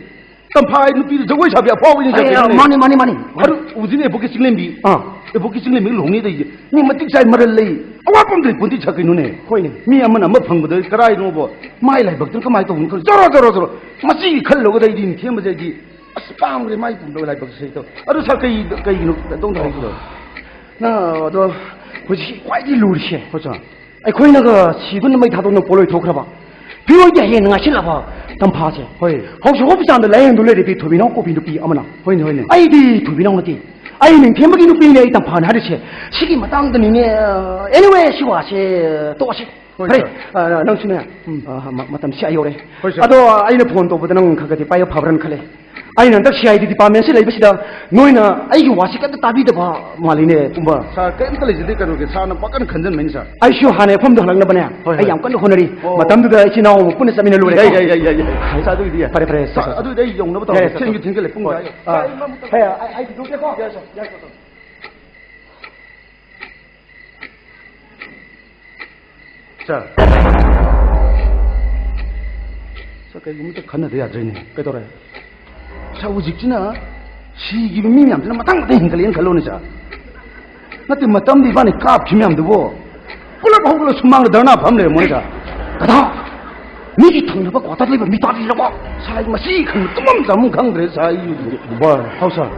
ꯇꯝꯐꯥ ꯅꯨꯄꯤꯗꯨ ꯖꯒꯣꯏ ꯁꯥꯕꯤ ꯑꯐꯥꯎꯕꯤꯅꯤ ꯑꯦ, ꯁꯥꯕꯤ ꯑꯃꯅꯤ꯫ ꯃꯥꯅꯤ, ꯃꯥꯅꯤ, ꯃꯥꯅꯤ꯫ ꯑꯗꯨ ꯎꯗꯤꯅꯦ ꯑꯦꯕꯣꯛꯀꯤ ꯆꯤꯡꯂꯦꯝꯕꯤ꯫ ꯑꯥ꯫ ꯑꯦꯕꯣꯛꯀꯤ ꯆꯤꯡꯂꯦꯝꯕꯤ ꯂꯨꯍꯣꯡꯅꯤꯗ ꯑꯩꯁꯦ꯫ ꯃꯤ ꯃꯇꯤꯛ ꯆꯥꯏ ꯃꯔꯜ ꯂꯩ꯫ ꯑꯋꯥꯠꯄ ꯑꯃꯗꯤ ꯄꯨꯟꯇꯤ ꯁꯥ ꯀꯩꯅꯣꯅꯦ꯫ ꯍꯣꯏꯅꯦ꯫ ꯃꯤ ꯑꯃꯅ ꯑꯃ ꯐꯪꯕꯗ ꯀꯔꯥꯏꯅꯣꯕꯣ? ꯃꯥꯏ ꯂꯥꯏꯕꯛꯇꯨꯅ ꯀꯃꯥꯏꯅ ꯇꯧꯕꯅꯣ ꯈꯪꯗꯦ꯫ ꯖꯣꯔꯣ, ꯖꯣꯔꯣ, ꯖꯣꯔꯣ꯫ ꯃꯁꯤ ꯈꯜꯂꯨꯒꯗ ꯑꯩꯗꯤ ꯅꯤꯡꯊꯦꯝꯕꯁꯦ ꯑꯩꯗꯤ ꯑꯁ ꯄꯥꯝꯈ꯭ꯔꯦ ꯃꯥꯏ ꯄꯨꯝꯕ ꯂꯥꯏꯕꯛꯁꯦ ꯑꯩ ꯇꯧ-꯫ ꯑꯗꯨ ꯁꯥꯔ ꯀꯩ, ꯀꯩꯒꯤꯅꯣ ꯑꯗꯣꯝꯗ ꯍꯥꯏꯈꯤꯗꯣ? ꯅꯪ ꯑꯗꯣ ꯍꯧꯖꯤꯛ ꯈ꯭ꯋꯥꯏꯗꯒꯤ ꯂꯨꯔꯤꯁꯦ꯫ ꯍꯣꯏ ꯁꯥꯔ꯫ ꯑꯩꯈꯣꯏꯅꯒ ꯁꯤꯗꯨꯅ ꯃꯩ ꯊꯥꯗꯣꯛꯅ ꯄꯣꯠꯂꯣꯏ ꯊꯣꯛꯈ꯭ꯔꯕ꯫ ꯐꯤꯔꯣꯏꯗꯤ ꯍꯌꯦꯡ ꯉꯥꯏꯁꯤꯜꯂꯕ ꯇꯝꯐꯥꯁꯦ꯫ ꯍꯣꯏ꯫ ꯍꯧꯖꯤꯛ ꯍꯣꯁꯄꯤꯇꯥꯜꯗ ꯂꯥꯌꯦꯡꯗꯨ ꯂꯩꯔꯤꯕꯤ ꯊꯣꯏꯕꯤꯅꯥꯎ ꯀꯧꯕꯤ ꯅꯨꯄꯤ ꯑꯃꯅ꯫ ꯍꯣꯏꯅꯦ, ꯍꯣꯏꯅꯦ꯫ ꯑꯩꯗꯤ ꯊꯣꯏꯕꯤꯅꯥꯎ ꯅꯠꯇꯦ꯫ ꯑꯩ ꯅꯤꯡꯊꯦꯝꯕꯒꯤ ꯅꯨꯄꯤꯅꯦ ꯑꯩ ꯇꯝꯐꯥꯅ ꯍꯥꯏꯔꯤꯁꯦ꯫ ꯁꯤꯒꯤ ꯃꯇꯥꯡꯗꯅꯤꯅꯦ꯫ ꯑꯦꯅꯤꯋꯦ, ꯁꯤ ꯋꯥꯁꯦ ꯇꯣꯛꯑꯁꯤ꯫ ꯍꯣꯏ, ꯐꯔꯦ, ꯁꯥꯔ꯫ ꯑ, ꯅꯪꯁꯨꯅꯦ, ꯎꯝ꯫ ꯑ, ꯃ-, ꯃꯇꯝꯁꯤ ꯑꯥ ꯌꯧꯔꯦ꯫ ꯍꯣꯏ, ꯁꯥꯔ꯫ ꯑꯗꯣ ꯑꯩꯅ ꯐꯣꯟ ꯇꯧꯕꯗ ꯅꯪ ꯈꯔ ꯈꯔꯗꯤ ꯄꯥꯏꯕ ꯐꯕ꯭ꯔꯅ ꯈꯜꯂꯦ꯫ ꯑꯩꯅ ꯍꯟꯗꯛ ꯁꯤ ꯑꯥꯏ ꯗꯤ ꯗꯤꯄꯥꯔꯠꯃꯦꯟꯁꯤ ꯂꯩꯕꯁꯤꯗ ꯅꯣꯏꯅ ꯑꯩꯒꯤ ꯋꯥꯁꯤ ꯀꯩꯝꯇ ꯇꯥꯕꯤꯗꯕ ꯃꯥꯜꯂꯤꯅꯦ, ꯄꯨꯝꯕ꯫ ꯁꯥꯔ, ꯀꯩꯝꯇ ꯂꯩꯖꯗꯦ, ꯀꯩꯅꯣꯒꯤ ꯁꯥꯔꯅ ꯄꯥꯈꯟ ꯈꯟꯖꯟꯕꯩꯅꯤ, ꯁꯥꯔ꯫ ꯑꯩꯁꯨ ꯍꯥꯟꯅ ꯃꯐꯝꯗꯣ ꯍꯜꯂꯛꯅꯕꯅꯦ꯫ ꯍꯣꯏ, ꯑꯩ ꯍꯣꯏ꯫ ꯌꯥꯝ ꯀꯟꯅ ꯍꯣꯠꯅꯔꯤ꯫ ꯑꯣ꯫ ꯃꯇꯝꯗꯨꯗ ꯏꯆꯤꯟ ꯏꯅꯥꯎ ꯑꯃ ꯄꯨꯟꯅ ꯆꯠꯃꯤꯟꯅ ꯂꯣꯏꯔꯦꯀꯣ꯫ ꯌꯥꯏ, ꯌꯥꯏ, ꯌꯥꯏ, ꯌꯥꯏ, ꯌꯥꯏ꯫ ꯁꯥꯔ, ꯑꯗꯨꯒꯤꯗꯤ ꯌꯥꯏ꯫ ꯐꯔꯦ, ꯐꯔꯦ, ꯁꯥꯔ, ꯁꯥꯔ, ꯁꯥꯔ꯫ ꯑꯗꯨꯒꯤꯗꯤ ꯑꯩ ꯌꯧꯅꯕ ꯇꯧꯔꯒꯦ꯫ ꯌꯥꯏ, ꯌꯥꯏ, ꯊꯦꯡꯁꯨ ꯊꯦꯡꯖꯜꯂꯦ, ꯄꯨꯡ ꯍꯣꯏ꯫ ꯀꯌꯥ ꯌꯧ-, ꯑꯥ, ꯁꯥꯔ, ꯑꯩ ꯃꯝ-, ꯍꯦ, ꯑꯩ, ꯑꯩ ꯊꯤꯟꯗꯣꯛꯀꯦꯀꯣ꯫ ꯌꯥꯏ, ꯁꯥꯔ, ꯌꯥꯏ, ꯁꯥꯔ꯫ ꯁꯥꯔ꯫ ꯁꯥꯔ, ꯀꯩꯒꯨꯝꯕ ꯑꯝꯇ ꯈꯟꯅꯗ ꯌꯥꯗ꯭ꯔꯦꯅꯦ꯫ ꯀꯩꯗꯧꯔꯦ? ꯁꯥꯔ, ꯍꯧꯖꯤꯛꯁꯤꯅ ꯁꯤꯈꯤꯕ ꯃꯤ ꯃꯌꯥꯝꯁꯤꯅ ꯃꯊꯪ ꯃꯊꯪ ꯍꯦꯟꯒꯠꯂꯛꯑꯦꯅ ꯈꯜꯂꯣꯅꯦ, ꯁꯥꯔ꯫ ꯅꯠꯇꯦ, ꯃꯇꯝꯗꯤ ꯏꯕꯥꯅꯤ ꯀꯥꯞꯈꯤ ꯃꯌꯥꯝꯗꯨꯕꯨ ꯄꯨꯂꯞ ꯍꯧꯒꯠꯂ ꯁꯨꯃꯥꯡꯗ ꯙꯔꯅꯥ ꯐꯝ ꯂꯩꯔꯝꯃꯣꯅꯦ, ꯁꯥꯔ꯫ ꯀꯗꯥ? ꯃꯤꯒꯤ ꯊꯪꯅꯕ ꯀ꯭ꯋꯥꯇꯔ ꯂꯩꯕ ꯃꯤ ꯇꯥꯕꯤꯔꯕꯣ? ꯁꯥꯔ, ꯑꯩ ꯃꯁꯤ ꯈꯪ-, ꯇꯨꯝꯐꯝ ꯆꯥꯐꯝ ꯈꯪꯗ꯭ꯔꯦ, ꯁꯥꯔ, ꯑꯩ ꯍꯧꯖꯤꯛ꯫ ꯕꯥꯏ꯫ ꯍꯥꯎ, ꯁꯥꯔ꯫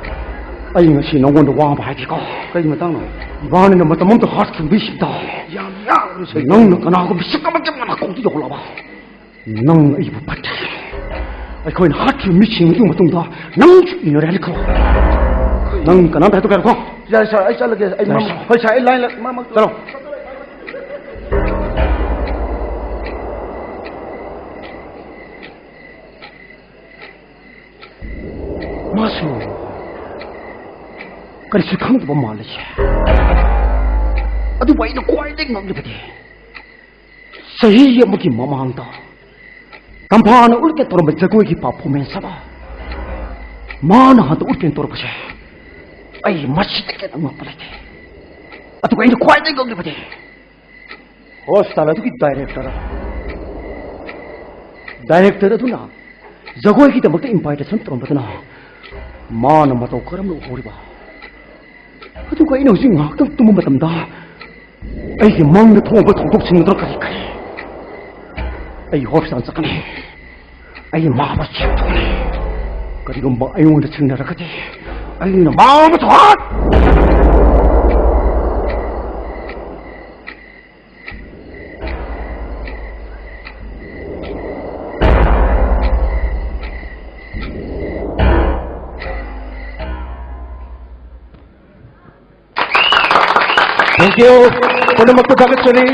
ꯑꯩ ꯉꯁꯤ ꯅꯉꯣꯟꯗ ꯋꯥ ꯑꯃ ꯍꯥꯏꯒꯦꯀꯣ꯫ ꯀꯩ ꯃꯇꯥꯡꯅꯣ? ꯏꯕꯥꯅꯤꯅ ꯃꯇꯝ ꯑꯃꯗ ꯍꯥꯠꯈꯤꯕ ꯃꯤꯁꯤꯡꯗꯣ꯫ ꯌꯥꯝ ꯌꯥꯝꯅ ꯁꯩ-, ꯅꯪꯅ ꯀꯅꯥꯒꯨꯝꯕ ꯃꯤꯁꯛ ꯑꯃꯒꯤ ꯃꯅꯥꯀꯣꯡꯗ ꯌꯧꯍꯜꯂꯕ? ꯅꯪ ꯑꯩꯕꯨ ꯄꯠꯇ꯭ꯔꯦ꯫ ꯑꯩꯈꯣꯏꯅ ꯍꯥꯠꯈꯤꯕ ꯃꯤꯁꯤꯡ ꯑꯗꯨꯒꯤ ꯃꯇꯨꯡꯗ ꯅꯪꯁꯨ ꯏꯟꯅꯔꯦ ꯍꯥꯏꯅ ꯈꯜꯂꯣ꯫ ꯅꯪ ꯀꯅꯥꯝꯇ ꯍꯥꯏꯗꯣꯛꯀꯦ ꯍꯥꯏꯔꯣꯀꯣ? ꯌꯥꯏ, ꯁꯥꯔ, ꯑꯩ ꯆꯠꯂꯒꯦ꯫ ꯑꯩ ꯌꯥꯏ, ꯃꯝ-, ꯁꯥꯔ꯫ ꯍꯣꯏ, ꯁꯥꯔ, ꯑꯩ ꯂꯥꯏꯟ ꯂ-, ꯃꯝ-, ꯃꯝ-, ꯆꯠꯂꯣ꯫ ꯃꯥꯁꯨ ꯀꯔꯤꯁꯨ ꯈꯪꯗꯕ ꯃꯥꯜꯂꯦ꯫ ꯑꯗꯨꯕꯨ ꯑꯩꯅ ꯈ꯭ꯋꯥꯏꯗꯒꯤ ꯉꯛꯂꯤꯕꯗꯤ ꯆꯍꯤ ꯑꯃꯒꯤ ꯃꯃꯥꯡꯗ ꯇꯝꯐꯥꯅ ꯎꯠꯀꯦ ꯇꯧꯔꯝꯕ ꯖꯒꯣꯏꯒꯤ performance ꯑꯃ ꯃꯥꯅ ꯍꯟꯗꯛ ꯎꯠꯀꯦ ꯇꯧꯔꯛꯄꯁꯦ ꯑꯩ ꯃꯁꯤꯗꯒꯤ ꯍꯦꯟꯅ ꯉꯛꯄ ꯂꯩꯇꯦ꯫ ꯑꯗꯨꯒ ꯑꯩꯅ ꯈ꯭ꯋꯥꯏꯗꯒꯤ ꯉꯛꯂꯤꯕꯗꯤ ꯍꯣꯁꯄꯤꯇꯥꯜ ꯑꯗꯨꯒꯤ ꯗꯥꯏꯔꯦꯛꯇꯔ, ꯗꯥꯏꯔꯦꯛꯇꯔ ꯑꯗꯨꯅ ꯖꯒꯣꯏꯒꯤꯗꯃꯛꯇ ꯏꯟꯚꯥꯏꯇꯦꯁꯟ ꯇꯧꯔꯝꯕꯗꯨꯅ ꯃꯥꯅ ꯃꯇꯧ ꯀꯔꯝꯅ ꯎꯍꯧꯔꯤꯕ? ꯑꯗꯨꯒ ꯑꯩꯅ ꯍꯧꯖꯤꯛ ꯉꯥꯏꯍꯥꯛꯇꯪ ꯇꯨꯝꯕ ꯃꯇꯝꯗ ꯑꯩꯒꯤ ꯃꯪꯗ ꯊꯣꯛꯑꯕ ꯊꯧꯗꯣꯛꯁꯤꯡ ꯑꯗꯨꯅ ꯀꯔꯤ ꯀꯔꯤ? ꯑꯩ ꯍꯣꯁꯄꯤꯇꯥꯜ ꯆꯠꯀꯅꯤ꯫ ꯑꯩ ꯃꯥꯕꯨ ꯆꯦꯛ ꯇꯧꯒꯅꯤ꯫ ꯀꯔꯤꯒꯨꯝꯕ ꯑꯩꯉꯣꯟꯗ ꯊꯦꯡꯅꯔꯒꯗꯤ ꯑꯩꯅ ꯃꯥꯕꯨ ꯊꯣꯛ Thank you. ꯄꯨꯝꯅꯃꯛꯄꯨ ꯊꯥꯒꯠꯆꯔꯤ꯫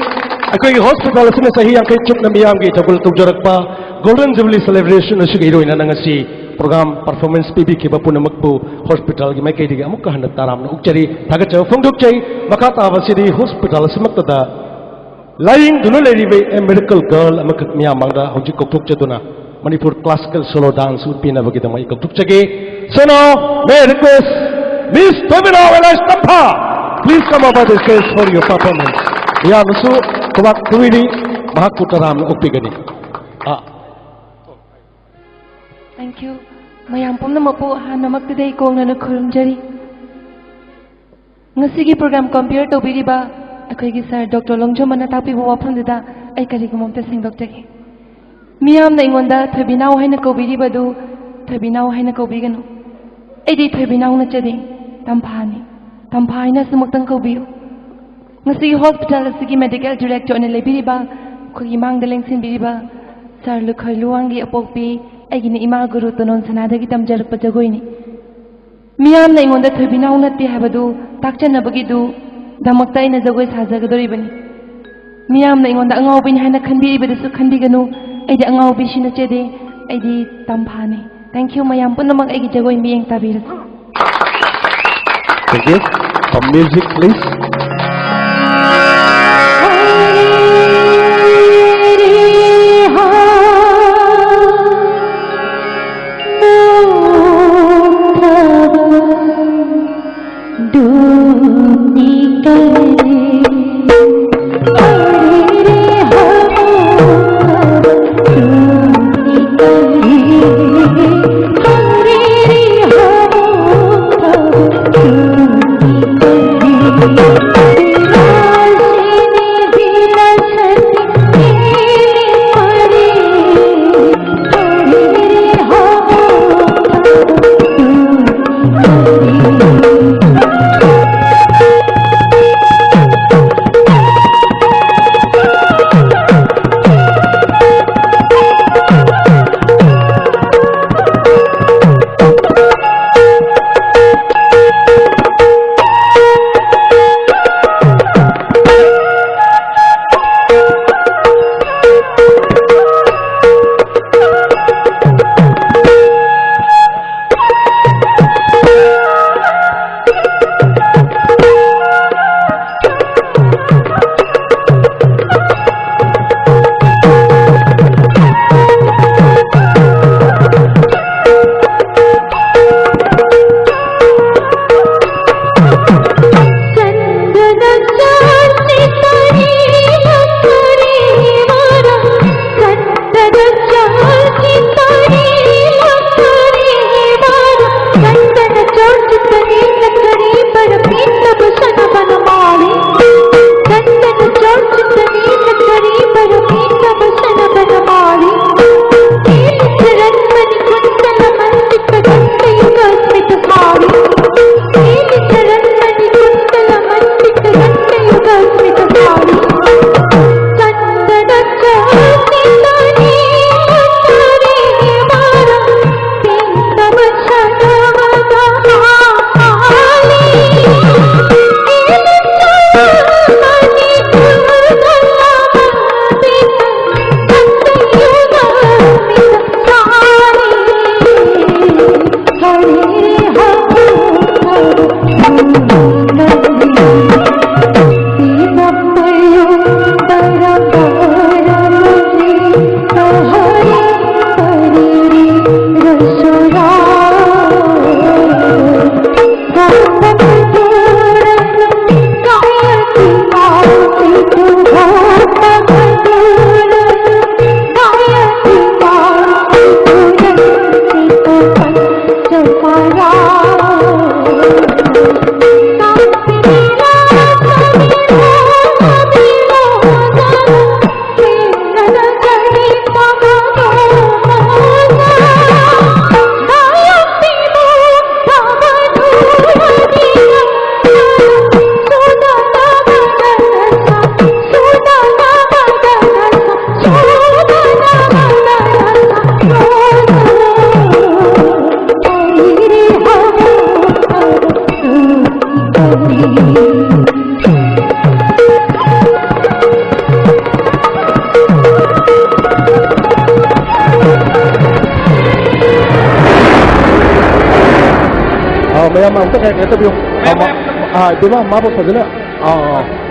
ꯑꯩꯈꯣꯏꯒꯤ ꯍꯣꯁꯄꯤꯇꯥꯜ ꯑꯁꯤꯅ ꯆꯍꯤ ꯌꯥꯡꯈꯩ ꯆꯨꯞꯅ ꯃꯤꯌꯥꯝꯒꯤ ꯏꯊꯧ ꯊꯧꯖꯔꯛꯄ Golden Jubilee Celebration ꯑꯁꯤꯒꯤ ꯏꯔꯣꯏꯅ ꯅꯪ ꯑꯁꯤ program performance ꯄꯤꯕꯤꯈꯤꯕ ꯄꯨꯝꯅꯃꯛꯄꯨ ꯍꯣꯁꯄꯤꯇꯥꯜꯒꯤ ꯃꯥꯏꯀꯩꯗꯒꯤ ꯑꯃꯨꯛꯀ ꯍꯟꯅ ꯇꯔꯥꯝꯅ ꯑꯣꯛꯆꯔꯤ, ꯊꯥꯒꯠꯆꯕ ꯐꯣꯡꯗꯣꯛꯆꯩ꯫ ꯃꯈꯥ ꯇꯥꯕꯁꯤꯗꯤ ꯍꯣꯁꯄꯤꯇꯥꯜ ꯑꯁꯤꯃꯛꯇꯗ ꯂꯥꯏꯌꯦꯡꯗꯨꯅ ꯂꯩꯔꯤꯕ a miracle girl ꯑꯃꯈꯛ ꯃꯤꯌꯥꯝ ꯃꯥꯡꯗ ꯍꯧꯖꯤꯛ ꯀꯧꯊꯣꯛꯆꯗꯨꯅ ꯃꯅꯤꯄꯨꯔ classical solo dance ꯎꯠꯄꯤꯅꯕꯒꯤꯗꯃꯛ ꯑꯩ ꯀꯧꯊꯣꯛꯆꯒꯦ꯫ So now, may I request Miss Tobinao Elias Tampha, please come over the stage for your performance. ꯃꯤꯌꯥꯝꯅꯁꯨ ꯈꯨꯕꯥꯛ ꯈꯨꯕꯤꯔꯤ, ꯃꯍꯥꯛꯄꯨ ꯇꯔꯥꯝꯅ ꯑꯣꯛꯄꯤꯒꯅꯤ꯫ ꯑꯥ꯫ Thank you. ꯃꯌꯥꯝ ꯄꯨꯝꯅꯃꯛꯄꯨ ꯍꯥꯟꯅꯃꯛꯇꯗ ꯑꯩ ꯀꯣꯡꯅꯅ ꯈꯨꯔꯨꯝꯖꯔꯤ꯫ ꯉꯁꯤꯒꯤ program compare ꯇꯧꯕꯤꯔꯤꯕ ꯑꯩꯈꯣꯏꯒꯤ sir Doctor ꯂꯣꯡꯖꯣꯝꯕꯅ ꯇꯥꯛꯄꯤꯕ ꯋꯥꯐꯝꯗꯨꯗ ꯑꯩ ꯀꯔꯤꯒꯨꯝꯕ ꯑꯝꯇ ꯁꯦꯡꯗꯣꯛꯆꯒꯦ꯫ ꯃꯤꯌꯥꯝꯅ ꯑꯩꯉꯣꯟꯗ ꯊꯣꯏꯕꯤꯅꯥꯎ ꯍꯥꯏꯅ ꯀꯧꯕꯤꯔꯤꯕꯗꯨ ꯊꯣꯏꯕꯤꯅꯥꯎ ꯍꯥꯏꯅ ꯀꯧꯕꯤꯒꯅꯨ꯫ ꯑꯩꯗꯤ ꯊꯣꯏꯕꯤꯅꯥꯎ ꯅꯠꯆꯗꯦ, ꯇꯝꯐꯥꯅꯤ꯫ ꯇꯝꯐꯥ ꯍꯥꯏꯅ ꯑꯁꯨꯃꯛꯇꯪ ꯀꯧꯕꯤꯌꯨ꯫ ꯉꯁꯤꯒꯤ ꯍꯣꯁꯄꯤꯇꯥꯜ ꯑꯁꯤꯒꯤ medical director ꯑꯣꯏꯅ ꯂꯩꯕꯤꯔꯤꯕ, ꯑꯩꯈꯣꯏꯒꯤ ꯃꯥꯡꯗ ꯂꯦꯡꯁꯤꯟꯕꯤꯔꯤꯕ sir ꯂꯨꯈꯣꯏ ꯂꯨꯋꯥꯡꯒꯤ ꯑꯄꯣꯛꯄꯤ, ꯑꯩꯒꯤꯅ ꯏꯃꯥ ꯒꯨꯔꯨ ꯇꯣꯅꯣꯟ ꯁꯅꯥꯗꯒꯤ ꯇꯝꯖꯔꯛꯄ ꯖꯒꯣꯏꯅꯤ꯫ ꯃꯤꯌꯥꯝꯅ ꯑꯩꯉꯣꯟꯗ ꯊꯣꯏꯕꯤꯅꯥꯎ ꯅꯠꯇꯦ ꯍꯥꯏꯕꯗꯨ ꯇꯥꯛꯆꯅꯕꯒꯤꯗꯨ ꯗꯃꯛꯇ ꯑꯩꯅ ꯖꯒꯣꯏ ꯁꯥꯖꯒꯗꯧꯔꯤꯕꯅꯤ꯫ ꯃꯤꯌꯥꯝꯅ ꯑꯩꯉꯣꯟꯗ ꯑꯉꯥꯎꯕꯤꯅꯤ ꯍꯥꯏꯅ ꯈꯟꯕꯤꯔꯤꯕꯗꯨꯁꯨ ꯈꯟꯕꯤꯒꯅꯨ꯫ ꯑꯩꯗꯤ ꯑꯉꯥꯎꯕꯤꯁꯨ ꯅꯠꯆꯗꯦ꯫ ꯑꯩꯗꯤ ꯇꯝꯐꯥꯅꯤ꯫ Thank you꯫ ꯃꯌꯥꯝ ꯄꯨꯝꯅꯃꯛ ꯑꯩꯒꯤ ꯖꯒꯣꯏ ꯃꯤꯠꯌꯦꯡ ꯇꯥꯕꯤꯔꯁꯤ꯫ Thank you. Some music, please. ꯑꯥ, ꯃꯌꯥꯝ ꯑꯝꯇ ꯀꯩꯅꯣ ꯇꯧꯕꯤꯌꯨ꯫ ꯑꯥ, ꯃ-, ꯑꯥ, ꯏꯕꯦꯝꯃ, ꯃꯥꯕꯨ ꯐꯖꯅ, ꯑꯥ, ꯑꯥ,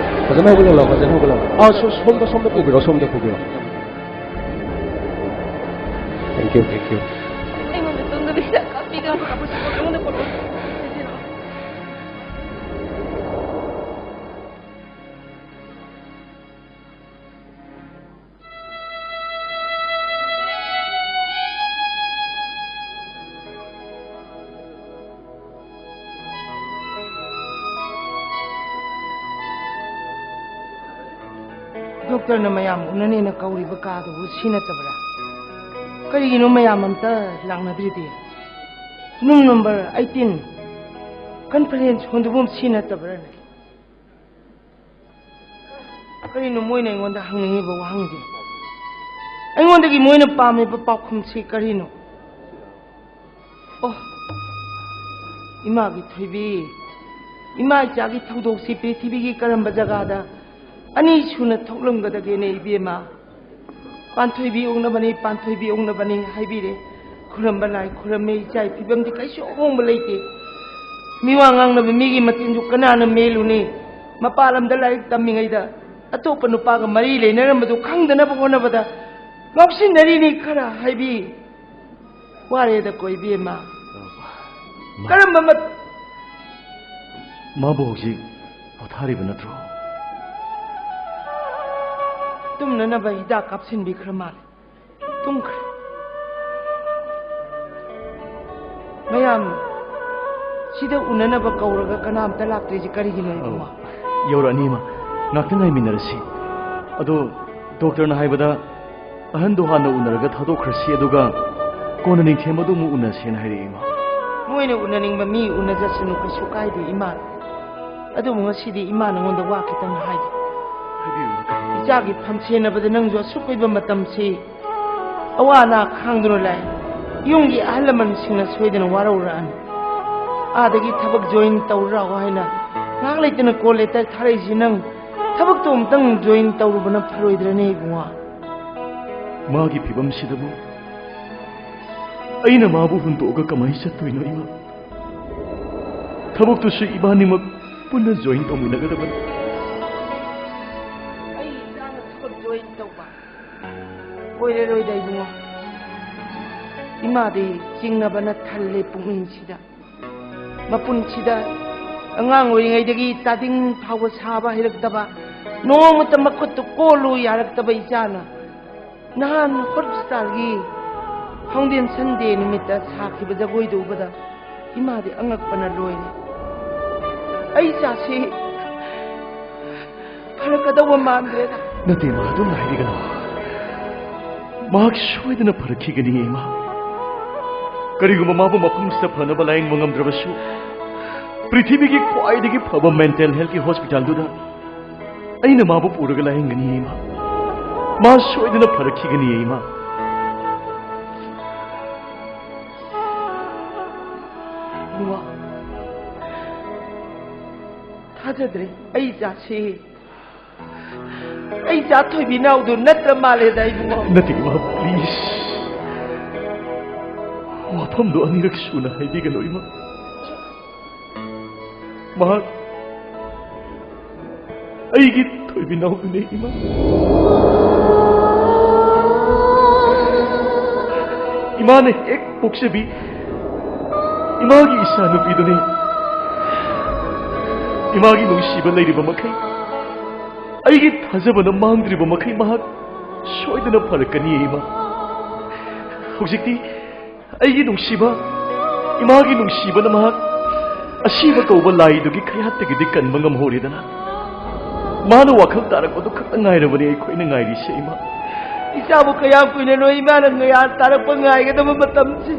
ꯐꯖꯅ ꯍꯧꯒꯠꯍꯜꯂꯣ, ꯐꯖꯅ ꯍꯧꯒꯠꯍꯜꯂꯣ꯫ ꯑꯥ, ꯁꯣ-, ꯁꯣꯝꯗ, ꯁꯣꯝꯗ ꯄꯨꯕꯤꯔꯣ, ꯁꯣꯝꯗ ꯄꯨꯕꯤꯔꯣ꯫ Thank you, thank you꯫ ꯑꯩꯉꯣꯟꯗ ꯇꯨꯝꯗꯕꯤꯗ ꯀꯥꯞꯄꯤꯒꯅꯨ, ꯀꯥꯞꯄꯤꯒꯅꯨ, ꯑꯩꯉꯣꯟꯗ ꯄꯣꯔꯛꯑꯣ꯫ ꯗꯣꯛꯇꯔꯅ ꯃꯌꯥꯝ ꯎꯅꯅꯦꯅ ꯀꯧꯔꯤꯕ ꯀꯥꯗꯨꯕꯨ ꯁꯤ ꯅꯠꯇꯕ꯭ꯔꯥ? ꯀꯔꯤꯒꯤꯅꯣ ꯃꯌꯥꯝ ꯑꯝꯇ ꯂꯥꯛꯅꯗ꯭ꯔꯤꯗꯤ? ꯔꯨꯝ ꯅꯝꯕꯔ ꯑꯩꯠꯇꯤꯟ, ꯀꯟꯐꯔꯦꯟꯁ ꯍꯣꯜꯗꯨꯕꯨ ꯁꯤ ꯅꯠꯇꯕ꯭ꯔꯥꯅꯦ? ꯀꯔꯤꯅꯣ ꯃꯣꯏꯅ ꯑꯩꯉꯣꯟꯗ ꯍꯪꯅꯤꯡꯉꯤꯕ ꯋꯥꯍꯪꯁꯦ? ꯑꯩꯉꯣꯟꯗꯒꯤ ꯃꯣꯏꯅ ꯄꯥꯝꯃꯤꯕ ꯄꯥꯎꯈꯨꯝꯁꯤ ꯀꯔꯤꯅꯣ? ꯑꯣ, ꯏꯃꯥꯒꯤ ꯊꯣꯏꯕꯤ, ꯏꯃꯥ ꯏꯆꯥꯒꯤ ꯊꯧꯗꯣꯛꯁꯤ ꯄ꯭ꯔꯤꯊꯤꯕꯤꯒꯤ ꯀꯔꯝꯕ ꯖꯒꯥꯗ ꯑꯅꯤ ꯁꯨꯅ ꯊꯣꯛꯂꯝꯒꯗꯒꯦꯅꯦ ꯏꯕꯦꯝꯃ? ꯄꯥꯟꯊꯣꯏꯕꯤ ꯑꯣꯛꯅꯕꯅꯤ, ꯄꯥꯟꯊꯣꯏꯕꯤ ꯑꯣꯛꯅꯕꯅꯤ ꯍꯥꯏꯕꯤꯔꯦ꯫ ꯈꯨꯔꯝꯕ ꯂꯥꯏ ꯈꯨꯔꯝꯃꯦ, ꯏꯆꯥꯒꯤ ꯐꯤꯕꯝꯗꯤ ꯀꯩꯁꯨ ꯑꯍꯣꯡꯕ ꯂꯩꯇꯦ꯫ ꯃꯤꯋꯥ ꯉꯥꯡꯅꯕ ꯃꯤꯒꯤ ꯃꯇꯤꯟꯁꯨ ꯀꯅꯥꯅ ꯃꯦꯜꯂꯨꯅꯤ? ꯃꯄꯥꯟ ꯂꯝꯗ ꯂꯥꯏꯔꯤꯛ ꯇꯝꯃꯤꯉꯩꯗ ꯑꯇꯣꯞꯄ ꯅꯨꯄꯥꯒ ꯃꯔꯤ ꯂꯩꯅꯔꯝꯕꯗꯨ ꯈꯪꯗꯅꯕ ꯍꯣꯠꯅꯕꯗ ꯉꯥꯎꯁꯤꯟꯅꯔꯤꯅꯤ ꯈꯔ ꯍꯥꯏꯕꯤ꯫ ꯋꯥꯔꯦꯗꯀꯣ ꯏꯕꯦꯝꯃ꯫ ꯃꯥ-, ꯀꯔꯝꯕ ꯃꯠ- ꯃꯥꯕꯨ ꯍꯧꯖꯤꯛ ꯄꯣꯊꯥꯔꯤꯕ ꯅꯠꯇ꯭ꯔꯣ? ꯇꯨꯝꯅꯅꯕ ꯍꯤꯗꯥꯛ ꯀꯥꯞꯁꯤꯟꯕꯤꯈ꯭ꯔ ꯃꯥꯜꯂꯦ꯫ ꯇꯨꯝꯈ꯭ꯔꯦ꯫ ꯃꯌꯥꯝ ꯁꯤꯗ ꯎꯅꯅꯕ ꯀꯧꯔꯒ ꯀꯅꯥꯝꯇ ꯂꯥꯛꯇ꯭ꯔꯤꯁꯤ ꯀꯔꯤꯒꯤꯅꯣ, ꯏꯕꯨꯡꯉꯣ? ꯑꯧ, ꯌꯧꯔꯛꯑꯅꯤ, ꯏꯃꯥ꯫ ꯉꯥꯛꯇ ꯉꯥꯏꯃꯤꯟꯅꯔꯁꯤ꯫ ꯑꯗꯣ ꯗꯣꯛꯇꯔꯅ ꯍꯥꯏꯕꯗ ꯑꯍꯟꯗꯣ ꯍꯥꯟꯅ ꯎꯅꯔꯒ ꯊꯥꯗꯣꯛꯈ꯭ꯔꯁꯤ, ꯑꯗꯨꯒ ꯀꯣꯟꯅ ꯅꯤꯡꯊꯦꯝꯕꯗꯣ ꯑꯃꯨꯛ ꯎꯅꯁꯦꯅ ꯍꯥꯏꯔꯛꯑꯦ, ꯏꯃꯥ꯫ ꯃꯣꯏꯅ ꯎꯅꯅꯤꯡꯕ ꯃꯤ ꯎꯅꯖꯁꯅꯨ, ꯀꯩꯁꯨ ꯀꯥꯏꯗꯦ, ꯏꯃꯥ꯫ ꯑꯗꯨꯕꯨ ꯉꯁꯤꯗꯤ ꯏꯃꯥ ꯅꯉꯣꯟꯗ ꯋꯥ ꯈꯤꯇꯪ ꯍꯥꯏꯒꯦ꯫ ꯍꯥꯏꯕꯤꯌꯨ, ꯏꯃꯥ, ꯀꯔꯤ? ꯏꯆꯥꯒꯤ ꯐꯝ ꯁꯦꯟꯅꯕꯗ ꯅꯪꯁꯨ ꯑꯁꯨꯛ ꯀꯨꯏꯕ ꯃꯇꯝꯁꯤ ꯑꯋꯥ ꯑꯅꯥ ꯈꯥꯡꯗꯨꯅ ꯂꯥꯛꯏ꯫ ꯌꯨꯝꯒꯤ ꯑꯍꯜ ꯂꯃꯟꯁꯤꯡꯅ ꯁꯣꯏꯗꯅ ꯋꯥꯔꯧꯔꯛꯑꯅꯤ꯫ ꯑꯥꯗꯒꯤ ꯊꯕꯛ join ꯇꯧꯔꯣ ꯍꯥꯏꯅ ꯉꯥꯏꯍꯥꯛ ꯂꯩꯇꯅ call letter ꯊꯥꯔꯛꯏꯁꯤ ꯅꯪ? ꯊꯕꯛꯇꯣ ꯑꯃꯨꯛꯇꯪ join ꯇꯧꯔꯨꯕꯅ ꯐꯔꯣꯏꯗ꯭ꯔꯅꯦ ꯏꯕꯨꯡꯉꯣ? ꯃꯥꯒꯤ ꯐꯤꯕꯝꯁꯤꯗꯕꯨ ꯑꯩꯅ ꯃꯥꯕꯨ ꯍꯨꯟꯗꯣꯛꯑꯒ ꯀꯃꯥꯏꯅ ꯆꯠꯇꯣꯏꯅꯣ ꯏꯃꯥ? ꯊꯕꯛꯇꯨꯁꯨ ꯏꯕꯥꯅꯤꯃꯛ ꯄꯨꯟꯅ join ꯇꯧꯃꯤꯟꯅꯒꯗꯕꯅꯤ꯫ ꯑꯩ ꯏꯆꯥꯅ ꯊꯕꯛ join ꯇꯧꯕ ꯑꯣꯏꯔꯔꯣꯏꯗ ꯏꯕꯨꯡꯉꯣ꯫ ꯏꯃꯥꯗꯤ ꯆꯤꯡꯅꯕꯅ ꯊꯜꯂꯦ ꯄꯨꯛꯅꯤꯡꯁꯤꯗ꯫ ꯃꯄꯨꯟꯁꯤꯗ ꯑꯉꯥꯡ ꯑꯣꯏꯔꯤꯉꯩꯗꯒꯤ ꯆꯥꯗꯤꯡ ꯐꯥꯎꯕ ꯁꯥꯕ ꯍꯩꯔꯛꯇꯕ, ꯅꯣꯡꯃꯇ ꯃꯈꯨꯠꯇ ꯀꯣꯜꯂꯨ ꯌꯥꯔꯛꯇꯕ ꯏꯆꯥꯅ ꯅꯍꯥꯟ hospitalꯒꯤ foundation day ꯅꯨꯃꯤꯠꯇ ꯁꯥꯈꯤꯕ ꯖꯒꯣꯏꯗꯨ ꯎꯕꯗ ꯏꯃꯥꯗꯤ ꯑꯉꯛꯄꯅ ꯂꯣꯏꯔꯦ꯫ ꯑꯩ ꯏꯆꯥꯁꯤ ꯐꯔꯛꯀꯗꯧꯕ ꯃꯥꯟꯗ꯭ꯔꯦꯗ꯫ ꯅꯠꯇꯦ ꯏꯃꯥ, ꯑꯗꯨꯝꯅ ꯍꯥꯏꯕꯤꯒꯅꯨ꯫ ꯃꯍꯥꯛ ꯁꯣꯏꯗꯅ ꯐꯔꯛꯈꯤꯒꯅꯤ ꯏꯃꯥ꯫ ꯀꯔꯤꯒꯨꯝꯕ ꯃꯥꯕꯨ ꯃꯐꯝꯁꯤꯗ ꯐꯅꯕ ꯂꯥꯌꯦꯡꯕ ꯉꯝꯗ꯭ꯔꯕꯁꯨ, ꯄ꯭ꯔꯤꯊꯤꯕꯤꯒꯤ ꯈ꯭ꯋꯥꯏꯗꯒꯤ ꯐꯕ mental healthꯀꯤ hospitalꯗꯨꯗ ꯑꯩꯅ ꯃꯥꯕꯨ ꯄꯨꯔꯒ ꯂꯥꯌꯦꯡꯒꯅꯤ ꯏꯃꯥ꯫ ꯃꯥ ꯁꯣꯏꯗꯅ ꯐꯔꯛꯈꯤꯒꯅꯤ ꯏꯃꯥ꯫ ꯏꯕꯨꯡꯉꯣ, ꯊꯥꯖꯗ꯭ꯔꯦ꯫ ꯑꯩ ꯏꯆꯥꯁꯤ, ꯑꯩ ꯏꯆꯥ ꯊꯣꯏꯕꯤꯅꯥꯎꯗꯨ ꯅꯠꯇ꯭ꯔ ꯃꯥꯜꯂꯦꯗ ꯏꯕꯨꯡꯉꯣ꯫ ꯅꯠꯇꯦ ꯏꯃꯥ, please꯫ ꯋꯥꯐꯝꯗꯣ ꯑꯅꯤꯔꯛ ꯁꯨꯅ ꯍꯥꯏꯕꯤꯒꯅꯨ ꯏꯃꯥ꯫ ꯃꯍꯥꯛ ꯑꯩꯒꯤ ꯊꯣꯏꯕꯤꯅꯥꯎꯗꯨꯅꯦ ꯏꯃꯥ꯫ ꯏꯃꯥꯅ ꯍꯦꯛ ꯄꯣꯛꯆꯕꯤ ꯏꯃꯥꯒꯤ ꯏꯆꯥ ꯅꯨꯄꯤꯗꯨꯅꯤ꯫ ꯏꯃꯥꯒꯤ ꯅꯨꯡꯁꯤꯕ ꯂꯩꯔꯤꯕ ꯃꯈꯩ, ꯑꯩꯒꯤ ꯊꯥꯖꯕꯅ ꯃꯥꯡꯗ꯭ꯔꯤꯕ ꯃꯈꯩ ꯃꯍꯥꯛ ꯁꯣꯏꯗꯅ ꯐꯔꯛꯀꯅꯤ ꯏꯃꯥ꯫ ꯍꯧꯖꯤꯛꯇꯤ ꯑꯩꯒꯤ ꯅꯨꯡꯁꯤꯕ, ꯏꯃꯥꯒꯤ ꯅꯨꯡꯁꯤꯕꯅ ꯃꯍꯥꯛ ꯑꯁꯤꯕ ꯀꯧꯕ ꯂꯥꯏꯗꯨꯒꯤ ꯈꯌꯥꯠꯇꯒꯤꯗꯤ ꯀꯟꯕ ꯉꯝꯍꯧꯔꯦꯗꯅ꯫ ꯃꯥꯅ ꯋꯥꯈꯜ ꯇꯥꯔꯛꯄꯗꯨ ꯈꯛꯇ ꯉꯥꯏꯔꯕꯅꯤ ꯑꯩꯈꯣꯏꯅ ꯉꯥꯏꯔꯤꯁꯦ ꯏꯃꯥ꯫ ꯏꯆꯥꯕꯨ ꯀꯌꯥꯝ ꯀꯨꯏꯅꯅꯣ ꯏꯃꯥꯅ ꯉꯌꯥꯟ ꯇꯥꯔꯛꯄ ꯉꯥꯏꯒꯗꯕ ꯃꯇꯝꯁꯦ?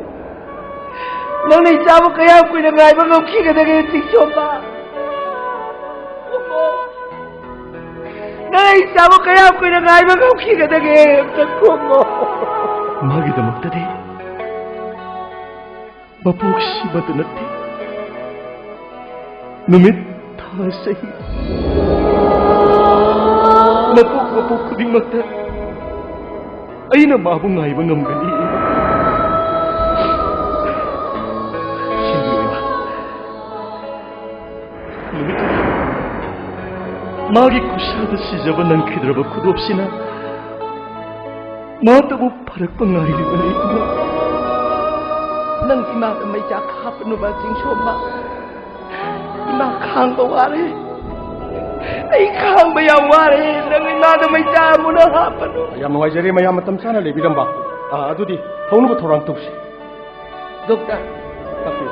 ꯅꯪꯅ ꯏꯆꯥꯕꯨ ꯀꯌꯥꯝ ꯀꯨꯏꯅ ꯉꯥꯏꯕ ꯉꯝꯈꯤꯒꯗꯒꯦ, ꯆꯤꯡꯁꯣꯝꯕ? ꯅꯪ ꯏꯆꯥꯕꯨ ꯀꯌꯥꯝ ꯀꯨꯏꯅ ꯉꯥꯏꯕ ꯉꯝꯈꯤꯒꯗꯒꯦ? ꯑꯝꯇ ꯈꯨꯝꯃꯣ꯫ ꯃꯥꯒꯤꯗꯃꯛꯇꯗꯤ ꯃꯄꯣꯛꯁꯤꯃꯇ ꯅꯠꯇꯦ, ꯅꯨꯃꯤꯠ, ꯊꯥ, ꯆꯍꯤ, ꯃꯄꯣꯛ ꯃꯄꯣꯛ ꯈꯨꯗꯤꯡꯃꯛꯇ ꯑꯩꯅ ꯃꯥꯕꯨ ꯉꯥꯏꯕ ꯉꯝꯒꯅꯤ꯫ ꯁꯤꯟꯕꯤꯌꯨ, ꯏꯃꯥ꯫ ꯅꯨꯃꯤꯠ, ꯃꯥꯒꯤ ꯈꯨꯠꯁꯥꯗ ꯁꯤꯖꯕ ꯅꯪꯈꯤꯗ꯭ꯔꯕ ꯈꯨꯗꯣꯞꯁꯤꯅ ꯃꯥꯇꯕꯨ ꯐꯔꯛꯄ ꯉꯥꯏꯔꯤꯕꯅꯤ, ꯏꯃꯥ꯫ ꯅꯪ ꯏꯃꯥꯗ ꯃꯩꯆꯥꯛ ꯍꯥꯞꯄꯅꯨꯕ, ꯆꯤꯡꯁꯣꯝꯕ꯫ ꯏꯃꯥ ꯈꯥꯡꯕ ꯋꯥꯔꯦ꯫ ꯑꯩ ꯈꯥꯡꯕ ꯌꯥꯝ ꯋꯥꯔꯦ꯫ ꯅꯪ ꯏꯃꯥꯗ ꯃꯩꯆꯥꯛ ꯑꯃꯨꯛ ꯍꯥꯞꯄꯅꯨ꯫ ꯌꯥꯝ ꯅꯨꯡꯉꯥꯏꯖꯔꯦ ꯃꯌꯥꯝ ꯃꯇꯝ ꯆꯥꯅ ꯂꯩꯕꯤꯔꯝꯕ꯫ ꯑꯥ, ꯑꯗꯨꯗꯤ ꯊꯧꯅꯕ ꯊꯧꯔꯥꯡ ꯇꯧꯁꯤ꯫ ꯗꯣꯛꯇꯔ, ꯇꯥꯛꯄꯤꯌꯨ꯫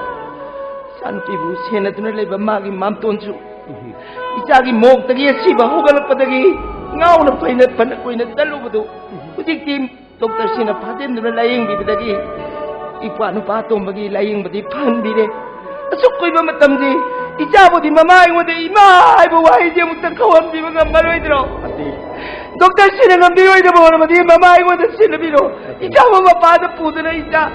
ꯏꯆꯥꯅꯨꯄꯤꯕꯨ ꯁꯦꯟꯅꯗꯨꯅ ꯂꯩꯕ ꯃꯥꯒꯤ ꯃꯥꯝꯇꯣꯟꯁꯨ ꯎꯝ꯫ ꯏꯆꯥꯒꯤ ꯃꯣꯛꯇꯒꯤ ꯑꯁꯤꯕ ꯍꯧꯒꯠꯂꯛꯄꯗꯒꯤ ꯉꯥꯎꯅ ꯐꯩꯅ ꯐꯅ ꯀꯨꯏꯅ ꯆꯠꯂꯨꯕꯗꯨ ꯍꯧꯖꯤꯛꯇꯤ ꯗꯣꯛꯇꯔꯁꯤꯡꯅ ꯐꯥꯖꯤꯟꯗꯨꯅ ꯂꯥꯌꯦꯡꯕꯤꯕꯗꯒꯤ ꯏꯄ꯭ꯋꯥ ꯅꯨꯄꯥ ꯑꯇꯣꯝꯕꯒꯤ ꯂꯥꯌꯦꯡꯕꯗꯤ ꯐꯍꯟꯕꯤꯔꯦ꯫ ꯑꯁꯨꯛ ꯀꯨꯏꯕ ꯃꯇꯝꯗꯤ ꯏꯆꯥꯕꯨꯗꯤ ꯃꯃꯥ ꯑꯩꯉꯣꯟꯗ ꯏꯃꯥ ꯍꯥꯏꯕ ꯋꯥꯍꯩꯁꯦ ꯑꯃꯨꯛꯇ ꯀꯧꯍꯟꯕꯤꯕ ꯉꯝꯃꯔꯣꯏꯗ꯭ꯔꯣ? ꯑꯗꯤ ꯗꯣꯛꯇꯔꯁꯤꯡꯅ ꯉꯝꯕꯤꯔꯣꯏꯗꯕ ꯑꯣꯏꯔꯕꯗꯤ ꯃꯃꯥ ꯑꯩꯉꯣꯟꯗ ꯁꯤꯟꯅꯕꯤꯔꯣ꯫ ꯏꯆꯥꯕꯨ ꯃꯄꯥꯗ ꯄꯨꯗꯨꯅ ꯏꯆꯥ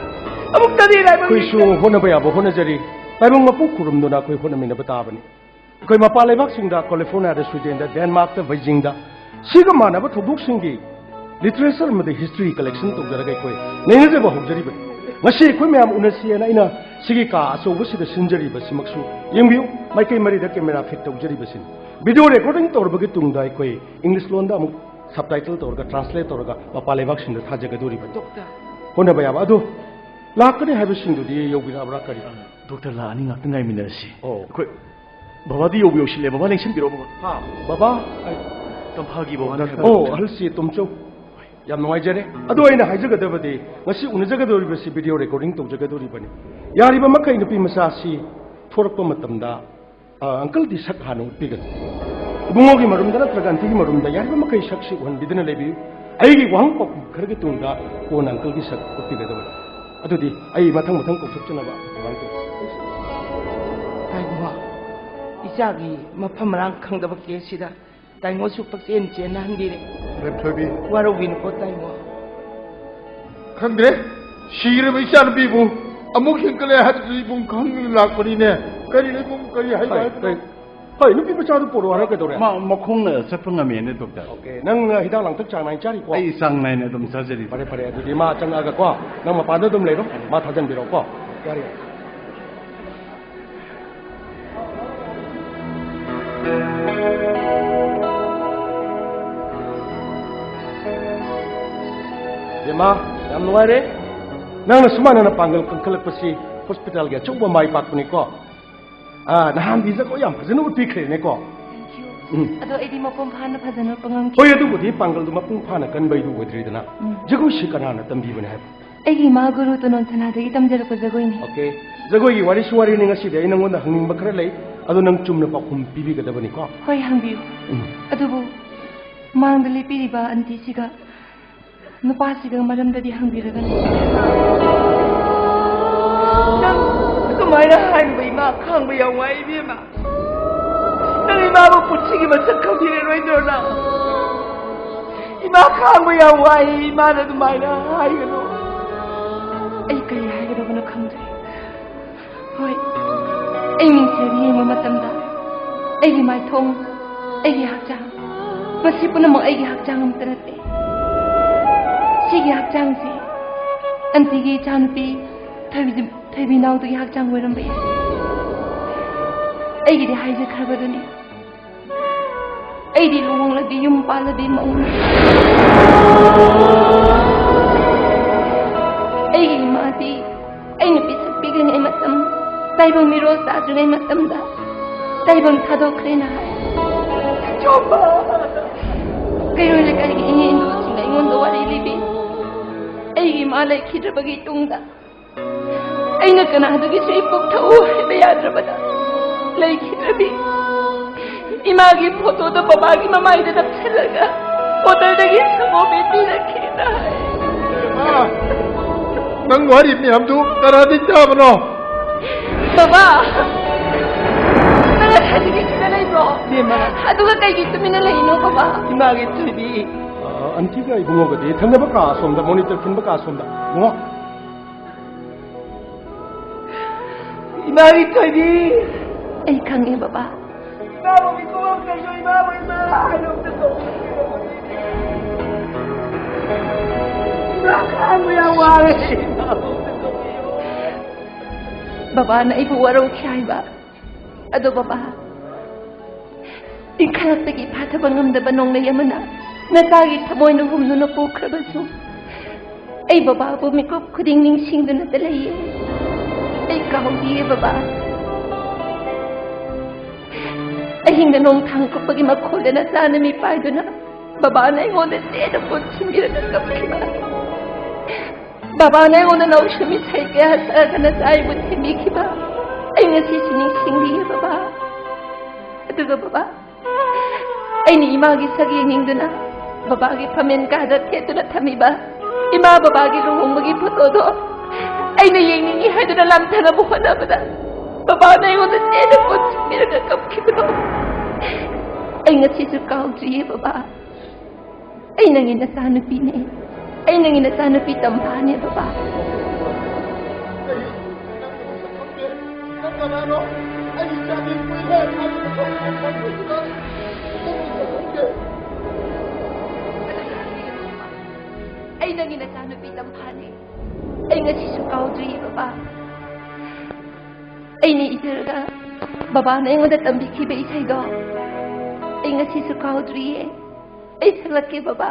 ꯑꯃꯨꯛꯇꯗꯤ ꯂꯥꯏꯕꯛ ꯑꯩꯈꯣꯏꯁꯨ ꯍꯣꯠꯅꯕ ꯌꯥꯕ ꯍꯣꯠꯅꯖꯔꯤ꯫ ꯂꯥꯏꯕꯛ ꯃꯄꯨ ꯈꯨꯔꯨꯝꯗꯨꯅ ꯑꯩꯈꯣꯏ ꯍꯣꯠꯅꯃꯤꯟꯅꯕ ꯇꯥꯕꯅꯤ꯫ ꯑꯩꯈꯣꯏ ꯃꯄꯥꯟ ꯂꯩꯕꯥꯛꯁꯤꯡꯗ, ꯀꯣꯂꯤꯐꯣꯔꯅꯤꯌꯥꯗ, ꯁ꯭ꯋꯤꯗꯦꯟꯗ, ꯗꯦꯟꯃꯥꯔꯛꯇ, ꯕꯩꯖꯤꯡꯗ ꯁꯤꯒ ꯃꯥꯟꯅꯕ ꯊꯧꯗꯣꯛꯁꯤꯡꯒꯤ ꯂꯤꯇꯔꯦꯆꯔ ꯑꯃꯗꯤ ꯍꯤꯁꯇ꯭ꯔꯤ ꯀꯂꯦꯛꯁꯟ ꯇꯧꯖꯔꯒ ꯑꯩꯈꯣꯏ ꯅꯩꯅꯖꯕ ꯍꯧꯖꯔꯤꯕꯅꯤ꯫ ꯉꯁꯤ ꯑꯩꯈꯣꯏ ꯃꯌꯥꯝ ꯎꯅꯁꯤ ꯍꯥꯏꯅ ꯑꯩꯅ ꯁꯤꯒꯤ ꯀꯥ ꯑꯆꯧꯕꯁꯤꯗ ꯁꯤꯟꯖꯔꯤꯕꯁꯤꯃꯛꯁꯨ ꯌꯦꯡꯕꯤꯌꯨ꯫ ꯃꯥꯏꯀꯩ ꯃꯔꯤꯗ ꯀꯦꯃꯦꯔꯥ ꯐꯤꯠ ꯇꯧꯖꯔꯤꯕꯁꯤꯅꯤ꯫ ꯚꯤꯗꯤꯑꯣ ꯔꯦꯀꯣꯔꯗꯤꯡ ꯇꯧꯔꯕꯒꯤ ꯇꯨꯡꯗ ꯑꯩꯈꯣꯏ ꯏꯪꯂꯤꯁ ꯂꯣꯟꯗ ꯑꯃꯨꯛ ꯁꯕꯇꯥꯏꯇꯜ ꯇꯧꯔꯒ, ꯇ꯭ꯔꯥꯟꯁꯂꯦꯠ ꯇꯧꯔꯒ ꯃꯄꯥꯟ ꯂꯩꯕꯥꯛꯁꯤꯡꯗ ꯊꯥꯖꯒꯗꯧꯔꯤꯕꯅꯤ꯫ ꯗꯣꯛꯇꯔ꯫ ꯍꯣꯠꯅꯕ ꯌꯥꯕ ꯑꯗꯨ ꯂꯥꯛꯀꯅꯤ ꯍꯥꯏꯕꯁꯤꯡꯗꯨꯗꯤ ꯌꯧꯕꯤꯔꯛꯑꯕ꯭ꯔꯥ? ꯀꯔꯤ? ꯗꯣꯛꯇꯔ, ꯂꯥꯛꯑꯅꯤ, ꯉꯥꯛꯇꯪ ꯉꯥꯏꯃꯤꯟꯅꯔꯁꯤ꯫ ꯑꯣ꯫ ꯑꯩꯈꯣꯏ ꯕꯕꯥꯗꯤ ꯌꯧꯕ ꯌꯧꯁꯤꯜꯂꯦ꯫ ꯕꯕꯥ ꯂꯦꯡꯁꯤꯟꯕꯤꯔꯛꯑꯣ, ꯕꯕꯥ꯫ ꯍꯥ, ꯕꯕꯥ? ꯑꯩ ꯇꯝꯐꯥꯒꯤ ꯕꯕꯥꯅꯤ ꯍꯥꯏꯕ꯫ ꯑꯣ, ꯑꯍꯜꯁꯤ ꯇꯣꯝꯆꯧ꯫ ꯌꯥꯝ ꯅꯨꯡꯉꯥꯏꯖꯔꯦ꯫ ꯑꯗꯣ ꯑꯩꯅ ꯍꯥꯏꯖꯒꯗꯕꯗꯤ, ꯉꯁꯤ ꯎꯅꯖꯒꯗꯧꯔꯤꯕꯁꯤ ꯚꯤꯗꯤꯑꯣ ꯔꯦꯀꯣꯔꯗꯤꯡ ꯇꯧꯖꯒꯗꯧꯔꯤꯕꯅꯤ꯫ ꯌꯥꯔꯤꯕ ꯃꯈꯩ ꯅꯨꯄꯤ ꯃꯆꯥꯁꯤ ꯊꯣꯔꯛꯄ ꯃꯇꯝꯗ, ꯑ, ꯑꯪꯀꯜꯒꯤ ꯁꯛ ꯍꯥꯟꯅ ꯎꯠꯄꯤꯒꯅꯨ꯫ ꯏꯕꯨꯡꯉꯣꯒꯤ ꯃꯔꯨꯝꯗ ꯅꯠꯇ꯭ꯔꯒ ꯑꯟꯇꯤꯒꯤ ꯃꯔꯨꯝꯗ ꯌꯥꯔꯤꯕ ꯃꯈꯩ ꯁꯛꯁꯤ ꯎꯍꯟꯕꯤꯗꯅ ꯂꯩꯕꯤꯌꯨ꯫ ꯑꯩꯒꯤ ꯋꯥꯍꯪ ꯄꯥꯎꯈꯨꯝ ꯈꯔꯒꯤ ꯇꯨꯡꯗ ꯀꯣꯟꯅ ꯑꯪꯀꯜꯒꯤ ꯁꯛ ꯎꯠꯄꯤꯒꯗꯕꯅꯤ꯫ ꯑꯗꯨꯗꯤ ꯑꯩ ꯃꯊꯪ ꯃꯊꯪ ꯀꯧꯊꯣꯛꯆꯅꯕ ꯊꯧꯔꯥꯡ ꯇꯧꯖꯒꯦ꯫ ꯇꯥꯏꯕꯨꯡꯉꯣ, ꯏꯆꯥꯒꯤ ꯃꯐꯝ ꯃꯔꯥꯡ ꯈꯪꯗꯕ ꯀꯦꯁꯁꯤꯗ ꯇꯥꯏꯉꯣꯁꯨ ꯄꯛꯆꯦꯟ ꯆꯦꯟꯅꯍꯟꯕꯤꯔꯦ꯫ ꯃꯦꯝꯊꯣꯏꯕꯤ꯫ ꯋꯥꯔꯧꯕꯤꯅꯨꯀꯣ ꯇꯥꯏꯉꯣ꯫ ꯈꯪꯗ꯭ꯔꯦ, ꯁꯤꯔꯕ ꯏꯆꯥꯅꯨꯄꯤꯕꯨ ꯑꯃꯨꯛ ꯍꯤꯡꯒꯠꯂꯦ ꯍꯥꯏꯕꯗꯨ ꯏꯕꯨꯡ ꯈꯪꯗꯨꯅ ꯂꯥꯛꯄꯅꯤꯅꯦ꯫ ꯀꯔꯤꯅꯣ ꯏꯕꯨꯡ? ꯀꯔꯤ ꯍꯥꯏꯕ ꯍꯣꯏ, ꯍꯥꯏꯕꯅꯣ? ꯀꯔꯤ? ꯍꯣꯏ, ꯅꯨꯄꯤ ꯃꯆꯥꯗꯨ ꯄꯨꯔꯛꯑꯣ ꯍꯥꯏꯔ ꯀꯩꯗꯧꯔꯦ? ꯃꯥ ꯃꯈꯣꯡꯅ ꯆꯠꯄ ꯉꯝꯃꯦꯅꯦ, ꯗꯣꯛꯇꯔ꯫ ꯑꯣꯀꯦ, ꯅꯪꯅ ꯍꯤꯗꯥꯛ ꯂꯥꯡꯊꯛ ꯆꯥꯡ ꯅꯥꯏꯅ ꯆꯥꯔꯤꯀꯣ? ꯑꯩ ꯆꯥꯡ ꯅꯥꯏꯅ ꯑꯗꯨꯝ ꯆꯥꯖꯔꯤ꯫ ꯐꯔꯦ, ꯐꯔꯦ, ꯑꯗꯨꯗꯤ ꯃꯥ ꯆꯪꯉꯛꯑꯒꯀꯣ, ꯅꯪ ꯃꯄꯥꯟꯗ ꯑꯗꯨꯝ ꯂꯩꯔꯣ, ꯃꯥ ꯊꯥꯖꯟꯕꯤꯔꯛꯑꯣꯀꯣ꯫ ꯌꯥꯔꯦ, ꯌꯥꯔꯦ꯫ ꯕꯦꯝꯃ, ꯌꯥꯝ ꯅꯨꯡꯉꯥꯏꯔꯦ꯫ ꯅꯪꯅ ꯁꯨꯃꯥꯏꯅ ꯅꯄꯥꯡꯒꯜ ꯀꯟꯈꯠꯂꯛꯄꯁꯤ ꯍꯣꯁꯄꯤꯇꯥꯜꯒꯤ ꯑꯆꯧꯕ ꯃꯥꯏ ꯄꯥꯛꯄꯅꯤꯀꯣ꯫ ꯑꯥ, ꯅꯍꯥꯟꯗꯤ ꯖꯒꯣꯏ ꯌꯥꯝ ꯐꯖꯅ ꯎꯠꯄꯤꯈ꯭ꯔꯦꯅꯦꯀꯣ꯫ Thank you. ꯎꯝ꯫ ꯑꯗꯣ ꯑꯩꯗꯤ ꯃꯄꯨꯡ ꯐꯥꯅ ꯐꯖꯅ ꯎꯠꯄ ꯉꯝꯈꯤ꯫ ꯍꯣꯏ, ꯑꯗꯨꯕꯨꯗꯤ ꯄꯥꯡꯒꯜꯗꯨ ꯃꯄꯨꯡ ꯐꯥꯅ ꯀꯟꯕꯩꯗꯨ ꯑꯣꯏꯗ꯭ꯔꯤꯗꯅ꯫ ꯎꯝ꯫ ꯖꯒꯣꯏꯁꯤ ꯀꯅꯥꯅ ꯇꯝꯕꯤꯕꯅꯦ ꯍꯥꯏꯕ? ꯑꯩꯒꯤ ꯏꯃꯥ ꯒꯨꯔꯨ ꯇꯣꯅꯣꯟ ꯁꯅꯥꯗꯒꯤ ꯇꯝꯖꯔꯛꯄ ꯖꯒꯣꯏꯅꯤ꯫ ꯑꯣꯀꯦ꯫ ꯖꯒꯣꯏꯒꯤ ꯋꯥꯔꯤꯁꯨ ꯋꯥꯔꯤꯅꯤ, ꯉꯁꯤꯗꯤ ꯑꯩ ꯅꯪꯉꯣꯟꯗ ꯍꯪꯅꯤꯡꯕ ꯈꯔ ꯂꯩ, ꯑꯗꯣ ꯅꯪ ꯆꯨꯝꯅ ꯄꯥꯎꯈꯨꯝ ꯄꯤꯕꯤꯒꯗꯕꯅꯤꯀꯣ꯫ ꯍꯣꯏ, ꯍꯪꯕꯤꯌꯨ꯫ ꯎꯝ꯫ ꯑꯗꯨꯕꯨ ꯃꯥꯡꯗ ꯂꯦꯞꯄꯤꯔꯤꯕ ꯑꯟꯇꯤꯁꯤꯒ ꯅꯨꯄꯥꯁꯤꯒ ꯃꯔꯝꯗꯗꯤ ꯍꯪꯕꯤꯔꯒꯅꯨ꯫ ꯅꯪ ꯑꯗꯨꯃꯥꯏꯅ ꯍꯥꯏꯔꯨꯕ ꯏꯃꯥ ꯈꯥꯡꯕ ꯌꯥꯝ ꯋꯥꯏ ꯏꯕꯦꯝꯃ꯫ ꯅꯪ ꯏꯃꯥꯕꯨ ꯄꯨꯟꯁꯤꯒꯤ ꯃꯁꯛ ꯈꯪꯕꯤꯔꯔꯣꯏꯗ꯭ꯔꯣ ꯅꯪ? ꯏꯃꯥ ꯈꯥꯡꯕ ꯌꯥꯝ ꯋꯥꯏ, ꯏꯃꯥꯅ ꯑꯗꯨꯃꯥꯏꯅ ꯍꯥꯏꯒꯅꯨ꯫ ꯑꯩ ꯀꯔꯤ ꯍꯥꯏꯒꯗꯕꯅꯣ ꯈꯪꯗ꯭ꯔꯦ꯫ ꯍꯣꯏ, ꯑꯩ ꯃꯤꯡꯁꯦꯜꯗ ꯌꯦꯡꯕ ꯃꯇꯝꯗ ꯑꯩꯒꯤ ꯃꯥꯏꯊꯣꯡ, ꯑꯩꯒꯤ ꯍꯛꯆꯥꯡ, ꯃꯁꯤ ꯄꯨꯝꯅꯃꯛ ꯑꯩꯒꯤ ꯍꯛꯆꯥꯡ ꯑꯃꯠꯇ ꯅꯠꯇꯦ꯫ ꯁꯤꯒꯤ ꯍꯛꯆꯥꯡꯁꯤ ꯑꯟꯇꯤꯒꯤ ꯏꯆꯥꯅꯨꯄꯤ ꯊꯣꯏꯕꯤ-, ꯊꯣꯏꯕꯤꯅꯥꯎꯗꯨꯒꯤ ꯍꯛꯆꯥꯡ ꯑꯣꯏꯔꯝꯕ ꯌꯥꯏ꯫ ꯑꯩꯒꯤꯗꯤ ꯍꯥꯏꯖꯈ꯭ꯔꯕꯗꯨꯅꯤ꯫ ꯑꯩꯗꯤ ꯂꯨꯍꯣꯡꯂꯗꯤ, ꯌꯨꯝ ꯄꯥꯜꯂꯗꯤ ꯃꯧꯅꯤ꯫ ꯑꯩꯒꯤ ꯏꯃꯥꯗꯤ ꯑꯩꯅ ꯄꯤꯁꯛ ꯄꯤꯛꯂꯤꯉꯩ ꯃꯇꯝ, ꯇꯥꯏꯕꯪ ꯃꯤꯔꯣꯜ ꯇꯥꯗ꯭ꯔꯤꯉꯩ ꯃꯇꯝꯗ ꯇꯥꯏꯕꯪ ꯊꯥꯗꯣꯛꯈ꯭ꯔꯦꯅ ꯍꯥꯏ꯫ ꯆꯨꯝꯕ! ꯀꯩꯔꯣꯏ ꯂꯩꯀꯥꯏꯒꯤ ꯏꯅꯦ ꯏꯟꯗꯣꯁꯤꯡꯅ ꯑꯩꯉꯣꯟꯗ ꯋꯥꯔꯤ ꯂꯤꯕꯤ꯫ ꯑꯩꯒꯤ ꯏꯃꯥ ꯂꯩꯈꯤꯗ꯭ꯔꯕꯒꯤ ꯇꯨꯡꯗ ꯑꯩꯅ ꯀꯅꯥꯗꯒꯤꯁꯨ ꯏꯄꯨꯛ ꯊꯛꯎ ꯍꯥꯏꯕ ꯌꯥꯗ꯭ꯔꯕꯗ ꯂꯩꯈꯤꯗ꯭ꯔꯕꯤ ꯏꯃꯥꯒꯤ ꯐꯣꯇꯣꯗꯣ ꯕꯕꯥꯒꯤ ꯃꯃꯥꯏꯗ ꯅꯞꯁꯤꯜꯂꯒ ꯕꯣꯇꯜꯗꯒꯤ ꯁꯪꯒꯣꯝ ꯄꯤꯔꯛꯈꯤꯅ ꯍꯥꯏ꯫ ꯏꯃꯥ, ꯅꯪ ꯋꯥꯔꯤ ꯃꯌꯥꯝꯗꯨ ꯀꯅꯥꯗꯒꯤ ꯇꯥꯕꯅꯣ? ꯕꯕꯥ, ꯅꯪ ꯉꯁꯥꯏꯗꯒꯤ ꯁꯤꯗ ꯂꯩꯕ꯭ꯔꯣ? ꯏꯕꯦꯝꯃ꯫ ꯑꯗꯨꯒ ꯀꯩꯒꯤ ꯇꯨꯃꯤꯟꯅ ꯂꯩꯔꯤꯅꯣ ꯕꯕꯥ? ꯏꯃꯥꯒꯤ ꯊꯣꯏꯕꯤ꯫ ꯑ, ꯑꯟꯇꯤꯒ ꯏꯕꯨꯡꯉꯣꯒꯗꯤ ꯊꯪꯅꯕ ꯀꯥ ꯑꯁꯣꯝꯗ, ꯃꯣꯅꯤꯇꯔ ꯈꯤꯟꯕ ꯀꯥ ꯑꯁꯣꯝꯗ꯫ ꯏꯕꯨꯡꯉꯣ꯫ ꯏꯃꯥꯒꯤ ꯊꯣꯏꯕꯤ! ꯑꯩ ꯈꯪꯉꯦ, ꯕꯕꯥ꯫ ꯏꯃꯥꯕꯨ ꯃꯤꯀꯨꯞ ꯑꯃ ꯀꯩꯁꯨ ꯏꯃꯥꯕꯨ ꯏꯃꯥ ꯍꯥꯏꯅ ꯑꯝꯇ ꯀꯧꯕꯤꯔꯛꯀꯅꯨ꯫ ꯏꯃꯥ ꯈꯥꯡꯕ ꯌꯥꯝ ꯋꯥꯔꯦ꯫ ꯏꯃꯥꯕꯨ ꯑꯝꯇ ꯀꯧꯕꯤꯌꯨ꯫ ꯕꯕꯥꯅ ꯑꯩꯕꯨ ꯋꯥꯔꯧꯈꯤ ꯍꯥꯏꯕ꯫ ꯑꯗꯣ ꯕꯕꯥ, ꯏꯟꯈꯠꯂꯛꯄꯒꯤ ꯐꯥꯊꯕ ꯉꯝꯗꯕ ꯅꯣꯡꯂꯩ ꯑꯃꯅ ꯅꯆꯥꯒꯤ ꯊꯃꯣꯏꯅ ꯍꯨꯝꯗꯨꯅ ꯄꯨꯈ꯭ꯔꯕꯁꯨ, ꯑꯩ ꯕꯕꯥꯕꯨ ꯃꯤꯀꯨꯞ ꯈꯨꯗꯤꯡ ꯅꯤꯡꯁꯤꯡꯗꯨꯅꯇ ꯂꯩꯌꯦ꯫ ꯑꯩ ꯀꯥꯎꯗꯤꯌꯦ ꯕꯕꯥ꯫ ꯑꯍꯤꯡꯗ ꯅꯣꯡꯊꯥꯡ ꯀꯨꯞꯄꯒꯤ ꯃꯈꯣꯜꯗ ꯅꯆꯥꯅ ꯃꯤꯄꯥꯏꯗꯨꯅ ꯕꯕꯥꯅ ꯑꯩꯉꯣꯟꯗ ꯆꯦꯠꯅ ꯄꯨꯟꯁꯤꯟꯕꯤꯔꯒ ꯀꯞꯈꯤꯕ꯫ ꯕꯕꯥꯅ ꯑꯩꯉꯣꯟꯗ ꯂꯧꯁꯨ ꯃꯤꯁꯩ ꯀꯌꯥ ꯁꯛꯑꯒ ꯅꯆꯥ ꯑꯩꯕꯨ ꯊꯦꯝꯕꯤꯈꯤꯕ꯫ ꯑꯩ ꯉꯁꯤꯁꯨ ꯅꯤꯡꯁꯤꯡꯂꯤꯌꯦ ꯕꯕꯥ꯫ ꯑꯗꯨꯒ ꯕꯕꯥ, ꯑꯩꯅ ꯏꯃꯥꯒꯤ ꯁꯛ ꯌꯦꯡꯅꯤꯡꯗꯨꯅ ꯕꯕꯥꯒꯤ ꯐꯝꯃꯦꯟ ꯀꯥꯗ ꯊꯦꯠꯇꯨꯅ ꯊꯝꯃꯤꯕ ꯏꯃꯥ ꯕꯕꯥꯒꯤ ꯂꯨꯍꯣꯡꯕꯒꯤ ꯐꯣꯇꯣꯗꯣ ꯑꯩꯅ ꯌꯦꯡꯅꯤꯡꯉꯤ ꯍꯥꯏꯗꯨꯅ ꯂꯥꯝꯊꯅꯕ ꯍꯣꯠꯅꯕꯗ ꯕꯕꯥꯅ ꯑꯩꯉꯣꯟꯗ ꯆꯦꯠꯅ ꯄꯣꯠꯁꯤꯟꯕꯤꯔꯒ ꯀꯞꯈꯤꯕꯗꯣ ꯑꯩ ꯉꯁꯤꯁꯨ ꯀꯥꯎꯗ꯭ꯔꯤꯌꯦ ꯕꯕꯥ꯫ ꯑꯩ ꯅꯪꯒꯤ ꯅꯆꯥꯅꯨꯄꯤꯅꯦ꯫ ꯑꯩ ꯅꯪꯒꯤ ꯅꯆꯥꯅꯨꯄꯤ ꯇꯝꯐꯥꯅꯦ ꯕꯕꯥ꯫ ꯑꯩ ꯅꯪꯕꯨ ꯃꯁꯛ ꯈꯪꯗꯦ꯫ ꯅꯪ ꯀꯅꯥꯅꯣ? ꯑꯩ ꯏꯆꯥꯗꯤ ꯀꯨꯏꯔꯦ ꯍꯥꯏꯕ ꯃꯊꯧ ꯈꯪꯗ꯭ꯔꯤꯁꯤꯅ꯫ ꯅꯪ ꯃꯁꯛ ꯈꯪꯗꯦ꯫ ꯑꯩ ꯅꯪꯒꯤ ꯅꯆꯥꯅꯨꯄꯤ ꯇꯝꯐꯥꯅꯦ꯫ ꯑꯩ ꯉꯁꯤꯁꯨ ꯀꯥꯎꯗ꯭ꯔꯤꯌꯦ ꯕꯕꯥ꯫ ꯑꯩꯅ ꯏꯖꯔꯒ ꯕꯕꯥꯅ ꯑꯩꯉꯣꯟꯗ ꯇꯝꯕꯤꯈꯤꯕ ꯏꯁꯩꯗꯣ ꯑꯩ ꯉꯁꯤꯁꯨ ꯀꯥꯎꯗ꯭ꯔꯤꯌꯦ꯫ ꯑꯩ ꯁꯛꯂꯛꯀꯦ ꯕꯕꯥ꯫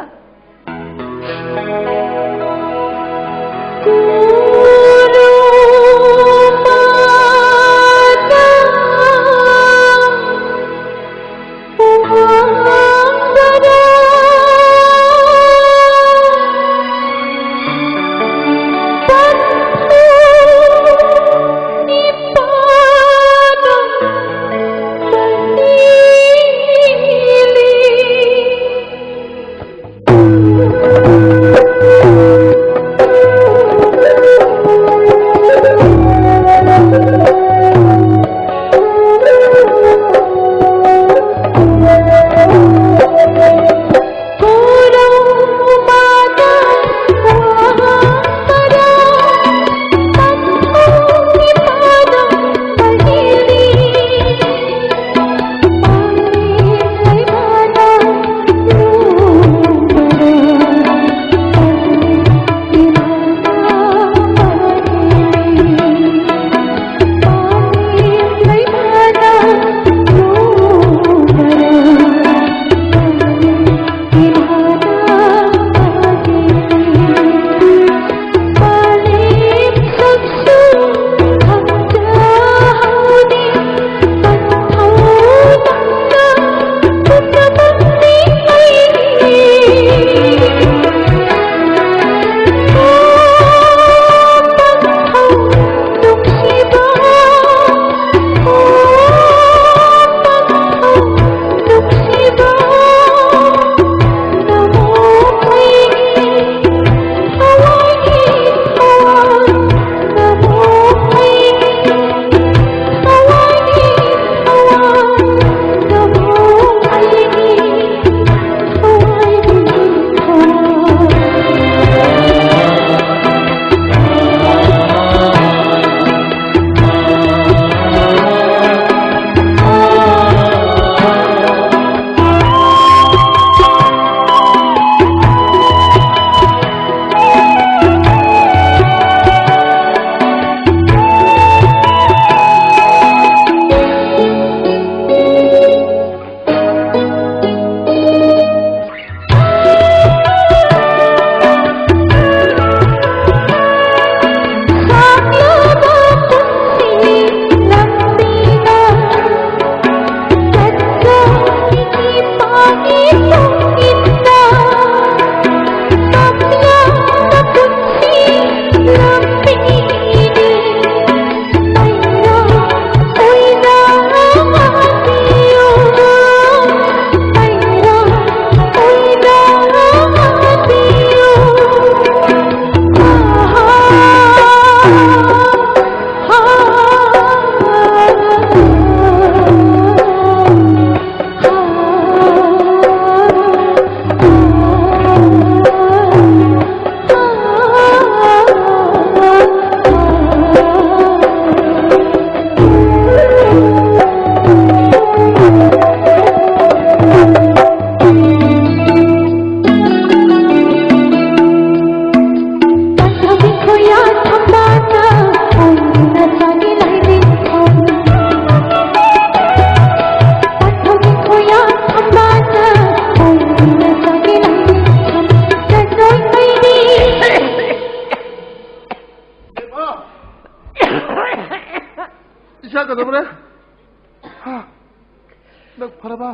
ꯅꯪ ꯐꯔꯕ?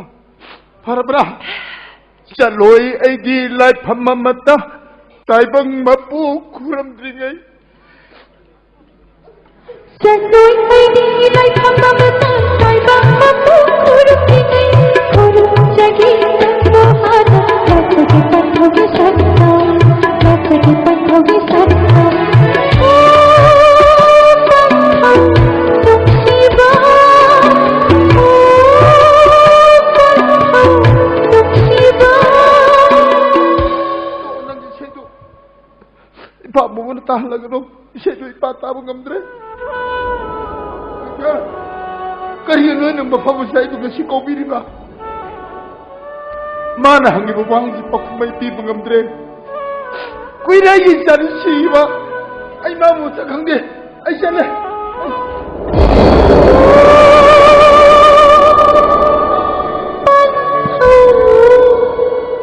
ꯐꯔꯕ꯭ꯔꯥ? ꯆꯠꯂꯣꯏ ꯑꯩꯗꯤ ꯂꯥꯏꯐꯝ ꯑꯃꯠꯇ, ꯇꯥꯏꯕꯪ ꯃꯄꯨ ꯈꯨꯔꯨꯝꯗ꯭ꯔꯤꯉꯩ꯫ ꯆꯠꯂꯣꯏ ꯑꯩꯗꯤ ꯂꯥꯏꯐꯝ ꯑꯃꯠꯇ, ꯇꯥꯏꯕꯪ ꯃꯄꯨ ꯈꯨꯔꯨꯝꯗ꯭ꯔꯤꯉꯩ꯫ ꯈꯨꯔꯨꯝꯖꯒꯦ ꯅꯪꯕꯨ ꯍꯥꯟꯅ, ꯂꯥꯛꯆꯒꯦ ꯄꯟꯊꯧꯒꯤ ꯁꯛꯇꯝ, ꯂꯥꯛꯆꯒꯦ ꯄꯟꯊꯧꯒꯤ ꯁꯛꯇꯝ꯫ ꯑꯣ ꯄꯟꯊꯧ ꯅꯨꯡꯁꯤꯕ, ꯑꯣ ꯄꯟꯊꯧ ꯅꯨꯡꯁꯤꯕ꯫ ꯇꯣꯛꯑꯣ, ꯅꯪꯒꯤ ꯏꯁꯩꯗꯨ ꯏꯄꯥ ꯃꯉꯣꯟꯗ ꯇꯥꯍꯜꯂꯒꯅꯨ꯫ ꯏꯁꯩꯗꯨ ꯏꯄꯥ ꯇꯥꯕ ꯉꯝꯗ꯭ꯔꯦ꯫ ꯀꯔꯤꯒꯤꯅꯣ ꯅꯣꯏꯅ ꯃꯐꯝ ꯑꯁꯤꯗ ꯑꯩꯕꯨ ꯉꯁꯤ ꯀꯧꯕꯤꯔꯤꯕ? ꯃꯥꯅ ꯍꯪꯉꯤꯕ ꯋꯥꯍꯪꯁꯤ ꯄꯥꯎꯈꯨꯝ ꯑꯩ ꯄꯤꯕ ꯉꯝꯗ꯭ꯔꯦ꯫ ꯀꯨꯏꯔꯦ ꯑꯩꯒꯤ ꯏꯆꯥꯅꯤ ꯁꯤꯈꯤꯕ꯫ ꯑꯩ ꯃꯥꯕꯨ ꯃꯁꯛ ꯈꯪꯗꯦ꯫ ꯑꯩ ꯆꯠꯂꯦ꯫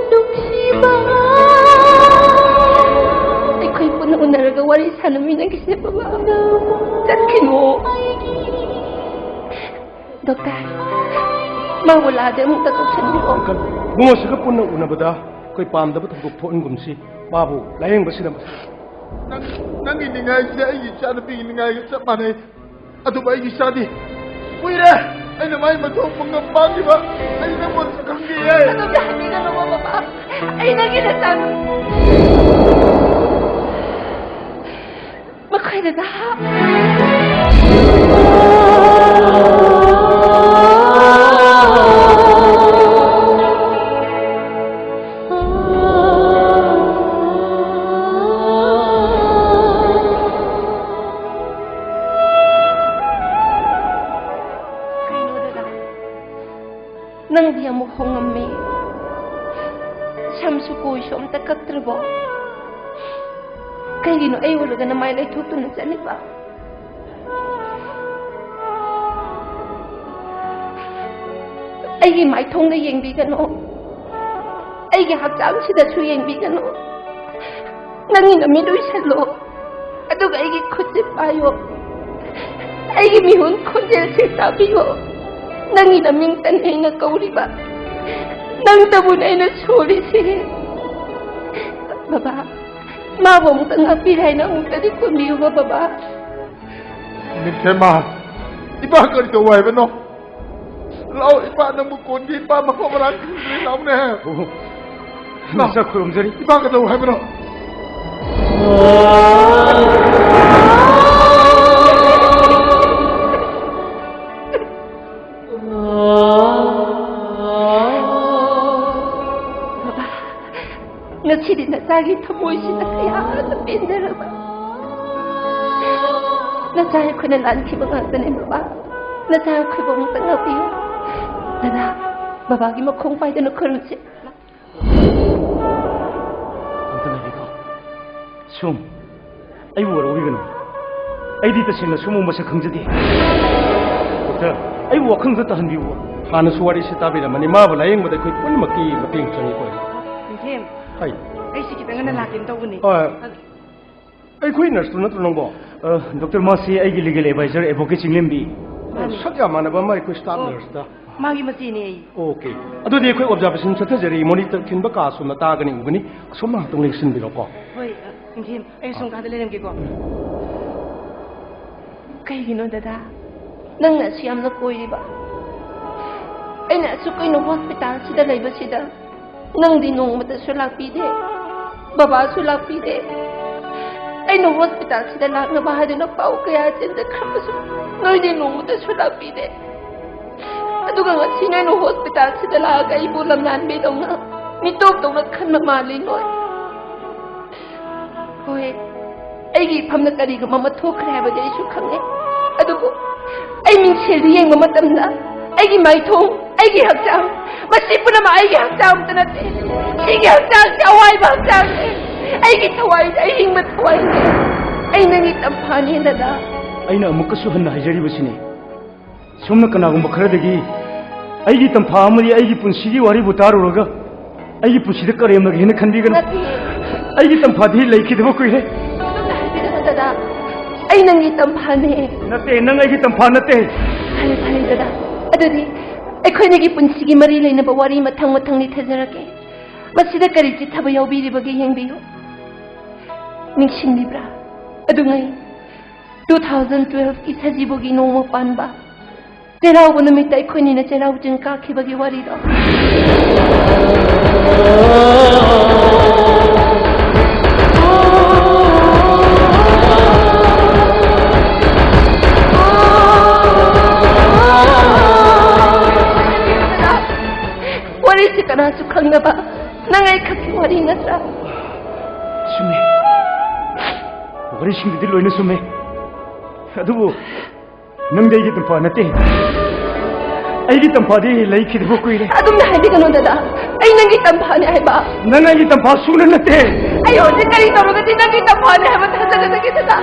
ꯅꯨꯡꯁꯤꯕ꯫ ꯑꯩꯈꯣꯏ ꯄꯨꯟꯅ ꯎꯅꯔꯒ ꯋꯥꯔꯤ ꯁꯥꯟꯅꯃꯤꯟꯅꯈꯤꯁꯦ, ꯕꯕꯥ꯫ ꯆꯠꯈꯤꯅꯨ꯫ ꯗꯣꯛꯇꯔ, ꯃꯥꯕꯨ ꯂꯥꯛꯑꯗꯤ ꯑꯃꯨꯛꯇ ꯀꯧꯁꯟꯕꯤꯔꯛꯑꯣ꯫ ꯏꯕꯨꯡꯉꯣꯁꯤꯒ ꯄꯨꯟꯅ ꯎꯅꯕꯗ ꯑꯩꯈꯣꯏ ꯄꯥꯝꯗꯕ ꯊꯧꯗꯣꯛ ꯊꯣꯛꯍꯟꯒꯨꯝꯁꯤ꯫ ꯃꯥꯕꯨ ꯂꯥꯌꯦꯡꯕꯁꯤꯅ ꯃꯁꯤꯡ꯫ ꯅꯪ, ꯅꯪꯒꯤ ꯅꯤꯡꯉꯥꯏꯁꯦ ꯑꯩꯒꯤ ꯏꯆꯥꯅꯨꯄꯤꯒꯤ ꯅꯤꯡꯉꯥꯏꯒ ꯆꯞ ꯃꯥꯟꯅꯩ꯫ ꯑꯗꯨꯕꯨ ꯑꯩꯒꯤ ꯏꯆꯥꯗꯤ ꯀꯨꯏꯔꯦ ꯑꯩꯅ ꯃꯥꯒꯤ ꯃꯊꯧ ꯄꯨꯡꯉꯝ ꯄꯥꯡꯈꯤꯕ꯫ ꯑꯩ ꯅꯪꯉꯣꯟꯗ ꯈꯪꯗꯦ꯫ ꯑꯗꯨꯝꯅ ꯍꯥꯏꯕꯤꯒꯅꯨ, ꯕꯕꯥ꯫ ꯑꯩ ꯅꯪꯒꯤ ꯅꯆꯥꯅꯨꯄꯤ꯫ ꯃꯈꯣꯏꯗ ꯀꯩꯅꯣ ꯗꯗꯥ? ꯅꯪꯗꯤ ꯑꯃꯨꯛ ꯍꯣꯡꯉꯝꯃꯦ꯫ ꯁꯝꯁꯨ ꯀꯣꯏꯁꯨ ꯑꯝꯇ ꯀꯛꯇ꯭ꯔꯕꯣ? ꯀꯩꯒꯤꯅꯣ ꯑꯩ ꯎꯔꯒ ꯅꯃꯥꯏ ꯂꯩꯊꯣꯛꯇꯨꯅ ꯆꯠꯂꯤꯕ? ꯑꯩꯒꯤ ꯃꯥꯏꯊꯣꯡꯗ ꯌꯦꯡꯕꯤꯒꯅꯨ꯫ ꯑꯩꯒꯤ ꯍꯛꯆꯥꯡꯁꯤꯗꯁꯨ ꯌꯦꯡꯕꯤꯒꯅꯨ꯫ ꯅꯪꯒꯤ ꯅꯃꯤꯠ ꯎꯏꯁꯜꯂꯣ꯫ ꯑꯗꯨꯒ ꯑꯩꯒꯤ ꯈꯨꯠꯁꯦ ꯄꯥꯏꯌꯣ꯫ ꯑꯩꯒꯤ ꯃꯤꯍꯨꯟ ꯈꯣꯟꯖꯦꯜꯁꯦ ꯇꯥꯕꯤꯌꯣ꯫ ꯅꯪꯒꯤ ꯅꯃꯤꯡꯇꯅꯤ ꯑꯩꯅ ꯀꯧꯔꯤꯕ, ꯅꯪꯇꯕꯨꯅꯦ ꯑꯩꯅ ꯁꯣꯜꯂꯤꯁꯦ꯫ ꯕꯕꯥ, ꯃꯥꯕꯨ ꯑꯃꯨꯛꯇ ꯉꯥꯛꯄꯤꯔꯦ ꯍꯥꯏꯅ ꯑꯃꯨꯛꯇꯗꯤ ꯈꯨꯝꯕꯤꯌꯨꯕ ꯕꯕꯥ꯫ ꯅꯤꯡꯊꯦꯝꯃ, ꯏꯄꯥ ꯀꯔꯤ ꯇꯧ ꯍꯥꯏꯕꯅꯣ? ꯂꯥꯎ, ꯏꯄꯥ ꯅꯪꯕꯨ ꯀꯣꯟꯒꯤ ꯏꯄꯥ ꯃꯐꯝ ꯃꯔꯥꯡ ꯈꯪꯗ꯭ꯔꯦ, ꯂꯥꯎꯅꯦ꯫ ꯅꯁꯛ ꯈꯨꯔꯨꯝꯖꯔꯤ꯫ ꯏꯄꯥ ꯀꯩꯗꯧ ꯍꯥꯏꯕꯅꯣ? ꯕꯕꯥ, ꯉꯁꯤꯗꯤ ꯅꯆꯥꯒꯤ ꯊꯃꯣꯏꯁꯤꯅ ꯀꯌꯥꯗ ꯄꯦꯟꯖꯔꯕ꯫ ꯅꯆꯥ ꯑꯩꯈꯣꯏꯅ ꯂꯥꯟꯈꯤꯕ ꯉꯥꯛꯇꯅꯦ ꯕꯕꯥ꯫ ꯅꯆꯥ ꯑꯩꯈꯣꯏꯕꯨ ꯑꯃꯨꯛꯇ ꯉꯥꯛꯄꯤꯌꯨ꯫ ꯗꯗꯥ, ꯕꯕꯥꯒꯤ ꯃꯈꯣꯡ ꯄꯥꯏꯗꯨꯅ ꯈꯨꯔꯨꯝꯁꯤ꯫ ꯑꯝꯇ ꯉꯥꯏꯕꯤꯈꯣ꯫ ꯁꯨꯝ, ꯑꯩꯕꯨ ꯋꯥꯔꯧꯕꯤꯒꯅꯨ꯫ ꯑꯩꯗꯤ ꯇꯁꯦꯡꯅ ꯁꯨꯝꯕ ꯃꯁꯛ ꯈꯪꯖꯗꯦ꯫ ꯗꯣꯛꯇꯔ, ꯑꯩꯕꯨ ꯋꯥꯈꯜꯗ ꯇꯥꯍꯟꯕꯤꯌꯨ꯫ ꯍꯥꯟꯅꯁꯨ ꯋꯥꯔꯤꯁꯤ ꯇꯥꯕꯤꯔꯝꯃꯅꯤ꯫ ꯃꯥꯕꯨ ꯂꯥꯌꯦꯡꯕꯗ ꯑꯩꯈꯣꯏ ꯄꯨꯝꯅꯃꯛꯀꯤ ꯃꯇꯦꯡ ꯆꯪꯉꯤꯀꯣ꯫ ꯅꯤꯡꯊꯦꯝ, ꯍꯥꯏ꯫ ꯑꯩꯁꯤ ꯈꯤꯇꯪ ꯉꯟꯅ ꯂꯥꯛꯀꯦꯅ ꯇꯧꯕꯅꯤ꯫ ꯍꯣꯏ꯫ ꯑꯩꯈꯣꯏ ꯅꯔꯁꯇꯨ ꯅꯠꯇ꯭ꯔꯣ ꯅꯪꯕꯣ? ꯑ, ꯗꯣꯛꯇꯔ, ꯃꯥꯁꯤ ꯑꯩꯒꯤ ꯂꯤꯒꯦꯜ ꯑꯦꯗꯚꯥꯏꯖꯔ ꯑꯦꯗꯚꯣꯀꯦꯠ ꯆꯤꯡꯂꯦꯝꯕꯤ꯫ ꯃꯥꯅꯤ꯫ ꯁꯛ ꯌꯥꯝ ꯃꯥꯟꯅꯕ ꯑꯃ ꯑꯩꯈꯣꯏ ꯁ꯭ꯇꯥꯐ ꯑꯣ, ꯅꯔꯁꯇ꯫ ꯃꯥꯒꯤ ꯃꯆꯦꯅꯦ ꯑꯩ꯫ ꯑꯣꯀꯦ꯫ ꯑꯗꯨꯗꯤ ꯑꯩꯈꯣꯏ ꯑꯣꯕꯖꯥꯔꯕꯦꯁꯟ ꯆꯠꯊꯖꯔꯤ꯫ ꯃꯣꯅꯤꯇꯔ ꯈꯤꯟꯕ ꯀꯥ ꯁꯣꯝꯅ ꯇꯥꯒꯅꯤ ꯎꯒꯅꯤ꯫ ꯑꯁꯣꯝꯅ ꯉꯥꯛꯇꯪ ꯂꯦꯡꯁꯤꯟꯕꯤꯔꯣꯀꯣ꯫ ꯍꯣꯏ, ꯑ, ꯅꯤꯡꯊꯦꯝ, ꯑꯩ ꯁꯣꯝ ꯀꯥꯗ ꯂꯩꯔꯝꯒꯦꯀꯣ꯫ ꯀꯩꯒꯤꯅꯣ ꯗꯗꯥ? ꯅꯪꯅ ꯑꯁꯨ ꯌꯥꯝꯅ ꯀꯣꯏꯔꯤꯕ? ꯑꯩꯅ ꯑꯁꯨꯛ ꯀꯨꯏꯅ ꯍꯣꯁꯄꯤꯇꯥꯜꯁꯤꯗ ꯂꯩꯕꯁꯤꯗ ꯅꯪꯗꯤ ꯅꯣꯡꯃꯇꯁꯨ ꯂꯥꯛꯄꯤꯗꯦ, ꯕꯕꯥꯁꯨ ꯂꯥꯛꯄꯤꯗꯦ꯫ ꯑꯩꯅ ꯍꯣꯁꯄꯤꯇꯥꯜꯁꯤꯗ ꯂꯥꯛꯅꯕ ꯍꯥꯏꯗꯨꯅ ꯄꯥꯎ ꯀꯌꯥ ꯆꯦꯟꯖꯈ꯭ꯔꯕꯁꯨ ꯅꯣꯏꯗꯤ ꯅꯣꯡꯃꯇꯁꯨ ꯂꯥꯛꯄꯤꯗꯦ꯫ ꯑꯗꯨꯒ ꯉꯁꯤ ꯅꯣꯏꯅ ꯍꯣꯁꯄꯤꯇꯥꯜꯁꯤꯗ ꯂꯥꯛꯑꯒ ꯑꯩꯕꯨ ꯂꯝꯂꯥꯟꯕꯤꯗꯧꯅ, ꯃꯤꯇꯣꯞꯇꯧꯅ ꯈꯟꯕ ꯃꯥꯜꯂꯤ ꯅꯣꯏ꯫ ꯍꯣꯏ, ꯑꯩꯒꯤ ꯏꯐꯝꯗ ꯀꯔꯤꯒꯨꯝꯕ ꯑꯃ ꯊꯣꯛꯈ꯭ꯔꯦ ꯍꯥꯏꯕꯗꯤ ꯑꯩꯁꯨ ꯈꯪꯉꯦ꯫ ꯑꯗꯨꯕꯨ ꯑꯩ ꯃꯤꯡꯁꯦꯜꯗ ꯌꯦꯡꯕ ꯃꯇꯝꯗ ꯑꯩꯒꯤ ꯃꯥꯏꯊꯣꯡ, ꯑꯩꯒꯤ ꯍꯛꯆꯥꯡ, ꯃꯁꯤ ꯄꯨꯝꯅꯃꯛ ꯑꯩꯒꯤ ꯍꯛꯆꯥꯡ ꯑꯃꯠꯇ ꯅꯠꯇꯦ꯫ ꯁꯤꯒꯤ ꯍꯛꯆꯥꯡꯁꯤ ꯑꯋꯥꯏꯕ ꯍꯛꯆꯥꯡꯅꯤ꯫ ꯑꯩꯒꯤ ꯊꯋꯥꯏꯅꯤ, ꯑꯍꯤꯡꯕ ꯊꯋꯥꯏꯅꯤ꯫ ꯑꯩ ꯅꯪꯒꯤ ꯇꯝꯐꯥꯅꯤ, ꯗꯗꯥ꯫ ꯑꯩꯅ ꯑꯃꯨꯛꯀꯁꯨ ꯍꯟꯅ ꯍꯥꯏꯖꯔꯤꯕꯁꯤꯅꯤ, ꯁꯣꯝꯅ ꯀꯅꯥꯒꯨꯝꯕ ꯈꯔꯗꯒꯤ ꯑꯩꯒꯤ ꯇꯝꯐꯥ ꯑꯃꯗꯤ ꯑꯩꯒꯤ ꯄꯨꯟꯁꯤꯒꯤ ꯋꯥꯔꯤꯕꯨ ꯇꯥꯔꯨꯔꯒ ꯑꯩꯒꯤ ꯄꯨꯟꯁꯤꯗ ꯀꯔꯦꯝꯅꯒꯦꯅ ꯈꯟꯕꯤꯒꯅꯨ꯫ ꯅꯠꯇꯦ꯫ ꯑꯩꯒꯤ ꯇꯝꯐꯥꯗꯤ ꯂꯩꯈꯤꯗꯕ ꯀꯨꯏꯔꯦ꯫ ꯑꯗꯨꯝꯅ ꯍꯥꯏꯕꯤꯔꯅꯨ ꯗꯗꯥ, ꯑꯩ ꯅꯪꯒꯤ ꯇꯝꯐꯥꯅꯦ꯫ ꯅꯠꯇꯦ, ꯅꯪ ꯑꯩꯒꯤ ꯇꯝꯐꯥ ꯅꯠꯇꯦ꯫ ꯐꯔꯦ, ꯐꯔꯦ ꯗꯗꯥ, ꯑꯗꯨꯗꯤ ꯑꯩꯈꯣꯏꯅꯤꯒꯤ ꯄꯨꯟꯁꯤꯒꯤ ꯃꯔꯤ ꯂꯩꯅꯕ ꯋꯥꯔꯤ ꯃꯊꯪ ꯃꯊꯪ ꯂꯤꯊꯖꯔꯛꯀꯦ꯫ ꯃꯁꯤꯗ ꯀꯔꯤ ꯆꯤꯠꯊꯕ ꯌꯥꯎꯕꯤꯔꯤꯕꯒꯦ ꯌꯦꯡꯕꯤꯌꯨ꯫ ꯅꯤꯡꯁꯤꯡꯂꯤꯕ꯭ꯔꯥ? ꯑꯗꯨꯉꯩ two thousand twelve ꯀꯤ ꯁꯖꯤꯕꯨꯒꯤ ꯅꯣꯡꯃ ꯄꯥꯟꯕ ꯆꯩꯔꯥꯎꯕ ꯅꯨꯃꯤꯠꯇ ꯑꯩꯈꯣꯏꯅꯤꯅ ꯆꯩꯔꯥꯎ ꯆꯤꯡ ꯀꯥꯈꯤꯕꯒꯤ ꯋꯥꯔꯤꯗꯣ꯫ ꯋꯥꯔꯤꯁꯤ ꯀꯅꯥꯁꯨ ꯈꯪꯅꯕ ꯅꯪ ꯑꯩ ꯈꯛꯀꯤ ꯋꯥꯔꯤ ꯅꯠꯇ꯭ꯔꯥ? ꯆꯨꯝꯃꯦ꯫ ꯋꯥꯔꯤꯁꯤꯡꯗꯨꯗꯤ ꯂꯣꯏꯅ ꯆꯨꯝꯃꯦ꯫ ꯑꯗꯨꯕꯨ ꯅꯪꯗꯤ ꯑꯩꯒꯤ ꯇꯝꯐꯥ ꯅꯠꯇꯦ꯫ ꯑꯩꯒꯤ ꯇꯝꯐꯥꯗꯤ ꯂꯩꯈꯤꯗꯕ ꯀꯨꯏꯔꯦ꯫ ꯑꯗꯨꯝꯅ ꯍꯥꯏꯕꯤꯒꯅꯨ ꯗꯗꯥ꯫ ꯑꯩ ꯅꯪꯒꯤ ꯇꯝꯐꯥꯅꯦ ꯍꯥꯏꯕ꯫ ꯅꯪ ꯑꯩꯒꯤ ꯇꯝꯐꯥ ꯁꯨꯡꯅ ꯅꯠꯇꯦ꯫ ꯑꯩ ꯍꯧꯖꯤꯛ ꯀꯔꯤ ꯇꯧꯔꯒꯗꯤ ꯅꯪꯒꯤ ꯇꯝꯐꯥꯅꯦ ꯍꯥꯏꯕ ꯊꯥꯖꯒꯗꯒꯦ ꯗꯗꯥ?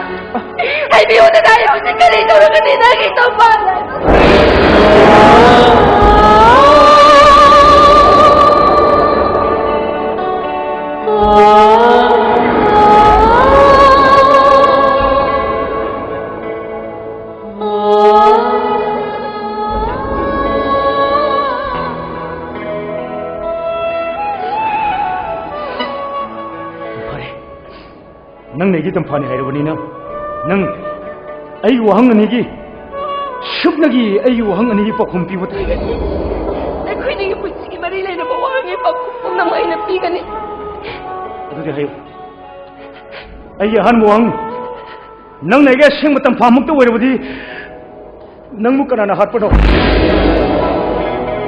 ꯍꯥꯏꯕꯤꯌꯨ ꯗꯗꯥ, ꯑꯩ ꯍꯧꯖꯤꯛ ꯀꯔꯤ ꯇꯧꯔꯒꯗꯤ ꯅꯪꯒꯤ ꯇꯝꯐꯥꯅꯦ ꯍꯥꯏꯕ? ꯐꯔꯦ, ꯅꯪꯅ ꯑꯩꯒꯤ ꯇꯝꯐꯥꯅꯤ ꯍꯥꯏꯔꯕꯅꯤꯅ, ꯅꯪ ꯑꯩꯒꯤ ꯋꯥꯍꯪ ꯑꯅꯤꯒꯤ, ꯁꯨꯞꯅꯒꯤ ꯑꯩꯒꯤ ꯋꯥꯍꯪ ꯑꯅꯤꯒꯤ ꯄꯥꯎꯈꯨꯝ ꯄꯤꯕ ꯇꯥꯔꯦ꯫ ꯑꯩꯈꯣꯏꯅꯤꯒꯤ ꯄꯨꯟꯁꯤꯒꯤ ꯃꯔꯤ ꯂꯩꯅꯕ ꯋꯥꯍꯪꯒꯤ ꯄꯥꯎꯈꯨꯝ ꯄꯨꯝꯅꯃꯛ ꯑꯩꯅ ꯄꯤꯒꯅꯤ꯫ ꯑꯗꯨꯗꯤ ꯍꯥꯏꯌꯨ꯫ ꯑꯩꯒꯤ ꯑꯍꯥꯟꯕ ꯋꯥꯍꯪ, ꯅꯪꯅ ꯑꯩꯒꯤ ꯑꯁꯦꯡꯕ ꯇꯝꯐꯥꯃꯛꯇ ꯑꯣꯏꯔꯕꯗꯤ ꯅꯪꯕꯨ ꯀꯅꯥꯅ ꯍꯥꯠꯄꯅꯣ?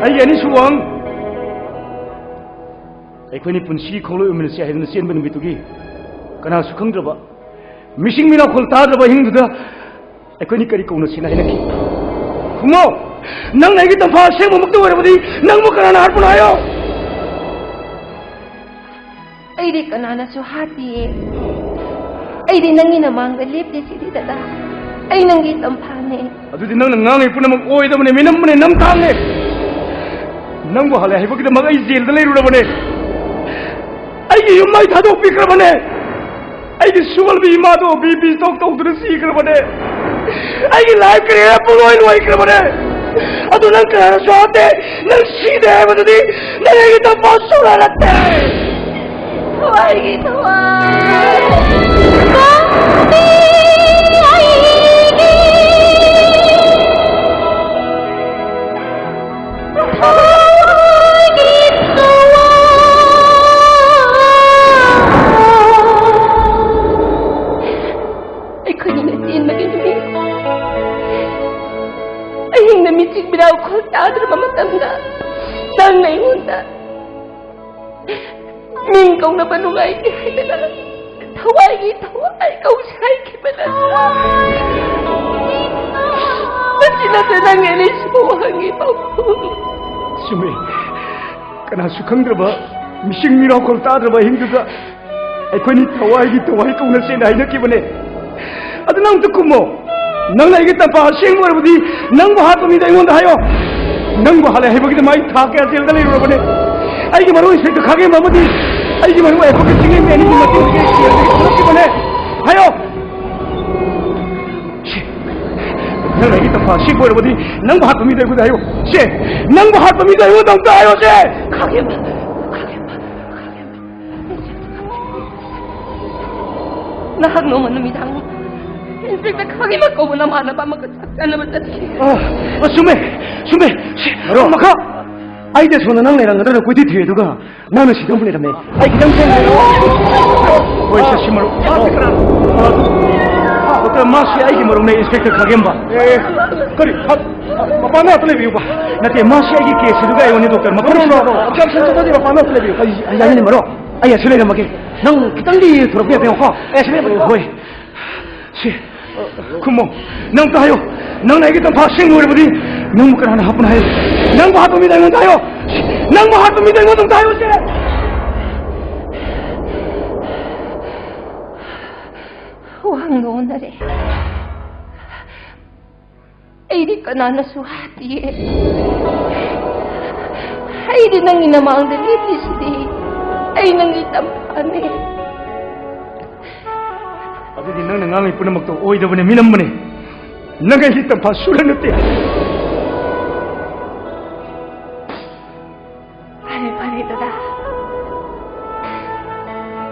ꯑꯩꯒꯤ ꯑꯅꯤꯁꯨꯕ ꯋꯥꯍꯪ, ꯑꯩꯈꯣꯏꯅꯤ ꯄꯨꯟꯁꯤꯒꯤ ꯈꯣꯡꯂꯣꯏ ꯑꯣꯏꯃꯤꯟꯅꯁꯤ ꯍꯥꯏꯗꯨꯅ ꯆꯦꯟꯕ ꯅꯨꯃꯤꯠꯇꯨꯒꯤ ꯀꯅꯥꯁꯨ ꯈꯪꯗ꯭ꯔꯕ, ꯃꯤꯁꯤꯡ ꯃꯤꯅꯥꯈꯣꯜ ꯇꯥꯗ꯭ꯔꯕ ꯑꯍꯤꯡꯗꯨꯗ ꯑꯩꯈꯣꯏꯅꯤ ꯀꯔꯤ ꯀꯧꯅꯁꯤꯅ ꯍꯥꯏꯅꯈꯤ? ꯈꯨꯝꯃꯣ! ꯅꯪꯅ ꯑꯩꯒꯤ ꯇꯝꯐꯥ ꯑꯁꯦꯡꯕꯃꯛꯇ ꯑꯣꯏꯔꯕꯗꯤ ꯅꯪꯕꯨ ꯀꯅꯥꯅ ꯍꯥꯠꯄꯅꯣ ꯍꯥꯏꯌꯣ? ꯑꯩꯗꯤ ꯀꯅꯥꯅꯁꯨ ꯍꯥꯠꯇꯤꯌꯦ꯫ ꯑꯩꯗꯤ ꯅꯪꯒꯤ ꯅꯃꯥꯡꯗ ꯂꯦꯞꯄꯤꯁꯤꯗꯤ ꯗꯗꯥ꯫ ꯑꯩ ꯅꯪꯒꯤ ꯇꯝꯐꯥꯅꯦ꯫ ꯑꯗꯨꯗꯤ ꯅꯪꯅ ꯉꯥꯡꯉꯤ ꯄꯨꯝꯅꯃꯛ ꯑꯣꯏꯗꯕꯅꯦ, ꯃꯤꯅꯝꯕꯅꯦ, ꯅꯝꯊꯥꯡꯅꯦ꯫ ꯅꯪꯕꯨ ꯍꯜꯂꯦ ꯍꯥꯏꯕꯒꯤꯗꯃꯛ ꯑꯩ ꯖꯦꯜꯗ ꯂꯩꯔꯨꯔꯕꯅꯦ꯫ ꯑꯩꯒꯤ ꯌꯨꯝ ꯃꯩ ꯊꯥꯗꯣꯛꯄꯤꯈ꯭ꯔꯕꯅꯦ꯫ ꯑꯩꯒꯤ ꯁꯨꯒꯜꯕꯤ ꯏꯃꯥꯗꯣ BP stroke ꯇꯧꯗꯨꯅ ꯁꯤꯈ꯭ꯔꯕꯅꯦ꯫ ꯑꯩꯒꯤ life career ꯄꯨꯡꯂꯣꯏ ꯂꯣꯏꯈ꯭ꯔꯕꯅꯦ꯫ ꯑꯗꯨ ꯅꯪ ꯀꯅꯥꯅꯁꯨ ꯍꯥꯠꯇꯦ꯫ ꯅꯪ ꯁꯤꯗꯦ ꯍꯥꯏꯕꯗꯨꯗꯤ ꯅꯪ ꯑꯩꯒꯤ ꯇꯝꯐꯥ ꯁꯨꯡꯂꯥ ꯅꯠꯇꯦ꯫ ꯊꯋꯥꯏꯒꯤ ꯊꯋꯥꯏ꯫ ꯄꯥꯝꯕꯤ ꯑꯩꯒꯤ꯫ ꯊꯋꯥꯏꯒꯤ ꯊꯋꯥꯏ꯫ ꯑꯩꯈꯣꯏꯅꯤꯅ ꯆꯦꯟꯕꯒꯤ ꯅꯨꯃꯤꯠ, ꯑꯍꯤꯡꯗ ꯃꯤꯆꯤꯛ ꯃꯤꯔꯥꯎꯈꯣꯜ ꯇꯥꯗ꯭ꯔꯕ ꯃꯇꯝꯗ ꯅꯪꯅ ꯑꯩꯉꯣꯟꯗ ꯃꯤꯡ ꯀꯧꯅꯕ ꯅꯨꯡꯉꯥꯏꯇꯦ ꯍꯥꯏꯗꯅ ꯊꯋꯥꯏꯒꯤ ꯊꯋꯥꯏ ꯀꯧꯁꯦ ꯍꯥꯏꯈꯤꯕ ꯅꯠꯇ꯭ꯔꯥ? ꯃꯁꯤ ꯅꯠꯇ꯭ꯔ ꯅꯪ ꯑꯩꯅ ꯁꯤꯕꯨ ꯋꯥꯍꯪꯒꯤ ꯄꯥꯎꯈꯨꯝ? ꯆꯨꯝꯃꯤ꯫ ꯀꯅꯥꯁꯨ ꯈꯪꯗ꯭ꯔꯕ, ꯃꯤꯆꯤꯛ ꯃꯤꯔꯥꯎꯈꯣꯜ ꯇꯥꯗ꯭ꯔꯕ ꯑꯍꯤꯡꯗꯨꯗ ꯑꯩꯈꯣꯏꯅꯤ ꯊꯋꯥꯏꯒꯤ ꯊꯋꯥꯏ ꯀꯧꯅꯁꯦꯅ ꯍꯥꯏꯅꯈꯤꯕꯅꯦ꯫ ꯑꯗꯨ ꯅꯪ ꯑꯝꯇ ꯈꯨꯝꯃꯣ꯫ ꯅꯪꯅ ꯑꯩꯒꯤ ꯇꯝꯐꯥ ꯑꯁꯦꯡꯕ ꯑꯣꯏꯔꯕꯗꯤ ꯅꯪꯕꯨ ꯍꯥꯠꯄ ꯃꯤꯗ ꯑꯩꯉꯣꯟꯗ ꯍꯥꯏꯌꯣ꯫ ꯅꯪꯕꯨ ꯍꯥꯠꯂꯦ ꯍꯥꯏꯕꯒꯤꯗꯃꯛ ꯑꯩ ꯊꯥ ꯀꯌꯥ ꯖꯦꯜꯗ ꯂꯩꯔꯨꯔꯕꯅꯦ꯫ ꯑꯩꯒꯤ ꯃꯔꯨꯞ ꯏꯟꯁꯄꯦꯛꯇꯔ ꯈꯥꯒꯦꯝꯕ ꯑꯃꯗꯤ ꯑꯩꯒꯤ ꯃꯔꯨꯞ ꯑꯩꯈꯣꯏꯒꯤ ꯆꯤꯡꯂꯦꯝꯕꯤ ꯑꯅꯤꯒꯤ ꯃꯇꯦꯡꯗꯒꯤ ꯑꯩ ꯖꯦꯜꯗꯒꯤ ꯊꯣꯛꯂꯛꯈꯤꯕꯅꯦ꯫ ꯍꯥꯏꯌꯣ꯫ ꯁꯦ, ꯅꯪꯅ ꯑꯩꯒꯤ ꯇꯝꯐꯥ ꯑꯁꯦꯡꯕ ꯑꯣꯏꯔꯕꯗꯤ ꯅꯪꯕꯨ ꯍꯥꯠꯄ ꯃꯤꯗ ꯑꯩꯉꯣꯟꯗ ꯍꯥꯏꯌꯣ꯫ ꯁꯦ, ꯅꯪꯕꯨ ꯍꯥꯠꯄ ꯃꯤꯗ ꯑꯩꯉꯣꯟꯗ ꯑꯝꯇ ꯍꯥꯏꯌꯣ ꯁꯦ꯫ ꯈꯥꯒꯦꯝꯕ, ꯈꯥꯒꯦꯝꯕ, ꯈꯥꯒꯦꯝꯕ꯫ ꯅꯍꯥꯛ ꯅꯣꯡꯃ ꯅꯨꯃꯤꯗꯥꯡ ꯏꯟꯁꯄꯦꯛꯇꯔ ꯈꯥꯒꯦꯝꯕ ꯀꯧꯕ ꯅꯃꯥꯟꯅꯕ ꯑꯃꯒ ꯆꯥꯛ ꯆꯥꯅꯕ ꯆꯠꯈꯤ꯫ ꯑ, ꯑ, ꯆꯨꯝꯃꯦ, ꯆꯨꯝꯃꯦ꯫ ꯁꯦ, ꯃꯔꯨꯞ꯫ ꯃꯈꯥ꯫ ꯑꯩꯗꯤ ꯁꯣꯝꯗ ꯅꯪ ꯂꯩꯔꯝꯒꯗ꯭ꯔꯅ ꯀꯣꯏꯊꯤ ꯊꯤꯔꯦ, ꯑꯗꯨꯒ ꯅꯪꯅ ꯁꯤꯗ ꯑꯃꯨꯛ ꯂꯩꯔꯝꯃꯦ꯫ ꯑꯩ ꯈꯤꯇꯪ ꯊꯦꯡꯅ ꯂꯩꯔꯣ꯫ ꯍꯣꯏ, ꯆꯠꯁꯤ ꯃꯔꯨꯞ꯫ ꯃꯥꯁꯤ ꯀꯅꯥꯅꯣ? ꯗꯣꯛꯇꯔ, ꯃꯥꯁꯤ ꯑꯩꯒꯤ ꯃꯔꯨꯞꯅꯦ, ꯏꯟꯁꯄꯦꯛꯇꯔ ꯈꯥꯒꯦꯝꯕ꯫ ꯑꯦ, ꯀꯔꯤ? ꯍ-, ꯃꯄꯥꯟꯗ ꯉꯥꯛꯇ ꯂꯩꯕꯤꯌꯨꯕ꯫ ꯅꯠꯇꯦ, ꯃꯥꯁꯤ ꯑꯩꯒꯤ ꯀꯦꯁ ꯑꯗꯨꯒ ꯑꯩꯉꯣꯟꯗ ꯗꯣꯛꯇꯔ ꯃꯊꯪ ꯅꯣ, ꯅꯣ, ꯅꯣ, ꯅꯣ꯫ ꯑꯣꯞꯖꯦꯛꯁꯟ ꯆꯠꯊꯗꯦ, ꯃꯄꯥꯟꯗ ꯉꯥꯛꯇ ꯂꯩꯕꯤꯌꯨ꯫ ꯑꯩ, ꯑꯩ ꯌꯥꯅꯤꯡꯗꯦ ꯃꯔꯨꯞ꯫ ꯑꯩ ꯑꯁꯤ ꯂꯩꯔꯝꯃꯒꯦ꯫ ꯅꯪ ꯈꯤꯇꯪꯗꯤ ꯊꯨꯔꯛꯄ ꯌꯥꯕ ꯌꯦꯡꯉꯨꯀꯣ꯫ ꯑꯦ, ꯑꯁꯤ ꯂꯩꯔꯝꯃꯒꯦ꯫ ꯍꯣꯏ꯫ ꯁꯤ, ꯈꯨꯝꯃꯣ꯫ ꯅꯪ ꯑꯝꯇ ꯍꯥꯏꯌꯣ꯫ ꯅꯪꯅ ꯑꯩꯒꯤ ꯇꯝꯐꯥ ꯑꯁꯦꯡꯕ ꯑꯣꯏꯔꯕꯗꯤ ꯅꯪꯕꯨ ꯀꯅꯥꯅ ꯍꯥꯠꯄꯅꯣ ꯍꯥꯏꯌꯣ? ꯅꯪꯕꯨ ꯍꯥꯠꯄ ꯃꯤꯗ ꯑꯩꯉꯣꯟꯗ ꯍꯥꯏꯌꯣ꯫ ꯅꯪꯕꯨ ꯍꯥꯠꯄ ꯃꯤꯗ ꯑꯩꯉꯣꯟꯗ ꯑꯝꯇ ꯍꯥꯏꯌꯣ, ꯁꯦ꯫ ꯋꯥꯍꯪꯒ ꯑꯣꯟꯅꯔꯦ꯫ ꯑꯩꯗꯤ ꯀꯅꯥꯅꯁꯨ ꯍꯥꯠꯇꯤꯌꯦ꯫ ꯑꯩꯗꯤ ꯅꯪꯒꯤ ꯅꯃꯥꯡꯗ ꯂꯦꯞꯂꯤꯁꯤꯗꯤ꯫ ꯑꯩ ꯅꯪꯒꯤ ꯇꯝꯐꯥꯅꯦ꯫ ꯑꯗꯨꯗꯤ ꯅꯪꯅ ꯉꯥꯡꯉꯤ ꯄꯨꯝꯅꯃꯛꯇꯣ ꯑꯣꯏꯗꯕꯅꯦ, ꯃꯤꯅꯝꯕꯅꯦ꯫ ꯅꯪ ꯑꯩꯒꯤ ꯇꯝꯐꯥ ꯁꯨꯔ ꯅꯠꯇꯦ꯫ ꯐꯔꯦ ꯗꯗꯥ꯫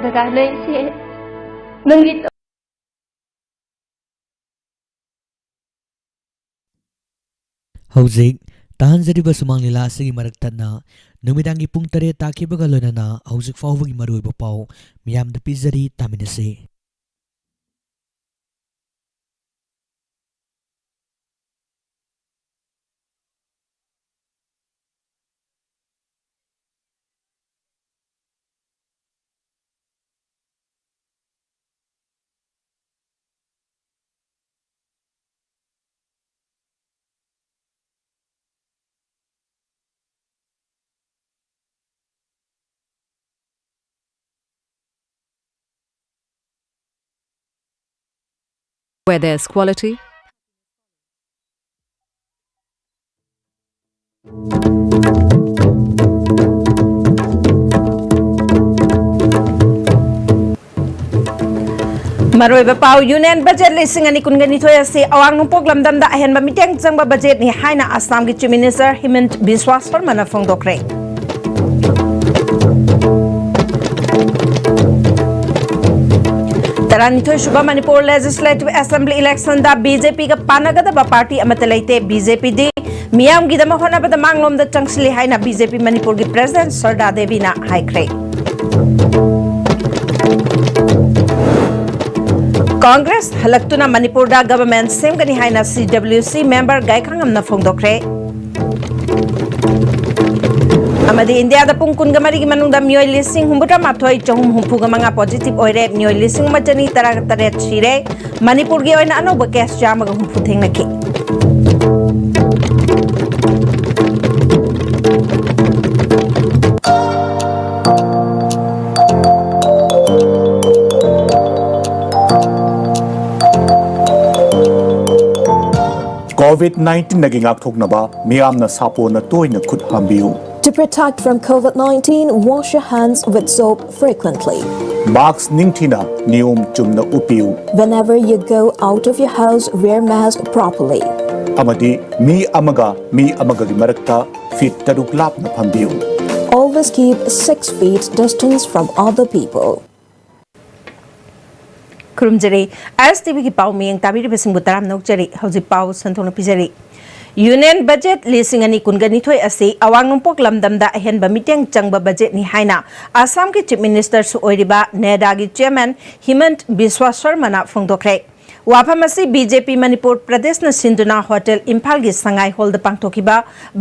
ꯗꯗꯥ, ꯅꯪꯁꯦ ꯅꯪꯒꯤ ꯍꯧꯖꯤꯛ ꯇꯥꯍꯟꯖꯔꯤꯕ ꯁꯨꯃꯥꯡ ꯂꯤꯂꯥ ꯑꯁꯤꯒꯤ ꯃꯔꯛ ꯊꯠꯅ ꯅꯨꯃꯤꯗꯥꯡꯒꯤ ꯄꯨꯡ ꯇꯔꯦꯠ ꯇꯥꯈꯤꯕꯒ ꯂꯣꯏꯅꯅ ꯍꯧꯖꯤꯛ ꯐꯥꯎꯕꯒꯤ ꯃꯔꯨꯑꯣꯏꯕ ꯄꯥꯎ ꯃꯤꯌꯥꯝꯗ ꯄꯤꯖꯔꯤ, ꯇꯥꯃꯤꯟꯅꯁꯤ꯫ Where there's quality. ꯃꯔꯨꯑꯣꯏꯕ ꯄꯥꯎ, ꯌꯨꯅꯤꯌꯟ ꯕꯖꯦꯠ ꯂꯤꯁꯤꯡ ꯑꯅꯤ ꯀꯨꯟꯒ ꯅꯤꯊꯣꯏ ꯑꯁꯤ ꯑꯋꯥꯡ ꯅꯣꯡꯄꯣꯛ ꯂꯝꯗꯝꯗ ꯑꯍꯦꯟꯕ ꯃꯤꯠꯌꯦꯡ ꯆꯪꯕ ꯕꯖꯦꯠꯅꯤ ꯍꯥꯏꯅ ꯑꯁꯥꯝꯒꯤ ꯆꯤꯐ ꯃꯤꯅꯤꯁꯇꯔ ꯍꯤꯃꯟꯇ ꯕꯤꯁ꯭ꯋꯥ ꯁꯔꯃꯅ ꯐꯣꯡꯗꯣꯛꯈ꯭ꯔꯦ꯫ ꯇꯔꯥꯅꯤꯊꯣꯏ ꯁꯨꯕ ꯃꯅꯤꯄꯨꯔ ꯂꯦꯖꯤꯁꯂꯦꯇꯤꯚ ꯑꯦꯁꯦꯝꯕ꯭ꯂꯤ ꯏꯂꯦꯛꯁꯟꯗ ꯕꯤ ꯖꯦ ꯄꯤꯒ ꯄꯥꯟꯅꯒꯗꯕ ꯄꯥꯔꯇꯤ ꯑꯃꯠꯇ ꯂꯩꯇꯦ꯫ ꯕꯤ ꯖꯦ ꯄꯤꯗꯤ ꯃꯤꯌꯥꯝꯒꯤꯗꯃꯛ ꯍꯣꯠꯅꯕꯗ ꯃꯥꯡꯂꯣꯝꯗ ꯆꯪꯁꯤꯜꯂꯤ ꯍꯥꯏꯅ ꯕꯤ ꯖꯦ ꯄꯤ ꯃꯅꯤꯄꯨꯔꯒꯤ ꯄ꯭ꯔꯦꯁꯤꯗꯦꯟꯠ ꯁꯔꯗꯥ ꯗꯦꯕꯤꯅ ꯍꯥꯏꯈ꯭ꯔꯦ꯫ ꯀꯣꯡꯒ꯭ꯔꯦꯁ ꯍꯜꯂꯛꯇꯨꯅ ꯃꯅꯤꯄꯨꯔꯗ ꯒꯚꯔꯟꯃꯦꯟꯠ ꯁꯦꯝꯒꯅꯤ ꯍꯥꯏꯅ ꯁꯤ ꯗꯕ꯭ꯂꯤꯌꯨ ꯁꯤ ꯃꯦꯝꯕꯔ ꯒꯥꯏꯈꯥꯉꯝꯅ ꯐꯣꯡꯗꯣꯛꯈ꯭ꯔꯦ꯫ ꯑꯃꯗꯤ ꯏꯟꯗꯤꯌꯥꯗ ꯄꯨꯡ ꯀꯨꯟꯒ ꯃꯔꯤꯒꯤ ꯃꯅꯨꯡꯗ ꯃꯤꯑꯣꯏ ꯂꯤꯁꯤꯡ ꯍꯨꯝꯐꯨꯇꯔꯥ ꯃꯥꯊꯣꯏ ꯆꯍꯨꯝ ꯍꯨꯝꯐꯨꯒ ꯃꯉꯥ ꯄꯣꯖꯤꯇꯤꯚ ꯑꯣꯏꯔꯦ, ꯃꯤꯑꯣꯏ ꯂꯤꯁꯤꯡ ꯑꯃ ꯆꯅꯤ ꯇꯔꯥ ꯇꯔꯦꯠ ꯁꯤꯔꯦ꯫ ꯃꯅꯤꯄꯨꯔꯒꯤ ꯑꯣꯏꯅ ꯑꯅꯧꯕ ꯀꯦꯁ ꯆꯥꯝꯃꯒ ꯍꯨꯝꯐꯨ ꯊꯦꯡꯅꯈꯤ꯫ ꯀꯣꯚꯤꯗ ꯅꯥꯏꯟꯇꯤꯟꯗꯒꯤ ꯉꯥꯛꯊꯣꯛꯅꯕ ꯃꯤꯌꯥꯝꯅ ꯁꯥꯄꯣꯟꯅ ꯇꯣꯏꯅ ꯈꯨꯠ ꯍꯥꯝꯕꯤꯌꯨ꯫ To protect from COVID nineteen, wash your hands with soap frequently. Mask ꯅꯤꯡꯊꯤꯅ ꯅꯤꯌꯣꯝ ꯆꯨꯝꯅ ꯎꯞꯄꯤꯌꯨ꯫ Whenever you go out of your house, wear mask properly. ꯑꯃꯗꯤ ꯃꯤ ꯑꯃꯒ ꯃꯤ ꯑꯃꯒꯒꯤ ꯃꯔꯛꯇ ꯐꯤꯠ ꯇꯔꯨꯛ ꯂꯥꯞꯅ ꯐꯝꯕꯤꯌꯨ꯫ Always keep six feet distance from other people. ꯈꯨꯔꯨꯝꯖꯔꯤ꯫ ꯑꯥꯏ ꯑꯦꯁ ꯇꯤ ꯚꯤꯒꯤ ꯄꯥꯎ ꯃꯤꯌꯦꯡ ꯇꯥꯕꯤꯔꯤꯕꯁꯤꯡꯕꯨ ꯇꯔꯥꯝꯅ ꯑꯣꯛꯆꯔꯤ꯫ ꯍꯧꯖꯤꯛ ꯄꯥꯎ ꯁꯟꯗꯣꯛꯅ ꯄꯤꯖꯔꯤ꯫ ꯌꯨꯅꯤꯌꯟ ꯕꯖꯦꯠ ꯂꯤꯁꯤꯡ ꯑꯅꯤ ꯀꯨꯟꯒ ꯅꯤꯊꯣꯏ ꯑꯁꯤ ꯑꯋꯥꯡ ꯅꯣꯡꯄꯣꯛ ꯂꯝꯗꯝꯗ ꯑꯍꯦꯟꯕ ꯃꯤꯠꯌꯦꯡ ꯆꯪꯕ ꯕꯖꯦꯠꯅꯤ ꯍꯥꯏꯅ ꯑꯁꯥꯝꯒꯤ ꯆꯤꯐ ꯃꯤꯅꯤꯁꯇꯔꯁꯨ ꯑꯣꯏꯔꯤꯕ ꯅꯦꯗꯥꯒꯤ ꯆꯤꯌꯔꯃꯦꯟ ꯍꯤꯃꯟꯠ ꯕꯤꯁ꯭ꯋꯥ ꯁꯔꯃꯅ ꯐꯣꯡꯗꯣꯛꯈ꯭ꯔꯦ꯫ ꯋꯥꯐꯝ ꯑꯁꯤ ꯕꯤ ꯖꯦ ꯄꯤ ꯃꯅꯤꯄꯨꯔ ꯄ꯭ꯔꯗꯦꯁꯅ ꯁꯤꯟꯗꯨꯅ ꯍꯣꯇꯦꯜ ꯏꯝꯐꯥꯜꯒꯤ ꯁꯉꯥꯏ ꯍꯣꯜꯗ ꯄꯥꯡꯊꯣꯛꯈꯤꯕ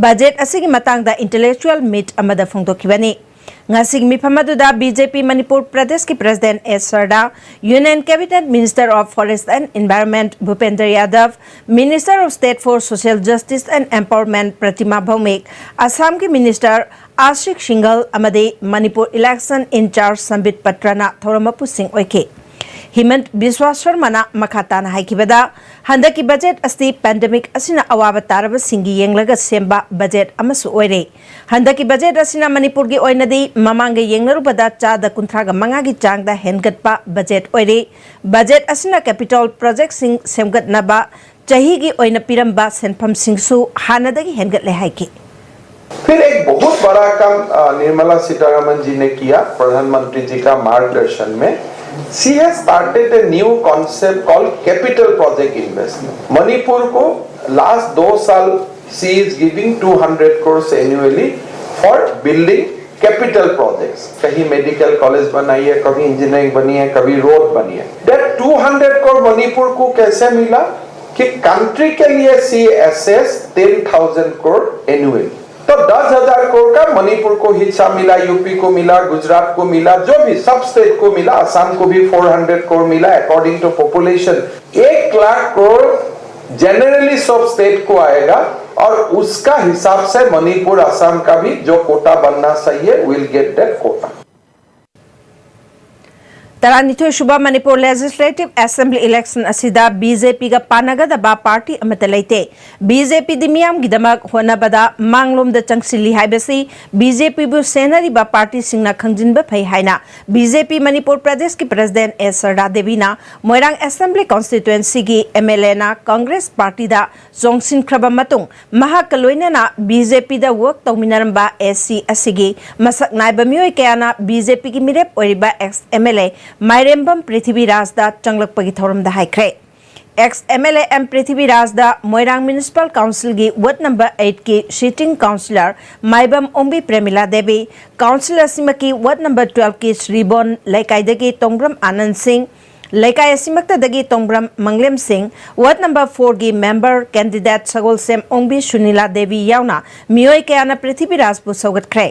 ꯕꯖꯦꯠ ꯑꯁꯤꯒꯤ ꯃꯇꯥꯡꯗ ꯏꯟꯇꯦꯂꯦꯛꯆꯨꯑꯦꯜ ꯃꯤꯠ ꯑꯃꯗ ꯐꯣꯡꯗꯣꯛꯈꯤꯕꯅꯤ꯫ ꯉꯁꯤꯒꯤ ꯃꯤꯐꯝ ꯑꯗꯨꯗ ꯕꯤ ꯖꯦ ꯄꯤ ꯃꯅꯤꯄꯨꯔ ꯄ꯭ꯔꯗꯦꯁꯀꯤ president S Sharda, union cabinet minister of forest and environment Bhupender Yadav, minister of state for social justice and empowerment Pratima Bhoumik, ꯑꯁꯥꯝꯒꯤ ꯃꯤꯅꯤꯁꯇꯔ ꯑꯥꯁꯤꯛ ꯁꯤꯡꯒꯜ ꯑꯃꯗꯤ ꯃꯅꯤꯄꯨꯔ ꯏꯂꯦꯛꯁꯟ ꯏꯟꯆꯥꯔꯖ ꯁꯝꯕꯤꯠ ꯄꯇ꯭ꯔꯅ ꯊꯧꯔꯝ ꯃꯄꯨꯁꯤꯡ ꯑꯣꯏꯈꯤ꯫ ꯍꯤꯃꯟꯠ ꯕꯤꯁ꯭ꯋꯥ ꯁꯔꯃꯅ ꯃꯈꯥ ꯇꯥꯅ ꯍꯥꯏꯈꯤꯕꯗ, ꯍꯟꯗꯛꯀꯤ ꯕꯖꯦꯠ ꯑꯁꯤ ꯄꯦꯟꯗꯦꯃꯤꯛ ꯑꯁꯤꯅ ꯑꯋꯥꯕ ꯇꯥꯔꯕꯁꯤꯡꯒꯤ ꯌꯦꯡꯂꯒ ꯁꯦꯝꯕ ꯕꯖꯦꯠ ꯑꯃꯁꯨ ꯑꯣꯏꯔꯦ꯫ ꯍꯟꯗꯛꯀꯤ ꯕꯖꯦꯠ ꯑꯁꯤꯅ ꯃꯅꯤꯄꯨꯔꯒꯤ ꯑꯣꯏꯅꯗꯤ ꯃꯃꯥꯡꯒ ꯌꯦꯡꯅꯔꯨꯕꯗ ꯆꯥꯗ ꯀꯨꯟꯊ꯭ꯔꯥꯒ ꯃꯉꯥꯒꯤ ꯆꯥꯡꯗ ꯍꯦꯟꯒꯠꯄ ꯕꯖꯦꯠ ꯑꯣꯏꯔꯦ꯫ ꯕꯖꯦꯠ ꯑꯁꯤꯅ ꯀꯦꯄꯤꯇꯦꯜ ꯄ꯭ꯔꯣꯖꯦꯛꯁꯤꯡ ꯁꯦꯝꯒꯠꯅꯕ ꯆꯍꯤꯒꯤ ꯑꯣꯏꯅ ꯄꯤꯔꯝꯕ ꯁꯦꯟꯐꯝꯁꯤꯡꯁꯨ ꯍꯥꯟꯅꯗꯒꯤ ꯍꯦꯟꯒꯠꯂꯦ ꯍꯥꯏꯈꯤ꯫ फिर एक बहुत बड़ा काम अ, निर्मला सीतारमण जी ने किया प्रधानमंत्री जी का मार्गदर्शन में। She has started a new concept called capital project investment। Manipur को लास्ट दो साल she is giving two hundred crores annually for building capital projects। कहीं मेडिकल कॉलेज बनाई है, कभी इंजीनियरिंग बनी है, कभी रोड बनी है। That two hundred crore Manipur को कैसे मिला कि कंट्री के लिए she assess ten thousand crore annually। तो दस हजार करोड़ का मणिपुर को हिस्सा मिला, यू पी को मिला, गुजरात को मिला, जो भी सब स्टेट को मिला, असम को भी फोर हंड्रेड करोड़ मिला। अकॉर्डिंग टू पॉपुलेशन एक लाख करोड़ जनरली सब स्टेट को आएगा और उसका हिसाब से मणिपुर, असम का भी जो कोटा बनना चाहिए, will get that quota। ꯇꯔꯥꯅꯤꯊꯣꯏ ꯁꯨꯕ ꯃꯅꯤꯄꯨꯔ ꯂꯦꯖꯤꯁꯂꯦꯇꯤꯚ ꯑꯦꯁꯦꯝꯕ꯭ꯂꯤ ꯏꯂꯦꯛꯁꯟ ꯑꯁꯤꯗ ꯕꯤ ꯖꯦ ꯄꯤꯒ ꯄꯥꯟꯅꯒꯗꯕ ꯄꯥꯔꯇꯤ ꯑꯃꯠꯇ ꯂꯩꯇꯦ꯫ ꯕꯤ ꯖꯦ ꯄꯤꯗꯤ ꯃꯤꯌꯥꯝꯒꯤꯗꯃꯛ ꯍꯣꯠꯅꯕꯗ ꯃꯥꯡꯂꯣꯝꯗ ꯆꯪꯁꯤꯜꯂꯤ ꯍꯥꯏꯕꯁꯤ ꯕꯤ ꯖꯦ ꯄꯤꯕꯨ ꯁꯦꯟꯅꯔꯤꯕ ꯄꯥꯔꯇꯤꯁꯤꯡꯅ ꯈꯪꯖꯤꯟꯕ ꯐꯩ ꯍꯥꯏꯅ ꯕꯤ ꯖꯦ ꯄꯤ ꯃꯅꯤꯄꯨꯔ ꯄ꯭ꯔꯗꯦꯁꯀꯤ ꯄ꯭ꯔꯁꯤꯗꯦꯟ ꯑꯦꯁ ꯁꯔꯗꯥ ꯗꯦꯕꯤꯅ ꯃꯣꯏꯔꯥꯡ ꯑꯦꯁꯦꯝꯕ꯭ꯂꯤ ꯀꯣꯟꯁꯇꯤꯇ꯭ꯋꯦꯟꯁꯤꯒꯤ ꯑꯦꯝ ꯑꯦꯜ ꯑꯦꯅ ꯀꯪꯒ꯭ꯔꯦꯁ ꯄꯥꯔꯇꯤꯗ ꯆꯣꯡꯁꯤꯟꯈ꯭ꯔꯕ ꯃꯇꯨꯡ ꯃꯍꯥꯛꯀ ꯂꯣꯏꯅꯅ ꯕꯤ ꯖꯦ ꯄꯤꯗ ꯋꯔꯛ ꯇꯧꯃꯤꯟꯅꯔꯝꯕ ꯑꯦꯁ ꯁꯤ ꯑꯁꯤꯒꯤ ꯃꯁꯛ ꯅꯥꯏꯕ ꯃꯤꯑꯣꯏ ꯀꯌꯥꯅ ꯕꯤ ꯖꯦ ꯄꯤꯒꯤ ꯃꯤꯔꯦꯞ ꯑꯣꯏꯔꯤꯕ ex M L A Mairembam ꯄ꯭ꯔꯤꯊꯤꯕꯤꯔꯥꯖꯗ ꯆꯪꯂꯛꯄꯒꯤ ꯊꯧꯔꯝꯗ ꯍꯥꯏꯈ꯭ꯔꯦ꯫ Ex M L A M ꯄ꯭ꯔꯤꯊꯤꯕꯤꯔꯥꯖꯗ ꯃꯣꯏꯔꯥꯡ ꯃ꯭ꯌꯨꯅꯤꯁꯤꯄꯥꯜ ꯀꯥꯎꯟꯁꯤꯜꯒꯤ ꯋꯥꯔꯗ ꯅꯝꯕꯔ ꯑꯩꯠꯀꯤ sitting councillor Maibam Ongbi Premila Devi, council ꯑꯁꯤꯃꯛꯀꯤ ꯋꯥꯔꯗ ꯅꯝꯕꯔ ꯇꯨꯋꯦꯜꯐꯀꯤ ꯁ꯭ꯔꯤꯕꯣꯟ ꯂꯩꯀꯥꯏꯗꯒꯤ ꯇꯣꯡꯕ꯭ꯔꯝ ꯑꯥꯅꯟ ꯁꯤꯡ, ꯂꯩꯀꯥꯏ ꯑꯁꯤꯃꯛꯇꯗꯒꯤ ꯇꯣꯡꯕ꯭ꯔꯝ ꯃꯪꯂꯦꯝ ꯁꯤꯡ, ꯋꯥꯔꯗ ꯅꯝꯕꯔ ꯐꯣꯔꯒꯤ ꯃꯦꯝꯕꯔ ꯀꯦꯟꯗꯤꯗꯦꯠ ꯁꯒꯣꯜꯁꯦꯝ ꯑꯣꯡꯕꯤ ꯁꯨꯅꯤꯂꯥ ꯗꯦꯕꯤ ꯌꯥꯎꯅ ꯃꯤꯑꯣꯏ ꯀꯌꯥꯅ ꯄ꯭ꯔꯤꯊꯤꯕꯤꯔꯥꯖꯄꯨ ꯁꯧꯒꯠꯈ꯭ꯔꯦ꯫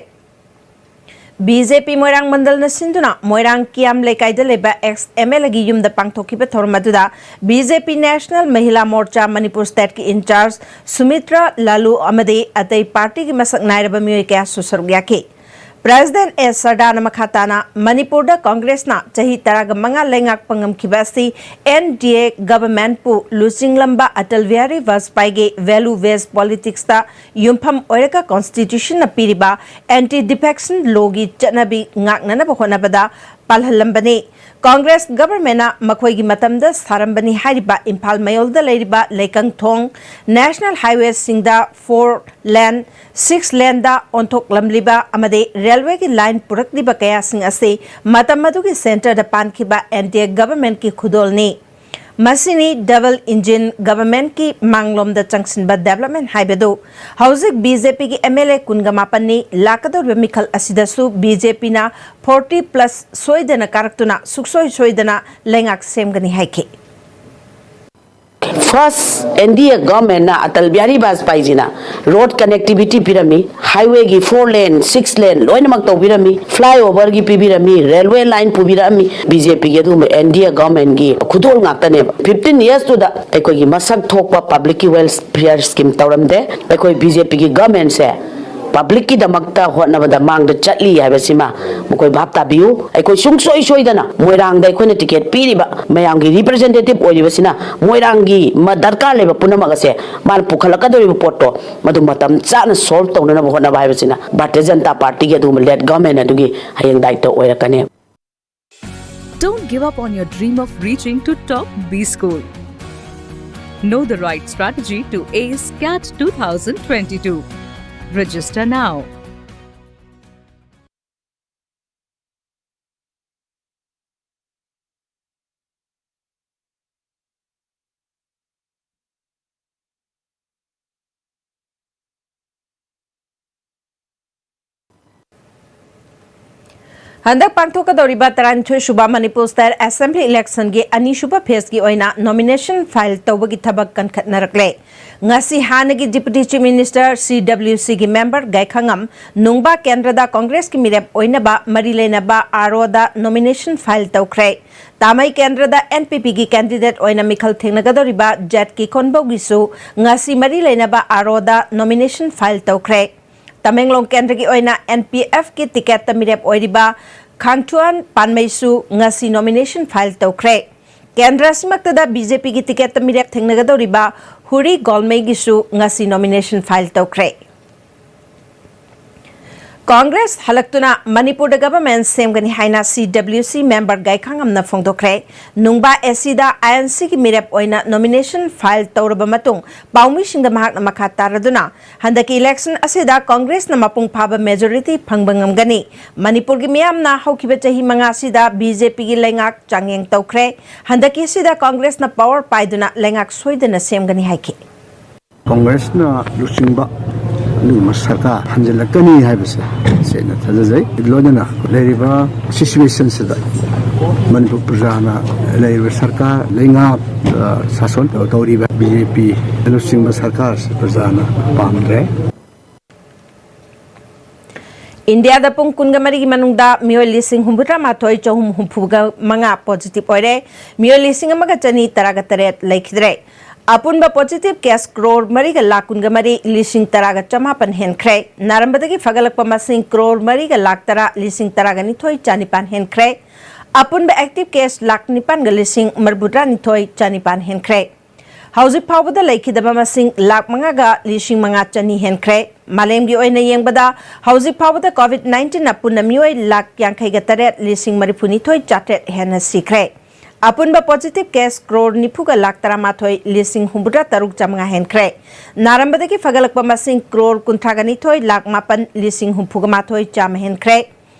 ꯕꯤ ꯖꯦ ꯄꯤ ꯃꯣꯏꯔꯥꯡ ꯃꯟꯗꯜꯅ ꯁꯤꯟꯗꯨꯅ ꯃꯣꯏꯔꯥꯡ ꯀꯤꯌꯥꯝ ꯂꯩꯀꯥꯏꯗ ꯂꯩꯕ ꯑꯦꯛꯁ ꯑꯦꯝ ꯑꯦꯜ ꯑꯦꯒꯤ ꯌꯨꯝꯗ ꯄꯥꯡꯊꯣꯛꯈꯤꯕ ꯊꯧꯔꯝ ꯑꯗꯨꯗ ꯕꯤ ꯖꯦ ꯄꯤ ꯅꯦꯁꯅꯦꯜ ꯃꯍꯤꯂꯥ ꯃꯣꯔꯆꯥ ꯃꯅꯤꯄꯨꯔ ꯁ꯭ꯇꯦꯠꯀꯤ ꯏꯟꯆꯥꯔꯖ ꯁꯨꯃꯤꯇ꯭ꯔꯥ ꯂꯥꯂꯨ ꯑꯃꯗꯤ ꯑꯇꯩ ꯄꯥꯔꯇꯤꯒꯤ ꯃꯁꯛ ꯅꯥꯏꯔꯕ ꯃꯤꯑꯣꯏ ꯀꯌꯥꯁꯨ ꯁꯔꯨꯛ ꯌꯥꯈꯤ꯫ ꯄ꯭ꯔꯦꯁꯤꯗꯦꯟꯠ ꯑꯦꯁ ꯁꯔꯗꯥꯅ ꯃꯈꯥ ꯇꯥꯅ ꯃꯅꯤꯄꯨꯔꯗ ꯀꯪꯒ꯭ꯔꯦꯁꯅ ꯆꯍꯤ ꯇꯔꯥꯒ ꯃꯉꯥ ꯂꯩꯉꯥꯛꯄ ꯉꯝꯈꯤꯕ ꯑꯁꯤ and D A ꯒꯚꯔꯟꯃꯦꯟꯠꯄꯨ ꯂꯨꯆꯤꯡꯂꯝꯕ Atal Bihari ꯚꯥꯖꯄꯥꯏꯒꯤ value ꯕꯦꯁ ꯄꯣꯂꯤꯇꯤꯛꯁꯇ ꯌꯨꯝꯐꯝ ꯑꯣꯏꯔꯒ ꯀꯣꯟꯁꯇꯤꯇ꯭ꯌꯨꯁꯟꯅ ꯄꯤꯔꯤꯕ ꯑꯦꯟꯇꯤ ꯗꯤꯐꯦꯛꯁꯟ ꯂꯣꯒꯤ ꯆꯠꯅꯕꯤ ꯉꯥꯛꯅꯅꯕ ꯍꯣꯠꯅꯕꯗ ꯄꯥꯜꯍꯜꯂꯝꯕꯅꯤ꯫ ꯀꯪꯒ꯭ꯔꯦꯁ ꯒꯚꯔꯟꯃꯦꯟꯠꯅ ꯃꯈꯣꯏꯒꯤ ꯃꯇꯝꯗ ꯁꯥꯔꯝꯕꯅꯤ ꯍꯥꯏꯔꯤꯕ ꯏꯝꯐꯥꯜ ꯃꯌꯣꯜꯗ ꯂꯩꯔꯤꯕ ꯂꯩꯀꯪ ꯊꯣꯡ, ꯅꯦꯁꯅꯦꯜ ꯍꯥꯏꯋꯦꯁꯤꯡꯗ ꯐꯣꯔ ꯂꯦꯟ, ꯁꯤꯛꯁ ꯂꯦꯟꯗ ꯑꯣꯟꯊꯣꯛꯂꯝꯂꯤꯕ ꯑꯃꯗꯤ ꯔꯦꯜꯋꯦꯒꯤ ꯂꯥꯏꯟ ꯄꯨꯔꯛꯂꯤꯕ ꯀꯌꯥꯁꯤꯡ ꯑꯁꯤ ꯃꯇꯝ ꯑꯗꯨꯒꯤ ꯁꯦꯟꯇꯔꯗ ꯄꯥꯟꯈꯤꯕ ꯑꯦꯟ ꯗꯤ ꯑꯦ ꯒꯚꯔꯟꯃꯦꯟꯠꯀꯤ ꯈꯨꯗꯣꯜꯅꯤ꯫ ꯃꯁꯤꯅꯤ ꯗꯕꯜ ꯏꯟꯖꯤꯟ ꯒꯚꯔꯟꯃꯦꯟꯠꯀꯤ ꯃꯥꯡꯂꯣꯝꯗ ꯆꯪꯁꯤꯟꯕ ꯗꯦꯕꯂꯞꯃꯦꯟꯠ ꯍꯥꯏꯕꯗꯨ꯫ ꯍꯧꯖꯤꯛ ꯕꯤ ꯖꯦ ꯄꯤꯒꯤ ꯑꯦꯝ ꯑꯦꯜ ꯑꯦ ꯀꯨꯟꯒ ꯃꯥꯄꯟꯅꯤ꯫ ꯂꯥꯛꯀꯗꯧꯔꯤꯕ ꯃꯤꯈꯜ ꯑꯁꯤꯗꯁꯨ ꯕꯤ ꯖꯦ ꯄꯤꯅ ꯐꯣꯔꯇꯤ ꯄ꯭ꯂꯁ ꯁꯣꯏꯗꯅ ꯀꯥꯔꯛꯇꯨꯅ ꯁꯨꯛꯁꯣꯏ ꯁꯣꯏꯗꯅ ꯂꯩꯉꯥꯛ ꯁꯦꯝꯒꯅꯤ ꯍꯥꯏꯈꯤ꯫ ꯐꯥꯔꯁ ꯑꯦꯟ ꯗꯤ ꯑꯦ ꯒꯚꯔꯟꯃꯦꯟꯠꯅ ꯑꯇꯜ ꯕꯤꯍꯥꯔꯤ ꯚꯥꯖꯄꯥꯏꯖꯤꯅ ꯔꯣꯗ ꯀꯅꯦꯛꯇꯤꯚꯤꯇꯤ ꯄꯤꯔꯝꯃꯤ, ꯍꯥꯏꯋꯦꯒꯤ ꯐꯣꯔ ꯂꯦꯟ, ꯁꯤꯛꯁ ꯂꯦꯟ ꯂꯣꯏꯅꯃꯛ ꯇꯧꯕꯤꯔꯝꯃꯤ, ꯐ꯭ꯂꯥꯏ ꯑꯣꯚꯔꯒꯤ ꯄꯤꯕꯤꯔꯝꯃꯤ, ꯔꯦꯜꯋꯦ ꯂꯥꯏꯟ ꯄꯨꯕꯤꯔꯛꯑꯝꯃꯤ꯫ ꯕꯤ ꯖꯦ ꯄꯤꯒꯤ ꯑꯗꯨꯒꯨꯝꯕ ꯑꯦꯟ ꯗꯤ ꯑꯦ ꯒꯚꯔꯟꯃꯦꯟꯠꯀꯤ ꯈꯨꯗꯣꯜ ꯉꯥꯛꯇꯅꯦꯕ꯫ ꯐꯤꯐꯇꯤꯟ ꯌꯔꯁꯇꯨꯗ ꯑꯩꯈꯣꯏꯒꯤ ꯃꯁꯛ ꯊꯣꯛꯄ ꯄꯕ꯭ꯂꯤꯛꯀꯤ ꯋꯦꯜꯐꯤꯌꯔ ꯁ꯭ꯀꯤꯝ ꯇꯧꯔꯝꯗꯦ꯫ ꯑꯩꯈꯣꯏ ꯕꯤ ꯖꯦ ꯄꯤꯒꯤ ꯒꯚꯔꯟꯃꯦꯟꯠꯁꯦ ꯄꯕ꯭ꯂꯤꯛꯀꯤꯗꯃꯛꯇ ꯍꯣꯠꯅꯕꯗ ꯃꯥꯡꯗ ꯆꯠꯂꯤ ꯍꯥꯏꯕꯁꯤꯃ ꯃꯈꯣꯏ ꯚꯥꯞ ꯇꯥꯕꯤꯌꯨ꯫ ꯑꯩꯈꯣꯏ ꯁꯨꯡꯁꯣꯏ ꯁꯣꯏꯗꯅ ꯃꯣꯏꯔꯥꯡꯗ ꯑꯩꯈꯣꯏꯅ ꯇꯤꯀꯦꯠ ꯄꯤꯔꯤꯕ ꯃꯌꯥꯝꯒꯤ ꯔꯤꯄ꯭ꯔꯖꯦꯟꯇꯦꯇꯤꯚ ꯑꯣꯏꯔꯤꯕꯁꯤꯅ ꯃꯣꯏꯔꯥꯡꯒꯤ ꯃ-, ꯗꯔꯀꯥꯔ ꯂꯩꯕ ꯄꯨꯝꯅꯃꯛ ꯑꯁꯦ ꯃꯥꯅ ꯄꯨꯈꯠꯂꯛꯀꯗꯧꯔꯤꯕ ꯄꯣꯠꯇꯣ ꯃꯗꯨ ꯃꯇꯝ ꯆꯥꯅ ꯁꯣꯜꯕ ꯇꯧꯅꯅꯕ ꯍꯣꯠꯅꯕ ꯍꯥꯏꯕꯁꯤꯅ ꯚꯥꯔꯇꯤꯌ ꯖꯅꯇꯥ ꯄꯥꯔꯇꯤꯒꯤ ꯑꯗꯨꯒꯨꯝꯕ ꯂꯦꯗ ꯒꯚꯔꯟꯃꯦꯟ ꯑꯗꯨꯒꯤ ꯍꯌꯦꯡ ꯗꯥꯌꯤꯠꯇ ꯑꯣꯏꯔꯛꯀꯅꯤ꯫ Don't give up on your dream of reaching to top B school. Know the right strategy to ace CAT two thousand twenty-two. Register now. ꯍꯟꯗꯛ ꯄꯥꯡꯊꯣꯛꯀꯗꯧꯔꯤꯕ ꯇꯔꯥꯅꯤꯊꯣꯏ ꯁꯨꯕ ꯃꯅꯤꯄꯨꯔ ꯁ꯭ꯇꯦꯠ ꯑꯦꯁꯦꯝꯕ꯭ꯂꯤ ꯏꯂꯦꯛꯁꯟꯒꯤ ꯑꯅꯤꯁꯨꯕ ꯐꯦꯖꯀꯤ ꯑꯣꯏꯅ ꯅꯣꯃꯤꯅꯦꯁꯟ ꯐꯥꯏꯜ ꯇꯧꯕꯒꯤ ꯊꯕꯛ ꯀꯟꯈꯠꯅꯔꯛꯂꯦ꯫ ꯉꯁꯤ ꯍꯥꯟꯅꯒꯤ ꯗꯤꯄꯨꯇꯤ ꯆꯤꯐ ꯃꯤꯅꯤꯁꯇꯔ, ꯁꯤ ꯗꯕ꯭ꯂꯤꯎ ꯁꯤꯒꯤ ꯃꯦꯝꯕꯔ ꯒꯥꯏꯈꯉꯝ ꯅꯨꯡꯕꯥ ꯀꯦꯟꯗ꯭ꯔꯗ ꯀꯣꯡꯒ꯭ꯔꯦꯁꯀꯤ ꯃꯤꯔꯦꯞ ꯑꯣꯏꯅꯕ ꯃꯔꯤ ꯂꯩꯅꯕ ꯑꯥꯔꯣꯗ ꯅꯣꯃꯤꯅꯦꯁꯟ ꯐꯥꯏꯜ ꯇꯧꯈ꯭ꯔꯦ꯫ ꯇꯥꯃꯩ ꯀꯦꯟꯗ꯭ꯔꯗ ꯑꯦꯟ ꯄꯤ ꯄꯤꯒꯤ ꯀꯦꯟꯗꯤꯗꯦꯠ ꯑꯣꯏꯅ ꯃꯤꯈꯜ ꯊꯦꯡꯅꯒꯗꯧꯔꯤꯕ ꯖꯦꯠ ꯀꯤꯀꯣꯟꯕꯧꯒꯤꯁꯨ ꯉꯁꯤ ꯃꯔꯤ ꯂꯩꯅꯕ ꯑꯥꯔꯣꯗ ꯅꯣꯃꯤꯅꯦꯁꯟ ꯐꯥꯏꯜ ꯇꯧꯈ꯭ꯔꯦ꯫ ꯇꯃꯦꯡꯂꯣꯡ ꯀꯦꯟꯗ꯭ꯔꯒꯤ ꯑꯣꯏꯅ ꯑꯦꯟ ꯄꯤ ꯑꯦꯐꯀꯤ ꯇꯤꯀꯦꯠꯇ ꯃꯤꯔꯦꯞ ꯑꯣꯏꯔꯤꯕ ꯈꯥꯡꯊꯨꯑꯟ ꯄꯥꯟꯃꯩꯁꯨ ꯉꯁꯤ ꯅꯣꯃꯤꯅꯦꯁꯟ ꯐꯥꯏꯜ ꯇꯧꯈ꯭ꯔꯦ꯫ ꯀꯦꯟꯗ꯭ꯔ ꯑꯁꯤꯃꯛꯇꯗ ꯕꯤ ꯖꯦ ꯄꯤꯒꯤ ꯇꯤꯀꯦꯠꯇ ꯃꯤꯔꯦꯞ ꯊꯦꯡꯅꯒꯗꯧꯔꯤꯕ ꯍꯨꯔꯤ ꯒꯣꯜꯃꯩꯒꯤꯁꯨ ꯉꯁꯤ ꯅꯣꯃꯤꯅꯦꯁꯟ ꯐꯥꯏꯜ ꯇꯧꯈ꯭ꯔꯦ꯫ ꯀꯣꯡꯒ꯭ꯔꯦꯁ ꯍꯜꯂꯛꯇꯨꯅ ꯃꯅꯤꯄꯨꯔꯗ ꯒꯚꯔꯟꯃꯦꯟꯠ ꯁꯦꯝꯒꯅꯤ ꯍꯥꯏꯅ ꯁꯤ ꯗꯕ꯭ꯂꯤꯎ ꯁꯤ ꯃꯦꯝꯕꯔ ꯒꯥꯏꯈꯥꯉꯝꯅ ꯐꯣꯡꯗꯣꯛꯈ꯭ꯔꯦ꯫ ꯅꯨꯡꯕꯥ ꯑꯦ ꯁꯤꯗ ꯑꯥꯏ ꯑꯦꯟ ꯁꯤꯒꯤ ꯃꯤꯔꯦꯞ ꯑꯣꯏꯅ ꯅꯣꯃꯤꯅꯦꯁꯟ ꯐꯥꯏꯜ ꯇꯧꯔꯕ ꯃꯇꯨꯡ ꯄꯥꯎꯃꯤꯁꯤꯡꯗ ꯃꯍꯥꯛꯅ ꯃꯈꯥ ꯇꯥꯔꯗꯨꯅ ꯍꯟꯗꯛꯀꯤ ꯏꯂꯦꯛꯁꯟ ꯑꯁꯤꯗ ꯀꯣꯡꯒ꯭ꯔꯦꯁꯅ ꯃꯄꯨꯡ ꯐꯥꯕ ꯃꯦꯖꯣꯔꯤꯇꯤ ꯐꯪꯕ ꯉꯝꯒꯅꯤ꯫ ꯃꯅꯤꯄꯨꯔꯒꯤ ꯃꯤꯌꯥꯝꯅ ꯍꯧꯈꯤꯕ ꯆꯍꯤ ꯃꯉꯥ ꯑꯁꯤꯗ ꯕꯤ ꯖꯦ ꯄꯤꯒꯤ ꯂꯩꯉꯥꯛ ꯆꯥꯡꯌꯦꯡ ꯇꯧꯈ꯭ꯔꯦ꯫ ꯍꯟꯗꯛꯀꯤ ꯑꯁꯤꯗ ꯀꯣꯡꯒ꯭ꯔꯦꯁꯅ ꯄꯥꯋꯔ ꯄꯥꯏꯗꯨꯅ ꯂꯩꯉꯥꯛ ꯁꯣꯏꯗꯅ ꯁꯦꯝꯒꯅꯤ ꯍꯥꯏꯈꯤ꯫ ꯀꯣꯡꯒ꯭ꯔꯦꯁꯅ ꯂꯨꯆꯤꯡꯕ ꯑꯗꯨꯒꯨꯝꯕ ꯁꯔꯀꯥꯔ ꯍꯟꯖꯤꯜꯂꯛꯀꯅꯤ ꯍꯥꯏꯕꯁꯦ ꯁꯦꯡꯅ ꯊꯥꯖꯖꯩ꯫ ꯂꯣꯏꯅꯅ ꯂꯩꯔꯤꯕ ꯁꯤꯆꯨꯋꯦꯁꯟꯁꯤꯗ ꯃꯅꯤꯄꯨꯔ ꯄ꯭ꯔꯖꯥꯅ ꯂꯩꯔꯤꯕ ꯁꯔꯀꯥꯔ, ꯂꯩꯉꯥꯛ, ꯑ, ꯁꯥꯁꯣꯟ ꯇꯧꯔꯤꯕ ꯕꯤ ꯖꯦ ꯄꯤ ꯂꯨꯆꯤꯡꯕ ꯁꯔꯀꯥꯔꯁꯤ ꯄ꯭ꯔꯖꯥꯅ ꯄꯥꯝꯗ꯭ꯔꯦ꯫ ꯏꯟꯗꯤꯌꯥꯗ ꯄꯨꯡ ꯀꯨꯟꯒ ꯃꯔꯤꯒꯤ ꯃꯅꯨꯡꯗ ꯃꯤꯑꯣꯏ ꯂꯤꯁꯤꯡ ꯍꯨꯝꯐꯨꯇꯔꯥ ꯃꯥꯊꯣꯏ ꯆꯍꯨꯝ ꯍꯨꯝꯐꯨꯒ ꯃꯉꯥ ꯄꯣꯖꯤꯇꯤꯚ ꯑꯣꯏꯔꯦ꯫ ꯃꯤꯑꯣꯏ ꯂꯤꯁꯤꯡ ꯑꯃꯒ ꯆꯅꯤ ꯇꯔꯥꯒ ꯇꯔꯦꯠ ꯂꯩꯈꯤꯗ꯭ꯔꯦ꯫ ꯑꯄꯨꯟꯕ positive case crore ꯃꯔꯤꯒ ꯂꯥꯈ ꯀꯨꯟꯒ ꯃꯔꯤ ꯂꯤꯁꯤꯡ ꯇꯔꯥꯒ ꯆꯃꯥꯄꯟ ꯍꯦꯟꯈ꯭ꯔꯦ꯫ ꯅꯥꯔꯝꯕꯗꯒꯤ ꯐꯒꯠꯂꯛꯄ ꯃꯁꯤꯡ crore ꯃꯔꯤꯒ ꯂꯥꯈ ꯇꯔꯥ ꯂꯤꯁꯤꯡ ꯇꯔꯥꯒ ꯅꯤꯊꯣꯏ ꯆꯥꯅꯤꯄꯥꯟ ꯍꯦꯟꯈ꯭ꯔꯦ꯫ ꯑꯄꯨꯟꯕ active case ꯂꯥꯈ ꯅꯤꯄꯥꯟꯒ ꯂꯤꯁꯤꯡ ꯃꯔꯤꯐꯨꯇꯔꯥꯅꯤꯊꯣꯏ ꯆꯥꯅꯤꯄꯥꯟ ꯍꯦꯟꯈ꯭ꯔꯦ꯫ ꯍꯧꯖꯤꯛ ꯐꯥꯎꯕꯗ ꯂꯩꯈꯤꯗꯕ ꯃꯁꯤꯡ ꯂꯥꯈ ꯃꯉꯥꯒ ꯂꯤꯁꯤꯡ ꯃꯉꯥ ꯆꯅꯤ ꯍꯦꯟꯈ꯭ꯔꯦ꯫ ꯃꯥꯂꯦꯝꯒꯤ ꯑꯣꯏꯅ ꯌꯦꯡꯕꯗ, ꯍꯧꯖꯤꯛ ꯐꯥꯎꯕꯗ COVID nineteenꯅ ꯄꯨꯟꯅ ꯃꯤꯑꯣꯏ ꯂꯥꯈ ꯌꯥꯡꯈꯩꯒ ꯇꯔꯦꯠ ꯂꯤꯁꯤꯡ ꯃꯔꯤꯐꯨꯅꯤꯊꯣꯏ ꯆꯥꯇ꯭ꯔꯦꯠ ꯍꯦꯟꯅ ꯁꯤꯈ꯭ꯔꯦ꯫ ꯑꯄꯨꯟꯕ positive case crore ꯅꯤꯐꯨꯒ ꯂꯥꯈ ꯇꯔꯥꯃꯥꯊꯣꯏ ꯂꯤꯁꯤꯡ ꯍꯨꯝꯐꯨꯇꯔꯥ ꯇꯔꯨꯛ ꯆꯥꯃꯉꯥ ꯍꯦꯟꯈ꯭ꯔꯦ꯫ ꯅꯥꯔꯝꯕꯗꯒꯤ ꯐꯒꯠꯂꯛꯄ ꯃꯁꯤꯡ crore ꯀꯨꯟꯊ꯭ꯔꯥꯒ ꯅꯤꯊꯣꯏ ꯂꯥꯈ ꯃꯥꯄꯟ ꯂꯤꯁꯤꯡ ꯍꯨꯝꯐꯨꯒ ꯃꯥꯊꯣꯏ ꯆꯥꯝꯃ ꯍꯦꯟꯈ꯭ꯔꯦ꯫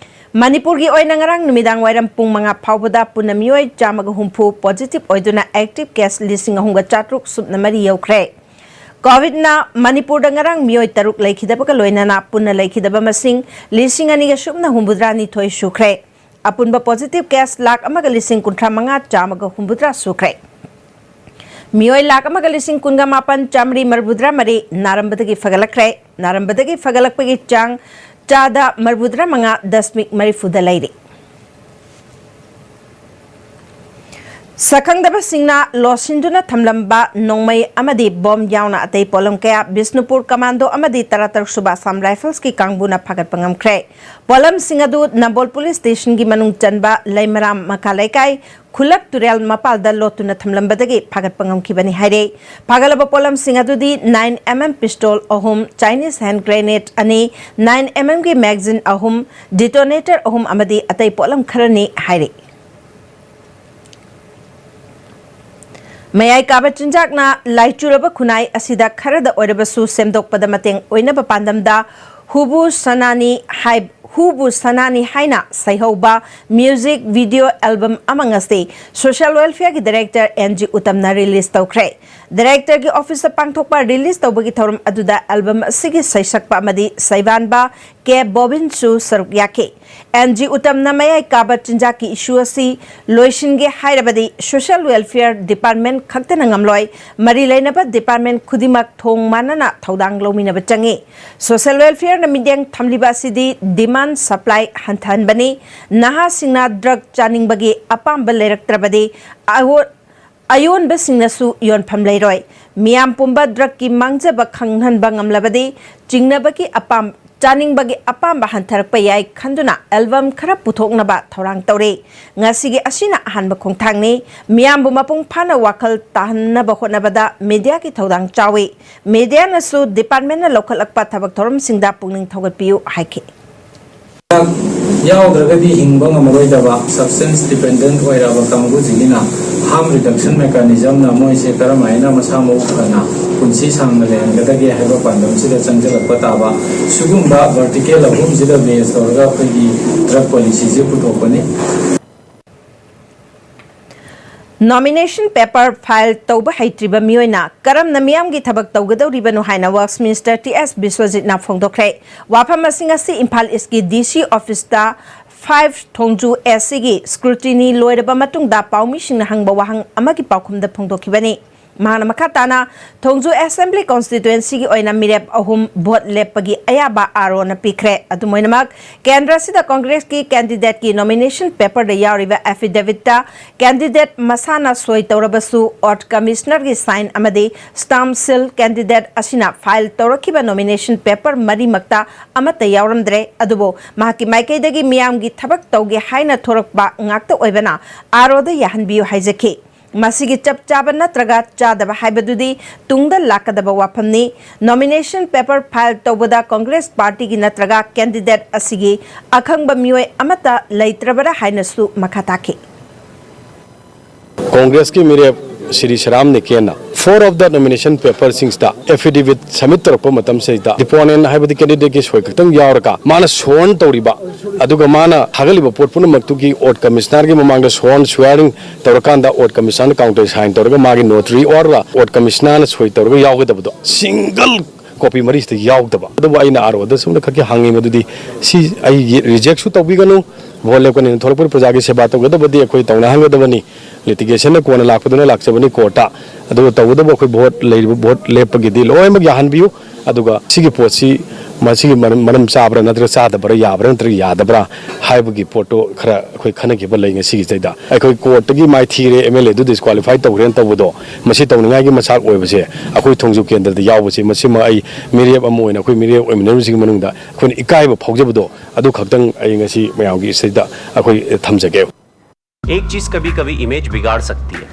ꯃꯅꯤꯄꯨꯔꯒꯤ ꯑꯣꯏꯅ ꯉꯔꯥꯡ ꯅꯨꯃꯤꯗꯥꯡ ꯋꯥꯏꯔꯝ ꯄꯨꯡ ꯃꯉꯥ ꯐꯥꯎꯕꯗ ꯄꯨꯟꯅ ꯃꯤꯑꯣꯏ ꯆꯥꯝꯃꯒ ꯍꯨꯝꯐꯨ positive ꯑꯣꯏꯗꯨꯅ active case ꯂꯤꯁꯤꯡ ꯑꯍꯨꯝꯒ ꯆꯥꯇ꯭ꯔꯨꯛ ꯁꯨꯞꯅ ꯃꯔꯤ ꯌꯧꯈ꯭ꯔꯦ꯫ COVIDꯅ ꯃꯅꯤꯄꯨꯔꯗ ꯉꯔꯥꯡ ꯃꯤꯑꯣꯏ ꯇꯔꯨꯛ ꯂꯩꯈꯤꯗꯕꯒ ꯂꯣꯏꯅꯅ ꯄꯨꯟꯅ ꯂꯩꯈꯤꯗꯕ ꯃꯁꯤꯡ ꯂꯤꯁꯤꯡ ꯑꯅꯤꯒ ꯁꯨꯞꯅ ꯍꯨꯝꯐꯨꯇꯔꯥꯅꯤꯊꯣꯏ ꯁꯨꯈ꯭ꯔꯦ꯫ ꯑꯄꯨꯟꯕ positive case ꯂꯥꯈ ꯑꯃꯒ ꯂꯤꯁꯤꯡ ꯀꯨꯟꯊ꯭ꯔꯥ ꯃꯉꯥ ꯆꯥꯝꯃꯒ ꯍꯨꯝꯐꯨꯇꯔꯥ ꯁꯨꯈ꯭ꯔꯦ꯫ ꯃꯤꯑꯣꯏ ꯂꯥꯈ ꯑꯃꯒ ꯂꯤꯁꯤꯡ ꯀꯨꯟꯒ ꯃꯥꯄꯟ ꯆꯥꯃꯔꯤ ꯃꯔꯤꯐꯨꯇꯔꯥ ꯃꯔꯤ ꯅꯥꯔꯝꯕꯗꯒꯤ ꯐꯒꯠꯂꯛꯈ꯭ꯔꯦ꯫ ꯅꯥꯔꯝꯕꯗꯒꯤ ꯐꯒꯠꯂꯛꯄꯒꯤ ꯆꯥꯡ ꯆꯥꯗ ꯃꯔꯤꯐꯨꯇꯔꯥ ꯃꯉꯥ ꯗꯁꯃꯤꯛ ꯃꯔꯤꯐꯨꯗ ꯂꯩꯔꯤ꯫ ꯁꯛꯈꯪꯗꯕꯁꯤꯡꯅ ꯂꯣꯠꯁꯤꯟꯗꯨꯅ ꯊꯝꯂꯝꯕ ꯅꯣꯡꯃꯩ ꯑꯃꯗꯤ ꯕꯣꯝ ꯌꯥꯎꯅ ꯑꯇꯩ ꯄꯣꯠꯂꯝ ꯀꯌꯥ ꯕꯤꯁꯅꯨꯄꯨꯔ ꯀꯃꯥꯟꯗꯣ ꯑꯃꯗꯤ ꯇꯔꯥꯇꯔꯨꯛ ꯁꯨꯕ ꯑꯁꯥꯝ ꯔꯥꯏꯐꯜꯁꯀꯤ ꯀꯥꯡꯕꯨꯅ ꯐꯥꯒꯠꯄ ꯉꯝꯈ꯭ꯔꯦ꯫ ꯄꯣꯠꯂꯝꯁꯤꯡ ꯑꯗꯨ ꯅꯝꯕꯣꯜ ꯄꯨꯂꯤꯁ ꯁ꯭ꯇꯦꯁꯟꯒꯤ ꯃꯅꯨꯡ ꯆꯟꯕ ꯂꯩꯃꯔꯥꯝ ꯃꯈꯥ ꯂꯩꯀꯥꯏ ꯈꯨꯜꯂꯛ ꯇꯨꯔꯦꯜ ꯃꯄꯥꯜꯗ ꯂꯣꯠꯇꯨꯅ ꯊꯝꯂꯝꯕꯗꯒꯤ ꯐꯥꯒꯠꯄ ꯉꯝꯈꯤꯕꯅꯤ ꯍꯥꯏꯔꯦ꯫ ꯐꯥꯒꯠꯂꯕ ꯄꯣꯠꯂꯝꯁꯤꯡ ꯑꯗꯨꯗꯤ nine MM pistol ꯑꯍꯨꯝ, Chinese hand grenade ꯑꯅꯤ, nine MMꯒꯤ magazine ꯑꯍꯨꯝ, detonator ꯑꯍꯨꯝ ꯑꯃꯗꯤ ꯑꯇꯩ ꯄꯣꯠꯂꯝ ꯈꯔꯅꯤ ꯍꯥꯏꯔꯤ꯫ ꯃꯌꯥꯏ ꯀꯥꯕ ꯆꯤꯟꯖꯥꯛꯅ ꯂꯥꯏꯆꯨꯔꯕ ꯈꯨꯟꯅꯥꯏ ꯑꯁꯤꯗ ꯈꯔꯗ ꯑꯣꯏꯔꯕꯁꯨ ꯁꯦꯝꯗꯣꯛꯄꯗ ꯃꯇꯦꯡ ꯑꯣꯏꯅꯕ ꯄꯥꯟꯗꯝꯗ ꯍꯨꯕꯨ ꯁꯅꯥꯅꯤ ꯍꯥꯏ-, ꯍꯨꯕꯨ ꯁꯅꯥꯅꯤ ꯍꯥꯏꯅ ꯁꯩꯍꯧꯕ music video album ꯑꯃ ꯉꯁꯤ social welfareꯒꯤ director N G ꯎꯇꯝꯅ release ꯇꯧꯈ꯭ꯔꯦ꯫ Directorꯒꯤ officeꯇ ꯄꯥꯡꯊꯣꯛꯄ release ꯇꯧꯕꯒꯤ ꯊꯧꯔꯝ ꯑꯗꯨꯗ album ꯑꯁꯤꯒꯤ ꯁꯩꯁꯛꯄ ꯑꯃꯗꯤ ꯁꯩꯕꯥꯟꯕ ꯀꯦ ꯕꯣꯕꯤꯟꯁꯨ ꯁꯔꯨꯛ ꯌꯥꯈꯤ꯫ N G ꯎꯇꯝꯅ ꯃꯌꯥꯏ ꯀꯥꯕ ꯆꯤꯟꯖꯥꯛꯀꯤ issue ꯑꯁꯤ ꯂꯣꯏꯁꯤꯟꯒꯦ ꯍꯥꯏꯔꯕꯗꯤ social welfare department ꯈꯛꯇꯅ ꯉꯝꯂꯣꯏ, ꯃꯔꯤ ꯂꯩꯅꯕ department ꯈꯨꯗꯤꯡꯃꯛ ꯊꯣꯡ ꯃꯥꯟꯅꯅ ꯊꯧꯗꯥꯡ ꯂꯧꯃꯤꯟꯅꯕ ꯆꯪꯏ꯫ Social welfareꯅ ꯃꯤꯠꯌꯦꯡ ꯊꯝꯂꯤꯕ ꯑꯁꯤꯗꯤ demand supply ꯍꯟꯊꯍꯟꯕꯅꯤ꯫ ꯅꯍꯥꯁꯤꯡꯅ drug ꯆꯥꯅꯤꯡꯕꯒꯤ ꯑꯄꯥꯝꯕ ꯂꯩꯔꯛꯇ꯭ꯔꯕꯗꯤ ꯑꯋꯣ-, ꯑꯌꯣꯟꯕꯁꯤꯡꯅꯁꯨ ꯌꯣꯟꯐꯝ ꯂꯩꯔꯣꯏ꯫ ꯃꯤꯌꯥꯝ ꯄꯨꯝꯕ ꯗ꯭ꯔꯒꯀꯤ ꯃꯥꯡꯖꯕ ꯈꯪꯍꯟꯕ ꯉꯝꯂꯕꯗꯤ ꯆꯤꯡꯅꯕꯒꯤ ꯑꯄꯥꯝ-, ꯆꯥꯅꯤꯡꯕꯒꯤ ꯑꯄꯥꯝꯕ ꯍꯟꯊꯔꯛꯄ ꯌꯥꯏ ꯈꯟꯗꯨꯅ ꯑꯦꯜꯕꯝ ꯈꯔ ꯄꯨꯊꯣꯛꯅꯕ ꯊꯧꯔꯥꯡ ꯇꯧꯔꯤ꯫ ꯉꯁꯤꯒꯤ ꯑꯁꯤꯅ ꯑꯍꯥꯟꯕ ꯈꯣꯡꯊꯥꯡꯅꯤ꯫ ꯃꯤꯌꯥꯝꯕꯨ ꯃꯄꯨꯡ ꯐꯥꯅ ꯋꯥꯈꯜ ꯇꯥꯍꯟꯅꯕ ꯍꯣꯠꯅꯕꯗ ꯃꯤꯗꯤꯌꯥꯒꯤ ꯊꯧꯗꯥꯡ ꯆꯥꯎꯏ꯫ ꯃꯤꯗꯤꯌꯥꯅꯁꯨ ꯗꯤꯄꯥꯔꯠꯃꯦꯟꯅ ꯂꯧꯈꯠꯂꯛꯄ ꯊꯕꯛ ꯊꯧꯔꯝꯁꯤꯡꯗ ꯄꯨꯛꯅꯤꯡ ꯊꯧꯒꯠꯄꯤꯌꯨ ꯍꯥꯏꯈꯤ꯫ ꯌꯥꯎꯗ꯭ꯔꯒꯗꯤ ꯍꯤꯡꯕ ꯉꯝꯃꯔꯣꯏꯗꯕ substance dependent ꯑꯣꯏꯔꯕ ꯀꯥꯡꯕꯨꯁꯤꯡꯒꯤꯅ harm reduction mechanismꯅ ꯃꯣꯏꯁꯦ ꯀꯔꯝ ꯍꯥꯏꯅ ꯃꯁꯥ ꯃꯎ ꯐꯅ ꯄꯨꯟꯁꯤ ꯁꯥꯡꯅ ꯂꯩꯍꯟꯒꯗꯒꯦ ꯍꯥꯏꯕ ꯄꯥꯟꯗꯝꯁꯤꯗ ꯆꯪꯁꯤꯜꯂꯛꯄ ꯇꯥꯕ꯫ ꯁꯤꯒꯨꯝꯕ vertical ꯑꯍꯨꯝꯁꯤꯗ base ꯇꯧꯔꯒ ꯑꯩꯈꯣꯏꯒꯤ drug policyꯁꯦ ꯄꯨꯊꯣꯛꯄꯅꯤ꯫ Nomination paper file ꯇꯧꯕ ꯍꯩꯇ꯭ꯔꯤꯕ ꯃꯤꯑꯣꯏꯅ ꯀꯔꯝꯅ ꯃꯤꯌꯥꯝꯒꯤ ꯊꯕꯛ ꯇꯧꯒꯗꯧꯔꯤꯕꯅꯣ ꯍꯥꯏꯅ Works Minister ꯇꯤ ꯑꯦꯁ ꯕꯤꯁ꯭ꯋꯖꯤꯠꯅ ꯐꯣꯡꯗꯣꯛꯈ꯭ꯔꯦ꯫ ꯋꯥꯐꯝ ꯑꯁꯤ ꯉꯁꯤ ꯏꯝꯐꯥꯜ ꯏꯁꯀꯤ ꯗꯤ ꯁꯤ ꯑꯣꯐꯤꯁꯇ five ꯊꯣꯡꯖꯨ ꯑꯦꯁ ꯁꯤꯒꯤ scrutiny ꯂꯣꯏꯔꯕ ꯃꯇꯨꯡꯗ ꯄꯥꯎꯃꯤꯁꯤꯡꯅ ꯍꯪꯕ ꯋꯥꯍꯪ ꯑꯃꯒꯤ ꯄꯥꯎꯈꯨꯝꯗ ꯐꯣꯡꯗꯣꯛꯈꯤꯕꯅꯤ꯫ ꯃꯍꯥꯛꯅ ꯃꯈꯥ ꯇꯥꯅ ꯊꯣꯡꯖꯨ Assembly Constituencyꯒꯤ ꯑꯣꯏꯅ ꯃꯤꯔꯦꯞ ꯑꯍꯨꯝ vote ꯂꯦꯞꯄꯒꯤ ꯑꯌꯥꯕ ꯑꯥꯔꯣꯅ ꯄꯤꯈ꯭ꯔꯦ꯫ ꯑꯗꯨꯝ ꯑꯣꯏꯅꯃꯛ, ꯀꯦꯟꯗ꯭ꯔꯁꯤꯗ ꯀꯣꯡꯒ꯭ꯔꯦꯁꯀꯤ candidateꯀꯤ nomination paperꯗ ꯌꯥꯎꯔꯤꯕ affidavitꯇ candidate ꯃꯁꯥꯅ ꯁꯣꯏ ꯇꯧꯔꯕꯁꯨ, oath commissionerꯒꯤ sign ꯑꯃꯗꯤ stamp seal candidate ꯑꯁꯤꯅ file ꯇꯧꯔꯛꯈꯤꯕ nomination paper ꯃꯔꯤꯃꯛꯇ ꯑꯃꯠꯇ ꯌꯥꯎꯔꯝꯗ꯭ꯔꯦ꯫ ꯑꯗꯨꯕꯨ ꯃꯍꯥꯛꯀꯤ ꯃꯥꯏꯀꯩꯗꯒꯤ ꯃꯤꯌꯥꯝꯒꯤ ꯊꯕꯛ ꯇꯧꯒꯦ ꯍꯥꯏꯅ ꯊꯣꯔꯛꯄ ꯉꯥꯛꯇ ꯑꯣꯏꯕꯅ ꯑꯥꯔꯣꯗ ꯌꯥꯍꯟꯕꯤꯌꯨ ꯍꯥꯏꯖꯈꯤ꯫ ꯃꯁꯤꯒꯤ ꯆꯞ ꯆꯥꯕ ꯅꯠꯇ꯭ꯔꯒ ꯆꯥꯗꯕ ꯍꯥꯏꯕꯗꯨꯗꯤ ꯇꯨꯡꯗ ꯂꯥꯛꯀꯗꯕ ꯋꯥꯐꯝꯅꯤ꯫ Nomination paper file ꯇꯧꯕꯗ ꯀꯣꯡꯒ꯭ꯔꯦꯁ ꯄꯥꯔꯇꯤꯒꯤ ꯅꯠꯇ꯭ꯔꯒ candidate ꯑꯁꯤꯒꯤ ꯑꯈꯪꯕ ꯃꯤꯑꯣꯏ ꯑꯃꯠꯇ ꯂꯩꯇ꯭ꯔꯕꯔꯥ ꯍꯥꯏꯅꯁꯨ ꯃꯈꯥ ꯇꯥꯈꯤ꯫ ꯀꯣꯡꯒ꯭ꯔꯦꯁꯀꯤ ꯃꯤꯔꯦꯞ Shri ꯁꯤꯔꯥꯝ ꯅꯤꯀꯦꯟꯅ four of the nomination papersꯁꯤꯡꯁꯤꯗ affidavit submit ꯇꯧꯔꯛꯄ ꯃꯇꯝꯁꯤꯗ deponent ꯍꯥꯏꯕꯗꯤ candidateꯀꯤ ꯁꯣꯏ ꯈꯛꯇꯪ ꯌꯥꯎꯔꯒ ꯃꯥꯅ sworn ꯇꯧꯔꯤꯕ, ꯑꯗꯨꯒ ꯃꯥꯅ ꯊꯥꯒꯠꯂꯤꯕ ꯄꯣꯠ ꯄꯨꯝꯅꯃꯛꯇꯨꯒꯤ oath commissionerꯒꯤ ꯃꯃꯥꯡꯗ sworn swearing ꯇꯧꯔꯀꯥꯟꯗ oath commissionerꯅ counter sign ꯇꯧꯔꯒ ꯃꯥꯒꯤ notary or oath commissionerꯅ ꯁꯣꯏ ꯇꯧꯔꯒ ꯌꯥꯎꯒꯗꯕꯗꯣ single copy ꯃꯔꯤꯁꯤꯗ ꯌꯥꯎꯗꯕ꯫ ꯑꯗꯨꯕꯨ ꯑꯩꯅ ꯑꯥꯔꯣꯗ ꯁꯨꯝꯅ ꯈꯛꯀꯤ ꯍꯪꯉꯤ, ꯃꯗꯨꯗꯤ ꯁꯤ ꯑꯩꯒꯤ rejectꯁꯨ ꯇꯧꯕꯤꯒꯅꯨ, vote ꯂꯦꯞꯀꯅꯤꯅ ꯊꯣꯛꯂꯛꯄ ꯄ꯭ꯔꯖꯥꯒꯤ ꯁꯦꯕꯥ ꯇꯧꯒꯗꯕꯗꯤ ꯑꯩꯈꯣꯏ ꯇꯧꯅꯍꯟꯒꯗꯕꯅꯤ꯫ Litigationꯅ ꯀꯣꯟꯅ ꯂꯥꯛꯄꯗꯨꯅ ꯂꯥꯛꯆꯕꯅꯤ courtꯇ꯫ ꯑꯗꯨꯒ ꯇꯧꯒꯗꯕ ꯑꯩꯈꯣꯏ vote ꯂꯩꯔꯤꯕ vote ꯂꯦꯞꯄꯒꯤꯗꯤ ꯂꯣꯏꯅꯃꯛ ꯌꯥꯍꯟꯕꯤꯌꯨ꯫ ꯑꯗꯨꯒ ꯁꯤꯒꯤ ꯄꯣꯠꯁꯤ ꯃꯁꯤꯒꯤ ꯃꯔꯝ ꯃꯔꯝ ꯆꯥꯕ꯭ꯔꯥ ꯅꯠꯇ꯭ꯔꯒ ꯆꯥꯗꯕ꯭ꯔꯥ, ꯌꯥꯕ꯭ꯔꯥ ꯅꯠꯇ꯭ꯔꯒ ꯌꯥꯗꯕ꯭ꯔꯥ ꯍꯥꯏꯕꯒꯤ ꯄꯣꯠꯇꯣ ꯈꯔ ꯑꯩꯈꯣꯏ ꯈꯟꯅꯈꯤꯕ ꯂꯩ꯫ ꯉꯁꯤꯒꯤꯁꯤꯗꯩꯗ ꯑꯩꯈꯣꯏ ꯀꯣꯔꯠꯇꯒꯤ ꯃꯥꯏꯊꯤꯔꯦ, ꯑꯦꯝ ꯑꯦꯜ ꯑꯦꯗꯨ ꯗꯤꯁꯀ꯭ꯋꯥꯂꯤꯐꯥꯏ ꯇꯧꯈ꯭ꯔꯦꯅ ꯇꯧꯕꯗꯣ, ꯃꯁꯤ ꯇꯧꯅꯤꯡꯉꯥꯏꯒꯤ ꯃꯆꯥꯛ ꯑꯣꯏꯕꯁꯦ ꯑꯩꯈꯣꯏ ꯊꯣꯡꯖꯨ ꯀꯦꯟꯗ꯭ꯔꯗ ꯌꯥꯎꯕꯁꯦ, ꯃꯁꯤꯃ ꯑꯩ ꯃꯤꯔꯦꯞ ꯑꯃ ꯑꯣꯏꯅ ꯑꯩꯈꯣꯏ ꯃꯤꯔꯦꯞ ꯑꯣꯏꯃꯤꯟꯅꯔꯤꯕꯁꯤꯒꯤ ꯃꯅꯨꯡꯗ ꯑꯩꯈꯣꯏꯅ ꯏꯀꯥꯏꯕ ꯐꯥꯎꯖꯕꯗꯣ, ꯑꯗꯨ ꯈꯛꯇꯪ ꯑꯩ ꯉꯁꯤ ꯃꯌꯥꯝꯒꯤ ꯁꯤꯗ ꯑꯩꯈꯣꯏ ꯊꯝꯖꯒꯦ꯫ एक चीज कभी कभी इमेज बिगाड़ सकती है,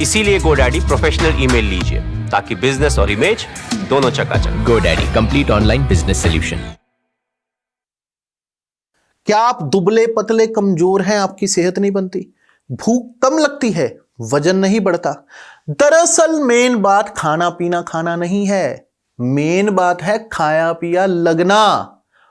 इसीलिए GoDaddy प्रोफेशनल ईमेल लीजिए, ताकि बिजनेस और इमेज दोनों चकाचक। GoDaddy, complete online business solution. क्या आप दुबले पतले कमजोर हैं, आपकी सेहत नहीं बनती, भूख कम लगती है, वजन नहीं बढ़ता? दरअसल मेन बात खाना पीना खाना नहीं है, मेन बात है खाया पिया लगना।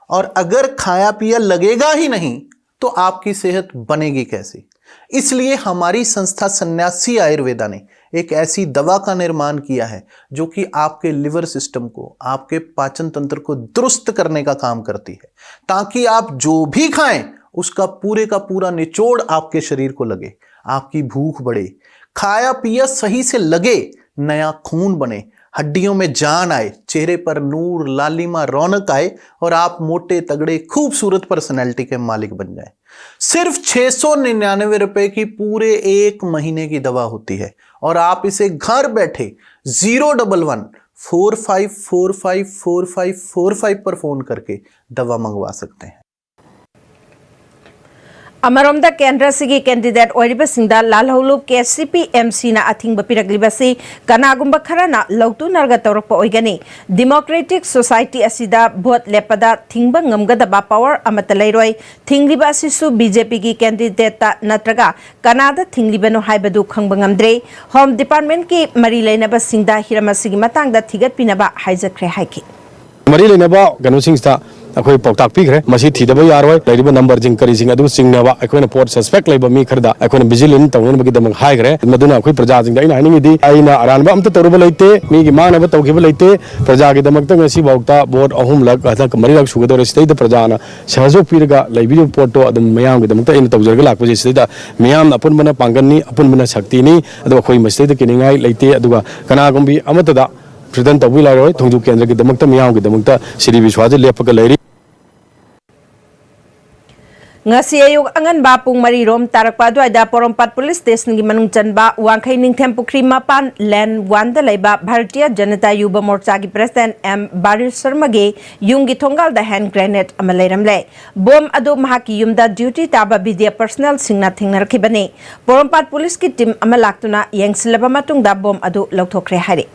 और अगर खाया पिया लगेगा ही नहीं तो आपकी सेहत बनेगी कैसी? इसलिए हमारी संस्था सन्यासी आयुर्वेदा ने एक ऐसी दवा का निर्माण किया है जो कि आपके लिवर सिस्टम को, आपके पाचन तंत्र को दुरुस्त करने का काम करती है, ताकि आप जो भी खाएं उसका पूरे का पूरा निचोड़ आपके शरीर को लगे, आपकी भूख बढ़े, खाया पिया सही से लगे, नया खून बने, हड्डियों में जान आए, चेहरे पर नूर, लालिमा, रौनक आए और आप मोटे तगड़े खूबसूरत पर्सनैलिटी के मालिक बन जाएं। सिर्फ छह सौ निन्यानवे रुपए की पूरे एक महीने की दवा होती है और आप इसे घर बैठे zero double one four five four five four five four five पर फोन करके दवा मंगवा सकते हैं। ꯑꯃꯔꯣꯝꯗ ꯀꯦꯟꯗ꯭ꯔ ꯑꯁꯤꯒꯤ candidate ꯑꯣꯏꯔꯤꯕꯁꯤꯡꯗ ꯂꯥꯜꯍꯧꯂꯨꯞ K C P M ꯁꯤꯅ ꯑꯊꯤꯡꯕ ꯄꯤꯔꯛꯂꯤꯕꯁꯤ ꯀꯅꯥꯒꯨꯝꯕ ꯈꯔꯅ ꯂꯧꯇꯨꯅꯔꯒ ꯇꯧꯔꯛꯄ ꯑꯣꯏꯒꯅꯤ꯫ ꯗꯤꯃꯣꯀ꯭ꯔꯦꯇꯤꯛ ꯁꯣꯁꯥꯏꯇꯤ ꯑꯁꯤꯗ ꯚꯣꯠ ꯂꯦꯞꯄꯗ ꯊꯤꯡꯕ ꯉꯝꯒꯗꯕ ꯄꯥꯋꯔ ꯑꯃꯠꯇ ꯂꯩꯔꯣꯏ꯫ ꯊꯤꯡꯂꯤꯕ ꯑꯁꯤꯁꯨ ꯕꯤ ꯖꯦ ꯄꯤꯒꯤ ꯀꯦꯟꯗꯤꯗꯦꯠꯇ ꯅꯠꯇ꯭ꯔꯒ ꯀꯅꯥꯗ ꯊꯤꯡꯂꯤꯕꯅꯣ ꯍꯥꯏꯕꯗꯨ ꯈꯪꯕ ꯉꯝꯗ꯭ꯔꯦ꯫ ꯍꯣꯝ ꯗꯤꯄꯥꯔꯠꯃꯦꯟꯠꯀꯤ ꯃꯔꯤ ꯂꯩꯅꯕꯁꯤꯡꯗ ꯍꯤꯔꯝ ꯑꯁꯤꯒꯤ ꯃꯇꯥꯡꯗ ꯊꯤꯒꯠꯄꯤꯅꯕ ꯍꯥꯏꯖꯈ꯭ꯔꯦ ꯍꯥꯏꯈꯤ꯫ ꯃꯔꯤ ꯂꯩꯅꯕ ꯀꯩꯅꯣꯁꯤꯡꯁꯤꯗ ꯑꯩꯈꯣꯏ ꯄꯥꯎꯇꯥꯛ ꯄꯤꯈ꯭ꯔꯦ꯫ ꯃꯁꯤ ꯊꯤꯗꯕ ꯌꯥꯔꯣꯏ꯫ ꯂꯩꯔꯤꯕ ꯅꯝꯕꯔꯁꯤꯡ ꯀꯔꯤꯁꯤꯡ ꯑꯗꯨ ꯆꯤꯡꯅꯕ ꯑꯩꯈꯣꯏꯅ ꯄꯣꯠ ꯁꯁꯄꯦꯛ ꯂꯩꯕ ꯃꯤ ꯈꯔꯗ ꯑꯩꯈꯣꯏꯅ ꯚꯤꯖꯤꯂꯦꯟ ꯇꯧꯅꯅꯕꯒꯤꯗꯃꯛ ꯍꯥꯏꯈ꯭ꯔꯦ꯫ ꯃꯗꯨꯅ ꯑꯩꯈꯣꯏ ꯄ꯭ꯔꯖꯥꯁꯤꯡꯗ ꯑꯩꯅ ꯍꯥꯏꯅꯤꯡꯉꯤꯗꯤ, ꯑꯩꯅ ꯑꯔꯥꯟꯕ ꯑꯝꯇ ꯇꯧꯔꯨꯕ ꯂꯩꯇꯦ, ꯃꯤꯒꯤ ꯃꯥꯡꯅꯕ ꯇꯧꯈꯤꯕ ꯂꯩꯇꯦ꯫ ꯄ꯭ꯔꯖꯥꯒꯤꯗꯃꯛꯇ ꯉꯁꯤꯐꯥꯎꯗ ꯚꯣꯠ ꯑꯍꯨꯝꯂꯛ, ꯍꯟꯗꯛ ꯃꯔꯤꯔꯛ ꯁꯨꯒꯗꯧꯔꯦ꯫ ꯁꯤꯗꯩꯗ ꯄ꯭ꯔꯖꯥꯅ ꯁꯍꯖꯣꯛ ꯄꯤꯔꯒ ꯂꯩꯕꯤꯔꯤꯕ ꯄꯣꯠꯇꯣ ꯑꯗꯨꯝ ꯃꯌꯥꯝꯒꯤꯗꯃꯛꯇ ꯑꯩꯅ ꯇꯧꯖꯔꯒ ꯂꯥꯛꯄꯁꯦ, ꯁꯤꯗꯩꯗ ꯃꯤꯌꯥꯝꯅ ꯑꯄꯨꯟꯕꯅ ꯄꯥꯡꯒꯜꯅꯤ, ꯑꯄꯨꯟꯕꯅ ꯁꯛꯇꯤꯅꯤ꯫ ꯑꯗꯣ ꯑꯩꯈꯣꯏ ꯃꯁꯤꯗꯩꯗ ꯀꯤꯅꯤꯡꯉꯥꯏ ꯂꯩꯇꯦ꯫ ꯑꯗꯨꯒ ꯀꯅꯥꯒꯨꯝꯕꯤ ꯑꯃꯠꯇꯗ ꯐ꯭ꯔꯤꯗꯝ ꯇꯧꯕꯤ ꯂꯥꯏꯔꯣꯏ, ꯊꯣꯡꯖꯨ ꯀꯦꯟꯗ꯭ꯔꯒꯤꯗꯃꯛꯇ, ꯃꯤꯌꯥꯝꯒꯤꯗꯃꯛꯇ ꯁꯤꯔꯤ ꯕꯤꯁ꯭ꯋꯥꯁꯦ ꯂꯦꯞꯄꯒ ꯂꯩꯔꯤ꯫ ꯉꯁꯤ ꯑꯌꯨꯛ ꯑꯉꯟꯕ ꯄꯨꯡ ꯃꯔꯤ ꯔꯣꯝ ꯇꯥꯔꯛꯄ ꯑꯗꯨꯋꯥꯏꯗ ꯄꯣꯔꯣꯝꯄꯥꯠ ꯄꯨꯂꯤꯁ ꯁ꯭ꯇꯦꯁꯟꯒꯤ ꯃꯅꯨꯡ ꯆꯟꯕ ꯋꯥꯡꯈꯩ ꯅꯤꯡꯊꯦꯝ ꯄꯨꯈ꯭ꯔꯤ ꯃꯄꯥꯟ ꯂꯦꯟ ꯋꯥꯟꯗ ꯂꯩꯕ ꯚꯥꯔꯇꯤꯌ ꯖꯅꯇꯥ ꯌꯨꯕ ꯃꯣꯔꯆꯥꯒꯤ ꯄ꯭ꯔꯁꯤꯗꯦꯟꯠ ꯑꯦꯝ ꯕꯥꯔꯤꯁ ꯁꯔꯃꯒꯤ ꯌꯨꯝꯒꯤ ꯊꯣꯡꯒꯥꯜꯗ ꯍꯦꯟ ꯒ꯭ꯔꯦꯅꯦꯗ ꯑꯃ ꯂꯩꯔꯝꯂꯦ꯫ ꯕꯣꯝ ꯑꯗꯨ ꯃꯍꯥꯛꯀꯤ ꯌꯨꯝꯗ ꯗ꯭ꯌꯨꯇꯤ ꯇꯥꯕ ꯕꯤ ꯗꯤ ꯑꯦꯐ ꯄꯔꯁꯅꯦꯜꯁꯤꯡꯅ ꯊꯦꯡꯅꯔꯛꯈꯤꯕꯅꯤ꯫ ꯄꯣꯔꯣꯝꯄꯥꯠ ꯄꯨꯂꯤꯁꯀꯤ ꯇꯤꯝ ꯑꯃ ꯂꯥꯛꯇꯨꯅ ꯌꯦꯡꯁꯤꯜꯂꯕ ꯃꯇꯨꯡꯗ ꯕꯣꯝ ꯑꯗꯨ ꯂꯧꯊꯣꯛꯈ꯭ꯔꯦ ꯍꯥꯏꯔꯤ꯫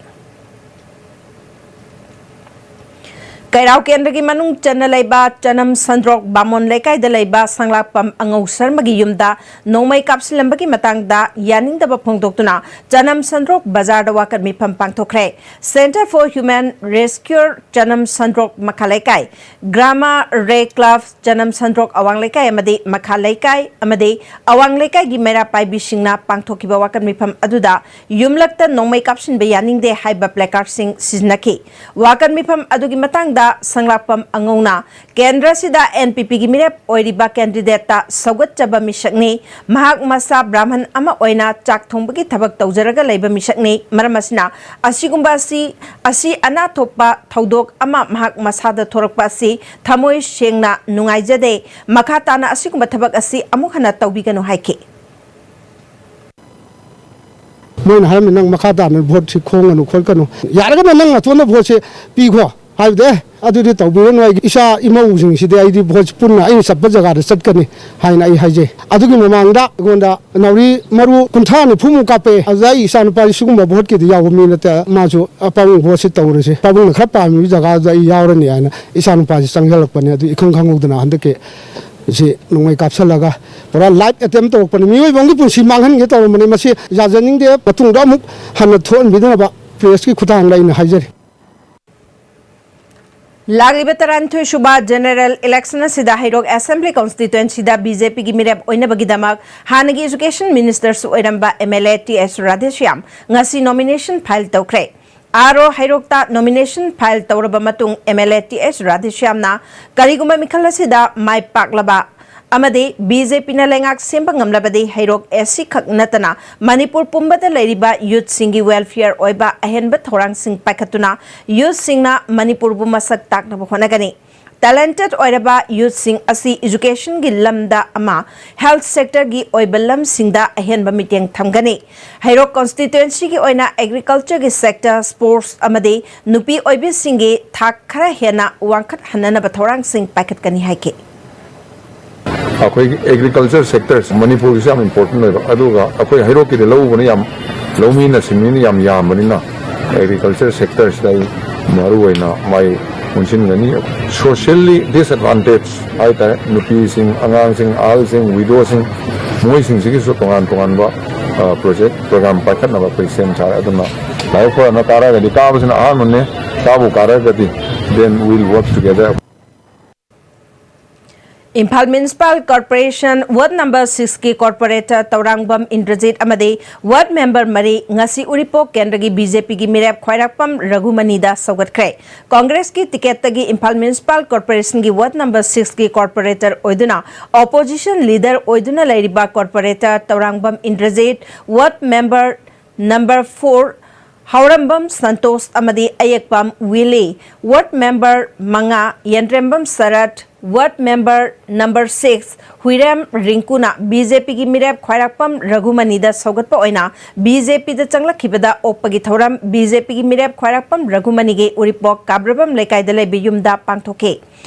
ꯀꯩꯔꯥꯎ ꯀꯦꯟꯗ꯭ꯔꯒꯤ ꯃꯅꯨꯡ ꯆꯟꯅ ꯂꯩꯕ ꯆꯅꯝ ꯁꯟꯗ꯭ꯔꯣꯛ ꯕꯥꯃꯣꯟ ꯂꯩꯀꯥꯏꯗ ꯂꯩꯕ ꯁꯪꯂꯥꯛꯄꯝ ꯑꯉꯧ ꯁꯔꯃꯒꯤ ꯌꯨꯝꯗ ꯅꯣꯡꯃꯩ ꯀꯥꯞꯁꯤꯜꯂꯝꯕꯒꯤ ꯃꯇꯥꯡꯗ ꯌꯥꯅꯤꯡꯗꯕ ꯐꯣꯡꯗꯣꯛꯇꯨꯅ ꯆꯅꯝ ꯁꯟꯗ꯭ꯔꯣꯛ ꯕꯖꯥꯔꯗ ꯋꯥꯀꯠ ꯃꯤꯐꯝ ꯄꯥꯡꯊꯣꯛꯈ꯭ꯔꯦ꯫ Centre for Human Rescue ꯆꯅꯝ ꯁꯟꯗ꯭ꯔꯣꯛ ꯃꯈꯥ ꯂꯩꯀꯥꯏ, ꯒ꯭ꯔꯥꯃꯥ ꯔꯦ ꯀ꯭ꯂꯕ ꯆꯅꯝ ꯁꯟꯗ꯭ꯔꯣꯛ ꯑꯋꯥꯡ ꯂꯩꯀꯥꯏ ꯑꯃꯗꯤ ꯃꯈꯥ ꯂꯩꯀꯥꯏ ꯑꯃꯗꯤ ꯑꯋꯥꯡ ꯂꯩꯀꯥꯏꯒꯤ ꯃꯩꯔꯥ ꯄꯥꯏꯕꯤꯁꯤꯡꯅ ꯄꯥꯡꯊꯣꯛꯈꯤꯕ ꯋꯥꯀꯠ ꯃꯤꯐꯝ ꯑꯗꯨꯗ ꯌꯨꯝꯂꯛꯇ ꯅꯣꯡꯃꯩ ꯀꯥꯞꯁꯤꯟꯕ ꯌꯥꯅꯤꯡꯗꯦ ꯍꯥꯏꯕ placardꯁꯤꯡ ꯁꯤꯖꯤꯟꯅꯈꯤ꯫ ꯋꯥꯀꯠ ꯃꯤꯐꯝ ꯑꯗꯨꯒꯤ ꯃꯇꯥꯡꯗ ꯁꯪꯂꯥꯛꯄꯝ ꯑꯉꯧꯅ ꯀꯦꯟꯗ꯭ꯔꯁꯤꯗ N P Pꯒꯤ ꯃꯤꯔꯦꯞ ꯑꯣꯏꯔꯤꯕ candidateꯇ ꯁꯧꯒꯠꯆꯕ ꯃꯤꯁꯛꯅꯤ꯫ ꯃꯍꯥꯛ ꯃꯁꯥ ꯕ꯭ꯔꯥꯍꯃꯟ ꯑꯃ ꯑꯣꯏꯅ ꯆꯥꯛ ꯊꯣꯡꯕꯒꯤ ꯊꯕꯛ ꯇꯧꯖꯔꯒ ꯂꯩꯕ ꯃꯤꯁꯛꯅꯤ꯫ ꯃꯔꯝ ꯑꯁꯤꯅ ꯑꯁꯤꯒꯨꯝꯕ ꯑꯁꯤ, ꯑꯁꯤ ꯑꯅꯥ ꯊꯣꯛꯄ ꯊꯧꯗꯣꯛ ꯑꯃ ꯃꯍꯥꯛ ꯃꯁꯥꯗ ꯊꯣꯔꯛꯄ ꯑꯁꯤ ꯊꯃꯣꯏ ꯁꯦꯡꯅ ꯅꯨꯡꯉꯥꯏꯖꯗꯦ꯫ ꯃꯈꯥ ꯇꯥꯅ ꯑꯁꯤꯒꯨꯝꯕ ꯊꯕꯛ ꯑꯁꯤ ꯑꯃꯨꯛ ꯍꯟꯅ ꯇꯧꯕꯤꯒꯅꯨ ꯍꯥꯏꯈꯤ꯫ ꯃꯣꯏꯅ ꯍꯥꯏꯔꯝꯃꯤ, "ꯅꯪ ꯃꯈꯥ ꯇꯥꯅ ꯚꯣꯠꯁꯤ ꯈꯣꯡꯒꯅꯨ ꯈꯣꯠꯀꯅꯨ, ꯌꯥꯔꯒꯅ ꯅꯪ ꯅꯇꯣꯟꯗ ꯚꯣꯠꯁꯦ ꯄꯤꯈꯣ" ꯍꯥꯏꯕꯗꯤ, "ꯑꯦ, ꯑꯗꯨꯗꯤ ꯇꯧꯕꯤꯔꯅꯨ, ꯑꯩꯒꯤ ꯏꯆꯥ ꯏꯃꯧꯁꯤꯡꯁꯤꯗꯤ ꯑꯩꯗꯤ ꯚꯣꯠꯁꯤ ꯄꯨꯟꯅ ꯑꯩꯅ ꯆꯠꯄ ꯖꯒꯥꯗ ꯆꯠꯀꯅꯤ" ꯍꯥꯏꯅ ꯑꯩ ꯍꯥꯏꯖꯩ꯫ ꯑꯗꯨꯒꯤ ꯃꯃꯥꯡꯗ ꯑꯩꯉꯣꯟꯗ ꯅꯥꯎꯔꯤ ꯃꯔꯨ ꯀꯨꯟꯊ꯭ꯔꯥ ꯅꯤꯐꯨꯃꯨꯛ ꯀꯥꯞꯄꯛꯑꯦ꯫ ꯑꯗꯨꯗ ꯑꯩ ꯏꯆꯥꯅꯨꯄꯥꯁꯤ ꯁꯤꯒꯨꯝꯕ ꯚꯣꯠꯀꯤꯗꯤ ꯌꯥꯎꯕ ꯃꯤ ꯅꯠꯇꯦ, ꯃꯥꯁꯨ ꯑꯄꯥꯕꯨꯡ ꯚꯣꯠꯁꯤ ꯇꯧꯔꯁꯤ, ꯄꯥꯕꯨꯡꯅ ꯈꯔ ꯄꯥꯝꯃꯤꯕ ꯖꯒꯥꯗꯨꯗ ꯑꯩ ꯌꯥꯎꯔꯅꯤ ꯍꯥꯏꯅ ꯏꯆꯥꯅꯨꯄꯥꯁꯤ ꯆꯪꯁꯤꯜꯂꯛꯄꯅꯦ꯫ ꯑꯗꯨ ꯏꯈꯪ ꯈꯪꯍꯧꯗꯅ ꯍꯟꯗꯛꯀꯤ ꯁꯤ ꯅꯣꯡꯃꯩ ꯀꯥꯞꯁꯤꯜꯂꯒ ꯄꯨꯔꯥ life attempt ꯇꯧꯔꯛꯄꯅꯤ꯫ ꯃꯤꯑꯣꯏꯕ ꯑꯃꯒꯤ ꯄꯨꯟꯁꯤ ꯃꯥꯡꯍꯟꯒꯦ ꯇꯧꯔꯝꯕꯅꯤ꯫ ꯃꯁꯤ ꯌꯥꯖꯅꯤꯡꯗꯦ꯫ ꯃꯇꯨꯡꯗ ꯑꯃꯨꯛ ꯍꯟꯅ ꯊꯣꯛꯍꯟꯕꯤꯗꯅꯕ pressꯀꯤ ꯈꯨꯠꯊꯥꯡꯗ ꯑꯩꯅ ꯍꯥꯏꯖꯔꯤ꯫ ꯂꯥꯛꯂꯤꯕ ꯇꯔꯥꯅꯤꯊꯣꯏ ꯁꯨꯕ general election ꯑꯁꯤꯗ ꯍꯩꯔꯣꯛ Assembly Constituencyꯗ B J Pꯒꯤ ꯃꯤꯔꯦꯞ ꯑꯣꯏꯅꯕꯒꯤꯗꯃꯛ ꯍꯥꯟꯅꯒꯤ Education Ministerꯁꯨ ꯑꯣꯏꯔꯝꯕ M L A T S Radheshyam ꯉꯁꯤ nomination file ꯇꯧꯈ꯭ꯔꯦ꯫ ꯑꯥꯔ ꯑꯣ ꯍꯩꯔꯣꯛꯇ nomination file ꯇꯧꯔꯕ ꯃꯇꯨꯡ M L A T S ꯔꯥꯙꯦꯁ꯭ꯌꯥꯝꯅ ꯀꯔꯤꯒꯨꯝꯕ ꯃꯤꯈꯜ ꯑꯁꯤꯗ ꯃꯥꯏ ꯄꯥꯛꯂꯕ ꯑꯃꯗꯤ ꯕꯤ ꯖꯦ ꯄꯤꯅ ꯂꯩꯉꯥꯛ ꯁꯦꯝꯕ ꯉꯝꯂꯕꯗꯤ ꯍꯩꯔꯣꯛ ꯑꯦꯁ ꯁꯤ ꯈꯛ ꯅꯠꯇꯅ ꯃꯅꯤꯄꯨꯔ ꯄꯨꯝꯕꯗ ꯂꯩꯔꯤꯕ ꯌꯨꯠꯁꯤꯡꯒꯤ welfare ꯑꯣꯏꯕ ꯑꯍꯦꯟꯕ ꯊꯧꯔꯥꯡꯁꯤꯡ ꯄꯥꯏꯈꯠꯇꯨꯅ ꯌꯨꯠꯁꯤꯡꯅ ꯃꯅꯤꯄꯨꯔꯕꯨ ꯃꯁꯛ ꯇꯥꯛꯅꯕ ꯍꯣꯠꯅꯒꯅꯤ꯫ Talented ꯑꯣꯏꯔꯕ ꯌꯨꯠꯁꯤꯡ ꯑꯁꯤ educationꯒꯤ ꯂꯝꯗ ꯑꯃ health sectorꯒꯤ ꯑꯣꯏꯕ ꯂꯝꯁꯤꯡꯗ ꯑꯍꯦꯟꯕ ꯃꯤꯠꯌꯦꯡ ꯊꯝꯒꯅꯤ꯫ ꯍꯩꯔꯣꯛ constituencyꯒꯤ ꯑꯣꯏꯅ agricultureꯒꯤ sector, sports ꯑꯃꯗꯤ ꯅꯨꯄꯤ ꯑꯣꯏꯕꯤꯁꯤꯡꯒꯤ ꯊꯥꯛ ꯈꯔ ꯍꯦꯟꯅ ꯋꯥꯡꯈꯠꯍꯟꯅꯅꯕ ꯊꯧꯔꯥꯡꯁꯤꯡ ꯄꯥꯏꯈꯠꯀꯅꯤ ꯍꯥꯏꯈꯤ꯫ ꯑꯩꯈꯣꯏꯒꯤ agriculture sectors ꯃꯅꯤꯄꯨꯔꯒꯤꯁꯨ ꯌꯥꯝ important ꯑꯣꯏꯕ, ꯑꯗꯨꯒ ꯑꯩꯈꯣꯏ ꯍꯩꯔꯣꯛꯀꯤꯗꯤ ꯂꯧ ꯎꯕꯅ ꯌꯥꯝ, ꯂꯧꯃꯤꯅ ꯁꯤꯟꯃꯤꯅ ꯌꯥꯝ ꯌꯥꯝꯕꯅꯤꯅ agriculture sectorꯁꯤꯗ ꯑꯩ ꯃꯔꯨ ꯑꯣꯏꯅ ꯃꯥꯏ ꯑꯣꯟꯁꯤꯟꯒꯅꯤ꯫ Socially disadvantage ꯍꯥꯏꯇꯥꯔꯦ, ꯅꯨꯄꯤꯁꯤꯡ, ꯑꯉꯥꯡꯁꯤꯡ, ꯑꯍꯜꯁꯤꯡ, widowꯁꯤꯡ, ꯃꯣꯏꯁꯤꯡꯁꯤꯒꯤꯁꯨ ꯇꯣꯉꯥꯟ ꯇꯣꯉꯥꯟꯕ project program ꯄꯥꯏꯈꯠꯅꯕ ꯑꯩꯈꯣꯏ ꯁꯦꯝ ꯁꯥꯔꯦ꯫ ꯑꯗꯨꯅ ꯂꯥꯏꯕꯛ ꯐꯗꯅ ꯀꯥꯔꯒꯗꯤ, ꯀꯥꯕꯁꯤꯅ ꯑꯍꯥꯟꯕꯅꯦ, ꯀꯥꯕꯨ ꯀꯥꯔꯒꯗꯤ then we'll work together꯫ Imphal Municipal Corporation Ward number sixꯀꯤ corporator Tourangbam Indrajit ꯑꯃꯗꯤ ward member ꯃꯔꯤ ꯉꯁꯤ ꯎꯔꯤꯄꯣꯛ ꯀꯦꯟꯗ꯭ꯔꯒꯤ ꯕꯤ ꯖꯦ ꯄꯤꯒꯤ ꯃꯤꯔꯦꯞ ꯈ꯭ꯋꯥꯏꯔꯥꯛꯄꯝ ꯔꯘꯨꯃꯅꯤꯗ ꯁꯧꯒꯠꯈ꯭ꯔꯦ꯫ ꯀꯣꯡꯒ꯭ꯔꯦꯁꯀꯤ ꯇꯤꯀꯦꯠꯇꯒꯤ Imphal Municipal Corporationꯒꯤ ward number sixꯀꯤ corporator ꯑꯣꯏꯗꯨꯅ opposition leader ꯑꯣꯏꯗꯨꯅ ꯂꯩꯔꯤꯕ corporator Tourangbam Indrajit, ward member number four ꯍꯥꯎꯔꯝꯕꯝ Santosh ꯑꯃꯗꯤ ꯑꯌꯦꯛꯄꯝ ꯋꯤꯂꯤ, ward member ꯃꯉꯥ ꯌꯦꯟꯗ꯭ꯔꯦꯝꯕꯝ ꯁꯔꯠ, ward member number six ꯍꯨꯏꯔꯦꯝ ꯔꯤꯡꯀꯨꯅ ꯕꯤ ꯖꯦ ꯄꯤꯒꯤ ꯃꯤꯔꯦꯞ ꯈ꯭ꯋꯥꯏꯔꯥꯛꯄꯝ ꯔꯘꯨꯃꯅꯤꯗ ꯁꯧꯒꯠꯄ ꯑꯣꯏꯅ ꯕꯤ ꯖꯦ ꯄꯤꯗ ꯆꯪꯂꯛꯈꯤꯕꯗ ꯑꯣꯛꯄꯒꯤ ꯊꯧꯔꯝ ꯕꯤ ꯖꯦ ꯄꯤꯒꯤ ꯃꯤꯔꯦꯞ ꯈ꯭ꯋꯥꯏꯔꯥꯛꯄꯝ ꯔꯘꯨꯃꯅꯤꯒꯤ ꯎꯔꯤꯄꯣꯛ ꯀꯥꯕ꯭ꯔꯕꯝ ꯂꯩꯀꯥꯏꯗ ꯂꯩꯕ ꯌꯨꯝꯗ ꯄꯥꯡꯊꯣꯛꯈꯤ꯫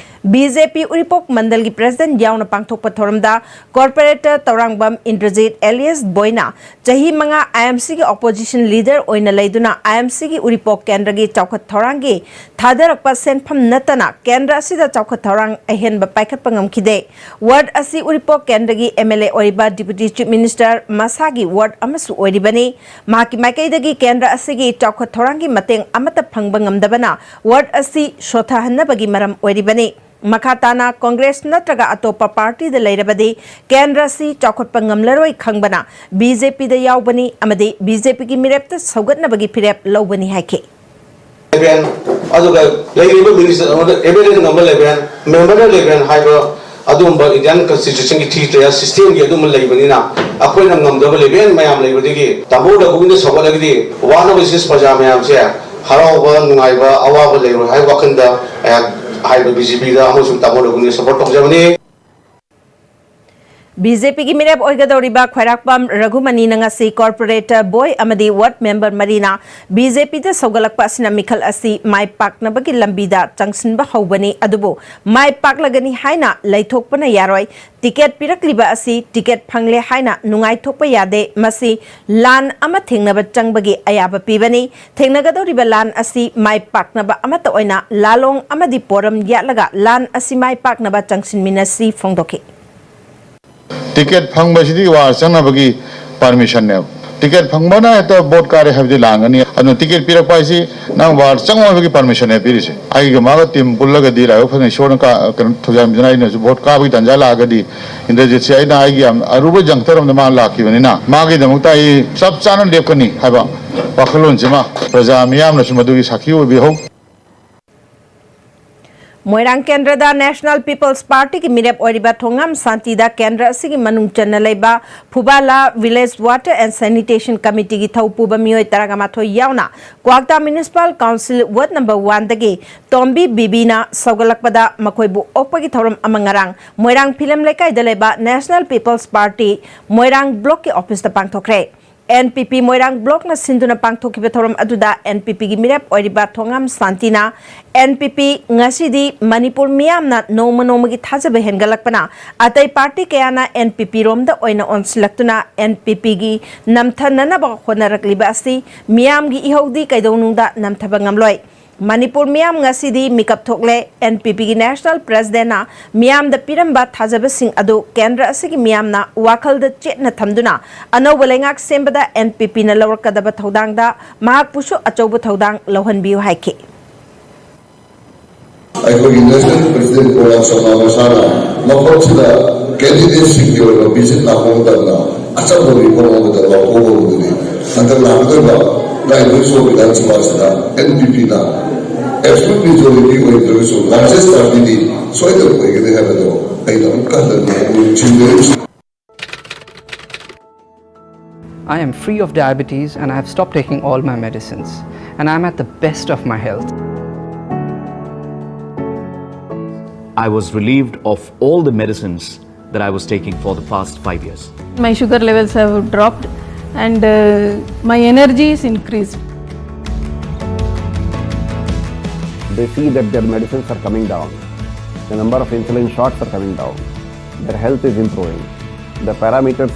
ꯕꯤ ꯖꯦ ꯄꯤ ꯎꯔꯤꯄꯣꯛ ꯃꯟꯗꯜꯒꯤ president ꯌꯥꯎꯅ ꯄꯥꯡꯊꯣꯛꯄ ꯊꯧꯔꯝꯗ corporator ꯇꯧꯔꯥꯡꯕꯝ ꯏꯟꯗ꯭ꯔꯖꯤꯠ alias ꯕꯣꯏꯅ ꯆꯍꯤ ꯃꯉꯥ ꯑꯥꯏ ꯑꯦꯝ ꯁꯤꯒꯤ opposition leader ꯑꯣꯏꯅ ꯂꯩꯗꯨꯅ ꯑꯥꯏ ꯑꯦꯝ ꯁꯤꯒꯤ ꯎꯔꯤꯄꯣꯛ ꯀꯦꯟꯗ꯭ꯔꯒꯤ ꯆꯥꯎꯈꯠ ꯊꯧꯔꯥꯡꯒꯤ ꯊꯥꯗꯔꯛꯄ ꯁꯦꯟꯐꯝ ꯅꯠꯇꯅ ꯀꯦꯟꯗ꯭ꯔ ꯑꯁꯤꯗ ꯆꯥꯎꯈꯠ ꯊꯧꯔꯥꯡ ꯑꯍꯦꯟꯕ ꯄꯥꯏꯈꯠꯄ ꯉꯝꯈꯤꯗꯦ꯫ Ward ꯑꯁꯤ ꯎꯔꯤꯄꯣꯛ ꯀꯦꯟꯗ꯭ꯔꯒꯤ ꯑꯦꯝ ꯑꯦꯜ ꯑꯦ ꯑꯣꯏꯔꯤꯕ Deputy Chief Minister ꯃꯁꯥꯒꯤ ward ꯑꯃꯁꯨ ꯑꯣꯏꯔꯤꯕꯅꯤ꯫ ꯃꯍꯥꯛꯀꯤ ꯃꯥꯏꯀꯩꯗꯒꯤ ꯀꯦꯟꯗ꯭ꯔ ꯑꯁꯤꯒꯤ ꯆꯥꯎꯈꯠ ꯊꯧꯔꯥꯡꯒꯤ ꯃꯇꯦꯡ ꯑꯃꯠꯇ ꯐꯪꯕ ꯉꯝꯗꯕꯅ ward ꯑꯁꯤ ꯁꯣꯊꯍꯟꯅꯕꯒꯤ ꯃꯔꯝ ꯑꯣꯏꯔꯤꯕꯅꯤ꯫ ꯃꯈꯥ ꯇꯥꯅ ꯀꯣꯡꯒ꯭ꯔꯦꯁ ꯅꯠꯇ꯭ꯔꯒ ꯑꯇꯣꯞꯄ partyꯗ ꯂꯩꯔꯕꯗꯤ ꯀꯦꯟꯗ꯭ꯔ ꯑꯁꯤ ꯆꯥꯎꯈꯠꯄ ꯉꯝꯂꯔꯣꯏ ꯈꯪꯕꯅ ꯕꯤ ꯖꯦ ꯄꯤꯗ ꯌꯥꯎꯕꯅꯤ ꯑꯃꯗꯤ ꯕꯤ ꯖꯦ ꯄꯤꯒꯤ ꯃꯤꯔꯦꯞꯇ ꯁꯧꯒꯠꯅꯕꯒꯤ ꯐꯤꯔꯦꯞ ꯂꯧꯕꯅꯤ ꯍꯥꯏꯈꯤ꯫ ꯂꯦꯕꯦꯟ, ꯑꯗꯨꯒ ꯂꯩꯔꯤꯕ ꯃꯤꯅꯤꯁꯇꯔ ꯑꯃꯗ ꯑꯦꯝ ꯑꯦꯜ ꯑꯦꯅ ꯉꯝꯕ ꯂꯦꯕꯦꯟ, ꯃꯦꯝꯕꯔꯅ ꯂꯦꯕꯦꯟ ꯍꯥꯏꯕ ꯑꯗꯨꯒꯨꯝꯕ ꯏꯟꯗꯤꯌꯥꯟ ꯀꯟꯁꯇꯤꯇ꯭ꯌꯨꯁꯟꯒꯤ ꯊ꯭ꯔꯤ ꯇꯌꯔ ꯁꯤꯁꯇꯦꯝꯒꯤ ꯑꯗꯨꯝꯕ ꯂꯩꯕꯅꯤꯅ, ꯑꯩꯈꯣꯏꯅ ꯉꯝꯗꯕ ꯂꯦꯕꯦꯜ ꯃꯌꯥꯝ ꯂꯩꯕꯗꯒꯤ ꯇꯥꯃꯣ ꯔꯘꯨꯅ ꯁꯧꯒꯠꯂꯒꯗꯤ ꯋꯥꯅꯕꯁꯤ ꯄ꯭ꯔꯖꯥ ꯃꯌꯥꯝꯁꯦ ꯍꯔꯥꯎꯕ ꯅꯨꯡꯉꯥꯏꯕ ꯑꯋꯥꯕ ꯂꯩꯔꯣꯏ ꯍꯥꯏꯕ ꯋꯥꯈꯜꯗ ꯑꯩꯍꯥꯛ ꯍꯥꯏꯔꯤꯕ ꯕꯤ ꯖꯦ ꯄꯤꯗ ꯑꯃꯁꯨꯡ ꯇꯥꯃꯣ ꯔꯘꯨꯅ ꯁꯄꯣꯔꯠ ꯇꯧꯖꯕꯅꯤ꯫ ꯕꯤ ꯖꯦ ꯄꯤꯒꯤ ꯃꯤꯔꯦꯞ ꯑꯣꯏꯒꯗꯧꯔꯤꯕ ꯈ꯭ꯋꯥꯏꯔꯥꯛꯄꯝ ꯔꯘꯨꯃꯅꯤꯅ ꯉꯁꯤ ꯀꯣꯔꯄꯣꯔꯦꯇꯔ ꯕꯣꯏ ꯑꯃꯗꯤ ꯋꯥꯔꯗ ꯃꯦꯝꯕꯔ ꯃꯔꯤꯅ ꯕꯤ ꯖꯦ ꯄꯤꯗ ꯁꯧꯒꯠꯂꯛꯄ ꯑꯁꯤꯅ ꯃꯤꯈꯜ ꯑꯁꯤ ꯃꯥꯏ ꯄꯥꯛꯅꯕꯒꯤ ꯂꯝꯕꯤꯗ ꯆꯪꯁꯤꯟꯕ ꯍꯧꯕꯅꯤ, ꯑꯗꯨꯕꯨ ꯃꯥꯏ ꯄꯥꯛꯂꯒꯅꯤ ꯍꯥꯏꯅ ꯂꯩꯊꯣꯛꯄꯅ ꯌꯥꯔꯣꯏ꯫ ꯇꯤꯀꯦꯠ ꯄꯤꯔꯛꯂꯤꯕ ꯑꯁꯤ ꯇꯤꯀꯦꯠ ꯐꯪꯂꯦ ꯍꯥꯏꯅ ꯅꯨꯡꯉꯥꯏꯊꯣꯛꯄ ꯌꯥꯗꯦ꯫ ꯃꯁꯤ ꯂꯥꯟ ꯑꯃ ꯊꯦꯡꯅꯕ ꯆꯪꯕꯒꯤ ꯑꯌꯥꯕ ꯄꯤꯕꯅꯤ꯫ ꯊꯦꯡꯅꯒꯗꯧꯔꯤꯕ ꯂꯥꯟ ꯑꯁꯤ ꯃꯥꯏ ꯄꯥꯛꯅꯕ ꯑꯃꯠꯇ ꯑꯣꯏꯅ ꯂꯥꯂꯣꯡ ꯑꯃꯗꯤ ꯄꯣꯔꯝ ꯌꯥꯠꯂꯒ ꯂꯥꯟ ꯑꯁꯤ ꯃꯥꯏ ꯄꯥꯛꯅꯕ ꯆꯪꯁꯤꯟꯃꯤꯟꯅꯁꯤ ꯐꯣꯡꯗꯣꯛꯈꯤ꯫ ꯇꯤꯀꯦꯠ ꯐꯪꯕꯁꯤꯗꯤ ꯋꯥꯔ ꯆꯪꯅꯕꯒꯤ ꯄꯥꯔꯃꯤꯁꯟꯅꯦꯕ꯫ ꯇꯤꯀꯦꯠ ꯐꯪꯕꯅ ꯍꯦꯛꯇ ꯚꯣꯠ ꯀꯥꯔꯦ ꯍꯥꯏꯕꯗꯤ ꯂꯥꯟꯒꯅꯤ꯫ ꯑꯗꯨꯅ ꯇꯤꯀꯦꯠ ꯄꯤꯔꯛꯄ ꯍꯥꯏꯁꯤ ꯅꯪ ꯋꯥꯔ ꯆꯪꯉꯣ ꯍꯥꯏꯕꯒꯤ ꯄꯥꯔꯃꯤꯁꯟꯅꯦ ꯄꯤꯔꯤꯁꯦ꯫ ꯑꯩꯒ ꯃꯥꯒ ꯇꯤꯝ ꯄꯨꯜꯂꯒꯗꯤ ꯂꯥꯏꯕꯛ ꯐꯗꯅ ꯏꯁꯣꯔꯅ ꯀ-, ꯀꯩꯅꯣ ꯊꯧꯖꯥꯟꯕꯤꯗꯨꯅ ꯑꯩꯅꯁꯨ ꯚꯣꯠ ꯀꯥꯕꯒꯤ ꯇꯥꯟꯖꯥ ꯂꯥꯛꯑꯒꯗꯤ ꯏꯟꯗ꯭ꯔꯖꯤꯠꯁꯦ ꯑꯩꯅ ꯑꯩꯒꯤ ꯌꯥꯝ ꯑꯔꯨꯕ ꯖꯪꯇꯔ ꯑꯃꯗ ꯃꯥ ꯂꯥꯛꯈꯤꯕꯅꯤꯅ ꯃꯥꯒꯤꯗꯃꯛꯇ ꯑꯩ ꯆꯞ ꯆꯥꯅ ꯂꯦꯞꯀꯅꯤ ꯍꯥꯏꯕ ꯋꯥꯈꯜꯂꯣꯟꯁꯤꯃ ꯄ꯭ꯔꯖꯥ ꯃꯤꯌꯥꯝꯅꯁꯨ ꯃꯗꯨꯒꯤ ꯁꯥꯈꯤ ꯑꯣꯏꯕꯤꯍꯧ꯫ ꯃꯣꯏꯔꯥꯡ ꯀꯦꯟꯗ꯭ꯔꯗ National People's Partyꯒꯤ ꯃꯤꯔꯦꯞ ꯑꯣꯏꯔꯤꯕ ꯊꯣꯉꯥꯝ ꯁꯥꯟꯇꯤꯗ ꯀꯦꯟꯗ꯭ꯔ ꯑꯁꯤꯒꯤ ꯃꯅꯨꯡ ꯆꯟꯅ ꯂꯩꯕ ꯐꯨꯕꯥꯂꯥ Village Water and Sanitation Committeeꯒꯤ ꯊꯧ ꯄꯨꯕ ꯃꯤꯑꯣꯏ ꯇꯔꯥꯃꯥꯊꯣꯏ ꯌꯥꯎꯅ ꯀ꯭ꯋꯥꯛꯇꯥ Municipal Council Ward number oneꯗꯒꯤ ꯇꯣꯝꯕꯤ ꯕꯤꯕꯤꯅ ꯁꯧꯒꯠꯂꯛꯄꯗ ꯃꯈꯣꯏꯕꯨ ꯑꯣꯛꯄꯒꯤ ꯊꯧꯔꯝ ꯑꯃ ꯉꯔꯥꯡ ꯃꯣꯏꯔꯥꯡ ꯐꯤꯂꯝ ꯂꯩꯀꯥꯏꯗ ꯂꯩꯕ National People's Party ꯃꯣꯏꯔꯥꯡ Blockꯀꯤ officeꯇ ꯄꯥꯡꯊꯣꯛꯈ꯭ꯔꯦ꯫ ꯑꯦꯟ ꯄꯤ ꯄꯤ ꯃꯣꯏꯔꯥꯡ Blockꯅ ꯁꯤꯟꯗꯨꯅ ꯄꯥꯡꯊꯣꯛꯈꯤꯕ ꯊꯧꯔꯝ ꯑꯗꯨꯗ ꯑꯦꯟ ꯄꯤ ꯄꯤꯒꯤ ꯃꯤꯔꯦꯞ ꯑꯣꯏꯔꯤꯕ ꯊꯣꯉꯥꯝ ꯁꯥꯟꯇꯤꯅ, ꯑꯦꯟ ꯄꯤ ꯄꯤ ꯉꯁꯤꯗꯤ ꯃꯅꯤꯄꯨꯔ ꯃꯤꯌꯥꯝꯅ ꯅꯣꯡꯃ ꯅꯣꯡꯃꯒꯤ ꯊꯥꯖꯕ ꯍꯦꯟꯒꯠꯂꯛꯄꯅ ꯑꯇꯩ ꯄꯥꯔꯇꯤ ꯀꯌꯥꯅ ꯑꯦꯟ ꯄꯤ ꯄꯤ ꯔꯣꯝꯗ ꯑꯣꯏꯅ ꯑꯣꯟꯁꯤꯜꯂꯛꯇꯨꯅ ꯑꯦꯟ ꯄꯤ ꯄꯤꯒꯤ ꯅꯝꯊꯅꯅꯕ ꯍꯣꯠꯅꯔꯛꯂꯤꯕ ꯑꯁꯤ ꯃꯤꯌꯥꯝꯒꯤ ꯏꯍꯧꯗꯤ ꯀꯩꯗꯧꯅꯨꯡꯗ ꯅꯝꯊꯕ ꯉꯝꯂꯣꯏ꯫ ꯃꯅꯤꯄꯨꯔ ꯃꯤꯌꯥꯝ ꯉꯁꯤꯗꯤ ꯃꯤꯀꯞ ꯊꯣꯛꯂꯦ꯫ ꯑꯦꯟ ꯄꯤ ꯄꯤꯒꯤ National Presidentꯅ ꯃꯤꯌꯥꯝꯗ ꯄꯤꯔꯝꯕ ꯊꯥꯖꯕꯁꯤꯡ ꯑꯗꯨ ꯀꯦꯟꯗ꯭ꯔ ꯑꯁꯤꯒꯤ ꯃꯤꯌꯥꯝꯅ ꯋꯥꯈꯜꯗ ꯆꯦꯠꯅ ꯊꯝꯗꯨꯅ ꯑꯅꯧꯕ ꯂꯩꯉꯥꯛ ꯁꯦꯝꯕꯗ ꯑꯦꯟ ꯄꯤ ꯄꯤꯅ ꯂꯧꯔꯛꯀꯗꯕ ꯊꯧꯗꯥꯡꯗ ꯃꯍꯥꯛꯄꯨꯁꯨ ꯑꯆꯧꯕ ꯊꯧꯗꯥꯡ ꯂꯧꯍꯟꯕꯤꯌꯨ ꯍꯥꯏꯈꯤ꯫ ꯑꯩꯈꯣꯏꯒꯤ National President ꯄ꯭ꯔꯣꯒ꯭ꯔꯥꯝ ꯁꯃꯥ ꯃꯁꯥꯅ ꯃꯐꯝꯁꯤꯗ candidateꯁꯤꯡꯒꯤ ꯑꯣꯏꯕ visit ꯂꯥꯛꯄ ꯃꯇꯝꯗ ꯑꯆꯝꯕ ꯃꯤꯐꯝ ꯑꯃꯗ ꯂꯥꯎꯊꯣꯛꯍꯧꯕꯗꯨꯅꯤ꯫ ꯍꯟꯗꯛ ꯂꯥꯛꯀꯗꯧꯔꯤꯕ ꯇꯔꯥꯅꯤꯊꯣꯏ ꯁꯨꯕ ꯕꯤꯙꯥꯟ ꯁꯚꯥꯁꯤꯗ ꯑꯦꯟ ꯄꯤ ꯄꯤꯅ absolute majority ꯑꯣꯏꯗ꯭ꯔꯒꯁꯨ largest partyꯗꯤ ꯁꯣꯏꯗꯅ ꯑꯣꯏꯒꯅꯤ ꯍꯥꯏꯕꯗꯣ ꯑꯩꯅ ꯑꯃꯨꯛꯀ ꯍꯟꯅ ꯅꯤꯡꯁꯤꯡꯖꯔꯤ꯫ I am free of diabetes and I have stopped taking all my medicines. And I'm at the best of my health. I was relieved of all the medicines that I was taking for the past five years. My sugar levels have dropped and uh, my energy is increased. They see that their medicines are coming down. The number of insulin shots are coming down. Their health is improving. The parameters.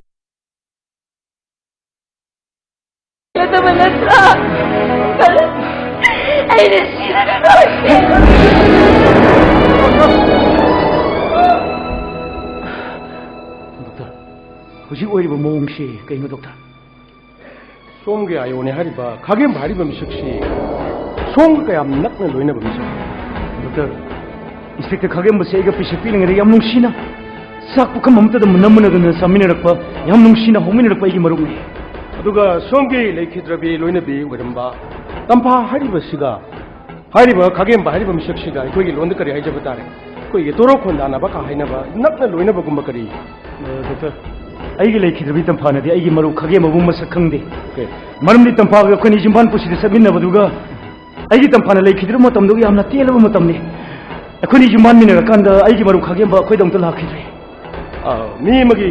Doctor, ꯍꯧꯖꯤꯛ ꯑꯣꯏꯔꯤꯕ ꯃꯑꯣꯡꯁꯤ ꯀꯩꯅꯣ doctor? ꯁꯣꯝꯒꯤ ꯑꯥꯏꯑꯣꯅꯦ ꯍꯥꯏꯔꯤꯕ ꯈꯥꯒꯦꯝꯕ ꯍꯥꯏꯔꯤꯕ ꯃꯤꯁꯛꯁꯤ ꯁꯣꯝꯒ ꯀꯌꯥꯝ ꯅꯛꯅ ꯂꯣꯏꯅꯕ ꯃꯤꯁꯛ? ꯗꯣꯛꯇꯔ, ꯏꯟꯁꯄꯦꯛꯇꯔ ꯈꯥꯒꯦꯝꯕꯁꯦ ꯑꯩꯒ ꯄꯤꯁꯛ ꯄꯤꯛꯂꯤꯉꯩꯗ ꯌꯥꯝ ꯅꯨꯡꯁꯤꯅ ꯆꯥꯛ ꯄꯨꯈꯝ ꯑꯃꯠꯇꯗ ꯅꯝꯃꯨꯅꯗꯅ ꯆꯥꯃꯤꯟꯅꯔꯛꯄ, ꯌꯥꯝ ꯅꯨꯡꯁꯤꯅ ꯍꯧꯃꯤꯟꯅꯔꯛꯄ ꯑꯩꯒꯤ ꯃꯔꯨꯞꯅꯤ꯫ ꯑꯗꯨꯒ ꯁꯣꯝꯒꯤ ꯂꯩꯈꯤꯗ꯭ꯔꯕꯤ ꯂꯣꯏꯅꯕꯤ ꯑꯣꯏꯔꯝꯕ ꯇꯝꯐꯥ ꯍꯥꯏꯔꯤꯕꯁꯤꯒ ꯍꯥꯏꯔꯤꯕ ꯈꯥꯒꯦꯝꯕ ꯍꯥꯏꯔꯤꯕ ꯃꯤꯁꯛꯁꯤꯒ ꯑꯩꯈꯣꯏꯒꯤ ꯂꯣꯟꯗ ꯀꯔꯤ ꯍꯥꯏꯖꯕ ꯇꯥꯔꯦ? ꯑꯩꯈꯣꯏꯒꯤ ꯇꯣꯔꯣ ꯈꯣꯟꯗꯥꯅꯕ ꯀ ꯍꯥꯏꯅꯕ ꯅꯛꯅ ꯂꯣꯏꯅꯕꯒꯨꯝꯕ ꯀꯔꯤ? ꯑ, ꯗꯣꯛꯇꯔ, ꯑꯩꯒꯤ ꯂꯩꯈꯤꯗ꯭ꯔꯕꯤ ꯇꯝꯐꯥꯅꯗꯤ ꯑꯩꯒꯤ ꯃꯔꯨꯞ ꯈꯥꯒꯦꯝꯕꯕꯨ ꯃꯁꯛ ꯈꯪꯗꯦ꯫ ꯑꯣꯀꯦ꯫ ꯃꯔꯝꯗꯤ ꯇꯝꯐꯥꯒ ꯑꯩꯈꯣꯏꯅꯤ ꯌꯨꯝꯕꯥꯟ ꯄꯨꯟꯁꯤꯗ ꯆꯠꯃꯤꯟꯅꯕꯗꯨꯒ ꯑꯩꯒꯤ ꯇꯝꯐꯥꯅ ꯂꯩꯈꯤꯗ꯭ꯔꯕ ꯃꯇꯝꯗꯨꯒ ꯌꯥꯝꯅ ꯇꯦꯜꯂꯕ ꯃꯇꯝꯅꯤ꯫ ꯑꯩꯈꯣꯏꯅꯤ ꯌꯨꯝꯕꯥꯟꯃꯤꯟꯅꯔꯀꯥꯟꯗ ꯑꯩꯒꯤ ꯃꯔꯨꯞ ꯈꯥꯒꯦꯝꯕ ꯑꯩꯈꯣꯏꯗ ꯑꯃꯨꯛꯇ ꯂꯥꯛꯈꯤꯗ꯭ꯔꯦ꯫ ꯑ, ꯃꯤ ꯑꯃꯒꯤ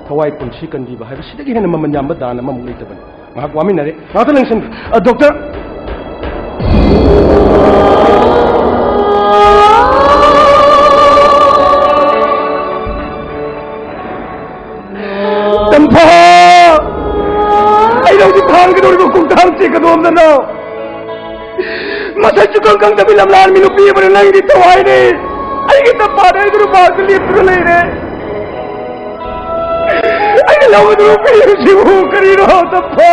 ꯊꯋꯥꯏ ꯄꯨꯟꯁꯤ ꯀꯟꯕꯤꯕ ꯍꯥꯏꯕꯁꯤꯗꯒꯤ ꯍꯦꯟꯅ ꯃꯃꯜ ꯌꯥꯝꯕ ꯗꯥꯟ ꯑꯃꯃꯨꯛ ꯂꯩꯇꯕꯅꯤ꯫ ꯉꯥꯏꯍꯥꯛ ꯋꯥꯃꯤꯟꯅꯔꯦ, ꯉꯥꯏꯍꯥꯛꯇ ꯂꯦꯡꯁꯟꯕꯤꯌꯨ꯫ ꯑ, ꯗꯣꯛꯇꯔ! ꯇꯝꯐꯥ! ꯑꯩꯅ ꯍꯧꯖꯤꯛ ꯊꯥꯡꯒꯗꯧꯔꯤꯕ ꯈꯣꯡꯊꯥꯡꯁꯤ ꯀꯗꯣꯝꯗꯅꯣ? ꯃꯁꯛꯁꯨ ꯈꯪ ꯈꯪꯗꯕꯤ ꯂꯝꯂꯥꯟꯕꯤ ꯅꯨꯄꯤ ꯑꯃꯅ ꯅꯪꯒꯤ ꯊꯋꯥꯏꯅꯤ꯫ ꯑꯩꯒꯤ ꯇꯝꯐꯥꯗ ꯑꯩ ꯅꯨꯄꯥꯁꯨ ꯂꯦꯞꯇꯨꯅ ꯂꯩꯔꯦ꯫ ꯑꯩꯅ ꯂꯧꯒꯗꯕ ꯐꯤꯔꯦꯞꯁꯤꯕꯨ ꯀꯔꯤꯅꯣ, ꯇꯝꯐꯥ?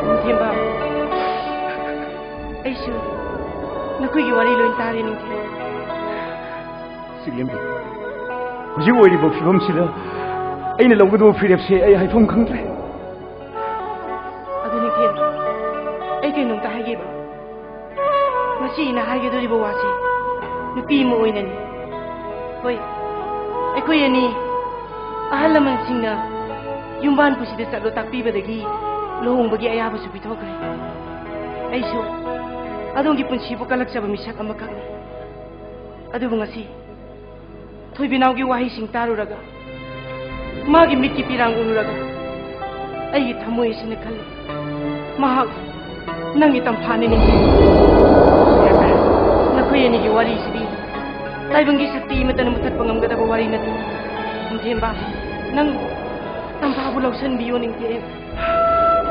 ꯅꯤꯡꯊꯦꯝꯕ, ꯑꯩꯁꯨ ꯅꯈꯣꯏꯒꯤ ꯋꯥꯔꯤ ꯂꯣꯏ ꯇꯥꯔꯦ, ꯅꯤꯡꯊꯦꯝꯕ꯫ ꯆꯤꯡꯂꯦꯝꯕꯤ, ꯍꯧꯖꯤꯛ ꯑꯣꯏꯔꯤꯕ ꯐꯤꯕꯝꯁꯤꯗ ꯑꯩꯅ ꯂꯧꯒꯗꯕ ꯐꯤꯔꯦꯞꯁꯦ ꯑꯩ ꯍꯥꯏꯐꯝ ꯈꯪꯗ꯭ꯔꯦ꯫ ꯑꯗꯨ ꯅꯤꯡꯊꯦꯝꯕ, ꯑꯩ ꯀꯩꯅꯣꯝꯇ ꯍꯥꯏꯒꯦꯕ꯫ ꯉꯁꯤ ꯑꯩꯅ ꯍꯥꯏꯒꯗꯧꯔꯤꯕ ꯋꯥꯁꯦ ꯅꯨꯄꯤ ꯑꯃ ꯑꯣꯏꯅꯅꯤ꯫ ꯍꯣꯏ, ꯑꯩꯈꯣꯏ ꯑꯅꯤ ꯑꯍꯜ ꯂꯃꯟꯁꯤꯡꯅ ꯌꯨꯝꯕꯥꯟ ꯄꯨꯁꯤꯗ ꯆꯠꯂꯣ ꯇꯥꯛꯄꯤꯕꯗꯒꯤ ꯂꯨꯍꯣꯡꯕꯒꯤ ꯑꯌꯥꯕꯁꯨ ꯄꯤꯊꯣꯛꯈ꯭ꯔꯦ꯫ ꯑꯩꯁꯨ ꯑꯗꯣꯝꯒꯤ ꯄꯨꯟꯁꯤꯕꯨ ꯀꯜꯂꯛꯆꯕ ꯃꯤꯁꯛ ꯑꯃꯈꯛꯅꯤ꯫ ꯑꯗꯨꯕꯨ ꯉꯁꯤ ꯊꯣꯏꯕꯤꯅꯥꯎꯒꯤ ꯋꯥꯍꯩꯁꯤꯡ ꯇꯥꯔꯨꯔꯒ, ꯃꯥꯒꯤ ꯃꯤꯠꯀꯤ ꯄꯤꯔꯥꯡ ꯎꯔꯨꯔꯒ, ꯑꯩꯒꯤ ꯊꯃꯣꯏ ꯑꯁꯤꯅ ꯈꯜꯂꯤ, ꯃꯍꯥꯛ ꯅꯪꯒꯤ ꯇꯝꯐꯥꯅꯤꯅꯦ꯫ ꯅꯈꯣꯏ ꯑꯅꯤꯒꯤ ꯋꯥꯔꯤꯁꯤꯗꯤ ꯇꯥꯏꯕꯪꯒꯤ ꯁꯛꯇꯤ ꯑꯃꯠꯇꯅ ꯃꯨꯊꯠꯄ ꯉꯝꯒꯗꯕ ꯋꯥꯔꯤ ꯅꯠꯇꯦ꯫ ꯅꯤꯡꯊꯦꯝꯕ, ꯅꯪ ꯇꯝꯐꯥꯕꯨ ꯂꯧꯁꯤꯟꯕꯤꯌꯨ, ꯅꯤꯡꯊꯦꯝ꯫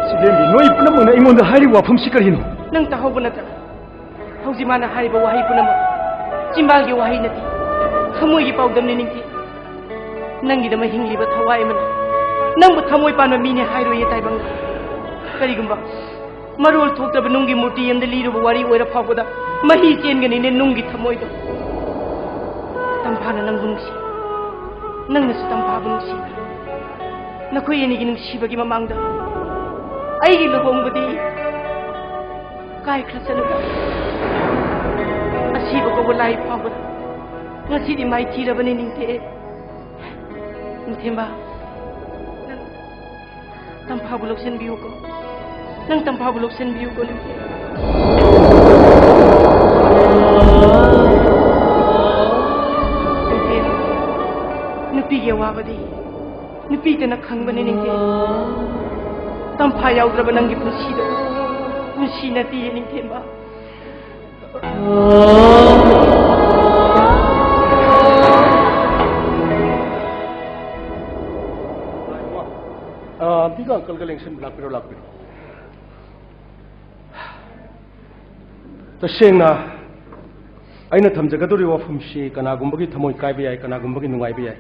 ꯁꯤꯕꯦꯝꯕꯤ, ꯅꯣꯏ ꯄꯨꯝꯅꯃꯛꯅ ꯑꯩꯉꯣꯟꯗ ꯍꯥꯏꯔꯤꯕ ꯋꯥꯐꯝꯁꯤ ꯀꯔꯤꯅꯣ? ꯅꯪ ꯇꯥꯍꯧꯕ ꯅꯠꯇ꯭ꯔꯥ? ꯍꯧꯖꯤꯛ ꯃꯥꯅ ꯍꯥꯏꯔꯤꯕ ꯋꯥꯍꯩ ꯄꯨꯝꯅꯃꯛ ꯆꯤꯝꯕꯥꯜꯒꯤ ꯋꯥꯍꯩ ꯅꯠꯇꯦ, ꯊꯃꯣꯏꯒꯤ ꯄꯥꯎꯗꯝꯅꯤ, ꯅꯤꯡꯊꯦꯝ꯫ ꯅꯪꯒꯤꯗꯃꯛ ꯍꯤꯡꯂꯤꯕ ꯊꯋꯥꯏ ꯑꯃꯅ ꯅꯪꯕꯨ ꯊꯃꯣꯏ ꯄꯥꯟꯕ ꯃꯤꯅꯦ ꯍꯥꯏꯔꯣꯏꯌꯦ, ꯇꯥꯏꯕꯪ꯫ ꯀꯔꯤꯒꯨꯝꯕ ꯃꯔꯣꯜ ꯊꯣꯛꯇꯕ ꯅꯨꯡꯒꯤ ꯃꯨꯔꯇꯤ ꯑꯃꯗ ꯂꯤꯔꯨꯕ ꯋꯥꯔꯤ ꯑꯣꯏꯔ ꯐꯥꯎꯕꯗ ꯃꯍꯤ ꯆꯦꯟꯒꯅꯤꯅꯦ ꯅꯨꯡꯒꯤ ꯊꯃꯣꯏꯗꯣ꯫ ꯇꯝꯐꯥꯅ ꯅꯪꯕꯨ ꯅꯨꯡꯁꯤ, ꯅꯪꯅꯁꯨ ꯇꯝꯐꯥꯕꯨ ꯅꯨꯡꯁꯤ꯫ ꯅꯈꯣꯏ ꯑꯅꯤꯒꯤ ꯅꯨꯡꯁꯤꯕꯒꯤ ꯃꯃꯥꯡꯗ ꯑꯩꯒꯤ ꯂꯨꯍꯣꯡꯕꯗꯤ ꯀꯥꯏꯈ꯭ꯔꯁꯅꯨꯗ꯫ ꯑꯁꯤꯕ ꯀꯧꯕ ꯂꯥꯏ ꯐꯥꯎꯕꯗ ꯉꯁꯤꯗꯤ ꯃꯥꯏꯊꯤꯔꯕꯅꯤ, ꯅꯤꯡꯊꯦꯝ꯫ ꯅꯤꯡꯊꯦꯝꯕ, ꯅꯪ ꯇꯝꯐꯥꯕꯨ ꯂꯧꯁꯤꯟꯕꯤꯌꯨꯀꯣ꯫ ꯅꯪ ꯇꯝꯐꯥꯕꯨ ꯂꯧꯁꯤꯟꯕꯤꯌꯨꯀꯣ, ꯅꯤꯡꯊꯦꯝ꯫ ꯅꯤꯡꯊꯦꯝ, ꯅꯨꯄꯤꯒꯤ ꯑꯋꯥꯕꯗꯤ ꯅꯨꯄꯤꯇꯅ ꯈꯪꯕꯅꯤ, ꯅꯤꯡꯊꯦꯝ꯫ ꯇꯝꯐꯥ ꯌꯥꯎꯗ꯭ꯔꯕ ꯅꯪꯒꯤ ꯄꯨꯟꯁꯤꯗꯣ ꯄꯨꯟꯁꯤ ꯅꯠꯇꯤꯌꯦ, ꯅꯤꯡꯊꯦꯝꯕ꯫ ꯑ, ꯑꯝꯇꯤꯒ ꯑꯪꯀꯜꯒ ꯂꯦꯡꯁꯤꯟ ꯂꯥꯛꯄꯤꯔꯣ, ꯂꯥꯛꯄꯤꯔꯣ꯫ ꯇꯁꯦꯡꯅ ꯑꯩꯅ ꯊꯝꯖꯒꯗꯧꯔꯤꯕ ꯋꯥꯐꯝꯁꯤ ꯀꯅꯥꯒꯨꯝꯕꯒꯤ ꯊꯃꯣꯏ ꯀꯥꯏꯕ ꯌꯥꯏ, ꯀꯅꯥꯒꯨꯝꯕꯒꯤ ꯅꯨꯡꯉꯥꯏꯕ ꯌꯥꯏ꯫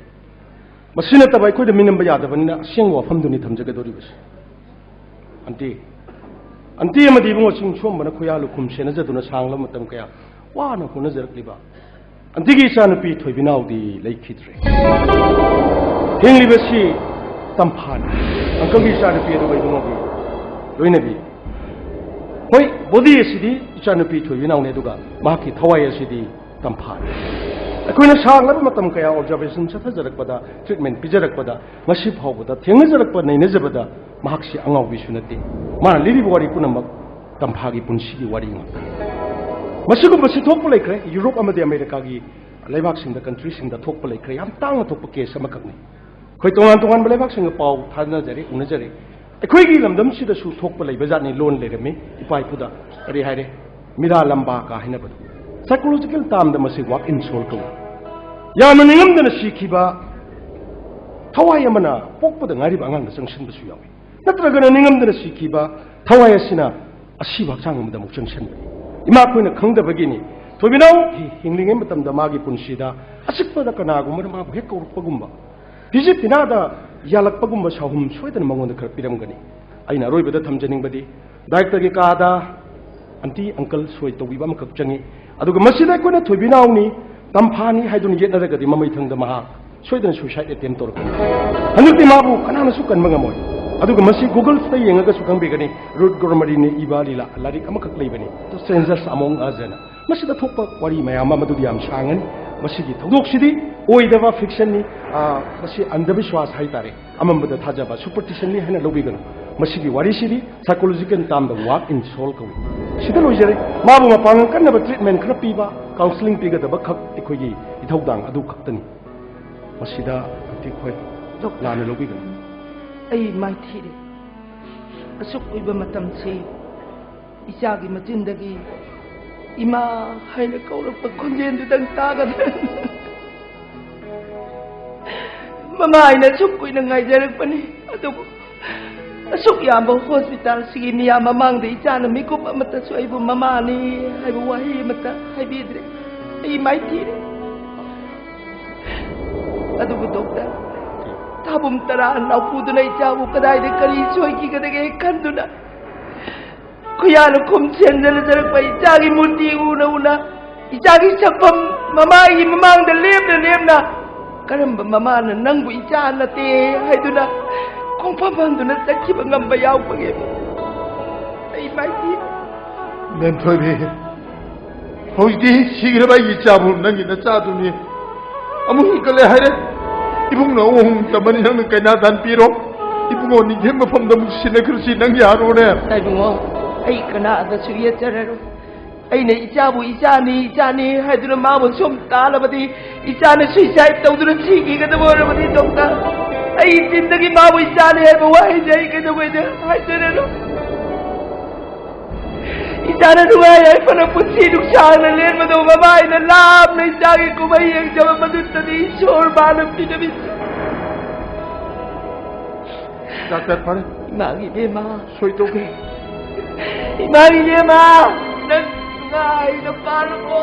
ꯃꯁꯤ ꯅꯠꯇꯕ ꯑꯩꯈꯣꯏꯗ ꯃꯤꯅꯝꯕ ꯌꯥꯗꯕꯅꯤꯅ ꯑꯁꯦꯡꯕ ꯋꯥꯐꯝꯗꯨꯅꯤ ꯊꯝꯖꯒꯗꯧꯔꯤꯕꯁꯤ꯫ ꯑꯟꯇꯤ, ꯑꯟꯇꯤ ꯑꯃꯗꯤ ꯏꯕꯨꯡꯉꯣ ꯆꯤꯡꯁꯣꯝꯕꯅ ꯈꯨꯌꯥ ꯂꯨꯈꯨꯝ ꯁꯦꯟꯅꯖꯗꯨꯅ ꯁꯥꯡꯂꯕ ꯃꯇꯝ ꯀꯌꯥ ꯋꯥꯅ ꯍꯣꯠꯅꯖꯔꯛꯂꯤꯕ ꯑꯟꯇꯤꯒꯤ ꯏꯆꯥꯅꯨꯄꯤ ꯊꯣꯏꯕꯤꯅꯥꯎꯗꯤ ꯂꯩꯈꯤꯗ꯭ꯔꯦ꯫ ꯍꯤꯡꯂꯤꯕꯁꯤ ꯇꯝꯐꯥꯅꯤ꯫ ꯑꯪꯀꯜꯒꯤ ꯏꯆꯥꯅꯨꯄꯤ ꯑꯗꯨꯒ ꯏꯕꯨꯡꯉꯣꯒꯤ ꯂꯣꯏꯅꯕꯤ꯫ ꯍꯣꯏ, ꯕꯣꯗꯤ ꯑꯁꯤꯗꯤ ꯏꯆꯥꯅꯨꯄꯤ ꯊꯣꯏꯕꯤꯅꯥꯎꯅꯤ, ꯑꯗꯨꯒ ꯃꯍꯥꯛꯀꯤ ꯊꯋꯥꯏ ꯑꯁꯤꯗꯤ ꯇꯝꯐꯥꯅꯤ꯫ ꯑꯩꯈꯣꯏꯅ ꯁꯥꯡꯂꯕ ꯃꯇꯝ ꯀꯌꯥ ꯑꯣꯕꯖꯥꯔꯕꯦꯁꯟ ꯆꯠꯊꯖꯔꯛꯄꯗ, ꯇ꯭ꯔꯤꯠꯃꯦꯟ ꯄꯤꯖꯔꯛꯄꯗ, ꯉꯁꯤ ꯐꯥꯎꯕꯗ ꯊꯦꯡꯅꯖꯔꯛꯄ, ꯅꯩꯅꯖꯕꯗ, ꯃꯍꯥꯛꯁꯤ ꯑꯉꯥꯎꯕꯤꯁꯨ ꯅꯠꯇꯦ꯫ ꯃꯥꯅ ꯂꯤꯔꯤꯕ ꯋꯥꯔꯤ ꯄꯨꯝꯅꯃꯛ ꯇꯝꯐꯥꯒꯤ ꯄꯨꯟꯁꯤꯒꯤ ꯋꯥꯔꯤ ꯉꯥꯛꯇꯅꯤ꯫ ꯃꯁꯤꯒꯨꯝꯕꯁꯤ ꯊꯣꯛꯄ ꯂꯩꯈ꯭ꯔꯦ꯫ ꯌꯨꯔꯣꯞ ꯑꯃꯗꯤ ꯑꯃꯦꯔꯤꯀꯥꯒꯤ ꯂꯩꯕꯥꯛꯁꯤꯡꯗ, ꯀꯟꯇ꯭ꯔꯤꯁꯤꯡꯗ ꯊꯣꯛꯄ ꯂꯩꯈ꯭ꯔꯦ꯫ ꯌꯥꯝ ꯇꯥꯡꯅ ꯊꯣꯛꯄ ꯀꯦꯁ ꯑꯃꯈꯛꯅꯤ꯫ ꯑꯩꯈꯣꯏ ꯇꯣꯉꯥꯟ ꯇꯣꯉꯥꯟꯕ ꯂꯩꯕꯥꯛꯁꯤꯡꯒ ꯄꯥꯎ ꯊꯥꯅꯖꯔꯦ, ꯎꯅꯖꯔꯦ꯫ ꯑꯩꯈꯣꯏꯒꯤ ꯂꯝꯗꯝꯁꯤꯗꯁꯨ ꯊꯣꯛꯄ ꯂꯩꯕ ꯖꯥꯠꯅꯤ, ꯂꯣꯟ ꯂꯩꯔꯝꯃꯤ ꯏꯄꯥ ꯏꯄꯨꯗ꯫ ꯀꯔꯤ ꯍꯥꯏꯔꯦ? ꯃꯤꯔꯥ ꯂꯝꯕꯥ ꯀꯥ ꯍꯥꯏꯅꯕꯗꯣ꯫ ꯁꯥꯏꯀꯣꯂꯣꯖꯤꯀꯦꯜ ꯇꯥꯝꯗ ꯃꯁꯤ ꯋꯥꯛ ꯏꯟ ꯁꯣꯜ ꯀꯧꯏ꯫ ꯌꯥꯝꯅ ꯅꯤꯡꯉꯝꯗꯅ ꯁꯤꯈꯤꯕ ꯊꯋꯥꯏ ꯑꯃꯅ ꯄꯣꯛꯄꯗ ꯉꯥꯏꯔꯤꯕ ꯑꯉꯥꯡꯗ ꯆꯪꯁꯤꯟꯕꯁꯨ ꯌꯥꯎꯏ꯫ ꯅꯠꯇ꯭ꯔꯒꯅ ꯅꯤꯡꯉꯝꯗꯅ ꯁꯤꯈꯤꯕ ꯊꯋꯥꯏ ꯑꯁꯤꯅ ꯑꯁꯤꯕ ꯍꯛꯆꯥꯡ ꯑꯃꯗ ꯑꯃꯨꯛ ꯆꯪꯁꯤꯟꯕꯅꯤ꯫ ꯏꯃꯥ ꯑꯩꯈꯣꯏꯅ ꯈꯪꯗꯕꯒꯤꯅꯤ꯫ ꯊꯣꯏꯕꯤꯅꯥꯎ ꯍꯤ-, ꯍꯤꯡꯂꯤꯉꯩ ꯃꯇꯝꯗ ꯃꯥꯒꯤ ꯄꯨꯟꯁꯤꯗ ꯑꯆꯤꯛꯄꯗ ꯀꯅꯥꯒꯨꯝꯕꯅ ꯃꯥꯕꯨ ꯍꯦꯛ ꯀꯧꯔꯛꯄꯒꯨꯝꯕ, ꯐꯤꯖꯦꯠ ꯐꯤꯅꯥꯗ ꯌꯥꯜꯂꯛꯄꯒꯨꯝꯕ ꯁꯥꯍꯨꯝ ꯁꯣꯏꯗꯅ ꯃꯉꯣꯟꯗ ꯈꯔ ꯄꯤꯔꯝꯒꯅꯤ꯫ ꯑꯩꯅ ꯑꯔꯣꯏꯕꯗ ꯊꯝꯖꯅꯤꯡꯕꯗꯤ, ꯗꯥꯏꯔꯦꯛꯇꯔꯒꯤ ꯀꯥꯗ ꯑꯟꯇꯤ ꯑꯪꯀꯜ ꯁꯣꯏ ꯇꯧꯕꯤꯕ ꯑꯃꯈꯛ ꯆꯪꯉꯤ꯫ ꯑꯗꯨꯒ ꯃꯁꯤꯗ ꯑꯩꯈꯣꯏꯅ ꯊꯣꯏꯕꯤꯅꯥꯎꯅꯤ, ꯇꯝꯐꯥꯅꯤ ꯍꯥꯏꯗꯨꯅ ꯌꯦꯠꯅꯔꯒꯗꯤ ꯃꯃꯩꯊꯪꯗ ꯃꯍꯥꯛ ꯁꯣꯏꯗꯅ ꯁꯨꯏꯁꯥꯏꯗ ꯑꯦꯇꯦꯝ ꯇꯧꯔꯛꯀꯅꯤ꯫ ꯍꯟꯗꯛꯇꯤ ꯃꯥꯕꯨ ꯀꯅꯥꯅꯁꯨ ꯀꯟꯕ ꯉꯝꯃꯣꯏ꯫ ꯑꯗꯨꯒ ꯃꯁꯤ ꯒꯨꯒꯜꯁꯤꯗ ꯌꯦꯡꯉꯒꯁꯨ ꯈꯪꯕꯤꯒꯅꯤ, ꯔꯨꯠ ꯒ꯭ꯔꯣꯃꯔꯤꯅ ꯏꯕ ꯂꯤꯂꯥ ꯂꯥꯏꯔꯤꯛ ꯑꯃꯈꯛ ꯂꯩꯕꯅꯤ, ꯗ ꯁ꯭ꯇ꯭ꯔꯦꯟꯖꯔꯁ ꯑꯃꯣꯡ ꯑꯁ ꯍꯥꯏꯅ꯫ ꯃꯁꯤꯗ ꯊꯣꯛꯄ ꯋꯥꯔꯤ ꯃꯌꯥꯝ ꯑꯃ, ꯃꯗꯨꯗꯤ ꯌꯥꯝ ꯁꯥꯡꯉꯅꯤ꯫ ꯃꯁꯤꯒꯤ ꯊꯧꯗꯣꯛꯁꯤꯗꯤ ꯑꯣꯏꯗꯕ ꯐꯤꯛꯁꯟꯅꯤ꯫ ꯑꯥ, ꯃꯁꯤ ꯑꯟꯙꯕꯤꯁ꯭ꯋꯥꯁ ꯍꯥꯏꯇꯥꯔꯦ, ꯑꯃꯝꯕꯗ ꯊꯥꯖꯕ, ꯁꯨꯄꯔꯁꯇꯤꯁꯟꯅꯤ ꯍꯥꯏꯅ ꯂꯧꯕꯤꯒꯅꯨ꯫ ꯃꯁꯤꯒꯤ ꯋꯥꯔꯤꯁꯤꯗꯤ ꯁꯥꯏꯀꯣꯂꯣꯖꯤꯀꯦꯜ ꯇꯥꯝꯗ ꯋꯥꯛ ꯏꯟ ꯁꯣꯜ ꯀꯧꯏ꯫ ꯁꯤꯗ ꯂꯣꯏꯖꯔꯦ꯫ ꯃꯥꯕꯨ ꯃꯄꯥꯡꯒꯜ ꯀꯟꯅꯕ ꯇ꯭ꯔꯤꯠꯃꯦꯟ ꯈꯔ ꯄꯤꯕ, ꯀꯥꯎꯟꯁꯤꯂꯤꯡ ꯄꯤꯒꯗꯕ ꯈꯛ ꯑꯩꯈꯣꯏꯒꯤ ꯏꯊꯧꯗꯥꯡ ꯑꯗꯨ ꯈꯛꯇꯅꯤ꯫ ꯃꯁꯤꯗ ꯑꯟꯇꯤ ꯈꯣꯏ ꯗꯣꯛꯇꯔ, ꯂꯥꯟꯅ ꯂꯧꯕꯤꯒꯅꯨ꯫ ꯑꯩ ꯃꯥꯏꯊꯤꯔꯦ꯫ ꯑꯁꯨꯛ ꯀꯨꯏꯕ ꯃꯇꯝꯁꯤ ꯏꯆꯥꯒꯤ ꯃꯆꯤꯟꯗꯒꯤ "ꯏꯃꯥ" ꯍꯥꯏꯅ ꯀꯧꯔꯛꯄ ꯈꯣꯟꯖꯦꯜꯗꯨꯗꯪ ꯇꯥꯒꯗ꯭ꯔꯥ? ꯃꯃꯥ ꯍꯥꯏꯅ ꯑꯁꯨꯛ ꯀꯨꯏꯅ ꯉꯥꯏꯖꯔꯛꯄꯅꯤ, ꯑꯗꯨꯕꯨ ꯑꯁꯨꯛ ꯌꯥꯝꯕ ꯍꯣꯁꯄꯤꯇꯥꯜꯁꯤꯒꯤ ꯃꯤꯌꯥꯝ ꯃꯃꯥꯡꯗ ꯏꯆꯥꯅ ꯃꯤꯀꯨꯞ ꯑꯃꯠꯇꯁꯨ ꯑꯩꯕꯨ "ꯃꯃꯥꯅꯤ" ꯍꯥꯏꯕ ꯋꯥꯍꯩ ꯑꯃꯠꯇ ꯍꯥꯏꯕꯤꯗ꯭ꯔꯦ꯫ ꯑꯩ ꯃꯥꯏꯊꯤꯔꯦ꯫ ꯑꯗꯨꯕꯨ ꯗꯣꯛꯇꯔ, ꯊꯥꯕꯨꯝ ꯇꯔꯥ ꯅꯥꯎꯄꯨꯗꯨꯅ ꯏꯆꯥꯕꯨ ꯀꯗꯥꯏꯗ ꯀꯔꯤ ꯁꯣꯏꯈꯤꯒꯗꯒꯦ ꯈꯟꯗꯨꯅ, ꯈꯨꯌꯥ ꯂꯨꯈꯨꯝ ꯁꯦꯝꯖꯤꯜꯂꯖꯔꯛꯄ ꯏꯆꯥꯒꯤ ꯃꯨꯔꯇꯤ ꯎꯅ ꯎꯅ, ꯏꯆꯥꯒꯤ ꯁꯛꯐꯝ, ꯃꯃꯥꯒꯤ ꯃꯃꯥꯡꯗ ꯂꯦꯞꯅ ꯂꯦꯞꯅ, ꯀꯔꯝꯕ ꯃꯃꯥꯅ ꯅꯪꯕꯨ ꯏꯆꯥ ꯅꯠꯇꯦ ꯍꯥꯏꯗꯨꯅ ꯈꯣꯡꯐꯝ ꯐꯝꯗꯨꯅ ꯆꯠꯈꯤꯕ ꯉꯝꯕ ꯌꯥꯎꯕꯒꯦ? ꯑꯩ ꯃꯥꯏꯊꯤ꯫ ꯃꯦꯝꯊꯣꯏꯕꯤ, ꯍꯧꯖꯤꯛꯇꯤ ꯁꯤꯈ꯭ꯔꯕ ꯑꯩꯒꯤ ꯏꯆꯥꯕꯨ ꯅꯪꯒꯤ ꯅꯆꯥꯗꯨꯅꯤ꯫ ꯑꯃꯨꯛ ꯍꯤꯡꯒꯠꯂꯦ ꯍꯥꯏꯔꯦ꯫ ꯏꯕꯨꯡꯅ ꯑꯍꯨꯝ ꯇꯝꯕꯅꯤ, ꯅꯪꯅ ꯀꯩꯅꯥ ꯗꯥꯟ ꯄꯤꯔꯣ꯫ ꯏꯕꯨꯡꯉꯣ ꯅꯤꯡꯊꯦꯝ ꯃꯐꯝꯗ ꯑꯃꯨꯛ ꯁꯤꯟꯅꯈ꯭ꯔꯁꯤ, ꯅꯪ ꯌꯥꯔꯣꯅꯦ꯫ ꯏꯕꯨꯡꯉꯣ, ꯑꯩ ꯀꯅꯥꯗꯁꯨ ꯌꯦꯠꯆꯔꯔꯣꯏ꯫ ꯑꯩꯅ ꯏꯆꯥꯕꯨ ꯏꯆꯥꯅꯤ, ꯏꯆꯥꯅꯤ ꯍꯥꯏꯗꯨꯅ ꯃꯥꯕꯨ ꯁꯨꯝ ꯇꯥꯜꯂꯕꯗꯤ, ꯏꯆꯥꯅ suicide ꯇꯧꯗꯨꯅ ꯁꯤꯈꯤꯒꯗꯕ ꯑꯣꯏꯔꯕꯗꯤ, ꯗꯣꯛꯇꯔ, ꯑꯩ ꯆꯤꯟꯗꯒꯤ ꯃꯥꯕꯨ ꯏꯆꯥꯅꯤ ꯍꯥꯏꯕ ꯋꯥꯍꯩꯁꯦ ꯑꯩ ꯀꯩꯗꯧꯉꯩꯗ ꯍꯥꯏꯖꯔꯔꯣꯏ꯫ ꯏꯆꯥꯅ ꯅꯨꯡꯉꯥꯏ ꯌꯥꯏꯐꯅ ꯄꯨꯟꯁꯤ ꯅꯨꯡꯁꯥꯡꯅ ꯂꯦꯟꯕꯗꯣ ꯃꯃꯥꯏꯅ ꯂꯥꯞꯅ ꯏꯆꯥꯒꯤ ꯀꯨꯝꯍꯩ ꯌꯦꯡꯖꯕ ꯃꯗꯨꯇꯅꯤ ꯏꯁꯣꯔ ꯃꯥꯅ ꯄꯤꯗꯕꯤꯁꯦ꯫ ꯗꯥꯛꯇꯔ, ꯐꯔꯦ꯫ ꯏꯃꯥꯒꯤ ꯏꯕꯦꯝꯃ꯫ ꯁꯣꯏ ꯇꯧꯒꯦ꯫ ꯏꯃꯥꯒꯤ ꯏꯕꯦꯝꯃ, ꯅꯪ ꯅꯨꯡꯉꯥꯏꯅ ꯄꯥꯜꯂꯨꯀꯣ꯫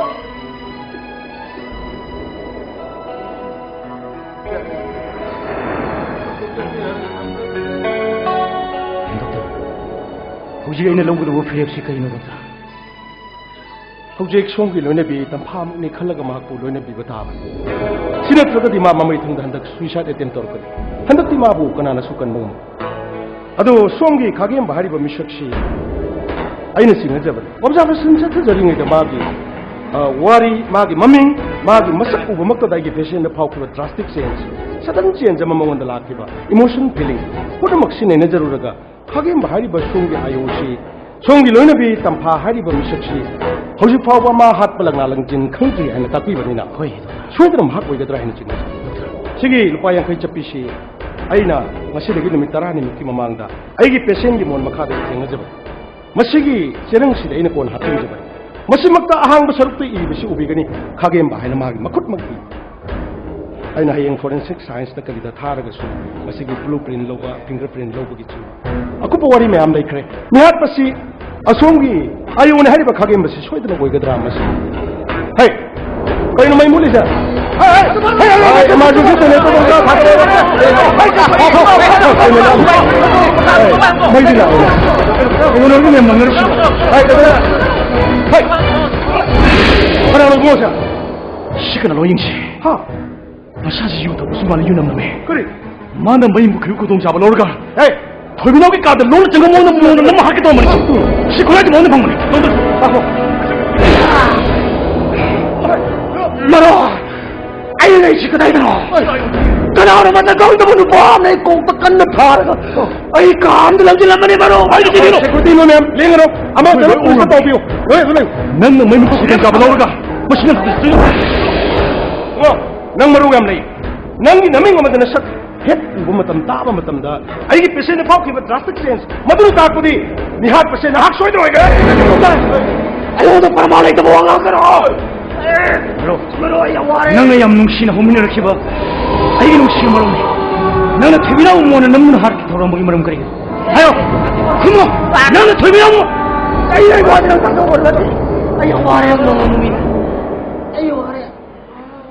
ꯗꯣꯛꯇꯔ, ꯍꯧꯖꯤꯛ ꯑꯩꯅ ꯂꯧꯒꯗꯧꯕ ꯐꯤꯔꯦꯞꯁꯤ ꯀꯩꯅꯣ, ꯗꯣꯛꯇꯔ? ꯍꯧꯖꯤꯛ ꯁꯣꯝꯒꯤ ꯂꯣꯏꯅꯕꯤ ꯇꯝꯐꯥꯃꯨꯛꯅꯤ ꯈꯜꯂꯒ ꯃꯍꯥꯛꯄꯨ ꯂꯣꯏꯅꯕꯤꯕ ꯇꯥꯕꯅꯤ꯫ ꯁꯤ ꯅꯠꯇ꯭ꯔꯒꯗꯤ ꯃꯥ ꯃꯃꯩ ꯊꯪꯗ ꯍꯟꯗꯛ suicide attempt ꯇꯧꯔꯛꯀꯅꯤ꯫ ꯍꯟꯗꯛꯇꯤ ꯃꯥꯕꯨ ꯀꯅꯥꯅꯁꯨ ꯀꯟꯕ ꯉꯝꯃꯣꯏ꯫ ꯑꯗꯣ ꯁꯣꯝꯒꯤ ꯈꯥꯒꯦꯝꯕ ꯍꯥꯏꯔꯤꯕ ꯃꯤꯁꯛꯁꯤ ꯑꯩꯅ ꯆꯤꯡꯅꯖꯕꯅꯤ꯫ Observation ꯆꯠꯊꯖꯔꯤꯉꯩꯗ ꯃꯥꯒꯤ, ꯑ, ꯋꯥꯔꯤ, ꯃꯥꯒꯤ ꯃꯃꯤꯡ, ꯃꯥꯒꯤ ꯃꯁꯛ ꯎꯕꯃꯛꯇꯗ ꯑꯩꯒꯤ patientꯗ ꯐꯥꯎꯈꯤꯕ drastic change, sudden change ꯑꯃ ꯃꯉꯣꯟꯗ ꯂꯥꯛꯈꯤꯕ emotion feeling ꯄꯨꯝꯅꯃꯛꯁꯤ ꯅꯩꯅꯖꯔꯨꯔꯒ ꯈꯥꯒꯦꯝꯕ ꯍꯥꯏꯔꯤꯕ ꯁꯣꯝꯒꯤ ꯑꯥꯏꯑꯣꯁꯤ, ꯁꯣꯝꯒꯤ ꯂꯣꯏꯅꯕꯤ ꯇꯝꯐꯥ ꯍꯥꯏꯔꯤꯕ ꯃꯤꯁꯛꯁꯤ ꯍꯧꯖꯤꯛ ꯐꯥꯎꯕ ꯃꯥ ꯍꯥꯠꯄ ꯂꯪꯂꯥ ꯂꯪꯖꯤꯟ ꯈꯪꯗ꯭ꯔꯤ ꯍꯥꯏꯅ ꯇꯥꯛꯄꯤꯕꯅꯤꯅ, ꯍꯣꯏ, ꯗꯣꯛꯇꯔ꯫ ꯁꯣꯏꯗꯅ ꯃꯍꯥꯛ ꯑꯣꯏꯒꯗ꯭ꯔꯥ ꯍꯥꯏꯅ ꯆꯤꯡꯅꯩ꯫ ꯗꯣꯛꯇꯔ, ꯁꯤꯒꯤ ꯂꯨꯄꯥ ꯌꯥꯡꯈꯩ ꯆꯠꯄꯤꯁꯤ ꯑꯩꯅ ꯉꯁꯤꯗꯒꯤ ꯅꯨꯃꯤꯠ ꯇꯔꯥꯅꯤꯃꯨꯛꯀꯤ ꯃꯃꯥꯡꯗ ꯑꯩꯒꯤ patientꯒꯤ ꯃꯣꯟ ꯃꯈꯥꯗ ꯊꯦꯡꯅꯖꯕꯅꯤ꯫ ꯃꯁꯤꯒꯤ ꯆꯦꯔꯪꯁꯤꯗ ꯑꯩꯅ ꯀꯣꯟꯅ ꯍꯥꯞꯆꯤꯟꯖꯕꯅꯤ꯫ ꯃꯁꯤꯃꯛꯇ ꯑꯍꯥꯡꯕ ꯁꯔꯨꯛꯇ ꯏꯔꯤꯕꯁꯤ ꯎꯕꯤꯒꯅꯤ, ꯈꯥꯒꯦꯝꯕ ꯍꯥꯏꯅ ꯃꯥꯒꯤ ꯃꯈꯨꯠꯃꯛ ꯏ꯫ ꯑꯩꯅ ꯍꯌꯦꯡ forensic scienceꯇ ꯀꯔꯤꯗ ꯊꯥꯔꯒꯁꯨ ꯃꯁꯤꯒꯤ blueprint ꯂꯧꯕ, fingerprint ꯂꯧꯕꯒꯤ ꯑꯀꯨꯞꯄ ꯋꯥꯔꯤ ꯃꯌꯥꯝ ꯂꯩꯈ꯭ꯔꯦ꯫ ꯃꯤꯍꯥꯠ ꯑꯁꯤ ꯑꯁꯣꯝꯒꯤ ꯑꯥꯏꯑꯣꯅꯤ ꯍꯥꯏꯔꯤꯕ ꯈꯥꯒꯦꯝꯕꯁꯤ ꯁꯣꯏꯗꯅ ꯑꯣꯏꯒꯗ꯭ꯔꯥ ꯃꯁꯤ? ꯍꯩ! ꯀꯩꯅꯣ ꯃꯩ ꯃꯨꯠꯂꯤꯁꯦ? ꯍꯩ! ꯍꯩ! ꯍꯩ! ꯍꯩ! Emergency generator ꯑꯝꯇ ꯊꯥꯗꯣꯛꯑꯣ꯫ ꯍꯩ! ꯃꯩꯗꯤ ꯂꯥꯛꯑꯦ꯫ ꯀꯩꯅꯣ ꯅꯣꯏꯒꯤ ꯃꯦꯝ ꯅꯪꯅꯔꯛꯁꯤꯕꯣ? ꯍꯩ! ꯀꯩꯗꯧꯔꯦ? ꯍꯩ! ꯀꯅꯥꯅꯣ ꯏꯕꯨꯡꯉꯣꯁꯦ? ꯁꯤ ꯀꯅꯥꯅꯣ ꯌꯦꯡꯁꯤ꯫ ꯍꯥ? ꯃꯁꯥꯁꯤ ꯌꯨ ꯊꯛꯄꯁꯨ ꯃꯥꯜꯂꯤ, ꯌꯨ ꯅꯝꯂꯝꯃꯦ꯫ ꯀꯔꯤ? ꯃꯥꯅ ꯃꯩ ꯃꯨꯠꯈꯤꯕꯒꯤ ꯈꯨꯗꯣꯡꯆꯥꯕ ꯂꯧꯔꯒ, ꯍꯦ! ꯊꯣꯏꯕꯤꯅꯥꯎꯒꯤ ꯀꯥꯗ ꯂꯣꯟꯅ ꯆꯪꯉꯝꯃꯣꯅ ꯃꯣꯟꯗ ꯅꯝꯃ ꯍꯥꯠꯀꯦ ꯇꯧꯔꯝꯕꯅꯤ꯫ ꯁꯤ ꯈꯨꯠꯂꯥꯏꯁꯤ ꯃꯉꯣꯟꯗ ꯐꯪꯕꯅꯤ꯫ ꯂꯧꯗꯣ꯫ ꯃꯔꯣ! ꯑꯩ ꯂꯩꯁꯤ ꯀꯗꯥꯏꯗꯅꯣ? ꯀꯅꯥꯅꯣ ꯃꯁꯛ ꯈꯪꯗꯕ ꯅꯨꯄꯥ ꯑꯃꯅ ꯑꯩ ꯀꯣꯛꯇ ꯀꯟꯅ ꯊꯥꯔꯒ ꯑꯩ ꯀꯥ ꯑꯃꯗ ꯂꯪꯁꯤꯜꯂꯝꯕꯅꯤ, ꯃꯔꯣ! ꯑꯩ ꯀꯤꯕꯤꯔꯣ! ꯁꯦꯀ꯭ꯌꯨꯔꯤꯇꯤ ꯅꯣ, ꯃꯦꯝ, ꯂꯦꯡꯒꯅꯨ꯫ ꯑꯃ ꯆꯠꯂꯣ, ꯄꯨꯂꯤꯁꯇ ꯄꯥꯎ ꯄꯤꯌꯨ꯫ ꯂꯣꯏ ꯑꯗꯨ ꯂꯩꯌꯨ꯫ ꯅꯪꯅ ꯃꯩ ꯃꯀꯨꯞ ꯈꯨꯗꯣꯡ ꯆꯥꯕ ꯂꯧꯔꯒ ꯃꯁꯤꯅ ꯅꯪ ꯃꯔꯨ ꯌꯥꯝ ꯂꯩ꯫ ꯅꯪꯒꯤ ꯅꯃꯤꯡ ꯑꯃꯗ ꯅꯁꯛ ꯍꯦꯛ ꯎꯕ ꯃꯇꯝ, ꯇꯥꯕ ꯃꯇꯝꯗ ꯑꯩꯒꯤ ꯄꯦꯁꯦꯟꯗ ꯐꯥꯎꯈꯤꯕ drastic change, ꯃꯗꯨꯅ ꯇꯥꯛꯄꯗꯤ ꯅꯤꯍꯥꯠ ꯄꯦꯁꯦꯟ ꯅꯍꯥꯛ ꯁꯣꯏꯗꯅ ꯑꯣꯏꯒꯅꯤ꯫ ꯑꯩꯉꯣꯟꯗ ꯄ꯭ꯔꯃꯥꯟ ꯂꯩꯇꯕ ꯋꯥ ꯉꯥꯡꯒꯅꯨ꯫ ꯃꯔꯨꯞ, ꯃꯔꯨꯞ, ꯑꯩ ꯌꯥꯝ ꯋꯥꯔꯦ꯫ ꯅꯪꯅ ꯌꯥꯝ ꯅꯨꯡꯁꯤꯅ ꯍꯧꯃꯤꯟꯅꯔꯛꯈꯤꯕ ꯑꯩꯒꯤ ꯅꯨꯡꯁꯤꯕ ꯃꯔꯨꯞꯅꯤ꯫ ꯅꯪꯅ ꯊꯣꯏꯕꯤꯅꯥꯎ ꯃꯣꯟꯅ ꯅꯝꯗꯨꯅ ꯍꯥꯠꯈꯤ ꯊꯧꯔꯝꯕꯒꯤ ꯃꯔꯝ ꯀꯔꯤꯒꯤꯅꯣ? ꯍꯥꯏꯌꯣ, ꯈꯨꯝꯃꯣ꯫ ꯅꯪꯅ ꯊꯣꯏꯕꯤꯅꯥꯎ ꯃꯣꯟ ꯑꯩ, ꯑꯩ ꯋꯥꯔꯦ, ꯅꯪ ꯇꯥꯛꯄ ꯉꯝꯒꯅꯤ꯫ ꯑꯩ ꯌꯥꯝ ꯋꯥꯔꯦ, ꯌꯥꯝ ꯅꯨꯡꯉꯥꯏ ꯅꯨꯃꯤꯠ꯫ ꯑꯩ ꯋꯥꯔꯦ꯫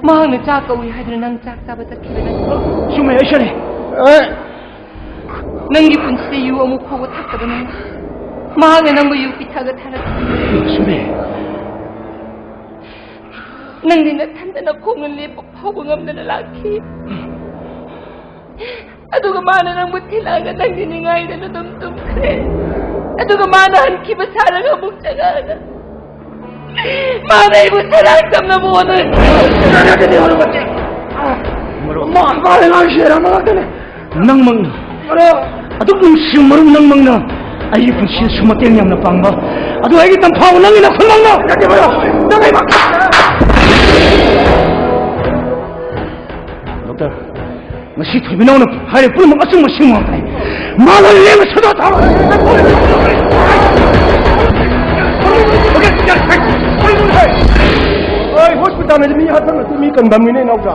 ꯃꯍꯥꯛꯅ ꯆꯥꯛ ꯀꯧꯏ ꯍꯥꯏꯗꯨꯅ ꯅꯪ ꯆꯥꯛ ꯆꯥꯕ ꯆꯠꯈꯤꯕ ꯅꯠꯇ꯭ꯔꯣ? ꯆꯨꯝꯃꯦ, ꯑꯩ ꯁꯔꯦ꯫ ꯅꯪꯒꯤ ꯄꯨꯟꯁꯤꯗ ꯌꯨ ꯑꯃꯨꯛ ꯐꯥꯎꯕ ꯊꯛꯇꯕ ꯅꯪꯅ ꯃꯍꯥꯛꯅ ꯅꯪꯕꯨ ꯌꯨ ꯄꯤꯊꯛꯑꯒ ꯊꯥꯔꯛꯈꯤ꯫ ꯆꯨꯝꯃꯦ꯫ ꯅꯪꯗꯤ ꯅꯊꯟꯇ ꯅꯈꯣꯡꯅ ꯂꯦꯞꯄ ꯐꯥꯎꯕ ꯉꯝꯗꯅ ꯂꯥꯛꯈꯤ꯫ ꯑꯗꯨꯒ ꯃꯥꯅ ꯅꯪꯕꯨ ꯊꯤꯜꯂꯛꯑꯒ ꯅꯪꯗꯤ ꯅꯤꯡꯉꯥꯏꯗꯅ ꯑꯗꯨꯝ ꯇꯨꯝꯈ꯭ꯔꯦ꯫ ꯑꯗꯨꯒ ꯃꯥꯅ ꯍꯟꯈꯤꯕ ꯁꯥꯔꯒ ꯑꯃꯨꯛ ꯆꯪꯉꯛꯑꯒ ꯃꯥꯅ ꯑꯩꯕꯨ ꯁꯦꯔꯥꯟ ꯇꯝꯅꯕ ꯍꯣꯠꯅꯔꯤ꯫ ꯃꯔꯨꯞ꯫ ꯃꯥ, ꯃꯥꯅ ꯉꯥꯡꯉꯤꯁꯦ ꯑꯔꯥꯟꯕ ꯉꯥꯛꯇꯅꯦ꯫ ꯅꯪꯃꯛꯅ, ꯃꯔꯨꯞ꯫ ꯑꯗꯨꯛ ꯅꯨꯡꯁꯤꯕ ꯃꯔꯨꯞ ꯅꯪꯃꯛꯅ ꯑꯩꯒꯤ ꯄꯨꯟꯁꯤꯗꯁꯨ ꯃꯇꯦꯡ ꯌꯥꯝꯅ ꯄꯥꯡꯕ, ꯑꯗꯨ ꯑꯩꯒꯤ ꯇꯝꯐꯥꯎ ꯅꯪꯒꯤ ꯅꯈꯨꯠꯃꯛꯅ꯫ ꯅꯠꯇꯦ, ꯃꯔꯨꯞ꯫ ꯅꯪ ꯑꯩ ꯗꯣꯛꯇꯔ, ꯉꯁꯤ ꯊꯣꯏꯕꯤꯅꯥꯎꯅ ꯍꯥꯏꯔꯤꯕ ꯄꯨꯝꯅꯃꯛ ꯑꯆꯨꯝꯕ ꯑꯁꯦꯡꯕ ꯉꯥꯛꯇꯅꯤ꯫ ꯃꯥ ꯂꯣꯏ ꯂꯦꯝꯅ ꯁꯦꯗꯣ ꯊꯥꯔꯣ꯫ ꯑꯩ ꯍꯣꯁꯄꯤꯇꯥꯜ ꯑꯁꯤ ꯃꯤ ꯍꯥꯠꯐꯝ ꯅꯠꯇꯦ, ꯃꯤ ꯀꯟꯐꯝꯅꯤꯅꯦ, ꯏꯅꯥꯎꯆꯥ꯫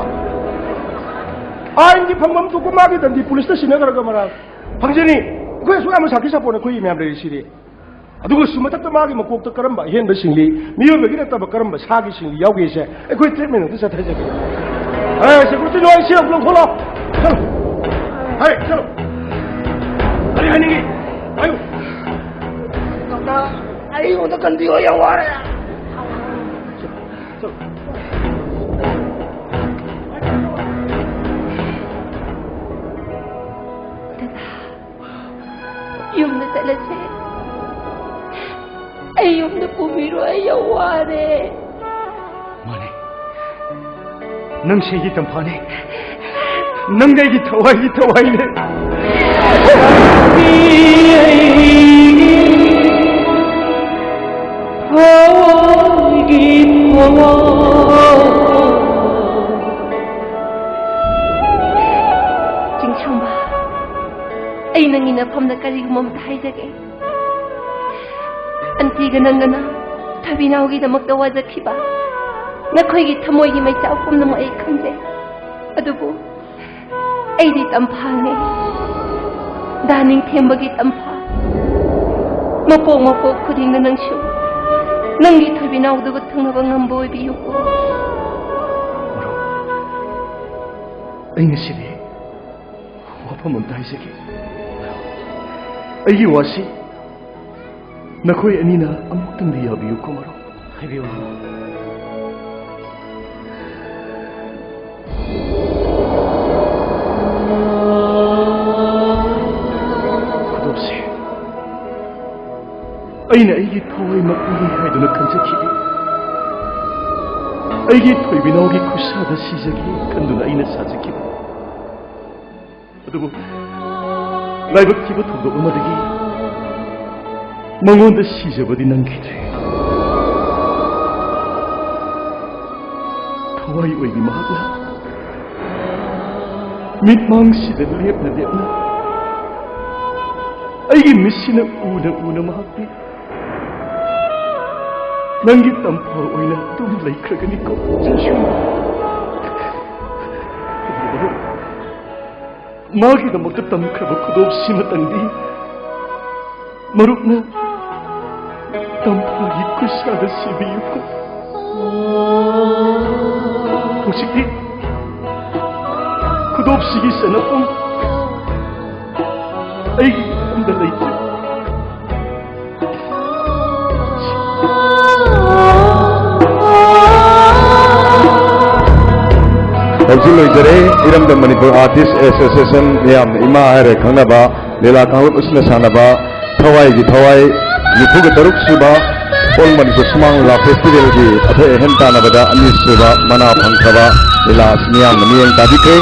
ꯑꯥꯏꯟꯒꯤ ꯐꯪꯐꯝ ꯊꯣꯛꯄ ꯃꯥꯒꯤ ꯗꯟꯗꯤ ꯄꯨꯂꯤꯁꯇ ꯁꯤꯟꯅꯈ꯭ꯔꯒ ꯃꯔꯥꯜ ꯐꯪꯖꯅꯤ꯫ ꯑꯩꯈꯣꯏ ꯑꯁꯨꯛ ꯌꯥꯝꯅ ꯁꯥꯈꯤ ꯁꯥꯄꯣꯟ ꯑꯩꯈꯣꯏ ꯃꯌꯥꯝ ꯂꯩꯔꯤꯁꯤꯗꯤ꯫ ꯑꯗꯨꯒꯁꯨ ꯃꯊꯛꯇ ꯃꯥꯒꯤ ꯃꯀꯣꯛꯇ ꯀꯔꯝꯕ ꯑꯍꯦꯟꯕ ꯁꯤꯡꯂꯤ, ꯃꯤꯑꯣꯏꯕꯒꯤ ꯅꯠꯇꯕ ꯀꯔꯝꯕ ꯁꯥꯒꯤ ꯁꯤꯡꯂꯤ ꯌꯥꯎꯒꯦꯁꯦ ꯑꯩꯈꯣꯏ ꯇ꯭ꯔꯤꯠꯃꯦꯟ ꯑꯝꯇ ꯆꯠꯊꯖꯒꯦ꯫ ꯑꯦ, ꯁꯦꯀ꯭ꯌꯨꯔꯤꯇꯤ ꯅꯣꯏ ꯁꯤ ꯑꯃꯨꯛ ꯂꯧꯊꯣꯛꯂꯣ꯫ ꯆꯠꯂꯣ꯫ ꯍꯩ, ꯆꯠꯂꯣ꯫ ꯀꯔꯤ ꯍꯥꯏꯅꯤꯡꯉꯤ? ꯍꯥꯏꯌꯨ꯫ ꯗꯣꯛꯇꯔ, ꯑꯩꯉꯣꯟꯗ ꯀꯟꯕꯤꯌꯣ, ꯌꯥꯝ ꯋꯥꯔꯦ꯫ ꯆꯠꯂꯣ꯫ ꯗꯗꯥ, ꯌꯨꯝꯗ ꯆꯠꯂꯁꯦ꯫ ꯑꯩ ꯌꯨꯝꯗ ꯄꯨꯡ ꯌꯥꯝ ꯋꯥꯔꯦ꯫ ꯃꯥꯅꯦ, ꯅꯪꯁꯦ ꯑꯩꯒꯤ ꯇꯝꯐꯥꯅꯦ꯫ ꯅꯪꯗꯤ ꯑꯩꯒꯤ ꯊꯋꯥꯏꯒꯤ ꯊꯋꯥꯏꯅꯦ꯫ ꯆꯤꯡꯁꯥꯡꯕ, ꯑꯩ ꯅꯪꯒꯤ ꯅꯐꯝꯗ ꯀꯔꯤꯒꯨꯝꯕ ꯑꯝꯇ ꯍꯥꯏꯖꯒꯦ꯫ ꯑꯟꯇꯤꯒ ꯅꯪꯒꯅ ꯊꯣꯏꯕꯤꯅꯥꯎꯒꯤꯗꯃꯛꯇ ꯋꯥꯖꯈꯤꯕ ꯅꯈꯣꯏꯒꯤ ꯊꯃꯣꯏꯒꯤ ꯃꯩꯆꯥꯛ ꯄꯨꯝꯅꯃꯛ ꯑꯩ ꯈꯪꯖꯩ꯫ ꯑꯗꯨꯕꯨ ꯑꯩꯗꯤ ꯇꯝꯐꯥꯅꯦ꯫ ꯗꯥ ꯅꯤꯡꯊꯦꯝꯕꯒꯤ ꯇꯝꯐꯥ꯫ ꯃꯄꯣꯛ ꯃꯄꯣꯛ ꯈꯨꯗꯤꯡꯗ ꯅꯪꯁꯨ ꯅꯪꯒꯤ ꯊꯣꯏꯕꯤꯅꯥꯎꯗꯨꯒ ꯊꯨꯡꯅꯕ ꯉꯝꯕ ꯑꯣꯏꯕꯤꯌꯨꯀꯣ꯫ ꯑꯩ ꯉꯁꯤꯗꯤ ꯋꯥꯐꯝ ꯑꯝꯇ ꯍꯥꯏꯖꯒꯦ꯫ ꯑꯩꯒꯤ ꯋꯥꯁꯤ ꯅꯈꯣꯏ ꯑꯅꯤꯅ ꯑꯃꯨꯛꯇꯪꯗꯤ ꯌꯥꯕꯤꯌꯨꯀꯣ, ꯃꯔꯨꯞ꯫ ꯍꯥꯏꯕꯤꯌꯨ, ꯃꯔꯨꯞ꯫ ꯈꯨꯗꯣꯞꯁꯦ ꯑꯩꯅ ꯑꯩꯒꯤ ꯊꯋꯥꯏꯃꯛꯅꯤ ꯍꯥꯏꯗꯨꯅ ꯈꯟꯖꯈꯤꯕ, ꯑꯩꯒꯤ ꯊꯣꯏꯕꯤꯅꯥꯎꯒꯤ ꯈꯨꯠꯁꯥꯗ ꯁꯤꯖꯒꯦ ꯈꯟꯗꯨꯅ ꯑꯩꯅ ꯁꯥꯖꯈꯤꯕ, ꯑꯗꯨꯕꯨ ꯂꯥꯏꯕꯛ ꯊꯤꯕ ꯊꯧꯗꯣꯛ ꯑꯃꯗꯒꯤ ꯃꯉꯣꯟꯗ ꯁꯤꯖꯕꯗꯤ ꯅꯪꯈꯤꯗ꯭ꯔꯦ꯫ ꯊꯋꯥꯏ ꯑꯣꯏꯕꯤ ꯃꯍꯥꯛꯅ ꯃꯤꯠꯃꯥꯡꯁꯤꯗ ꯂꯦꯞꯅ ꯂꯦꯞꯅ ꯑꯩꯒꯤ ꯃꯤꯠꯁꯤꯅ ꯎꯅ ꯎꯅ ꯃꯍꯥꯛꯇꯤ ꯅꯪꯒꯤ ꯇꯝꯐꯥ ꯑꯣꯏꯅ ꯑꯗꯨꯝ ꯂꯩꯈ꯭ꯔꯒꯅꯤꯀꯣ꯫ ꯃꯥꯒꯤꯗꯃꯛꯇ ꯇꯝꯈ꯭ꯔꯕ ꯈꯨꯗꯣꯞꯁꯤꯃꯇꯪꯗꯤ ꯃꯔꯨꯞꯅ ꯇꯝꯐꯥꯒꯤ ꯈꯨꯠꯁꯥꯗ ꯁꯤꯕꯤꯌꯨꯀꯣ꯫ ꯍꯧꯖꯤꯛꯇꯤ ꯈꯨꯗꯣꯞꯁꯤꯒꯤ ꯆꯅꯐꯝ ꯑꯩꯒꯤ ꯏꯐꯝꯗ ꯂꯩꯇ꯭ꯔꯦ꯫ ꯍꯧꯖꯤꯛ ꯂꯣꯏꯖꯔꯦ ꯏꯔꯝꯗꯝ ꯃꯅꯤꯄꯨꯔ ꯑꯥꯔꯇꯤꯁ ꯑꯦꯁꯣꯁꯤꯌꯦꯁꯟ, ꯃꯤꯌꯥꯝꯅ ꯏꯃꯥ ꯍꯥꯏꯔ ꯈꯪꯅꯕ ꯂꯤꯂꯥ ꯀꯥꯡꯂꯨꯞ ꯑꯁꯤꯅ ꯁꯥꯟꯅꯕ ꯊꯋꯥꯏꯒꯤ ꯊꯋꯥꯏ ꯅꯤꯐꯨꯒ ꯇꯔꯨꯛ ꯁꯨꯕ All Manipur Sumang Lila Festivalꯒꯤ ꯑꯊꯣꯏ ꯑꯍꯦꯟ ꯇꯥꯟꯅꯕꯗ ꯑꯅꯤꯁꯨꯕ ꯃꯅꯥ ꯐꯪꯈ꯭ꯔꯕ ꯂꯤꯂꯥ ꯑꯁꯤ ꯃꯤꯌꯥꯝꯅ ꯃꯤꯠꯌꯦꯡ ꯇꯥꯕꯤꯈ꯭ꯔꯦ꯫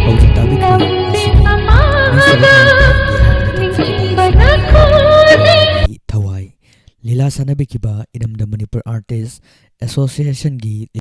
ꯍꯧꯖꯤꯛ ꯇꯥꯕꯤꯈ꯭ꯔꯦ ꯑꯁꯤꯒꯤ ꯑꯅꯤꯁꯨꯕ ꯃꯅꯥ ꯐꯪꯈꯤ ꯍꯥꯏꯕꯗ ꯊꯧꯖꯤꯜ ꯊꯋꯥꯏ ꯂꯤꯂꯥ ꯁꯥꯟꯅꯕꯤꯈꯤꯕ ꯏꯔꯝꯗꯝ ꯃꯅꯤꯄꯨꯔ ꯑꯥꯔꯇꯤꯁ ꯑꯦꯁꯣꯁꯤꯌꯦꯁꯟꯒꯤ